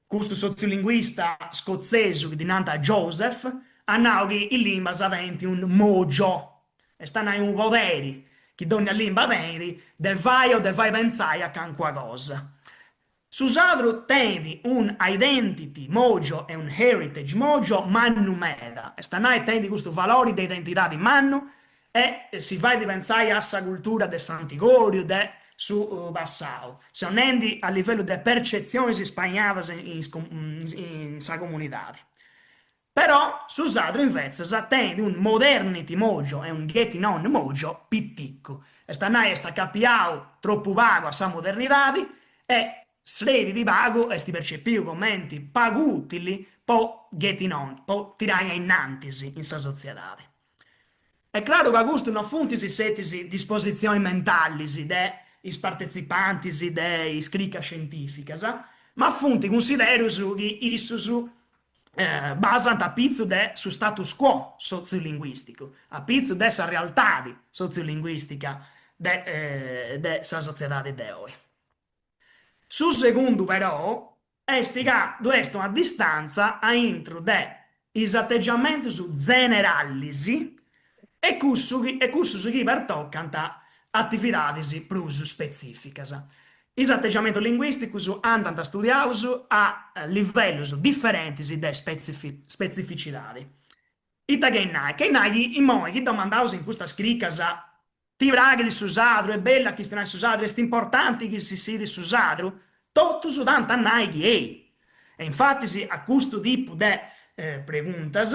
Custu sotziulinguista scotzesu chi ddi nant Joseph at nau chi is limbas tenint un mojo, est a nai unu poderi chi dònnia limba tenit de fai o de fai pentzai a calincuna cosa. Su sadru tenit un identity mojo e un heritage mojo mannu meda, est a nai tenit custu valori de identidadi mannu e si fait pentzai a sa cultura de s'antigòriu, de su passau, seu nendi a livellu de percetzionis spainadas in sa comunidadi. Però su sadru invetzas tenit un modernity mojo e un getting on mojo piticu, est a nai est acapiau tropu pagu a sa modernidadi e. srebit pagu, est percepiu comenti pagu utili po getting on, po tirai a innantis in sa sotziedadi. Est craru ca custu no funt sceti is dispositzionis mentalis de is partetzipantis de is cricas scientìficas, ma funt cunsiderus chi issus basant a pitzu de su status quo sotziulinguìsticu, a pitzu de sa realtadi sotziulinguìstica de de sa sotziedadi de oi. Su segundu però est ca ddu est una distantza a intru de is ategiamentus generalis e cussu e cussus chi pertocant atividadis prus spetzìficas. Is ategiamentus linguìsticus andant studiaus a livellus diferentis de spetzificidadi. Ita cherit nai? Cherit nai chi immoi chi domandaus in custas cricas Ti praghit su sadru? Est bellu a chistionai su sadru? Est importanti chi si sciit su sadru? Totus t'ant a nai chi ei. E infatis a custu tipu de preguntas,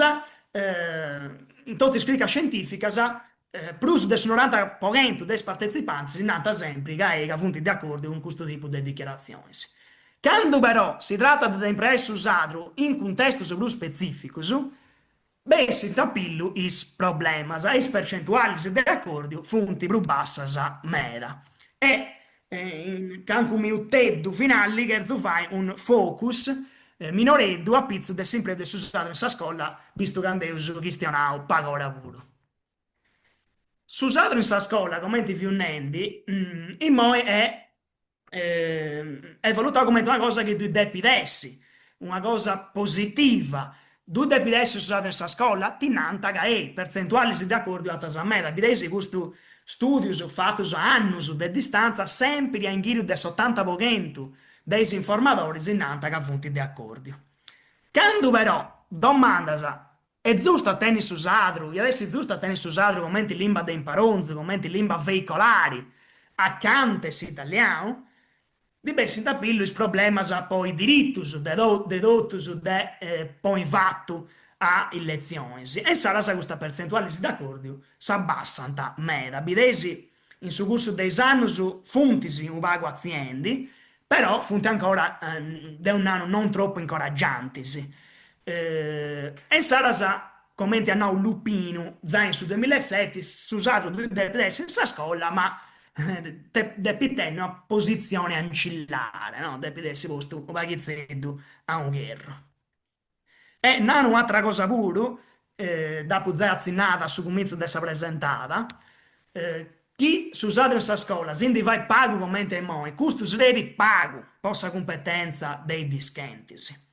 in totu is cricas scientìficas, prus de su noranta po chentu de is partetzipantis nant sempri ca ei, ca funt de acordiu cun custu tipu de dichiaratzionis. Candu però si tratat de impreai su sadru in cuntestus prus spetzìficus, Bessint a pillu is problemas e is percentualis de acòrdiu funt prus bassas meda. E in cancu minuteddu finali cherzo fai un focus minoreddu a pitzu de s'impreu de su sardu in sa scola, bistu ca nd'eus chistionau pagora puru. Su sardu in sa scola, comenti fiu nendi, immoi est est valutau cumenti una cosa chi ddui depit essi, una cosa positiva. Ddui depit essi su sardu in sa scola? Ti nant ca ei, pertzentualis de acòrdiu artas meda. Bideis custu stùdius fatus a annus de distantza, sèmpiri a inghìriu de s'otanta po chentu de is informadoris nant ca funt de acòrdiu. Candu però domandas Est giustu a tenni su sadru, iat essi giustu a tenni su sadru comenti limba de imparonzu, comenti limba veicolari acanta 'e s'italianu, ndi bessint a pillu is problemas po is diritus de de totus de ponni fatu a is letzionis e insaras custas pertzentualis de acòrdiu s'abbassant meda. Bideis in su cursu de is annus funt unu pagu atziendi, Però funt ancora, deu nanu, non tropu incoragiantis. E insaras, comenti at nau Lupinu giai in su duemillaeseti, su sardu ddui depit essi in sa scola, ma depit tenni una positzioni ancillare, no, depit essi postu unu paghitzeddu a unu cherru. E nanu un'atra cosa puru, dd'apu giai atzinnada a su cumintzu de sa presentada, chi su sardu in sa scola si ndi fait pagu comenti a immoi, custu srebit pagu po sa cumpetentza de is dischentis,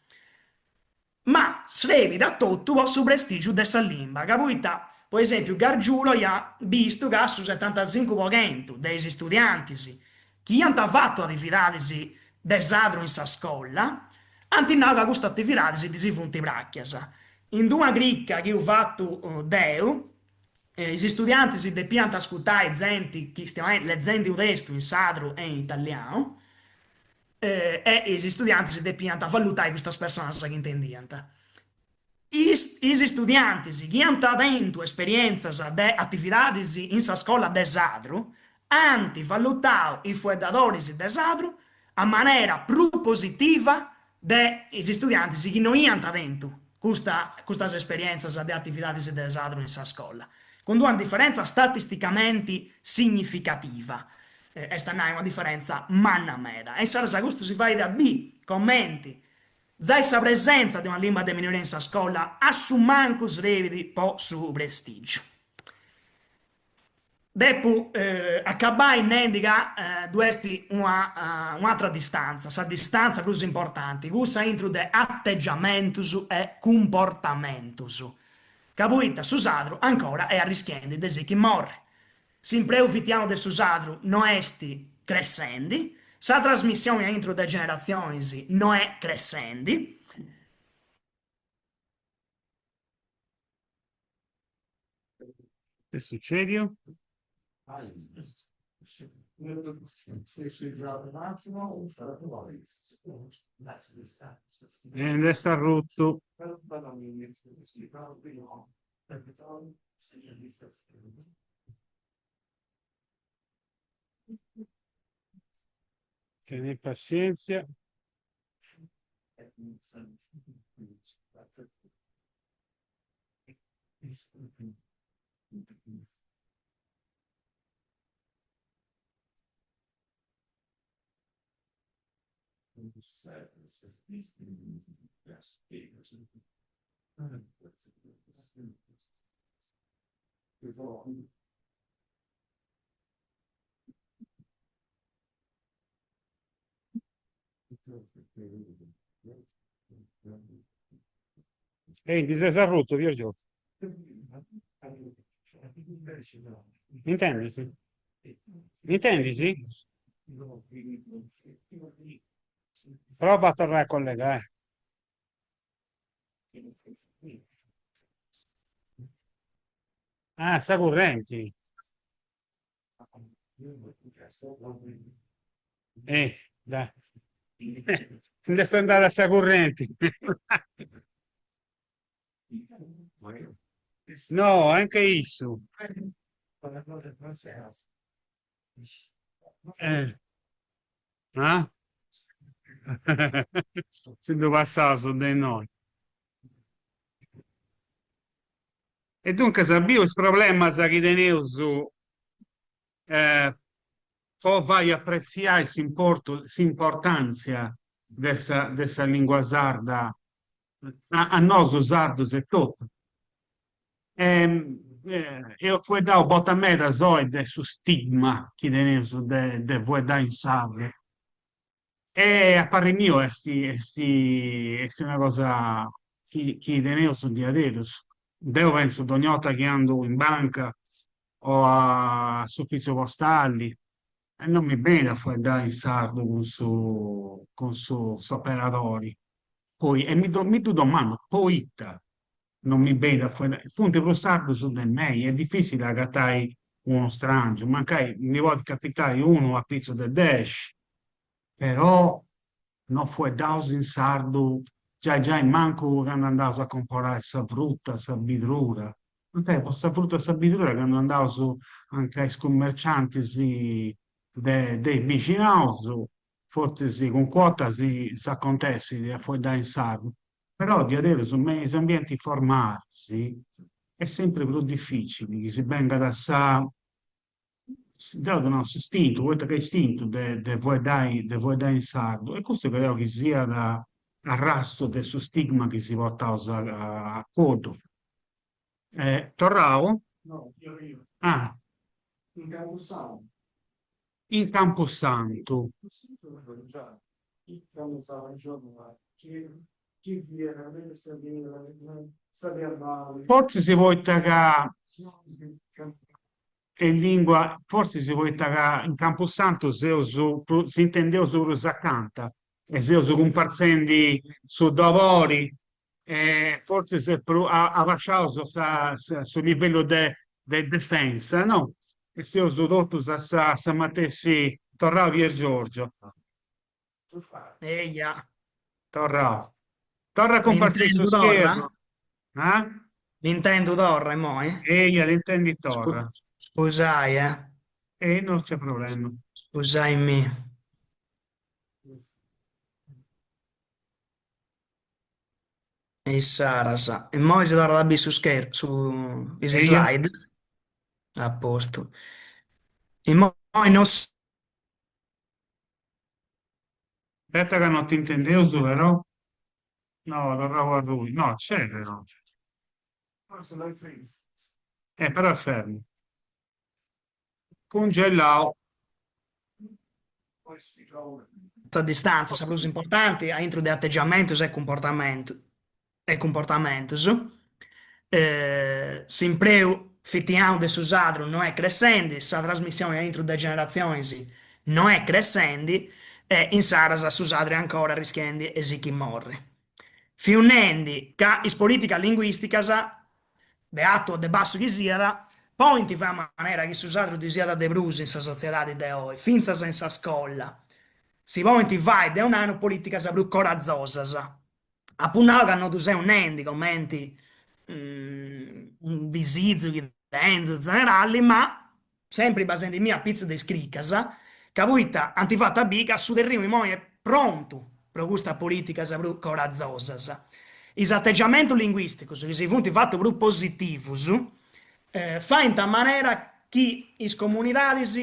ma srebit a totu po su prestìgiu de sa limba, ca poita, po esèmpiu, Gargiulo iat bistu ca su setantacincu po chentu de is istudiantis chi iant fatu atividadis de sadru in sa scola, ant nau ca custas atividadis ddis funt pràchias. In d'una crica chi iu fatu deu, is istudiantis depiant ascurtai zenti chistionendi, lezendi unu testu in sadru e in italianu, e is istudiantis depiant valutai custas personas chi intendiant. Is istudiantis chi ant tentu esperièntzias de atividadis in sa scola de sadru ant valutau is fueddadoris de sadru a manera prus positiva de is istudiantis chi no iant tentu custas esperièntzias de atividadis de sadru in sa scola, cun d'una diferentza statisticamenti significativa, est a nai una diferentza manna meda. E insaras custu si fait a biri comenti Zai sa presentza de una limba de minoria in sa scola a su mancu srebit po su prestìgiu. Depu acabai nendi ca ddu est una un'atra distantza, sa distantza prus importanti, cussa intru de ategiamentus e cumportamentus, ca poita su sadru ancora est arrischiendi de si chi morri. S'impreu fitianu de su sadru no est crescendi, sa trasmissioni a intru de generatzionis no est crescendi. It'est sucediu? E nd'est arrutu. Tenei passièntzia. Ehi, ndi ses arrutu, Pier Giorgio? M'intendis? M'intendis? Prova a torrai a collegai. Ah, sa currenti. Eh, dai. Si nd'est andada sa currenti. No, anche issu. Eh. Ah? Si ddu passaus de innoi. E duncas biu is problemas chi teneus po fai apretziai s'importu, s'importàntzia de sa de sa lìngua sarda a nosu sardus etotu. Eus fueddau bortas medas oi de su stigma chi teneus de de fueddai in sardu E a parri miu est est est una cosa chi chi teneus diaderus. Deu pensu dogna 'orta chi andu in banca o a s'ufitziu postali e non mi benit a fueddai in sardu cun su cun su s'operadori, poi e mi mi ddu domandu poita non mi benit a fueddai, funt prus sardus de mei, est dificili a agatai unu strangiu, mancai mi podit capitai unu apitzus de dexi, però no fueddaus in sardu giai giai mancu candu andaus a comporai sa fruta, sa bidrura, mancai po sa fruta e sa bidrura candu andaus anca is cummerciantis de de is bixinaus, fortzis calincuna 'orta si s'acontessit a fueddai in sardu, Però diaderus me is ambientis formalis est sempri prus dificili chi si bengat sa, deu ddu nau s'istintu, poita ca istintu de de fueddai de fueddai in sardu e custu creu chi siat arrastu de su stigma chi si portaus a coddu. Torrau? No, io. Ah. In Campusantu. In Campusantu. Fortzis poita ca est lingua, fortzis poita ca in Campusantu seus prus, s'intendeus prus acanta e seus cumpartzendi su dolori e fortzis est prus abasciaus sa su livellu de de defensa, no? E seus totus a sa a sa matessi, torrau Pier Giorgio. Eia. Torrau. Torra a cumpartziri su M'intendu torra? schermu. Ah? M'intendu torra immoi? Eia, t'intendi torra. Scusai, eh. E non c'è problema. Scusaimi. E insaras. Immoi si torrat a biri su schermu, su, is Eia. slide. A postu. Immoi no Aspetta ca no t'intendeus però. No, torrau a arrui. No, c'è però. Eh, però è fermo. Cungellau. Sa distàntzia, sa prus importanti, a intru de ategiamentus e cumportamentu e cumportamentus. S'impreu fitianu de su sadru no est crescendi, sa trasmissioni a intru de generatzionis no est crescendi e insaras su sadru est ancora arrischiendi 'e si chi morri. Fiu nendi ca is polìticas linguìsticas de atu o de bassu chi siat, podint fai a manera chi su sadru ddui siat de prus in sa sotziedadi de oi, fintzas in sa scola. Si podint fai, deu naru, polìticas prus corazosas. Apu nau ca no ddu seu nendi comenti unu disizu chi tenzu generali, ma sempri basendi·mì apitzus de is cricas. Ca poita ant fatu a biri ca su terrinu imoi est prontu pro custas polìticas prus corazosas. Is ategiamentus linguìsticus chi si funt fatus prus positivus faint a manera chi is comunidadis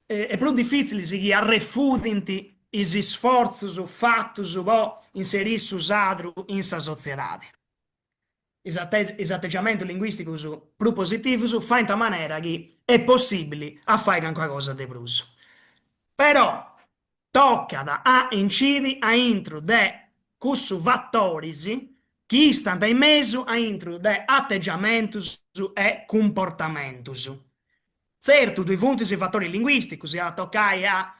est prus difìtzili chi arrefudint is isfortzus fatus po inseriri su sadru in sa sotziedadi. Is ategiamentus linguìsticus prus positivus faint a manera chi est possìbili a fai calincuna cosa de prus. Però tocat a incidi a intru de cussus fatoris chi istant in mesu a intru de ategiamentus e cumportamentus. Tzertu, ddui funt is fatoris linguìsticus, iat a tocai a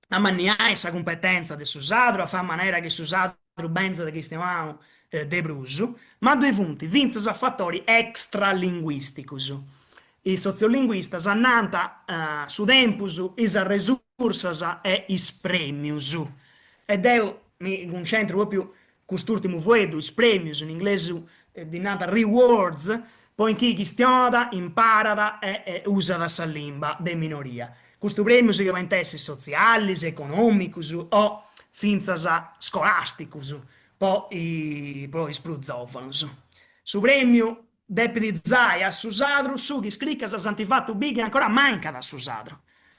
amanniai sa cumpetentza de su sadru, a fai a manera chi su sadru benzat chistionau de prus, ma ddui funt fintzas fatoris extralinguìsticus. Is sotziolinguistas nant su tempus, is arresursas e is prèmius. E deu mi cuncentru pròpriu Cust'urtimu fueddu, is prèmius, in inglesu ddi nant rewards, po in chi chistionat, imparat e usat sa limba de minoria. Custu prèmius chi podint essi sotzialis, econòmicus o fintzas scolàsticus po is prus zòvanus. Su prèmiu depit zai a su sadru su chi is cricas s'ant fatu biri chi ancora mancat a su sadru,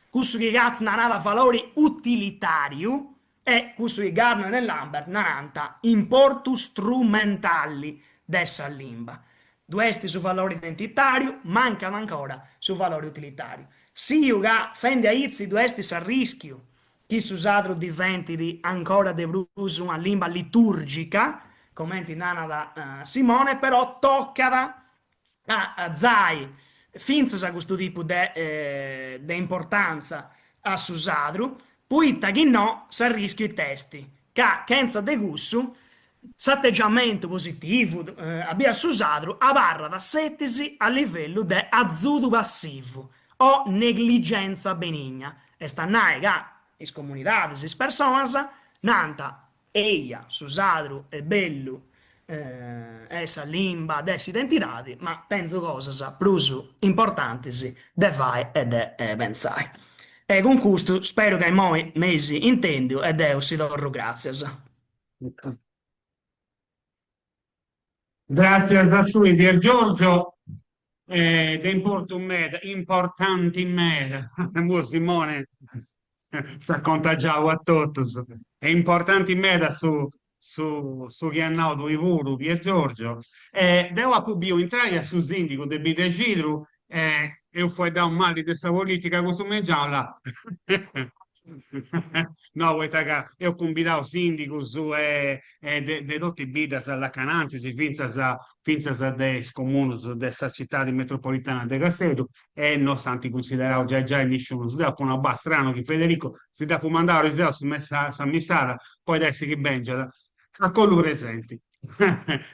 cussu chi Katz narat valori utilitàriu E cussu chi Gardner e Lambert narant importu strumentali de sa limba. Ddu est su valori identitàriu, mancat ancora su valori utilitàriu. Siu ca fendi aici ddu est s'arrischiu chi su sadru diventit ancora de prus una limba litùrgica, comenti narat Simone, però tocat a zai fintzas a custu tipu de de importantza a su sadru, poita chi no s'arrischiu it'est ca chentza de cussu s'ategiamentu positivu a bia su sadru abarrat scetis a livellu de azudu passivu o negligentza benigna, est a nai ca is comunidadis, is personas, nant Eja, su sadru est bellu, est sa limba de s'identidadi, ma tenzu cosas prus importantis de fai e de pentzai. E cun custu speru ca immoi m'eis intendiu e deu si torru gràtzias. Gràtzias a tui Pier Giorgio, de importu meda, importanti meda, imui Simone s'at contagiau a totus, est importanti meda su su su chi at nau tui puru Pier Giorgio. Deu apu biu intrai a su sindigu de Biddexidru e eus fueddau mali de sa politica custu mengianu, là No, poita ca eus cumbidau sindigus e de de totu is biddas lacanantis, fintzas fintzas de is comunus de sa citadi metropolitana de Casteddu e no s'ant cunsiderau giai giai nisciunus. Deu apu nau, bah, stranu chi Federico si dd'apu mandau ariseru sa sa missada, podit essi chi bengiat. Acollu presenti.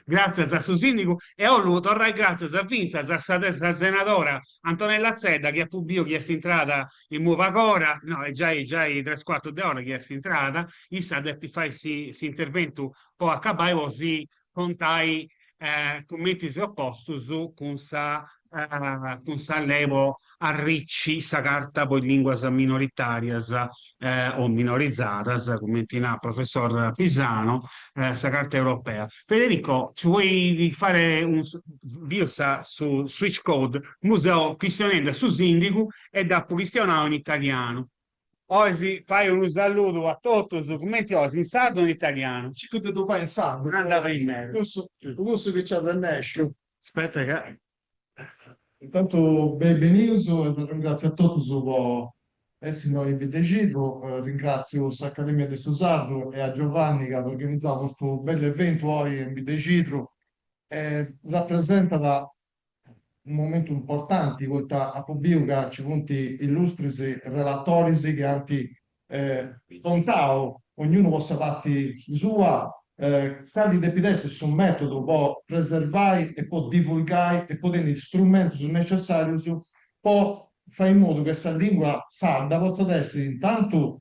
Gràtzias a su sìndigu e 'ollu torrai gràtzias fintzas a sa sa senadora Antonella Zedda chi apu biu chi est intrada immoi pagora, no est giai giai tres cuartus de ora chi est intrada, issa depit fai s'interventu po acabai po si contai cumenti seus postus cun sa cun sa lei po arricci sa Carta po is lìnguas minoritàrias o minorizadas, cumenti narat professor Pisano, sa Carta europea. Federico, ci vuoi fare un biu sa su switch code, imui seu chistionendi a su sìndigu e dd'apu chistionau in italianu. 'Ois fai unu saludu a totus, cumenti 'ois, in sardu o in italianu? Circu de ddu fai in sardu, Andat beni meda. cussu cussu chi nci arrennèsciu. Aspetta ca Intantu benbenius e s'arringratziu a totus po essi innoi in Biddexidru. Ringratziu s'Academia de su Sardu e a Giovanni ca at organizau custu bellu eventu oi in Biddexidru e rapresentat unu momentu importanti poita apu biu ca nci funt illustris relatoris chi ant contau, ognunu po sa parti sua, cali depit essi su mètodu po preservai e po divulgai e po tenni is strumentus necessàrius po fai in modu che sa lìngua sarda potzat essi intantu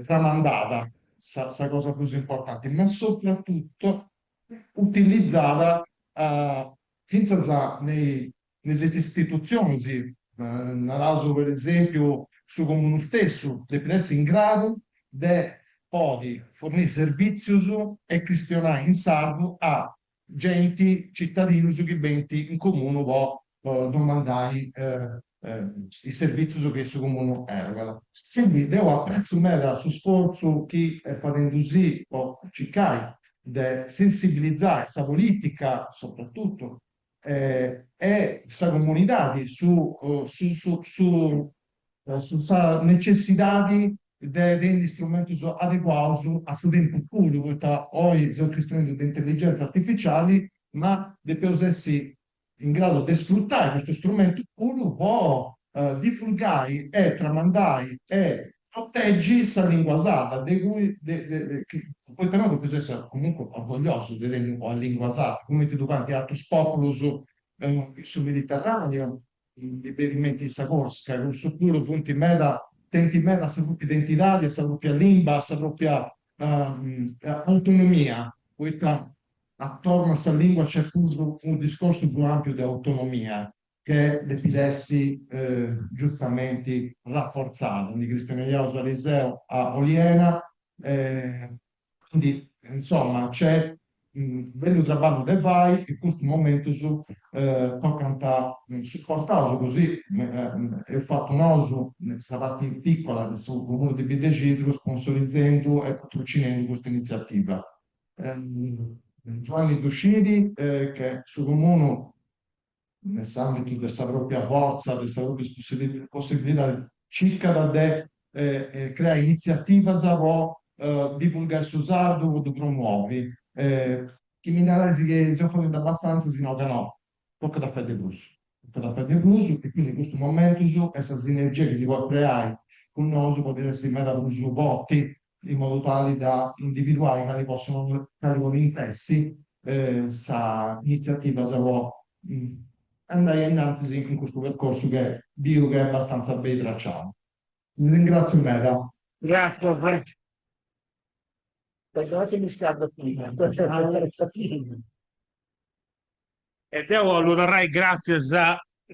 tramandada, sa cosa prus importanti, ma soprattutto utilizada fintzas me is istitutzionis. Naraus per esempiu su comunu stessu depit essi in gradu de podi fornì servìtzius e chistionai in sardu a genti, citadinus chi benint in comunu po domandai is servìtzius chi su comunu erogat. Quindi deu apretzu meda su sfortzu chi est fadendusì po circai de sensibilizai sa politica, soprattutto, e sa comunidadi su su su su sa necessidadi de tenni istrumentus adeguaus a su tempus puru, poita oi seus chistionendi de intelligenza artificiali, ma depeus essi in gradu de sfrutai custu strumentu puru po divulgai e tramandai e proteggi sa lingua sarda, de cui de chi poita nosu depeus essi comunque orgogliosus de tenni una lingua sarda, cumenti ddu faint atrus populus in su Mediterraneu, mi benit in menti sa Corsica, cussus puru funt meda, tenint meda sa propria identidadi, sa propria limba, sa propria autonomia, poita attorno a sa lingua nc'est puru unu discorsu prus ampiu de autonomia che depit essi giustamenti rafforzadu, ndi chistionaiaus ariseu a Oliena, quindi insoma nc'est bellu traballu de fai e custus momentus tocant suportaus, così eus fatu nosu sa parti piccola de su Comunu de Biddexidru sponsorizzendu e patrocinendu custa iniziativa. Giuanni ddu scit che su Comunu in s'àmbitu de sa pròpia fortza, de sa pròpia possibilidadi, circat de creai initziativas po divulgai su sardu, po ddu promovi. Chi mi narais chi seus fadendi abbastantza, si nau ca no, tocat a fai de prus, tocat a fai de prus e quindi in custus momentus e sa sinergia chi si podit creai cun nosu podit essi meda prus forti in modu tali da individuai cali possono, cali podint essi sa initziativas po andai ainnantis in custu percorsu che biu che est abbastanza beni traciau. Si ringratziu meda. Gràtzias. E deu 'ollu torrai gràtzias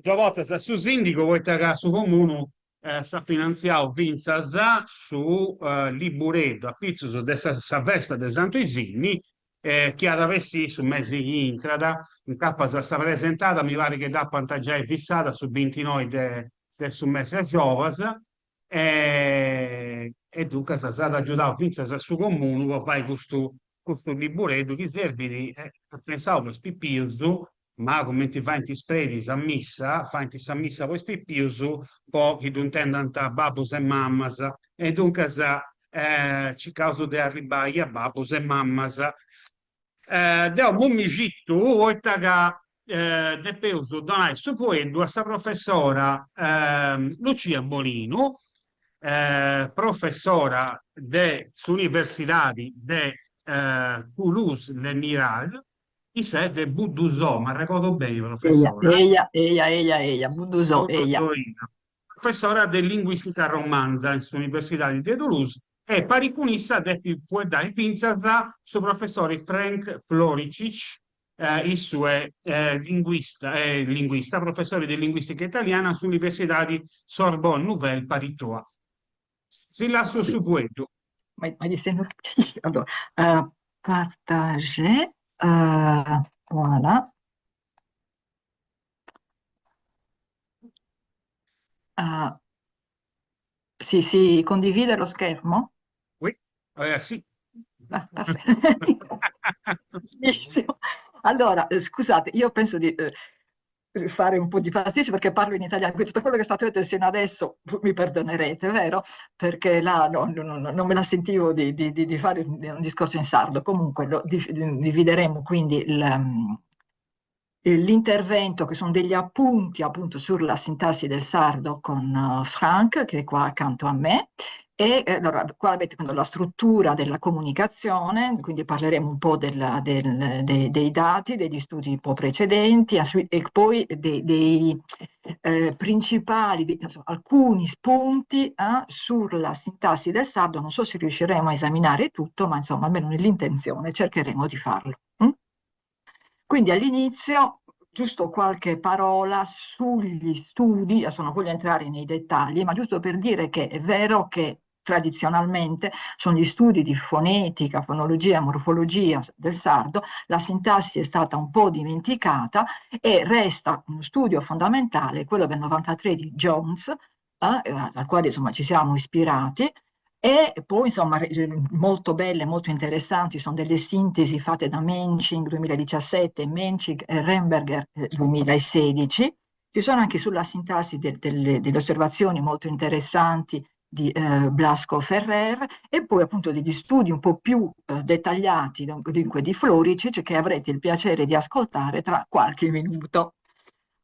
duas bortas a su sìndigu poita ca su comunu s'at finantziau fintzas su libureddu apitzus de sa festa de Santu 'Isinni chi at a bessì su mesi chi intrat, incapas sa presentada mi parit chi dd'apant giai fissada su bintinoi de su mesi 'e giobas e duncas s'at agiudau fintzas su comunu po fai custu custu libureddu chi serbit, est pensau po is pipius, ma cumenti faint is predis a missa, faint sa missa po is pipius po chi ddu intendant babbus e mammas, e duncas circaus de arribbai a babbus e mammas. Deu imui mi citu poita ca depeus donai su fueddu a sa professora Lucia Molinu, professora de s'Universidadi de Toulouse Le Mirail, issa est de Buddusò, m'arregodu beni professora. Eia, eia, eia, eia, Buddusò, eia. Professora de Linguìstica Romanza in s'Universidadi de Toulouse e paris cun issa depit fueddai fintzas su professori Frank Floricic, Issu est linguista, linguista, professori de linguìstica italiana in s'Universidadi Sorbonne Nouvelle Paris Trois. Si lassu su fueddu. Ma allora, uh, partager, uh, voilà. Uh, sì, si condivide lo schermo? Oui, eh, sì. Ah, Benissimo. Allora, eh, scusate, io penso di eh, fare un po' di pasticcio perché parlo in italiano, quindi tutto quello che è stato detto sino adesso mi perdonerete, vero? Perché là no, no, no, non me la sentivo di, di, di fare un discorso in sardo. Comunque lo divideremo quindi il, mm, l'intervento, che sono degli appunti appunto sulla sintassi del sardo con uh, Frank, che è qua accanto a me. E eh, allora, qua avete la struttura della comunicazione, quindi parleremo un po' della, del, dei, dei dati, degli studi un po' precedenti e poi dei, dei eh, principali, di, insomma, alcuni spunti eh, sulla sintassi del sardo. Non so se riusciremo a esaminare tutto, ma insomma, almeno nell'intenzione cercheremo di farlo. Mm? Quindi all'inizio, Giusto qualche parola sugli studi, adesso non voglio entrare nei dettagli, ma giusto per dire che è vero che tradizionalmente sono gli studi di fonetica, fonologia, morfologia del sardo, la sintassi è stata un po' dimenticata e resta uno studio fondamentale, quello del 93 di Jones, eh, dal quale insomma ci siamo ispirati, e poi insomma molto belle, molto interessanti sono delle sintesi fatte da Mensching 2017, Mensching e Remberger 2016. Ci sono anche sulla sintassi de, delle, delle osservazioni molto interessanti di eh, Blasco Ferrer e poi appunto degli studi un po' più eh, dettagliati dunque di Floricic che avrete il piacere di ascoltare tra qualche minuto.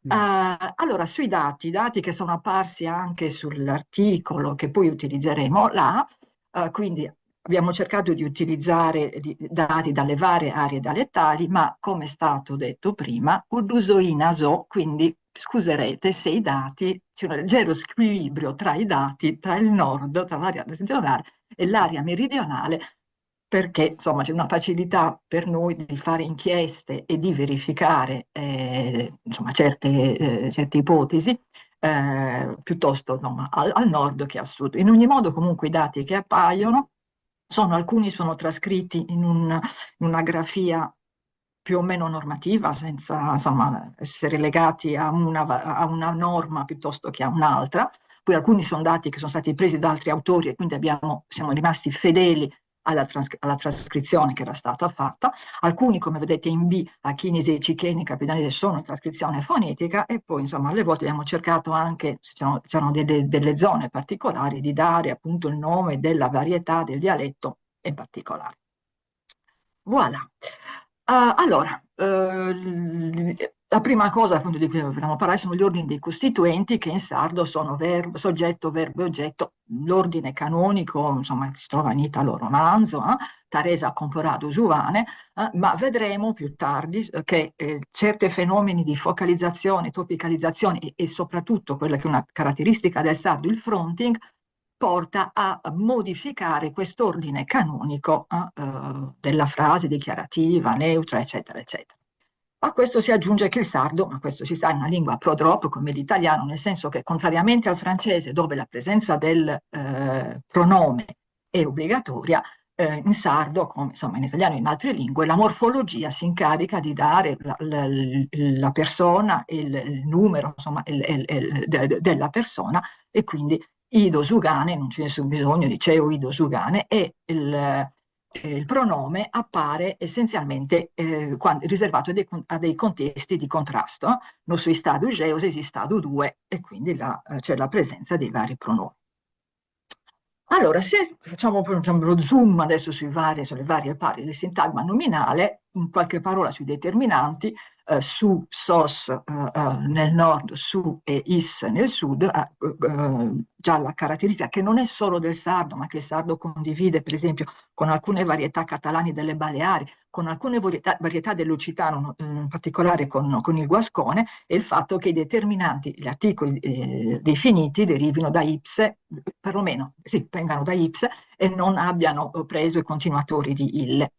Uh, allora, sui dati, dati che sono apparsi anche sull'articolo che poi utilizzeremo là, uh, quindi abbiamo cercato di utilizzare di, dati dalle varie aree dialettali, ma come è stato detto prima, so, quindi scuserete se i dati, c'è un leggero squilibrio tra i dati, tra il nord, tra l'area settentrionale e l'area meridionale, perché insomma c'è una facilità per noi di fare inchieste e di verificare eh, insomma, certe, eh, certe ipotesi eh, piuttosto insomma, al, al nord che al sud. In ogni modo comunque i dati che appaiono sono, alcuni sono trascritti in, un, in una grafia più o meno normativa, senza insomma, essere legati a una, a una norma piuttosto che a un'altra. Poi alcuni sono dati che sono stati presi da altri autori e quindi abbiamo, siamo rimasti fedeli alla, trans alla trascrizione che era stata fatta. Alcuni, come vedete in B, Achinese, Cicheni, Capidanese, sono in trascrizione fonetica e poi, insomma, alle volte abbiamo cercato anche, se c'erano delle, delle zone particolari, di dare appunto il nome della varietà del dialetto in particolare. Voilà. Allora, uh, la prima cosa appunto di cui vogliamo parlare sono gli ordini dei costituenti che in sardo sono verbo, soggetto, verbo e oggetto, l'ordine canonico, insomma, si trova in italo-romanzo, eh? Taresa ha comporadu su pane, eh? ma vedremo più tardi che eh, certi fenomeni di focalizzazione, topicalizzazione e, e soprattutto quella che è una caratteristica del sardo, il fronting, porta a modificare quest'ordine canonico eh, eh, della frase dichiarativa, neutra, eccetera, eccetera. A questo si aggiunge che il sardo, ma questo si sa, è una lingua pro-drop come l'italiano, nel senso che contrariamente al francese, dove la presenza del eh, pronome è obbligatoria, eh, in sardo, come insomma in italiano e in altre lingue, la morfologia si incarica di dare la, la, la persona, il, il numero insomma, il, il, de, della persona e quindi ido su cane, non c'è nessun bisogno di ceo ido su cane, e il, il pronome appare essenzialmente eh, quando, riservato a dei, a dei, contesti di contrasto. No so istadu jeo, ses istadu tue, e quindi eh, c'è la presenza dei vari pronomi. Allora, se facciamo lo zoom adesso sui vari, sulle varie parti del sintagma nominale, in qualche parola sui determinanti, eh, su, sos eh, eh, nel nord, su e is nel sud, eh, eh, già la caratteristica che non è solo del sardo, ma che il sardo condivide per esempio con alcune varietà catalani delle Baleari, con alcune varietà, varietà dell'occitano, in particolare con, con, il guascone, è il fatto che i determinanti, gli articoli eh, definiti derivino da ipse, perlomeno sì, vengano da ipse e non abbiano preso i continuatori di ille.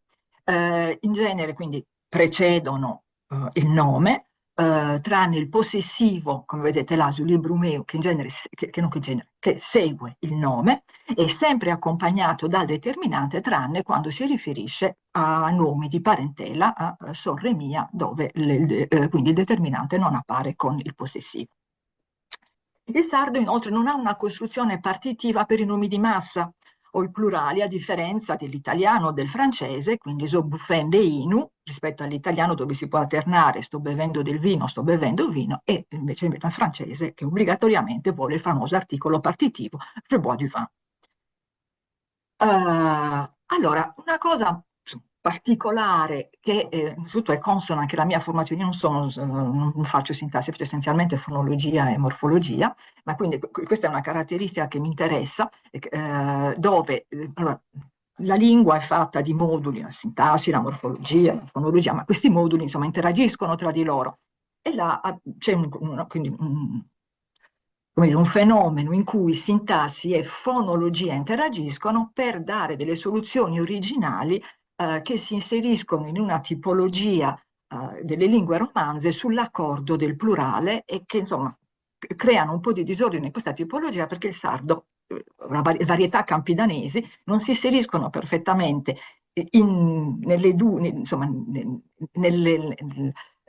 Eh, in genere quindi precedono eh, il nome, eh, tranne il possessivo, come vedete là sul libro meu, che in genere, che, che non che, in genere, che segue il nome, è sempre accompagnato dal determinante, tranne quando si riferisce a nomi di parentela, a sorre mia, dove le, eh, quindi il determinante non appare con il possessivo. Il sardo inoltre non ha una costruzione partitiva per i nomi di massa, o i plurali, a differenza dell'italiano o del francese, quindi so bufende inu, rispetto all'italiano dove si può alternare sto bevendo del vino, sto bevendo vino, e invece il francese che obbligatoriamente vuole il famoso articolo partitivo, je bois du vin. Uh, allora, una cosa particolare che eh, innanzitutto è consona anche la mia formazione, io non, sono, non faccio sintassi, faccio essenzialmente fonologia e morfologia, ma quindi questa è una caratteristica che mi interessa, eh, dove eh, allora, la lingua è fatta di moduli, la sintassi, la morfologia, la fonologia, ma questi moduli insomma interagiscono tra di loro e là ah, c'è un, un, quindi un, come dire, un fenomeno in cui sintassi e fonologia interagiscono per dare delle soluzioni originali eh, che si inseriscono in una tipologia delle lingue romanze sull'accordo del plurale e che insomma creano un po' di disordine in questa tipologia perché il sardo, la varietà campidanesi, non si inseriscono perfettamente in, nelle, du, insomma, nelle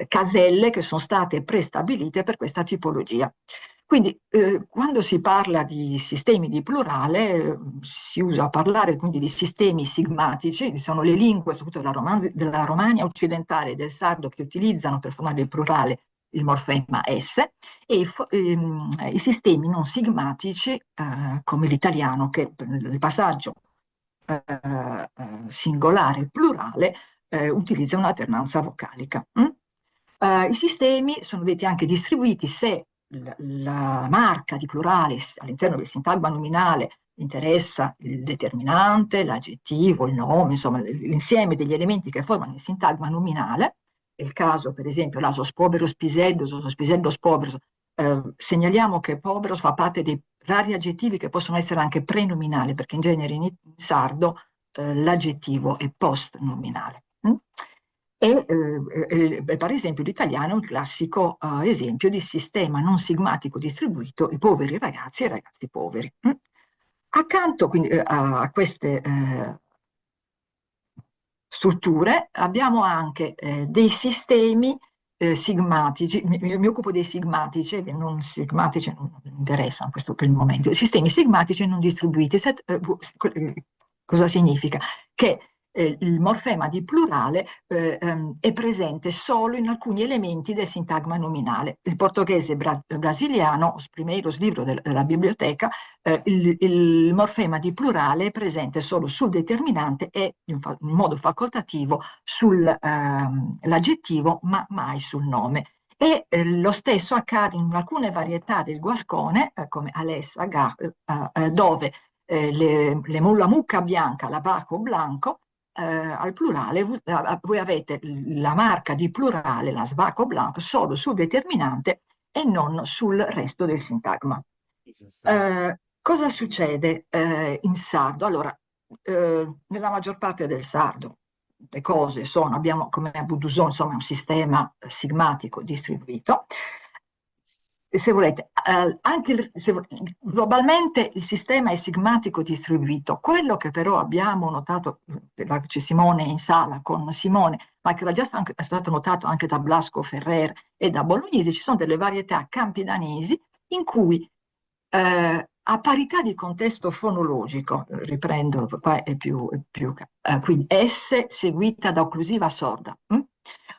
caselle che sono state prestabilite per questa tipologia. Quindi eh, quando si parla di sistemi di plurale eh, si usa parlare quindi di sistemi sigmatici, sono le lingue soprattutto della, Roman- della Romagna occidentale e del sardo che utilizzano per formare il plurale il morfema S e i, ehm, i sistemi non sigmatici eh, come l'italiano che nel passaggio eh, eh, singolare plurale eh, utilizza un'alternanza vocalica. Mm? Uh, I sistemi sono detti anche distribuiti se la, la marca di plurale all'interno del sintagma nominale interessa il determinante, l'aggettivo, il nome, insomma l'insieme degli elementi che formano il sintagma nominale. È il caso, per esempio, là sos poberos piseddos, sos piseddos poberos. Eh, segnaliamo che poberos fa parte dei rari aggettivi che possono essere anche prenominali, perché in genere in, in sardo eh, l'aggettivo è post-nominale. Mm? E, eh, eh, per esempio l'italiano è un classico eh, esempio di sistema non sigmatico distribuito, i poveri ragazzi e i ragazzi poveri. Mm? Accanto quindi, eh, a queste eh, strutture abbiamo anche eh, dei sistemi eh, sigmatici, mi, mi, occupo dei sigmatici, che non sigmatici non mi interessano questo per il momento, sistemi sigmatici non distribuiti. Se, eh, eh, cosa significa? Che eh, il morfema di plurale eh, ehm, è presente solo in alcuni elementi del sintagma nominale. Il portoghese bra brasiliano, os primeiros livros della biblioteca, eh, il, il, morfema di plurale è presente solo sul determinante e in, fa in modo facoltativo sull'aggettivo, ehm, ma mai sul nome. E eh, lo stesso accade in alcune varietà del guascone, eh, come Alessa, Gar, eh, eh, dove eh, le, le, la mucca bianca, la baco blanco, eh, al plurale, voi avete la marca di plurale, la svaco blanco, solo sul determinante e non sul resto del sintagma. Eh, cosa succede eh, in sardo? Allora, eh, nella maggior parte del sardo le cose sono, abbiamo come a Budusò, insomma, un sistema sigmatico distribuito se volete, eh, anche il, se, globalmente il sistema è sigmatico distribuito. Quello che però abbiamo notato, c'è Simone in sala con Simone, ma che era già è stato notato anche da Blasco Ferrer e da Bolognesi, ci sono delle varietà campidanesi in cui eh, a parità di contesto fonologico, riprendo, qua è più, è più eh, quindi S seguita da occlusiva sorda, hm?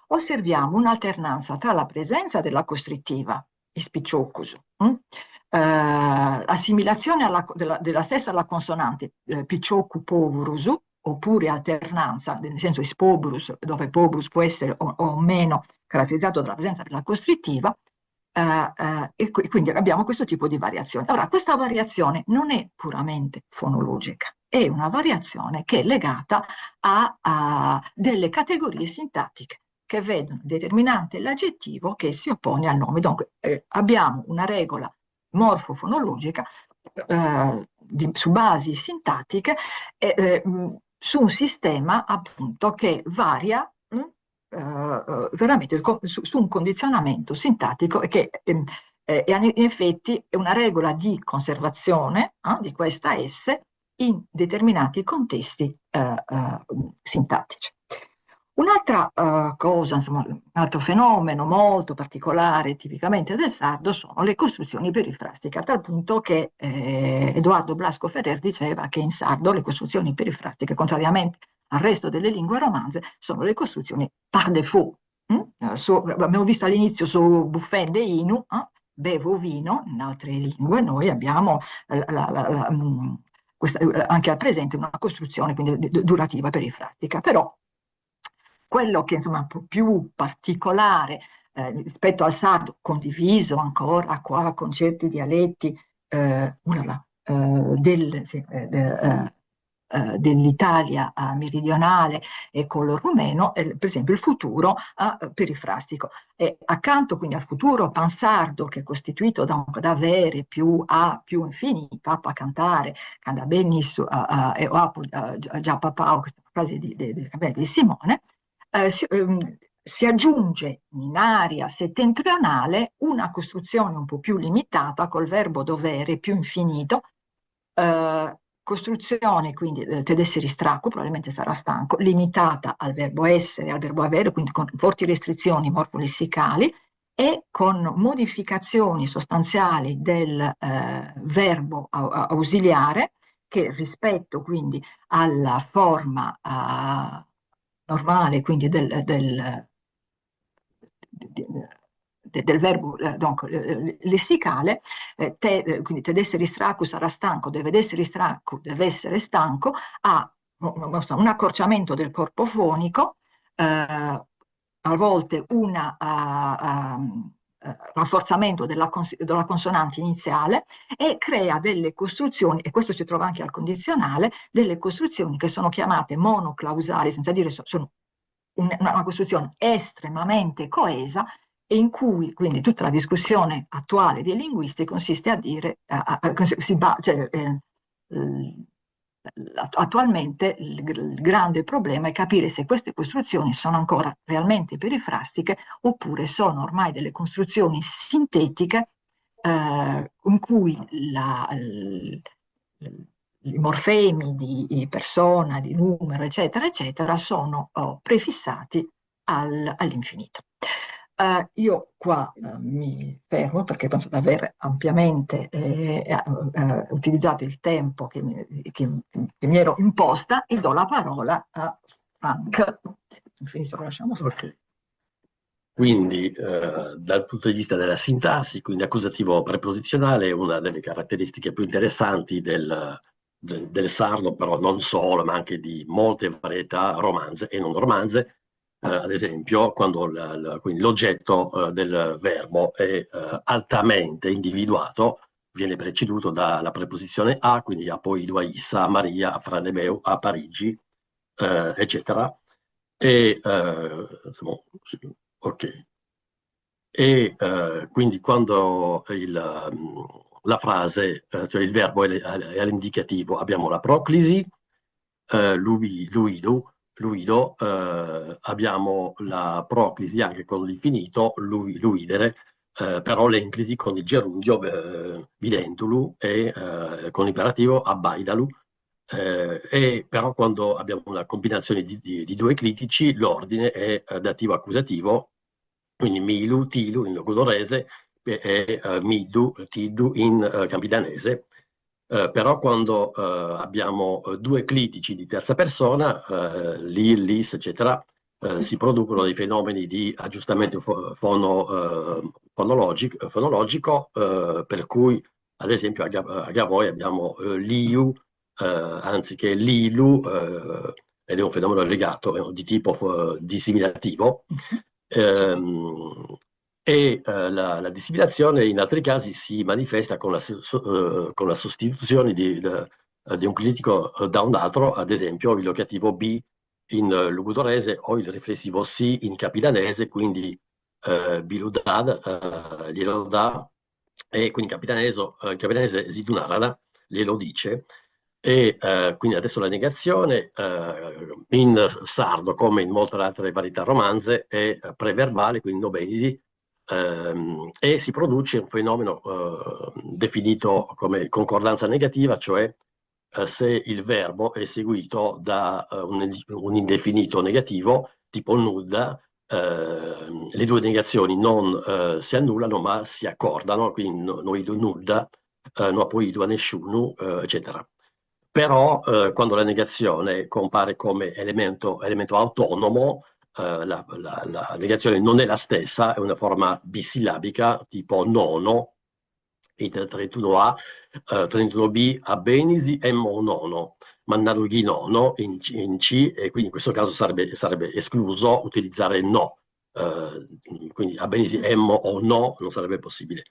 osserviamo un'alternanza tra la presenza della costrittiva is picioccus, hm? eh, assimilazione alla, della, della, stessa alla consonante eh, piccioccu poburus, oppure alternanza, nel senso is poburus, dove poburus può essere o, o meno caratterizzato dalla presenza della costrittiva, eh, eh, e quindi abbiamo questo tipo di variazione. Ora, questa variazione non è puramente fonologica, è una variazione che è legata a, a delle categorie sintattiche che vedono determinante l'aggettivo che si oppone al nome. Dunque, eh, abbiamo una regola morfofonologica eh, di, su basi sintattiche eh, eh su un sistema appunto che varia mh, mm, eh, eh, veramente su, su, un condizionamento sintattico e che ehm, eh, in effetti è una regola di conservazione eh, di questa S in determinati contesti eh, eh, sintattici. Un'altra uh, cosa, insomma, un altro fenomeno molto particolare tipicamente del sardo sono le costruzioni perifrastiche, a tal punto che eh, Edoardo Blasco Ferrer diceva che in sardo le costruzioni perifrastiche, contrariamente al resto delle lingue romanze, sono le costruzioni par défaut. Mm? So, abbiamo visto all'inizio so buffende inu, eh? bevo vino, in altre lingue noi abbiamo la, la, la, la mm, questa, anche al presente una costruzione quindi durativa perifrastica, però quello che insomma più particolare eh, rispetto al sardo, condiviso ancora qua con certi dialetti eh, ulala, eh, del, sì, eh, de, eh, eh, dell'Italia meridionale e con il rumeno, per esempio il futuro perifrastico. E accanto quindi al futuro pansardo, che è costituito da, da avere più a più infinito, a cantare, canta benissimo, e o già papà, questa frase di, di, di, di Simone, eh, si, ehm, Si aggiunge in area settentrionale una costruzione un po' più limitata col verbo dovere più infinito, eh, costruzione quindi eh, ted'essiri straccu, probabilmente sarà stanco, limitata al verbo essere, al verbo avere, quindi con forti restrizioni morfolessicali e con modificazioni sostanziali del eh, verbo ausiliare che rispetto quindi alla forma eh, normale, quindi del, del, del verbo eh, donc, eh, lessicale, eh, te, quindi ted'essiri straccu sarà stanco, deve essere straccu, deve essere stanco, ha un accorciamento del corpo fonico, eh, a volte un uh, rafforzamento della, cons della consonante iniziale e crea delle costruzioni, e questo si trova anche al condizionale, delle costruzioni che sono chiamate monoclausali, senza dire sono una costruzione estremamente coesa e in cui quindi tutta la discussione attuale dei linguisti consiste a dire, a, a, si, cioè, eh, attualmente il, il grande problema è capire se queste costruzioni sono ancora realmente perifrastiche oppure sono ormai delle costruzioni sintetiche eh, in cui la, l, i morfemi di persona, di numero, eccetera, eccetera, sono oh, prefissati al, all'infinito. Uh, io qua uh, mi fermo perché penso di aver ampiamente eh, eh, utilizzato il tempo che mi, che, che mi, ero imposta e do la parola a Frank. Infinito, lo lasciamo stare. Okay. Quindi, eh, dal punto di vista della sintassi, quindi accusativo preposizionale è una delle caratteristiche più interessanti del, del, del sardo, però non solo, ma anche di molte varietà romanze e non romanze. Eh, ad esempio, quando l'oggetto eh, del verbo è eh, altamente individuato, viene preceduto dalla preposizione a, quindi apo 'idu a issa, a Maria, a frade meu, a Parigi, eh, eccetera. E, eh, insomma, ok. E eh, quindi quando il, la frase, cioè il verbo è, è all'indicativo, abbiamo la proclisi, lu 'idu, lu 'ido, eh, abbiamo la proclisi anche con l'infinito, lu, lu 'idere, eh, però l'enclisi con il gerundio eh, bidendulu e eh, con l'imperativo abbaidalu. Eh, e però quando abbiamo una combinazione di, di, di due clitici, l'ordine è eh, dativo accusativo, quindi milu, tilu in logudorese e, e middu, tiddu in campidanese. Eh, però quando eh, abbiamo due clitici di terza persona, eh, li, lis, eccetera, eh, si producono dei fenomeni di aggiustamento fono, eh, fonologico, fonologico per cui ad esempio a, a Gavoi abbiamo liu anziché lilu, ed è un fenomeno legato di tipo dissimilativo. Mm-hmm. E eh, la, la, dissimilazione in altri casi si manifesta con la, eh, con la sostituzione di, di, un clitico eh, da un altro, ad esempio il locativo bi in logudorese o il riflessivo si in campidanese, quindi eh, bi lu dat, eh, glielo dà, e quindi in campidanese, eh, campidanese si ddu narat, glielo dice. E eh, quindi adesso la negazione eh, in sardo, come in molte altre varietà romanze, è preverbale, quindi no benidi, ehm, e si produce un fenomeno eh, definito come concordanza negativa, cioè eh, se il verbo è seguito da eh, un, un indefinito negativo, tipo nudda, eh, le due negazioni non eh, si annullano ma si accordano, quindi no, no 'idu nudda, eh, no apo 'idu a nesciunu, eh, eccetera. Però eh, quando la negazione compare come elemento, elemento autonomo, eh, la, la, la, negazione non è la stessa, è una forma bisillabica tipo nono, it 31A, eh, 31B a benisi emmo o nono, ma nadu chi nono in, in C e quindi in questo caso sarebbe, sarebbe escluso utilizzare no, eh, quindi a benisi emmo o no non sarebbe possibile.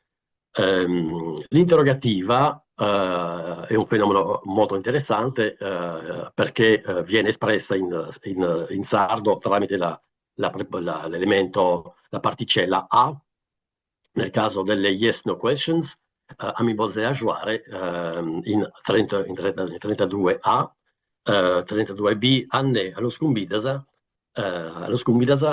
Um, l'interrogativa uh, è un fenomeno molto interessante uh, perché uh, viene espressa in, in, in sardo tramite la, la, la, l'elemento, la particella a, nel caso delle yes no questions, a mi bolzeis agiuare ehm, in, 30, in, 30, in 32a, 32b, a ne a nos cumbidas, a nos cumbidas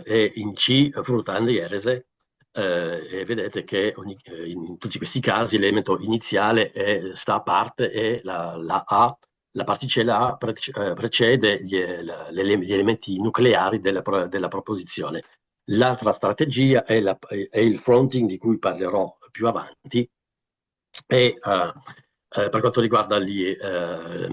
e in C fruta a ndi cheres e vedete che ogni, in tutti questi casi l'elemento iniziale è, sta a parte e la, la A, la particella A precede gli, gli elementi nucleari della, della proposizione. L'altra strategia è, la, è il fronting di cui parlerò più avanti e uh, eh, per quanto riguarda gli, eh,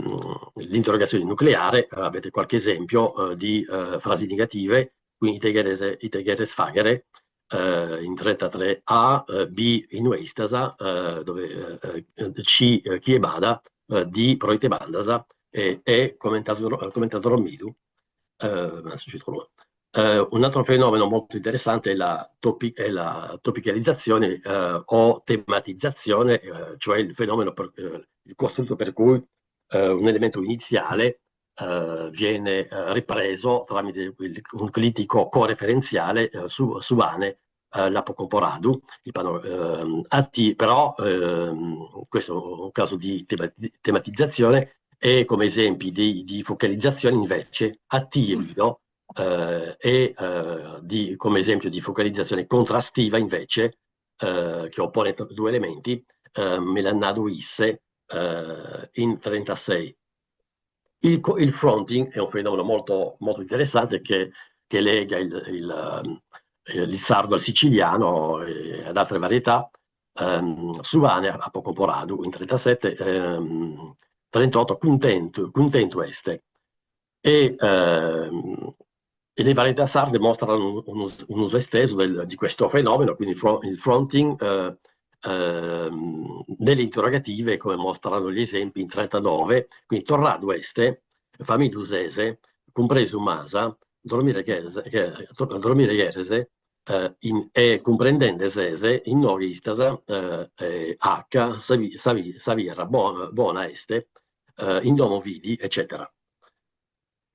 l'interrogazione nucleare, avete qualche esempio eh, di eh, frasi negative, quindi ite cheres, ite cheres faghere, eh, in 33a, eh, B inue istas, dove C chie b'at, D proite b'andas, e E comente as drommidu. Un altro fenomeno molto interessante è la, topi è la topicalizzazione eh, o tematizzazione, eh, cioè il fenomeno, per, eh, il costrutto per cui un elemento iniziale viene ripreso tramite il, un clitico coreferenziale su, su ane l'apo comporadu, il pano, ehm, a però ehm, questo è un caso di tematizzazione e come esempi di, di focalizzazione invece a tie bido eh, e eh, di, come esempio di focalizzazione contrastiva invece eh, che oppone due elementi, eh, mi l'at nadu isse eh, in 36. Il, il fronting è un fenomeno molto, molto interessante che, che lega il, il, il sardo al siciliano e ad altre varietà. Um, su ane apo comporadu in 37, um, 38 cuntentu, cuntentu est. E, ehm, e le varietà sarde mostrano un, un, un uso esteso del, di questo fenomeno, quindi il fronting eh, eh, nelle interrogative, come mostrano gli esempi in 39, quindi torradu est, famidu ses, cumpresu m'as, dromire cheres, dromire cheres eh, in, e cumprendende ses, inoghe istas, eh, H, sa, sa, sa birra bona, bona est, eh, in domo fit, eccetera.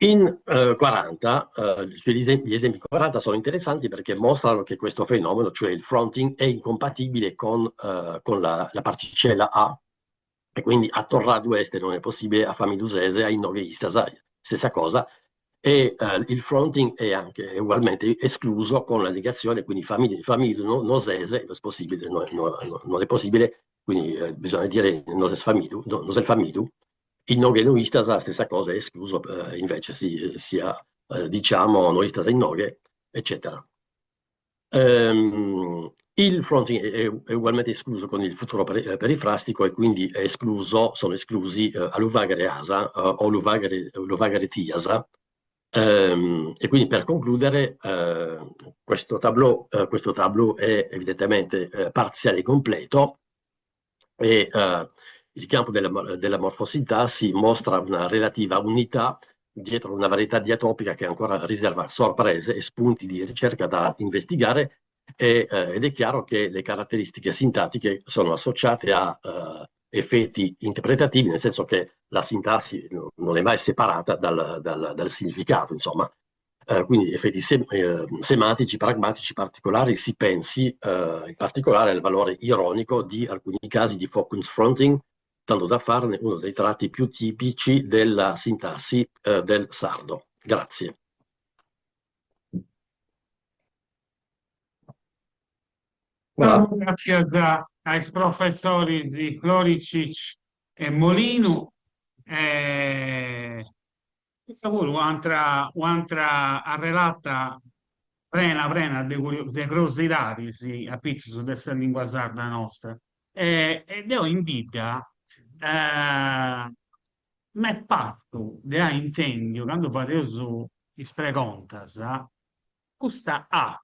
In eh, 40, eh, gli, esempi, gli esempi 40 sono interessanti perché mostrano che questo fenomeno, cioè il fronting, è incompatibile con, eh, con la, la, particella A, e quindi a torradu est non è possibile, a famidu ses, a inoghe istas, stessa cosa, e eh, il fronting è anche è ugualmente escluso con la negazione, quindi famidu, famidu no, no ses, non è possibile, no, no, non è possibile, quindi eh, bisogna dire no ses famidu, no, no ses famidu, Inoghe no istas, la stessa cosa è escluso, eh, invece si, sia, eh, diciamo, no istas inoghe, eccetera. Um, il fronting è, è, ugualmente escluso con il futuro per, eh, perifrastico e quindi è escluso, sono esclusi eh, a lu faghere as eh, o lu faghere, lu faghere tias. Um, e quindi per concludere, eh, questo, tableau, eh, questo tableau è evidentemente eh, parziale e completo e il campo della, della morfosintassi mostra una relativa unità dietro una varietà diatopica che ancora riserva sorprese e spunti di ricerca da investigare e, eh, ed è chiaro che le caratteristiche sintattiche sono associate a eh, effetti interpretativi, nel senso che la sintassi non è mai separata dal, dal, dal significato, insomma. Eh, quindi effetti sem eh, semantici, pragmatici particolari, si pensi eh, in particolare al valore ironico di alcuni casi di focus fronting, tanto da farne uno dei tratti più tipici della sintassi eh, del sardo. Grazie. Voilà. Gràtzias a is professoris Floricic e Molinu. E Custa puru u'antra u'antra arrelata prena prena de de crosidadis apitzus de sa lingua sarda nostra. E e deu in bidda m'est partu de ai intendiu candu fadeus is pregontas custa A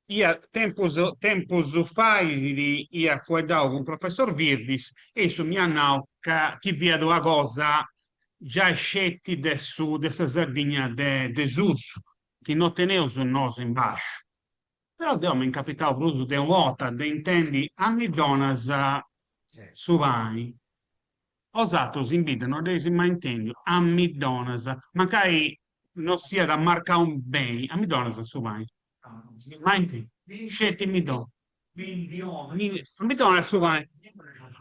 Ia tempus tempus fait ia fueddau cun professor Virdis e issu m'iat nau ca chi fiat una cosa giai sceti de su de sa Sardigna de de susu, chi no teneus nosu in basciu. Però deu m'est incapitau prus de una 'orta de intendi a mi donas su pani. 'Osatrus in bidda no dd'eis mai intendiu a mi donas, mancai no siat marcau beni, a mi donas su pani. Mai intendiu, sceti mi donas. A mi donas su pani.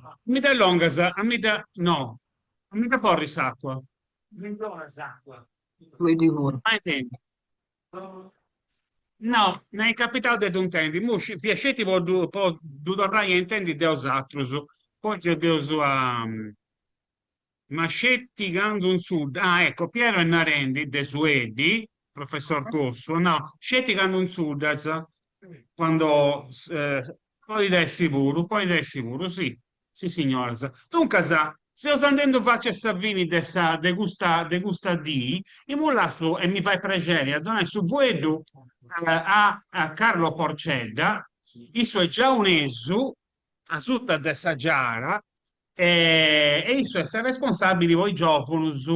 A mi dda allongas, a mi dda, no, a mi dda porris s'acua. Mi donas s'acua. Sueddi puru. Mai intendi. No, m'est capitau de ddu intendi, imui fiat sceti po ddu po ddu torrai a intendi de 'osatrus, poi giogaus a Ma sceti candu intzudda, ah ecco, Piero est narendi de Sueddi, professor Cossu, no, sceti candu intzuddas, quando podit essi puru, podit essi puru, si, sissignoras. Duncas, seus andendu faci a sa fini de sa de custa de custa dì, imui lassu e mi fait prexeri a donai su fueddu a a Carlo Porcedda, issu est giaunesu, asuta de sa Giara e issu est s'arresponsabili po is giòvunus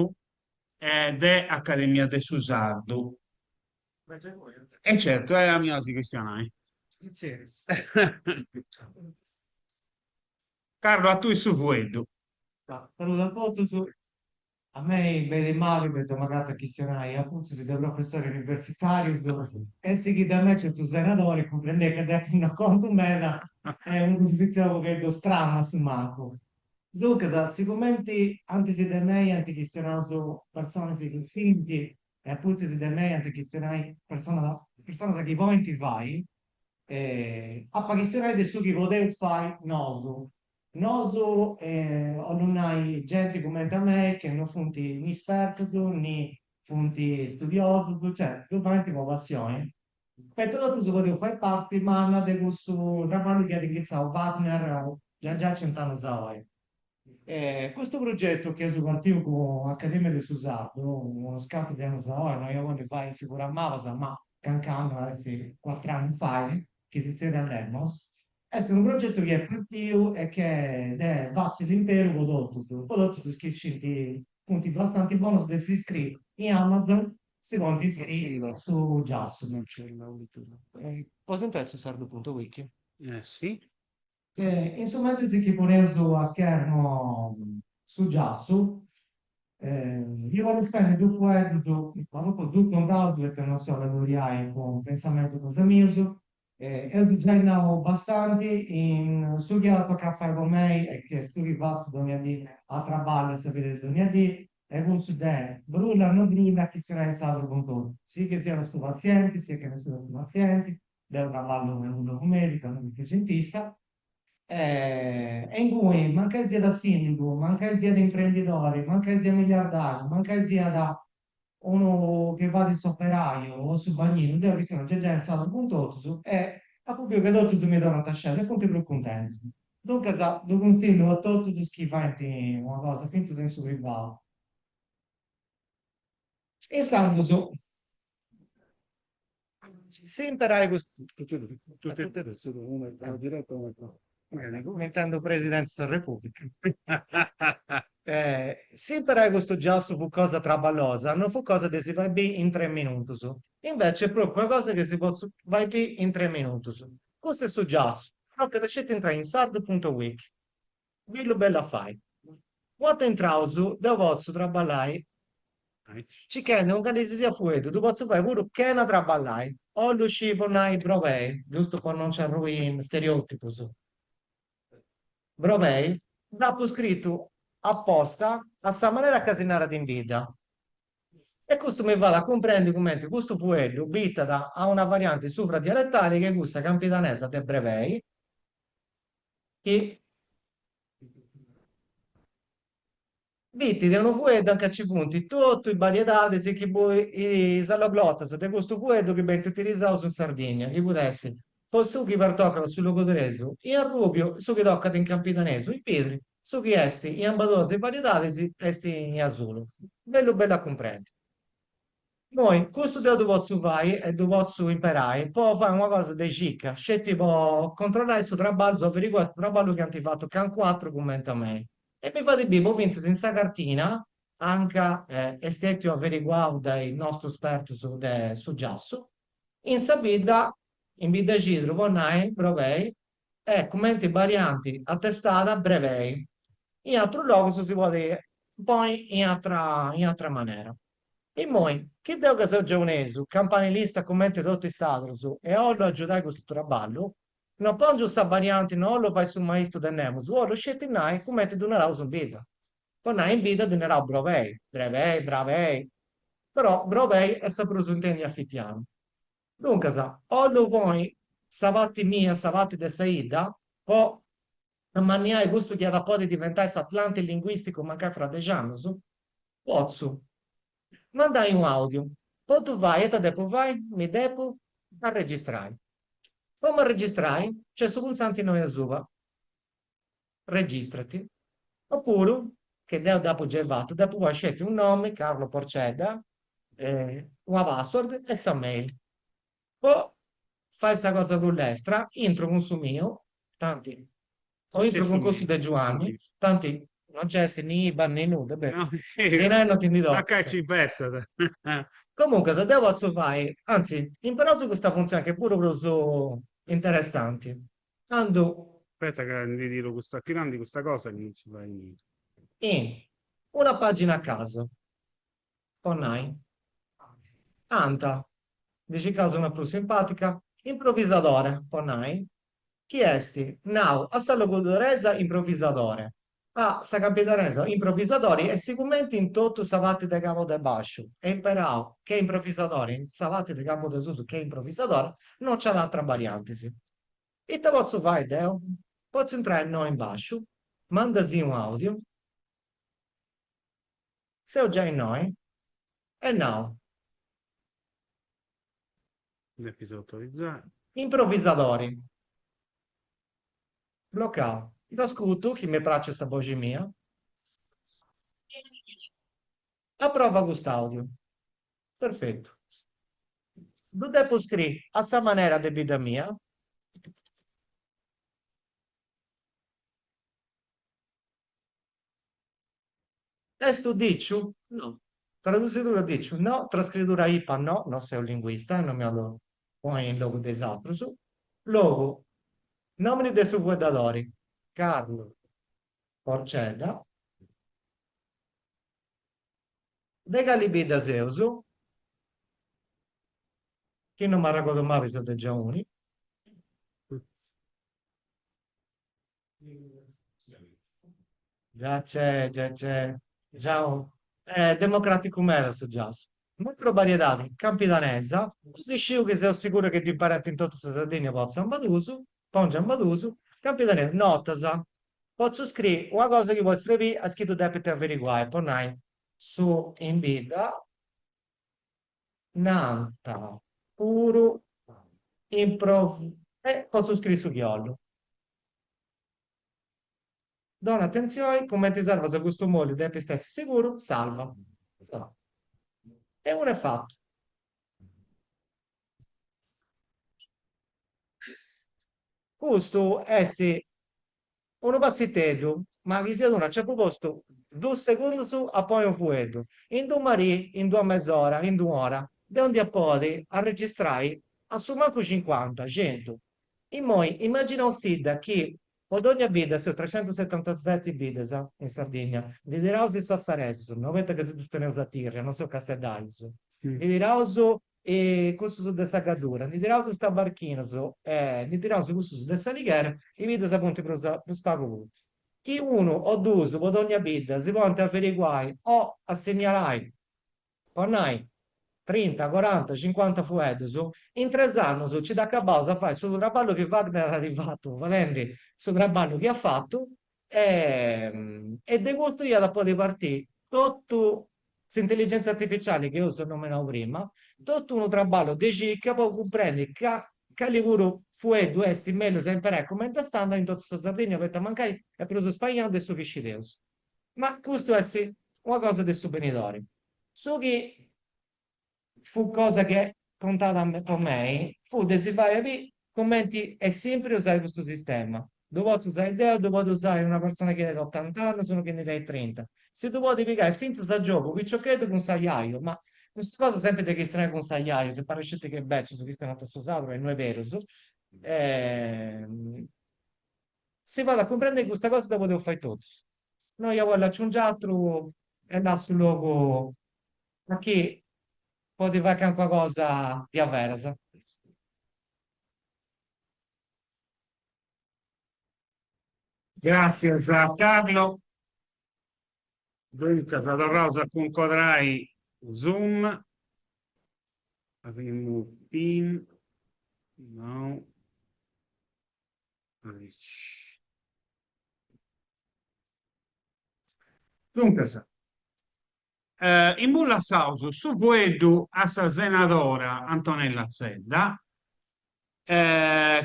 de Academia de su Sardu. E certu, est a mia a si chistionai. Carlo, a tui su fueddu. Saludu a totus. A mei benit mali poita m'agatu a chistionai apustis de professoris universitarius e sighit a mei nc'est su senadori, cumprendei ca deu no contu meda, est una positzioni u' pagheddu strana a su mancu. Duncas, sigumenti antis de mei ant chistionau personas chi sciint e apustis de mei ant a chistionai personas personas chi podint fai, apu a chistionai de su chi podeus fai nosu Nosu, 'ollu nai genti cumenti a mei, che no funt ni spertus ni funt studiosus, cioè ddu faint po passioni, poita totus podeus fai parti manna de cussu traballu chi at inghitzau Wagner giai giai cent'annus a oi. Custu progetu chi eus partiu cun Academia de su Sardu unus cantu de annus a oi, no ia bolli fai figuras mabas, ma canc'annu at essi cuatr'annus fait, chi si zerriat Lemos, Est unu progetu chi est partiu e che de fàtzili imperu po totus, po totus is chi scint, funt bastanti bonus de si iscriri in Amazon, si podint iscriri su giassu. Pois intrai su sardu puntu wiki? Si. In su mentris chi poneus a schermo su giassu, Io bollu spendi dus fueddus, ma propriu dus contaus, poita non si 'ollu alloriai cun pensamentus cosa mius, Eus giai nau bastanti in su chi at a tocai a fai po mei e chi est su chi fatzu dònnia dì a traballu in sa vida de dònnia dì, est cussu de brulla o no brulla a chistionai in sardu cun totus, siat chi siat su patzienti, siat chi no siat su patzienti, deu traballu in unu logu medicu, unu dentista, e inguni mancai siat sindigu, mancai siat imprendidori, mancai siat miliardariu, mancai siat unu chi fait s'operaju o su bagninu, deu chistionu giai giai in sardu cun totus e apu biu ca totus mi torrant a sceda e funt prus cuntentus. Duncas ddu cunsillu a totus is chi faint una cosa fintzas in su privau. Insandus, si imperai custu... Mi intendu presidenti de sa Repubblica. Si imperai custu giassu fut cosa traballosa, no fut cosa de si fai bì in tres minutus. Invece est propriu una cosa chi si potzu fai bì in tres minutus. Custu est su giassu, tocat sceti intrai in sardu punto wiki. Bellu bellu a fai. U' 'orta intraus, deu potzu traballai circhendi cun cali si siat fueddu, ddu potzu fai puru chena traballai. 'Ollu sciri po nai brobei, giustu po non nci arrui in stereotipus. Brobei, dd'apu scritu aposta a sa manera ca si narat in bidda. E custu mi fait a cumprendi cumenti custu fueddu bitat a una varianti suvradialetali chi est cussa campidanesa de brebei, chi bitit de unu fueddu anca ci funt totu is bariedadis chi is alloglotas de custu fueddu chi benint utilizaus in Sardigna, chi podit essi po su chi pertocat su logudoresu in arrubiu, su chi tocat in campidanesu in bidri, su chi est in ambaduas is bariedadis est in asulu. Bellu bellu a cumprendi. Immoi, custu deu ddu potzu fai e ddu potzu imperai po fai una cosa de circa, sceti po controllai su traballu, averiguai su traballu chi ant fatu cancu atru cumenti a mei. E mi fait biri po fintzas in sa cartina, anca est stetiu averiguau dae is nostrus spertus de su giassu, in sa bidda, in Biddacidru po nai, brobei, e cumenti barianti atestada brebei. In atrus logus si podit ponni in atra in atra manera. Immoi, chi deu ca seu giaunesu, campanilista cumenti totu is sadrus e 'ollu agiudai custu traballu, no pòngiu sa barianti, no 'ollu fai su maistu de nemus, 'ollu sceti nai cumenti ddu naraus in bidda. Po nai in bidda ddu naraus brobei, brebei, brabei. Però brobei est sa prus intèndia fitianu. Duncas, 'ollu ponni sa parti mia, sa parti de sa 'idda, po amanniai custu chi at a podi diventai s'Atlanti linguisticu mancai fra dexi annus, potzu mandai unu audiu. Po ddu fai, ita depu fai? Mi depu arregistrai. Po m'arregistrai nc'est su pulsanti innoi asuba, registrati, opuru, che deu dd'apu giai fatu, depu ponni sceti unu nomi, Carlo Porcedda, una password e sa mail. Po fai sa cosa prus lestra, intru cun su miu, tanti, o intru cun cussu de Giuanni, tanti non nc'est ni IBAN ni nudda, beh, dinai non ti ndi tocat. Mancai ci fessat. Comuncas, deu potzu fai, anzi, imperaus custa funtzioni chi est puru prus interessanti. Andu. Aspetta ca ndi tiru custa, tirandi custa cosa chi non ci fait niente. In una pagina a casu. Po nai. Anta, ndi circaus una prus simpatica, improvisadore, po nai, chi est nau a sa logudoresa improvisadore, a sa campidanesa improvisadori e sigumenti in totu sa parti de cabu de basciu est imperau che improvisadori in sa parti de cabu de susu che improvisadore no nci at atras variantis. Ita potzu fai deu? Potzu intrai innoi in basciu, mandasì unu audiu, Seu giai innoi e nau. Depis autorizai. Improvisadori. Blocau. Dd'ascutu, chi mi praxit sa boxi mia. Aprova cust'audiu. Perfetu. Ddu depu scriri a sa manera de bidda mia. Est unu dìciu? No. Tradusidura dìciu? No. Trascridura IPA? No, no seu linguista e no mi 'ollu ponni in logu de is atrus. Logu, nòmini de su fueddadori, Carlu Porcedda. De cali bidda seus? Chi no m'arregodu mali seu de Giauni. Già c'è, già c'è. Già, è democraticu meda su giassu. Microbariedadi campidanesa, ddu sciu chi seu siguru chi dd'imperant in totu sa Sardigna potzu ambaduus, pòngiu ambaduus, campidanesa, notas, potzu scriri una cosa chi podit srebiri a is chi ddu depint averiguai, po nai, su in bidda nant puru improv e potzu scriri su chi 'ollu. Dona atentzioni, cumenti sarvas custu mòlliu depis essi seguru, salva. E unu est fatu. Custu est unu passiteddu, ma chi siat unu nc'apu postu dus segundus a ponni unu fueddu. In d'unu marì, in d'una mes'ora, in d'un'ora, deu ndi ia podi arregistrai a su mancu cincuanta, centu. Immoi, immaginaus·sidda chi po dogna bidda, seus trecentusetantaseti biddas in Sardigna, ndi tiraus is sassaresus, no poita ca si ddus teneus a tirria, no seus casteddaius, ndi tiraus cussus de sa Gaddura, ndi tiraus is tabarchinus, ndi tiraus cussus de S'Alighera, is biddas funt prus prus pagu puru. Chi unu o duus po dogna bidda si ponint a averiguai o a sinnialai po nai, trinta, coranta, cincuanta fueddus, in tres annus nci dd'acabaus a fai su traballu chi Wagner at fatu fadendi su traballu chi at fatu e de custu iat a podi partiri totu s'intelligenza artificiali chi eus nomenau prima, totu unu traballu de circa po cumprendi ca cali puru fueddu est mellus a imperai cumenti a standard in totu sa Sardigna poita mancai est prus spainau de su chi scideus. Ma custu est una cosa de su benidori. Su chi fut cosa chi contàt po mei fut de si fai a biri cumenti est simpri usai custu sistema. Ddu potzu usai deu, ddu podit usai una persona chi tenit otant'annus, unu chi ndi tenit trinta. Si ddu podit pigai fintzas a giogu piciocheddu cun s'ajaju, ma custa cosa sempri de chistionai cun s'ajaju, chi parit sceti chi is becius chistionant su sardu e no est berus, Si fait a cumprendi chi custa cosa dda podeus fai totus. No ia bolli aciungi atru e lassu logu a chi podit fai calincuna cosa diaveras. Gràtzias a Carlo. Duncas torraus a cuncodrai Zoom. Avimu pin, no, aici. Duncas, immoi lassaus su fueddu a sa senadora Antonella Zedda,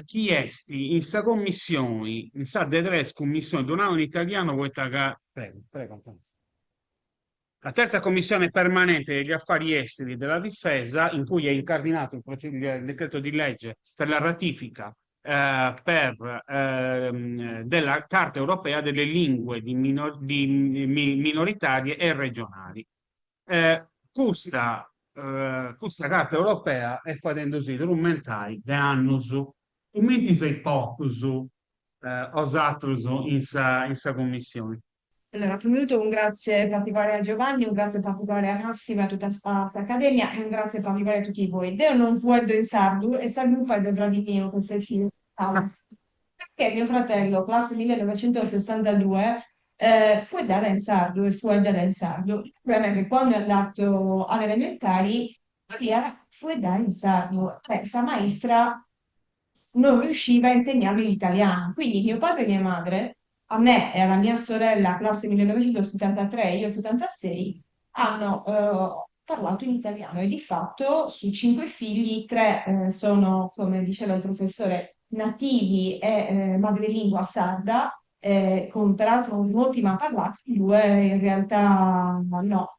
chi est in sa commissioni, in sa de tres cummissionis, ddu nau in italianu poita ca, prego, prego Antonella. La terza commissione permanente degli affari esteri e della difesa, in cui è incardinato il, il decreto di legge per la ratifica eh, per, ehm, della Carta europea delle lingue di minor, di, mi, minoritarie e regionali. Eh, custa, eh, custa Carta europea est fadendusi trumentai de annus, cumenti seis postus eh, 'osatrus in sa, in sa commissioni? Allora, prima di tutto un grazie particolare a Giovanni, un grazie particolare a Massimo e a tutta l'Accademia e un grazie particolare a tutti voi. Deo non fueddo in sardu e sa curpa est de fradi miu, che s'est perché mio fratello, classe 1962, eh, fueddada in sardu e fueddada in sardu. Il problema è che quando è andato alle elementari boliat fueddare in sardu e sa maistra non riusciva a insegnarmi l'italiano. Quindi mio padre e mia madre, a me e alla mia sorella, classe 1973 e io 76, hanno eh, parlato in italiano e di fatto su cinque figli, tre eh, sono, come diceva il professore, nativi e eh, madrelingua sarda, eh, con peraltro un'ottima parlata, due in realtà no.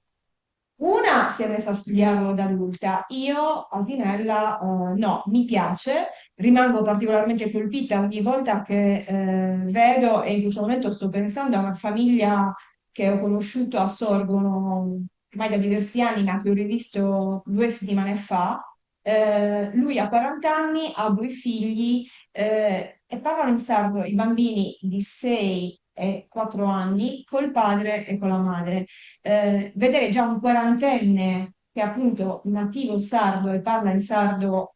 Una si è messa a studiarlo da adulta, io, Asinella, eh, no, mi piace, rimango particolarmente colpita ogni volta che eh, vedo, e in questo momento sto pensando a una famiglia che ho conosciuto a Sorgono ormai da diversi anni, ma che ho rivisto due settimane fa. Eh, lui ha 40 anni, ha due figli eh, e parlano in sardo i bambini di 6 e 4 anni col padre e con la madre eh, vedere già un quarantenne che è appunto nativo sardo e parla in sardo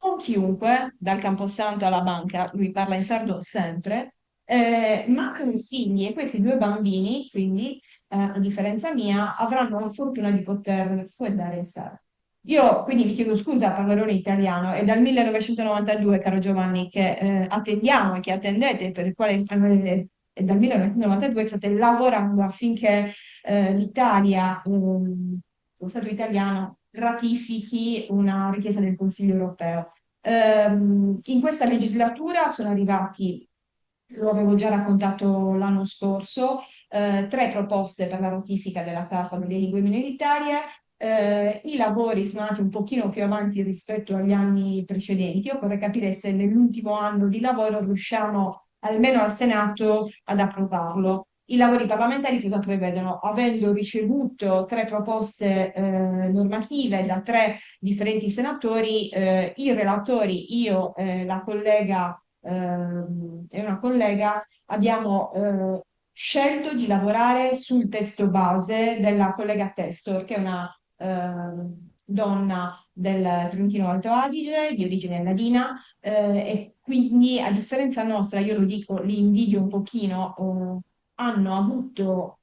con chiunque, dal Camposanto alla banca, lui parla in sardo sempre, eh, ma con i figli e questi due bambini, quindi, eh, a differenza mia, avranno la fortuna di poter fueddare in sardo. Io quindi vi chiedo scusa, parlerò in italiano, è dal 1992, caro Giovanni, che eh, attendiamo e che attendete, per il quale eh, è dal 1992 che state lavorando affinché eh, l'Italia, ehm, lo Stato italiano, ratifichi una richiesta del Consiglio europeo. In questa legislatura sono arrivati, lo avevo già raccontato l'anno scorso, eh, tre proposte per la ratifica della Carta delle lingue minoritarie. Eh, i lavori sono andati un pochino più avanti rispetto agli anni precedenti. Occorre capire se nell'ultimo anno di lavoro riusciamo, almeno al Senato, ad approvarlo. I lavori parlamentari cosa prevedono? Avendo ricevuto tre proposte eh, normative da tre differenti senatori, eh, i relatori, io, eh, la collega ehm, e una collega, abbiamo eh, scelto di lavorare sul testo base della collega Testor, che è una ehm, donna del Trentino Alto Adige, di origine ladina, eh, e quindi a differenza nostra, io lo dico, li invidio un pochino, eh, hanno avuto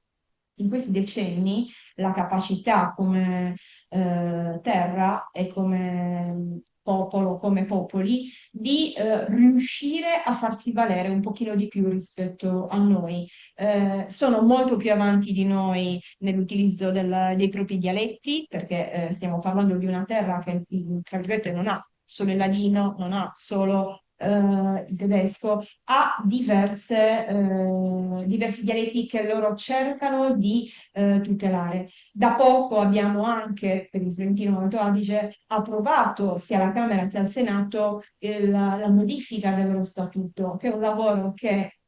in questi decenni la capacità come eh, terra e come popolo, come popoli, di eh, riuscire a farsi valere un pochino di più rispetto a noi. Eh, sono molto più avanti di noi nell'utilizzo dei propri dialetti, perché eh, stiamo parlando di una terra che, tra virgolette, non ha solo il ladino, non ha solo eh, il tedesco, ha diverse, eh, diversi dialetti che loro cercano di eh, tutelare. Da poco abbiamo anche, per il Trentino Alto Adige, approvato sia alla Camera che al Senato il, la modifica dello statuto, che è un lavoro che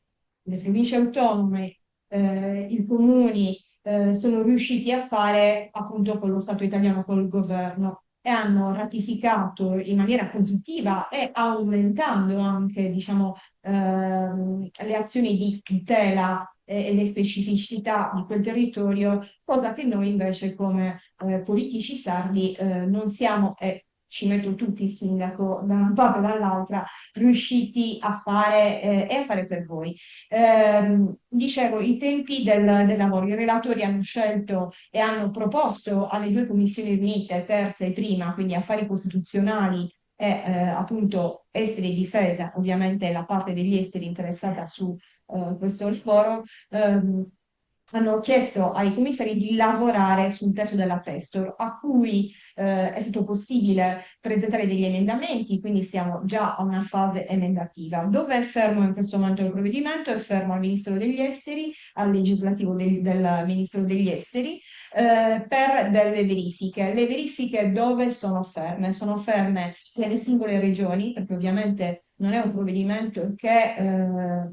le province autonome, eh, i comuni eh, sono riusciti a fare appunto con lo Stato italiano, col governo e hanno ratificato in maniera positiva e aumentando anche, diciamo, ehm, le azioni di tutela e, e le specificità di quel territorio, cosa che noi invece come eh, politici sardi eh, non siamo e ci metto tutti, sindaco, da una parte e dall'altra, riusciti a fare eh, e a fare per voi. Eh, dicevo, i tempi del, del lavoro, i relatori hanno scelto e hanno proposto alle due commissioni riunite, terza e prima, quindi affari costituzionali e eh, appunto esteri e difesa, ovviamente la parte degli esteri interessata su eh, questo lavoro, ehm, hanno chiesto ai commissari di lavorare sul testo della Testor, a cui eh, è stato possibile presentare degli emendamenti, quindi siamo già a una fase emendativa. Dove è fermo in questo momento il provvedimento? È fermo al Ministro degli Esteri, al legislativo del, del Ministro degli Esteri, eh, per delle verifiche. Le verifiche dove sono ferme? Sono ferme nelle singole regioni, perché ovviamente non è un provvedimento che eh,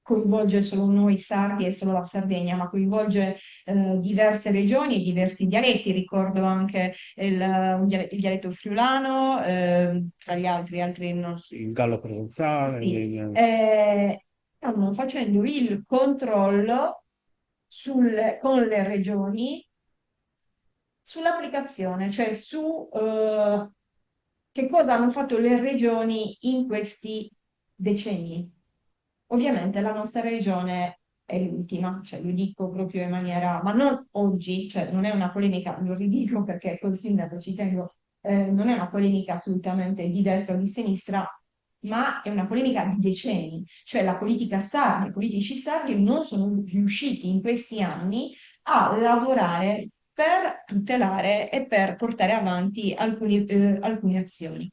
coinvolge solo noi sardi e solo la Sardegna, ma coinvolge eh, diverse regioni e diversi dialetti. Ricordo anche il, il dialetto friulano, eh, tra gli altri, altri non... Sì, il gallo provenzale. Sì. Il... Eh, stanno facendo il controllo sul, con le regioni sull'applicazione, cioè su eh, che cosa hanno fatto le regioni in questi decenni. Ovviamente la nostra regione è l'ultima, cioè lo dico proprio in maniera, ma non oggi, cioè non è una polemica, lo ridico perché col sindaco ci tengo, eh, non è una polemica assolutamente di destra o di sinistra, ma è una polemica di decenni, cioè la politica sarda, i politici sardi non sono riusciti in questi anni a lavorare per tutelare e per portare avanti alcuni, eh, alcune azioni.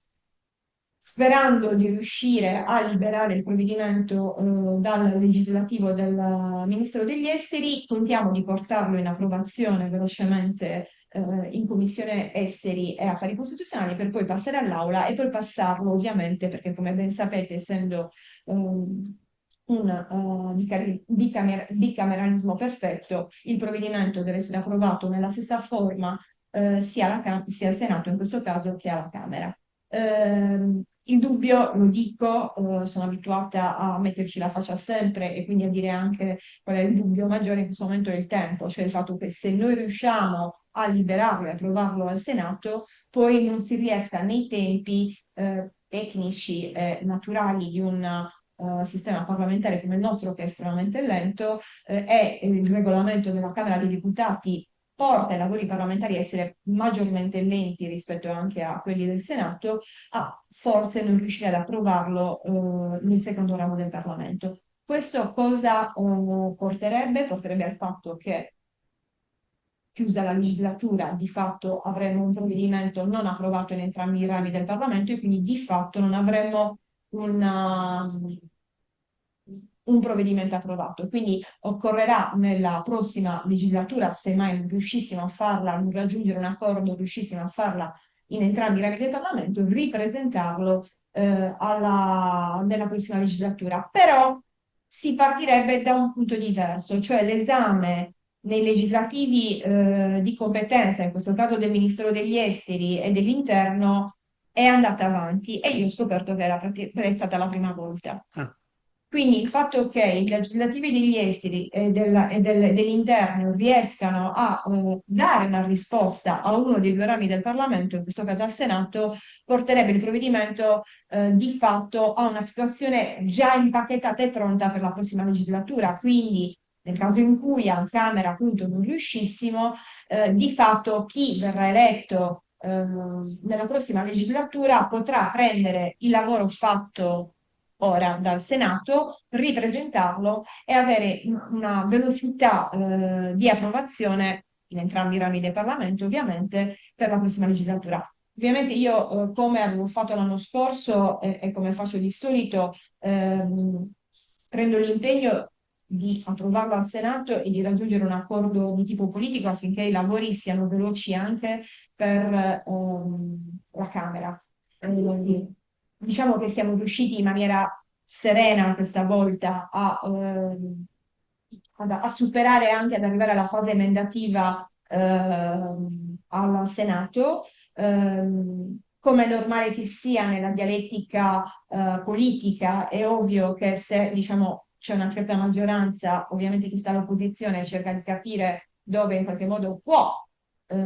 Sperando di riuscire a liberare il provvedimento eh, dal legislativo del Ministero degli Esteri, contiamo di portarlo in approvazione velocemente eh, in Commissione Esteri e Affari Costituzionali per poi passare all'Aula e poi passarlo ovviamente, perché come ben sapete, essendo um, un uh, bicameralismo perfetto, il provvedimento deve essere approvato nella stessa forma eh, sia, alla, sia al Senato in questo caso che alla Camera. Eh, il dubbio, lo dico, eh, sono abituata a metterci la faccia sempre e quindi a dire anche qual è il dubbio maggiore in questo momento è il tempo, cioè il fatto che se noi riusciamo a liberarlo e approvarlo al Senato, poi non si riesca nei tempi eh, tecnici e naturali di un uh, sistema parlamentare come il nostro, che è estremamente lento, eh, e il regolamento della Camera dei Deputati porta i lavori parlamentari a essere maggiormente lenti rispetto anche a quelli del Senato, a forse non riuscire ad approvarlo eh, nel secondo ramo del Parlamento. Questo cosa eh, porterebbe? Porterebbe al fatto che chiusa la legislatura, di fatto avremo un provvedimento non approvato in entrambi i rami del Parlamento e quindi di fatto non avremo una, un provvedimento approvato. Quindi occorrerà nella prossima legislatura, se mai non riuscissimo a farla, non raggiungere un accordo, riuscissimo a farla in entrambi i rami del Parlamento, ripresentarlo eh, alla, nella prossima legislatura. Però si partirebbe da un punto diverso, cioè l'esame nei legislativi eh, di competenza, in questo caso del Ministero degli Esteri e dell'Interno, è andata avanti e io ho scoperto che era è stata la prima volta. Ah. Quindi il fatto che i legislativi degli esteri e, della, e del, dell'interno riescano a eh, dare una risposta a uno dei due rami del Parlamento, in questo caso al Senato, porterebbe il provvedimento eh, di fatto a una situazione già impacchettata e pronta per la prossima legislatura. Quindi nel caso in cui alla Camera appunto non riuscissimo, eh, di fatto chi verrà eletto eh, nella prossima legislatura potrà prendere il lavoro fatto ora dal Senato, ripresentarlo e avere una velocità eh, di approvazione in entrambi i rami del Parlamento, ovviamente, per la prossima legislatura. Ovviamente io, eh, come avevo fatto l'anno scorso e, e come faccio di solito, ehm, prendo l'impegno di approvarlo al Senato e di raggiungere un accordo di tipo politico affinché i lavori siano veloci anche per ehm, la Camera. Eh, diciamo che siamo riusciti in maniera serena questa volta a, ehm, a superare anche ad arrivare alla fase emendativa ehm, al Senato. Ehm, come è normale che sia nella dialettica eh, politica, è ovvio che se diciamo, c'è una certa maggioranza, ovviamente chi sta all'opposizione cerca di capire dove in qualche modo può eh,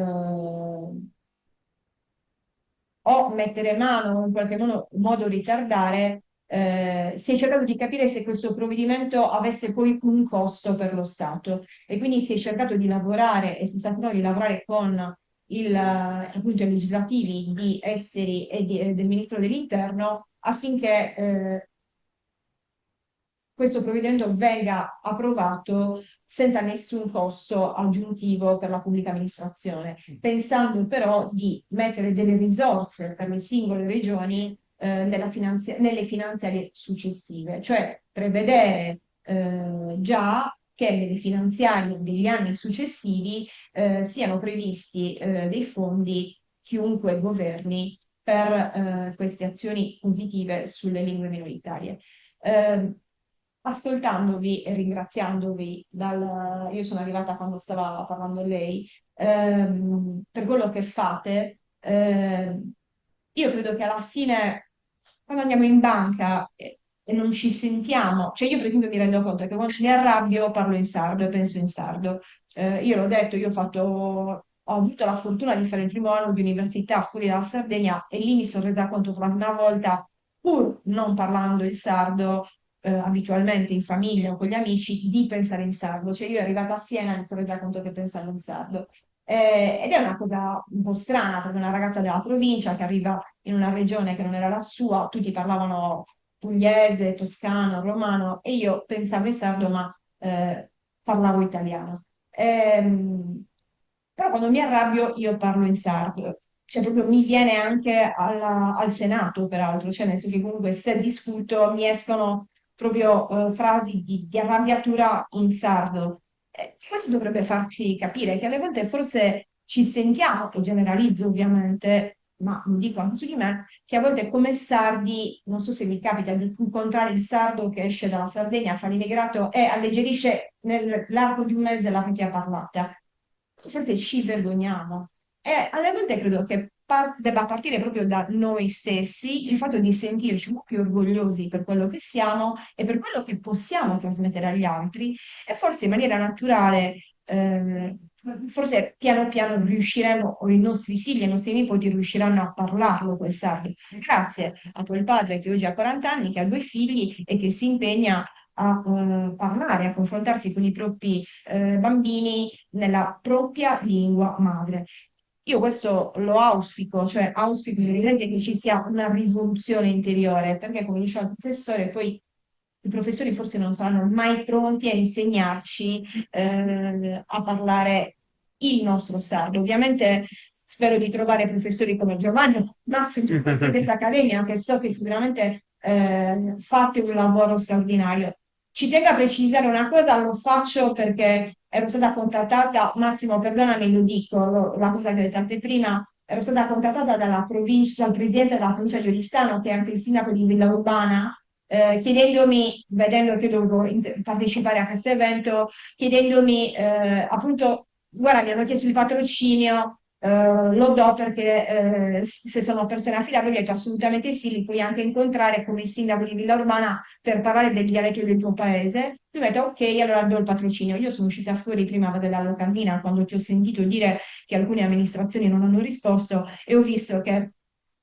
o mettere mano o in qualche modo, modo ritardare, eh, si è cercato di capire se questo provvedimento avesse poi un costo per lo Stato e quindi si è cercato di lavorare e si sta cercando di lavorare con il, appunto, i legislativi di esteri e di, del Ministro dell'Interno affinché eh, questo provvedimento venga approvato senza nessun costo aggiuntivo per la pubblica amministrazione, pensando però di mettere delle risorse per le singole regioni eh, nella finanzia- nelle finanziarie successive, cioè prevedere eh, già che nelle finanziarie degli anni successivi eh, siano previsti eh, dei fondi, chiunque governi, per eh, queste azioni positive sulle lingue minoritarie. Eh, ascoltandovi e ringraziandovi, dal, io sono arrivata quando stava parlando lei, ehm, per quello che fate, ehm, io credo che alla fine, quando andiamo in banca e, e non ci sentiamo, cioè io per esempio mi rendo conto che quando mi arrabbio parlo in sardo e penso in sardo. Eh, io l'ho detto, io ho fatto, ho avuto la fortuna di fare il primo anno di università fuori dalla Sardegna e lì mi sono resa conto per la prima volta, pur non parlando il sardo, eh, abitualmente in famiglia o con gli amici, di pensare in sardo. Cioè io arrivata a Siena mi sono resa conto che pensavo in sardo. Eh, ed è una cosa un po' strana perché una ragazza della provincia che arriva in una regione che non era la sua, tutti parlavano pugliese, toscano, romano e io pensavo in sardo ma eh, parlavo italiano. Ehm, però quando mi arrabbio io parlo in sardo, cioè proprio mi viene anche alla- al Senato, peraltro, cioè nel senso che comunque se discuto mi escono proprio eh, frasi di, di arrabbiatura in sardo. Eh, questo dovrebbe farci capire che alle volte forse ci sentiamo, e generalizzo ovviamente, ma lo dico anche su di me, che a volte come sardi, non so se vi capita di incontrare il sardo che esce dalla Sardegna, fa l'immigrato e alleggerisce nell'arco di un mese la propria parlata. Forse ci vergogniamo. E alle volte credo che par- debba partire proprio da noi stessi il fatto di sentirci un po' più orgogliosi per quello che siamo e per quello che possiamo trasmettere agli altri e forse in maniera naturale, eh, forse piano piano riusciremo, o i nostri figli e i nostri nipoti riusciranno a parlarlo quel sardo. Grazie a quel padre che oggi ha 40 anni, che ha due figli e che si impegna a eh, parlare, a confrontarsi con i propri eh, bambini nella propria lingua madre. Io questo lo auspico, cioè auspico veramente che ci sia una rivoluzione interiore, perché come diceva il professore, poi i professori forse non saranno mai pronti a insegnarci eh, a parlare il nostro sardo. Ovviamente spero di trovare professori come Giovanni Massimo di questa accademia, che so che sicuramente eh, fate un lavoro straordinario. Ci tengo a precisare una cosa, lo faccio perché ero stata contattata, Massimo, perdonami, lo dico, lo, la cosa che ho detto anche prima, ero stata contattata dalla provincia, dal presidente della provincia di Oristano, che è anche il sindaco di Villa Urbana, eh, chiedendomi, vedendo che dovevo partecipare a questo evento, chiedendomi eh, appunto, guarda, mi hanno chiesto il patrocinio, eh, lo do perché eh, se sono persone affidabili, ho detto assolutamente sì, li puoi anche incontrare come sindaco di Villa Urbana per parlare del dialetto del tuo paese. Lui mi ha detto ok, allora do il patrocinio. Io sono uscita fuori prima della locandina quando ti ho sentito dire che alcune amministrazioni non hanno risposto e ho visto che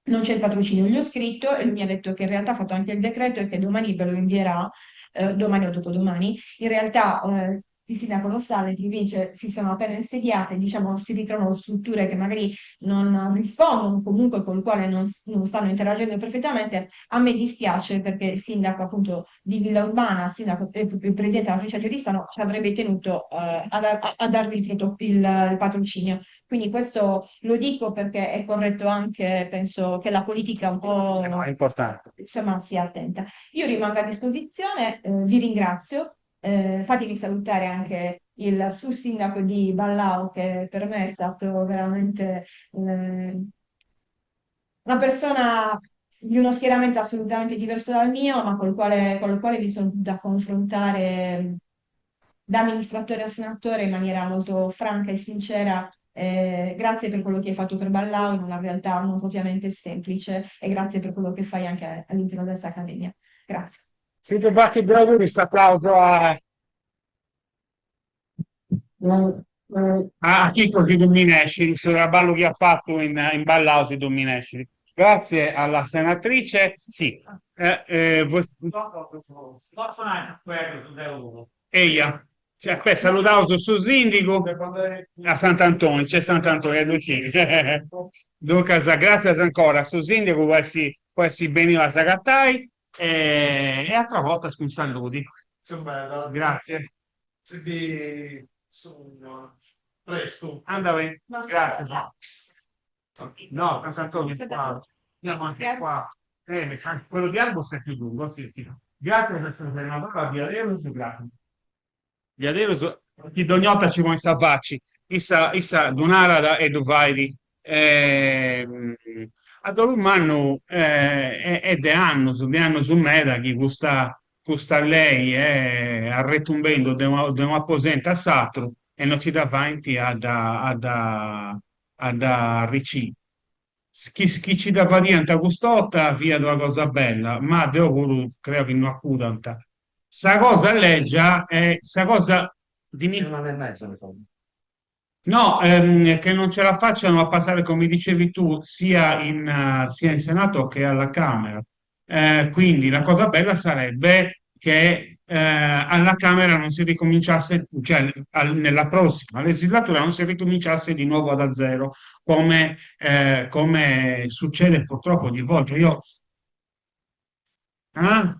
non c'è il patrocinio. Gli ho scritto e lui mi ha detto che in realtà ha fatto anche il decreto e che domani ve lo invierà, eh, domani o dopodomani. In realtà eh, il sindaco lo sa, le province si sono appena insediate, diciamo, si ritrovano strutture che magari non rispondono, comunque con il quale non, non stanno interagendo perfettamente. A me dispiace perché il sindaco appunto di Villa Urbana, sindaco, eh, il presidente della provincia di Oristano, ci avrebbe tenuto eh, a, a, darvi il, il, il patrocinio. Quindi questo lo dico perché è corretto anche, penso che la politica un po' No, è importante. insomma, sia attenta. Io rimango a disposizione, eh, vi ringrazio. Eh, fatemi salutare anche il fu sindaco di Ballao, che per me è stato veramente eh, una persona di uno schieramento assolutamente diverso dal mio, ma col quale, con il quale mi sono da confrontare da amministratore a senatore in maniera molto franca e sincera. Eh, grazie per quello che hai fatto per Ballao in una realtà non propriamente semplice e grazie per quello che fai anche all'interno della Accademia. Grazie. Siete fatti bravi, questo applauso a, a Chicco si dominesci, sul traballo che ha fatto in, in Ballao si dominesci. Grazie alla senatrice. Sì. Potzu nai dus fueddus deu puru? Eia. Aspetta, saludaus su sindigu a Sant'Antoni, c'est Sant'Antoni, e ddu sciri. Duncas, gràtzias ancora a su sindigu po essi po essi beniu a s'agatai e atras bortas cun saludi. Grazie. Si bi prestu. Anda beni, gràtzias. No, Sant'Antonio è qua. Andiamo anche qua. Eh, quello di Arbus è più lungo, sì, sì. Grazie per essere senadora, diaderus, grazie. Diaderus, chi dogna 'orta ci ponit sa faci, issa, issa ddu narat e ddu fait. A dolu mannu est de annus, de annus meda chi custa custa lei est arretumbendu de unu aposentu a s'atru e no ci dda faint a dda a dda a dda arricì. Chi chi ci dda fadiant cust'orta fiat una cosa bella, ma deo puru creo chi no acudant. Sa cosa lègia e sa cosa di No, ehm, che non ce la facciano a passare, come dicevi tu, sia in, sia in Senato che alla Camera. Eh, quindi la cosa bella sarebbe che eh, alla Camera non si ricominciasse, cioè al, nella prossima legislatura non si ricominciasse di nuovo da zero, come, eh, come succede purtroppo ogni volta. Io Ah?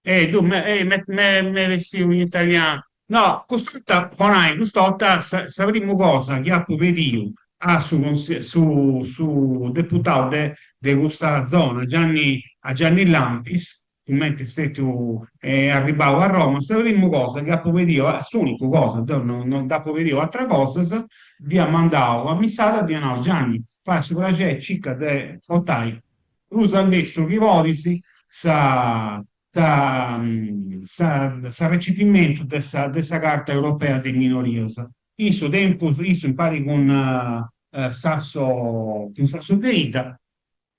Eh, tu me, eh, me, me, me vestivo in italiano. No, cust'orta, po nai, cust'orta sa, sa primu cosa chi apu pediu a su, su, su deputau de, de custa zona, Gianni, a Gianni Lampis, cumenti est stetiu arribau a Roma, sa primu cosa chi apu pediu, s'unicu cosa, deu no no dd'apu pediu atras cosas, dd'ia mandau una missada, dd'ia nau, Gianni, fai su praxeri, circa de portai prus a lestru chi podis sa sa sa s'arrecipimentu de sa de sa Carta Europea de is Minorias. In su tempus, issu impari cun Sasso cun Sasso Deidda,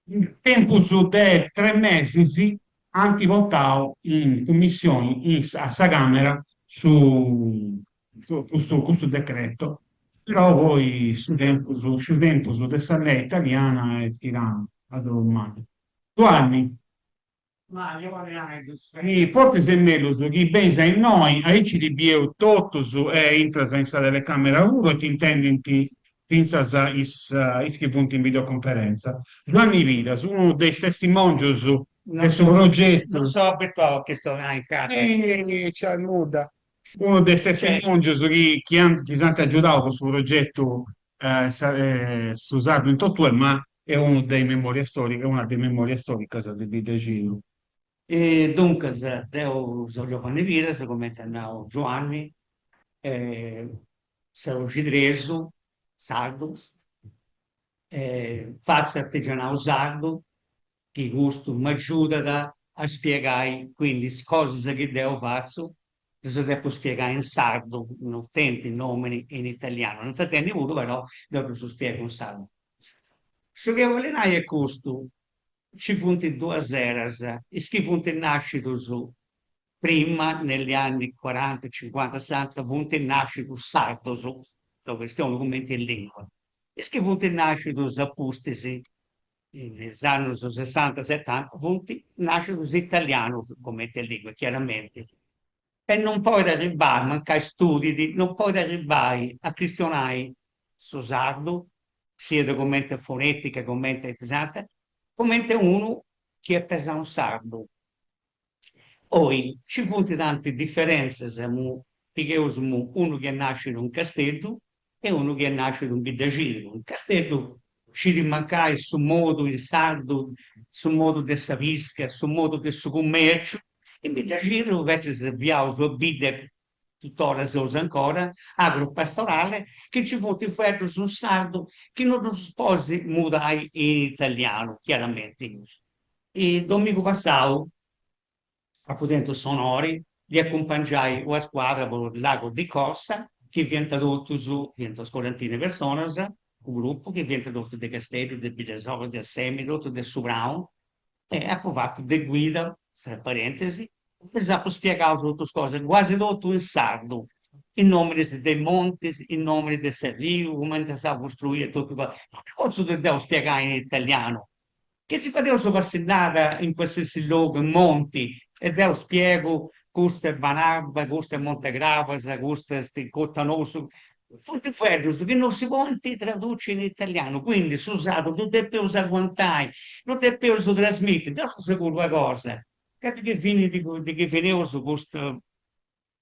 in tempus de tres mesis ant portau in cummissioni in a sa Camera su custu custu decreto, però poi su tempus su tempus de sa lei italiana est tirannu, a dolu mannu. Giuanni. Ma io vorrei nai dus Fortzis est mellus chi benis a innoi, aici ti bieus totus e intras in sa telecamera puru e t'intendint fintzas is is chi funt in videoconferenza. Giuanni Piras, unu de is testimòngius de su progetu. Non so abituau a chistionai in cattedra. Nc'at nudda. Unu de is testimòngius chi chi ant chi s'ant agiudau po su progetu Su sardu in totue, ma est unu de is memòrias stòricas, una de is memòrias stòricas de Biddexidru. E duncas, deu seu Giovanni Piras, cumenti at nau Giuanni, seu xidresu, sardu, fatzu artigianau sardu, chi custu m'agiudat a spiegai, quindi is cosas chi deu fatzu ddas depu spiegai in sardu, no tenint nomini in italianu, ant a tenni puru però deu ddus spiegu in sardu. Su chi bollu nai est custu, nci funt duas eras, is chi funt nascidus prima, negli anni quaranta, cinquanta, sessanta, funt nascidus sardos, deu chistionu cumenti lingua, is chi funt nascidus a pustis in is annus sessanta setanta funt nàscidus italianus cumenti a lingua chiaramenti e non podit arribbai mancai studit non podit arribbai a chistionai su sardu siat cumenti a fonetica cumenti a ita cumenti unu chi est pesau in sardu Oi nci funt tanti diferèntzias, pigheus unu chi est nàscidu in Casteddu e unu chi est nàscidu in Biddaxidru. In Casteddu scit mancai su modu in sardu, su modu de sa pisca, su modu de su cumèrciu, in Biddaxidru invècias fiaus una bidda, tutora seus ancora, agropastorale, chi nci funt fueddus in sardu chi no ddus podis mudai in italianu, chiaramenti. Domìnigu passau apu tentu s'onori de acumpangiai una scuadra po Lago di Cossa, chi fiant totus, fiant unas corantina personas, u' grupu chi fiant totus de Casteddu, de Biddasorris, de Assèmini, totus de su Prau, e apu fatu de guida, tra parentesi, e ddis apu spiegau totus is cosas, quasi totu in sardu, is nominis de is montis, is nominis de s'arriu, cumenti est stau costruiu e totu cosa, non ddu potzu deu spiegai in italianu. Chi si fadeus una passillada in qualsiasi logu, in monti, e deu spiegu custu est Banarba, custu est Monte Crabas, custu est Cotanosu, funt fueddus chi non si podint traduci in italianu, quindi su sardu ddu depeus aguantai, ddu depeus trasmiti, deu seu seguru una cosa, ca de chi finit, de chi fineus custu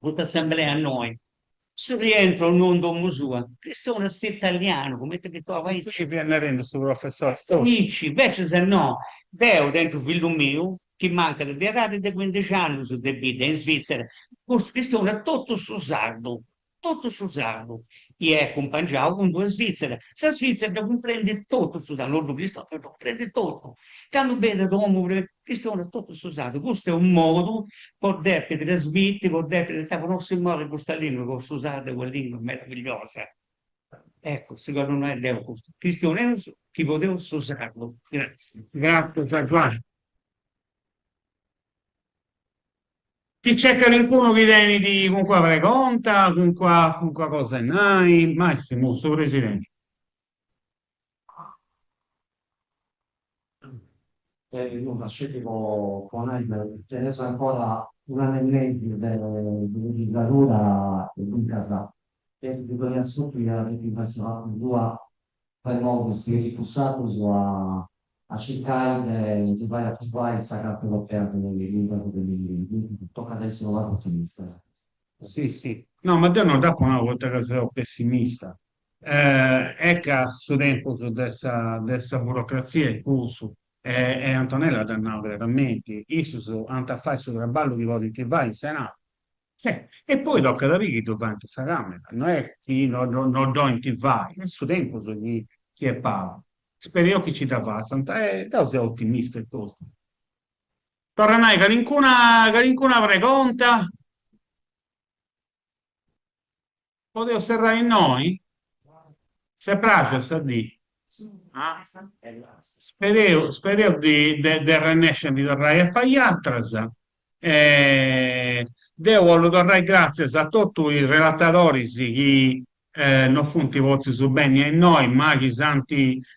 Custa assemblea innoi, su rientru 'onniunu in domu sua, chistionat s'italianu, cumenti chistionat aici. Su chi fiat narendu su professori. Aici, invecias no, deu tengiu fillu miu chi mancat de edadi de cuindixi annus de bidda in Svizzera, cussu chistionat totu su sardu, totu su sardu, i est acumpangiau cun d'una svizzera, sa svizzera ddu cumprendit totu su sardu, no ddu chistionat, però ddu cumprendit totu, Candu benit a domu chistionat totu su sardu, custu est unu modu po depi trasmiti, po depi, po non si morri custa lingua, ca su sardu est una lingua meravigliosa. Eccu, su chi 'ollu nai deu custu, chistioneus chi podeus su sardu. Gratzias. Gratzias a Giuanni. Chi nc'est calincunu chi tenit calincuna pregonta, calincuna cosa 'e nai, Massimu, su presidenti. Nulla, sceti po po nai ca teneus ancora un'annu e mesu de legisladura e duncas pensu chi dònnia assòtziu iat a depi fai sa parti sua po fai modus totus is sardos a a circai de nci fai aprovai sa Carta Europea de is limbas de minoria, duncas tocat a essi unu pagu otimistas. Si si, no ma deu no dd'apu nau poita ca seu pessimista, Est ca su tempus de sa de sa burocratzia est cussu, e Antonella dd'at nau craramenti, issus ant a fai su traballu chi podint fai in Senadu, e poi tocat a biri chi ddu faint in sa Camera, no est chi no dd'olint fai, est su tempus chi chi est pagu. Spereus chi ci dda fatzant e deu seu otimista etotu. Torra a nai calincuna calincuna pregonta? Podeus serrai innoi? S'est praxia sa dì? Spereus spereus de de arrennesci a ndi torrai a fai atras. Deu 'ollu torrai gràtzias a totu is relatadoris chi no funt potzius benni a innoi ma chi s'ant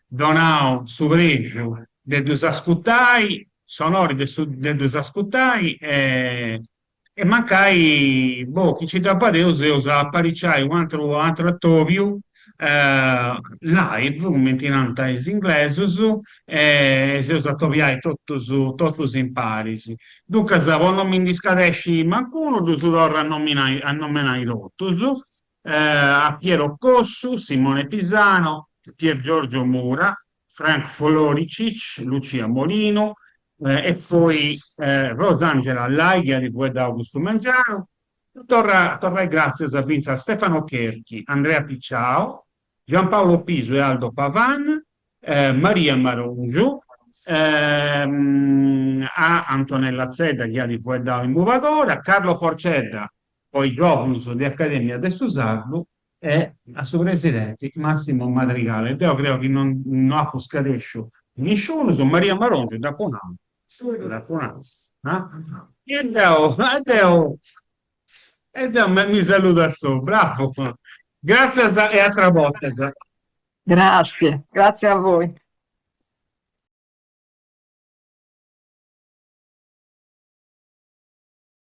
donau su prexu de ddus ascutai, s'onori de su de ddus ascutai e E mancai, boh, chi ci dda fadeus eus a apariciai u' atru u' atru atobiu live, cumenti nant is inglesus, e s'eus a atobiai totus totus imparis. Duncas, po no mi ndi scaresci mancunu, ddus torru a nominai a nomenai totus, a Piero Cossu, Simone Pisano, Pier Giorgio Mura, Frank Floricic, Lucia Molinu, E poi Rosangela Lai chi at fueddau custu mengianu. Torra torrai gràtzias fintzas a Stefano Cherchi, Andrea Picciau, Giampaolo Pisu e Aldo Pavan, Maria Marongiu, a Antonella Zedda chi at fueddau immubagora, Carlo Porcedda po is giòvunus de Acadèmia de su Sardu e a su presidenti Massimo Madrigale. Deo creo chi non no apu scaresciu nisciunus, Maria Marongiu dd'apu nau, dd'apu nau, ah? E deo, e deo, e deo mi saludu a solu, bravu. Gràtzias e atra borta. Grazie, grazie a voi.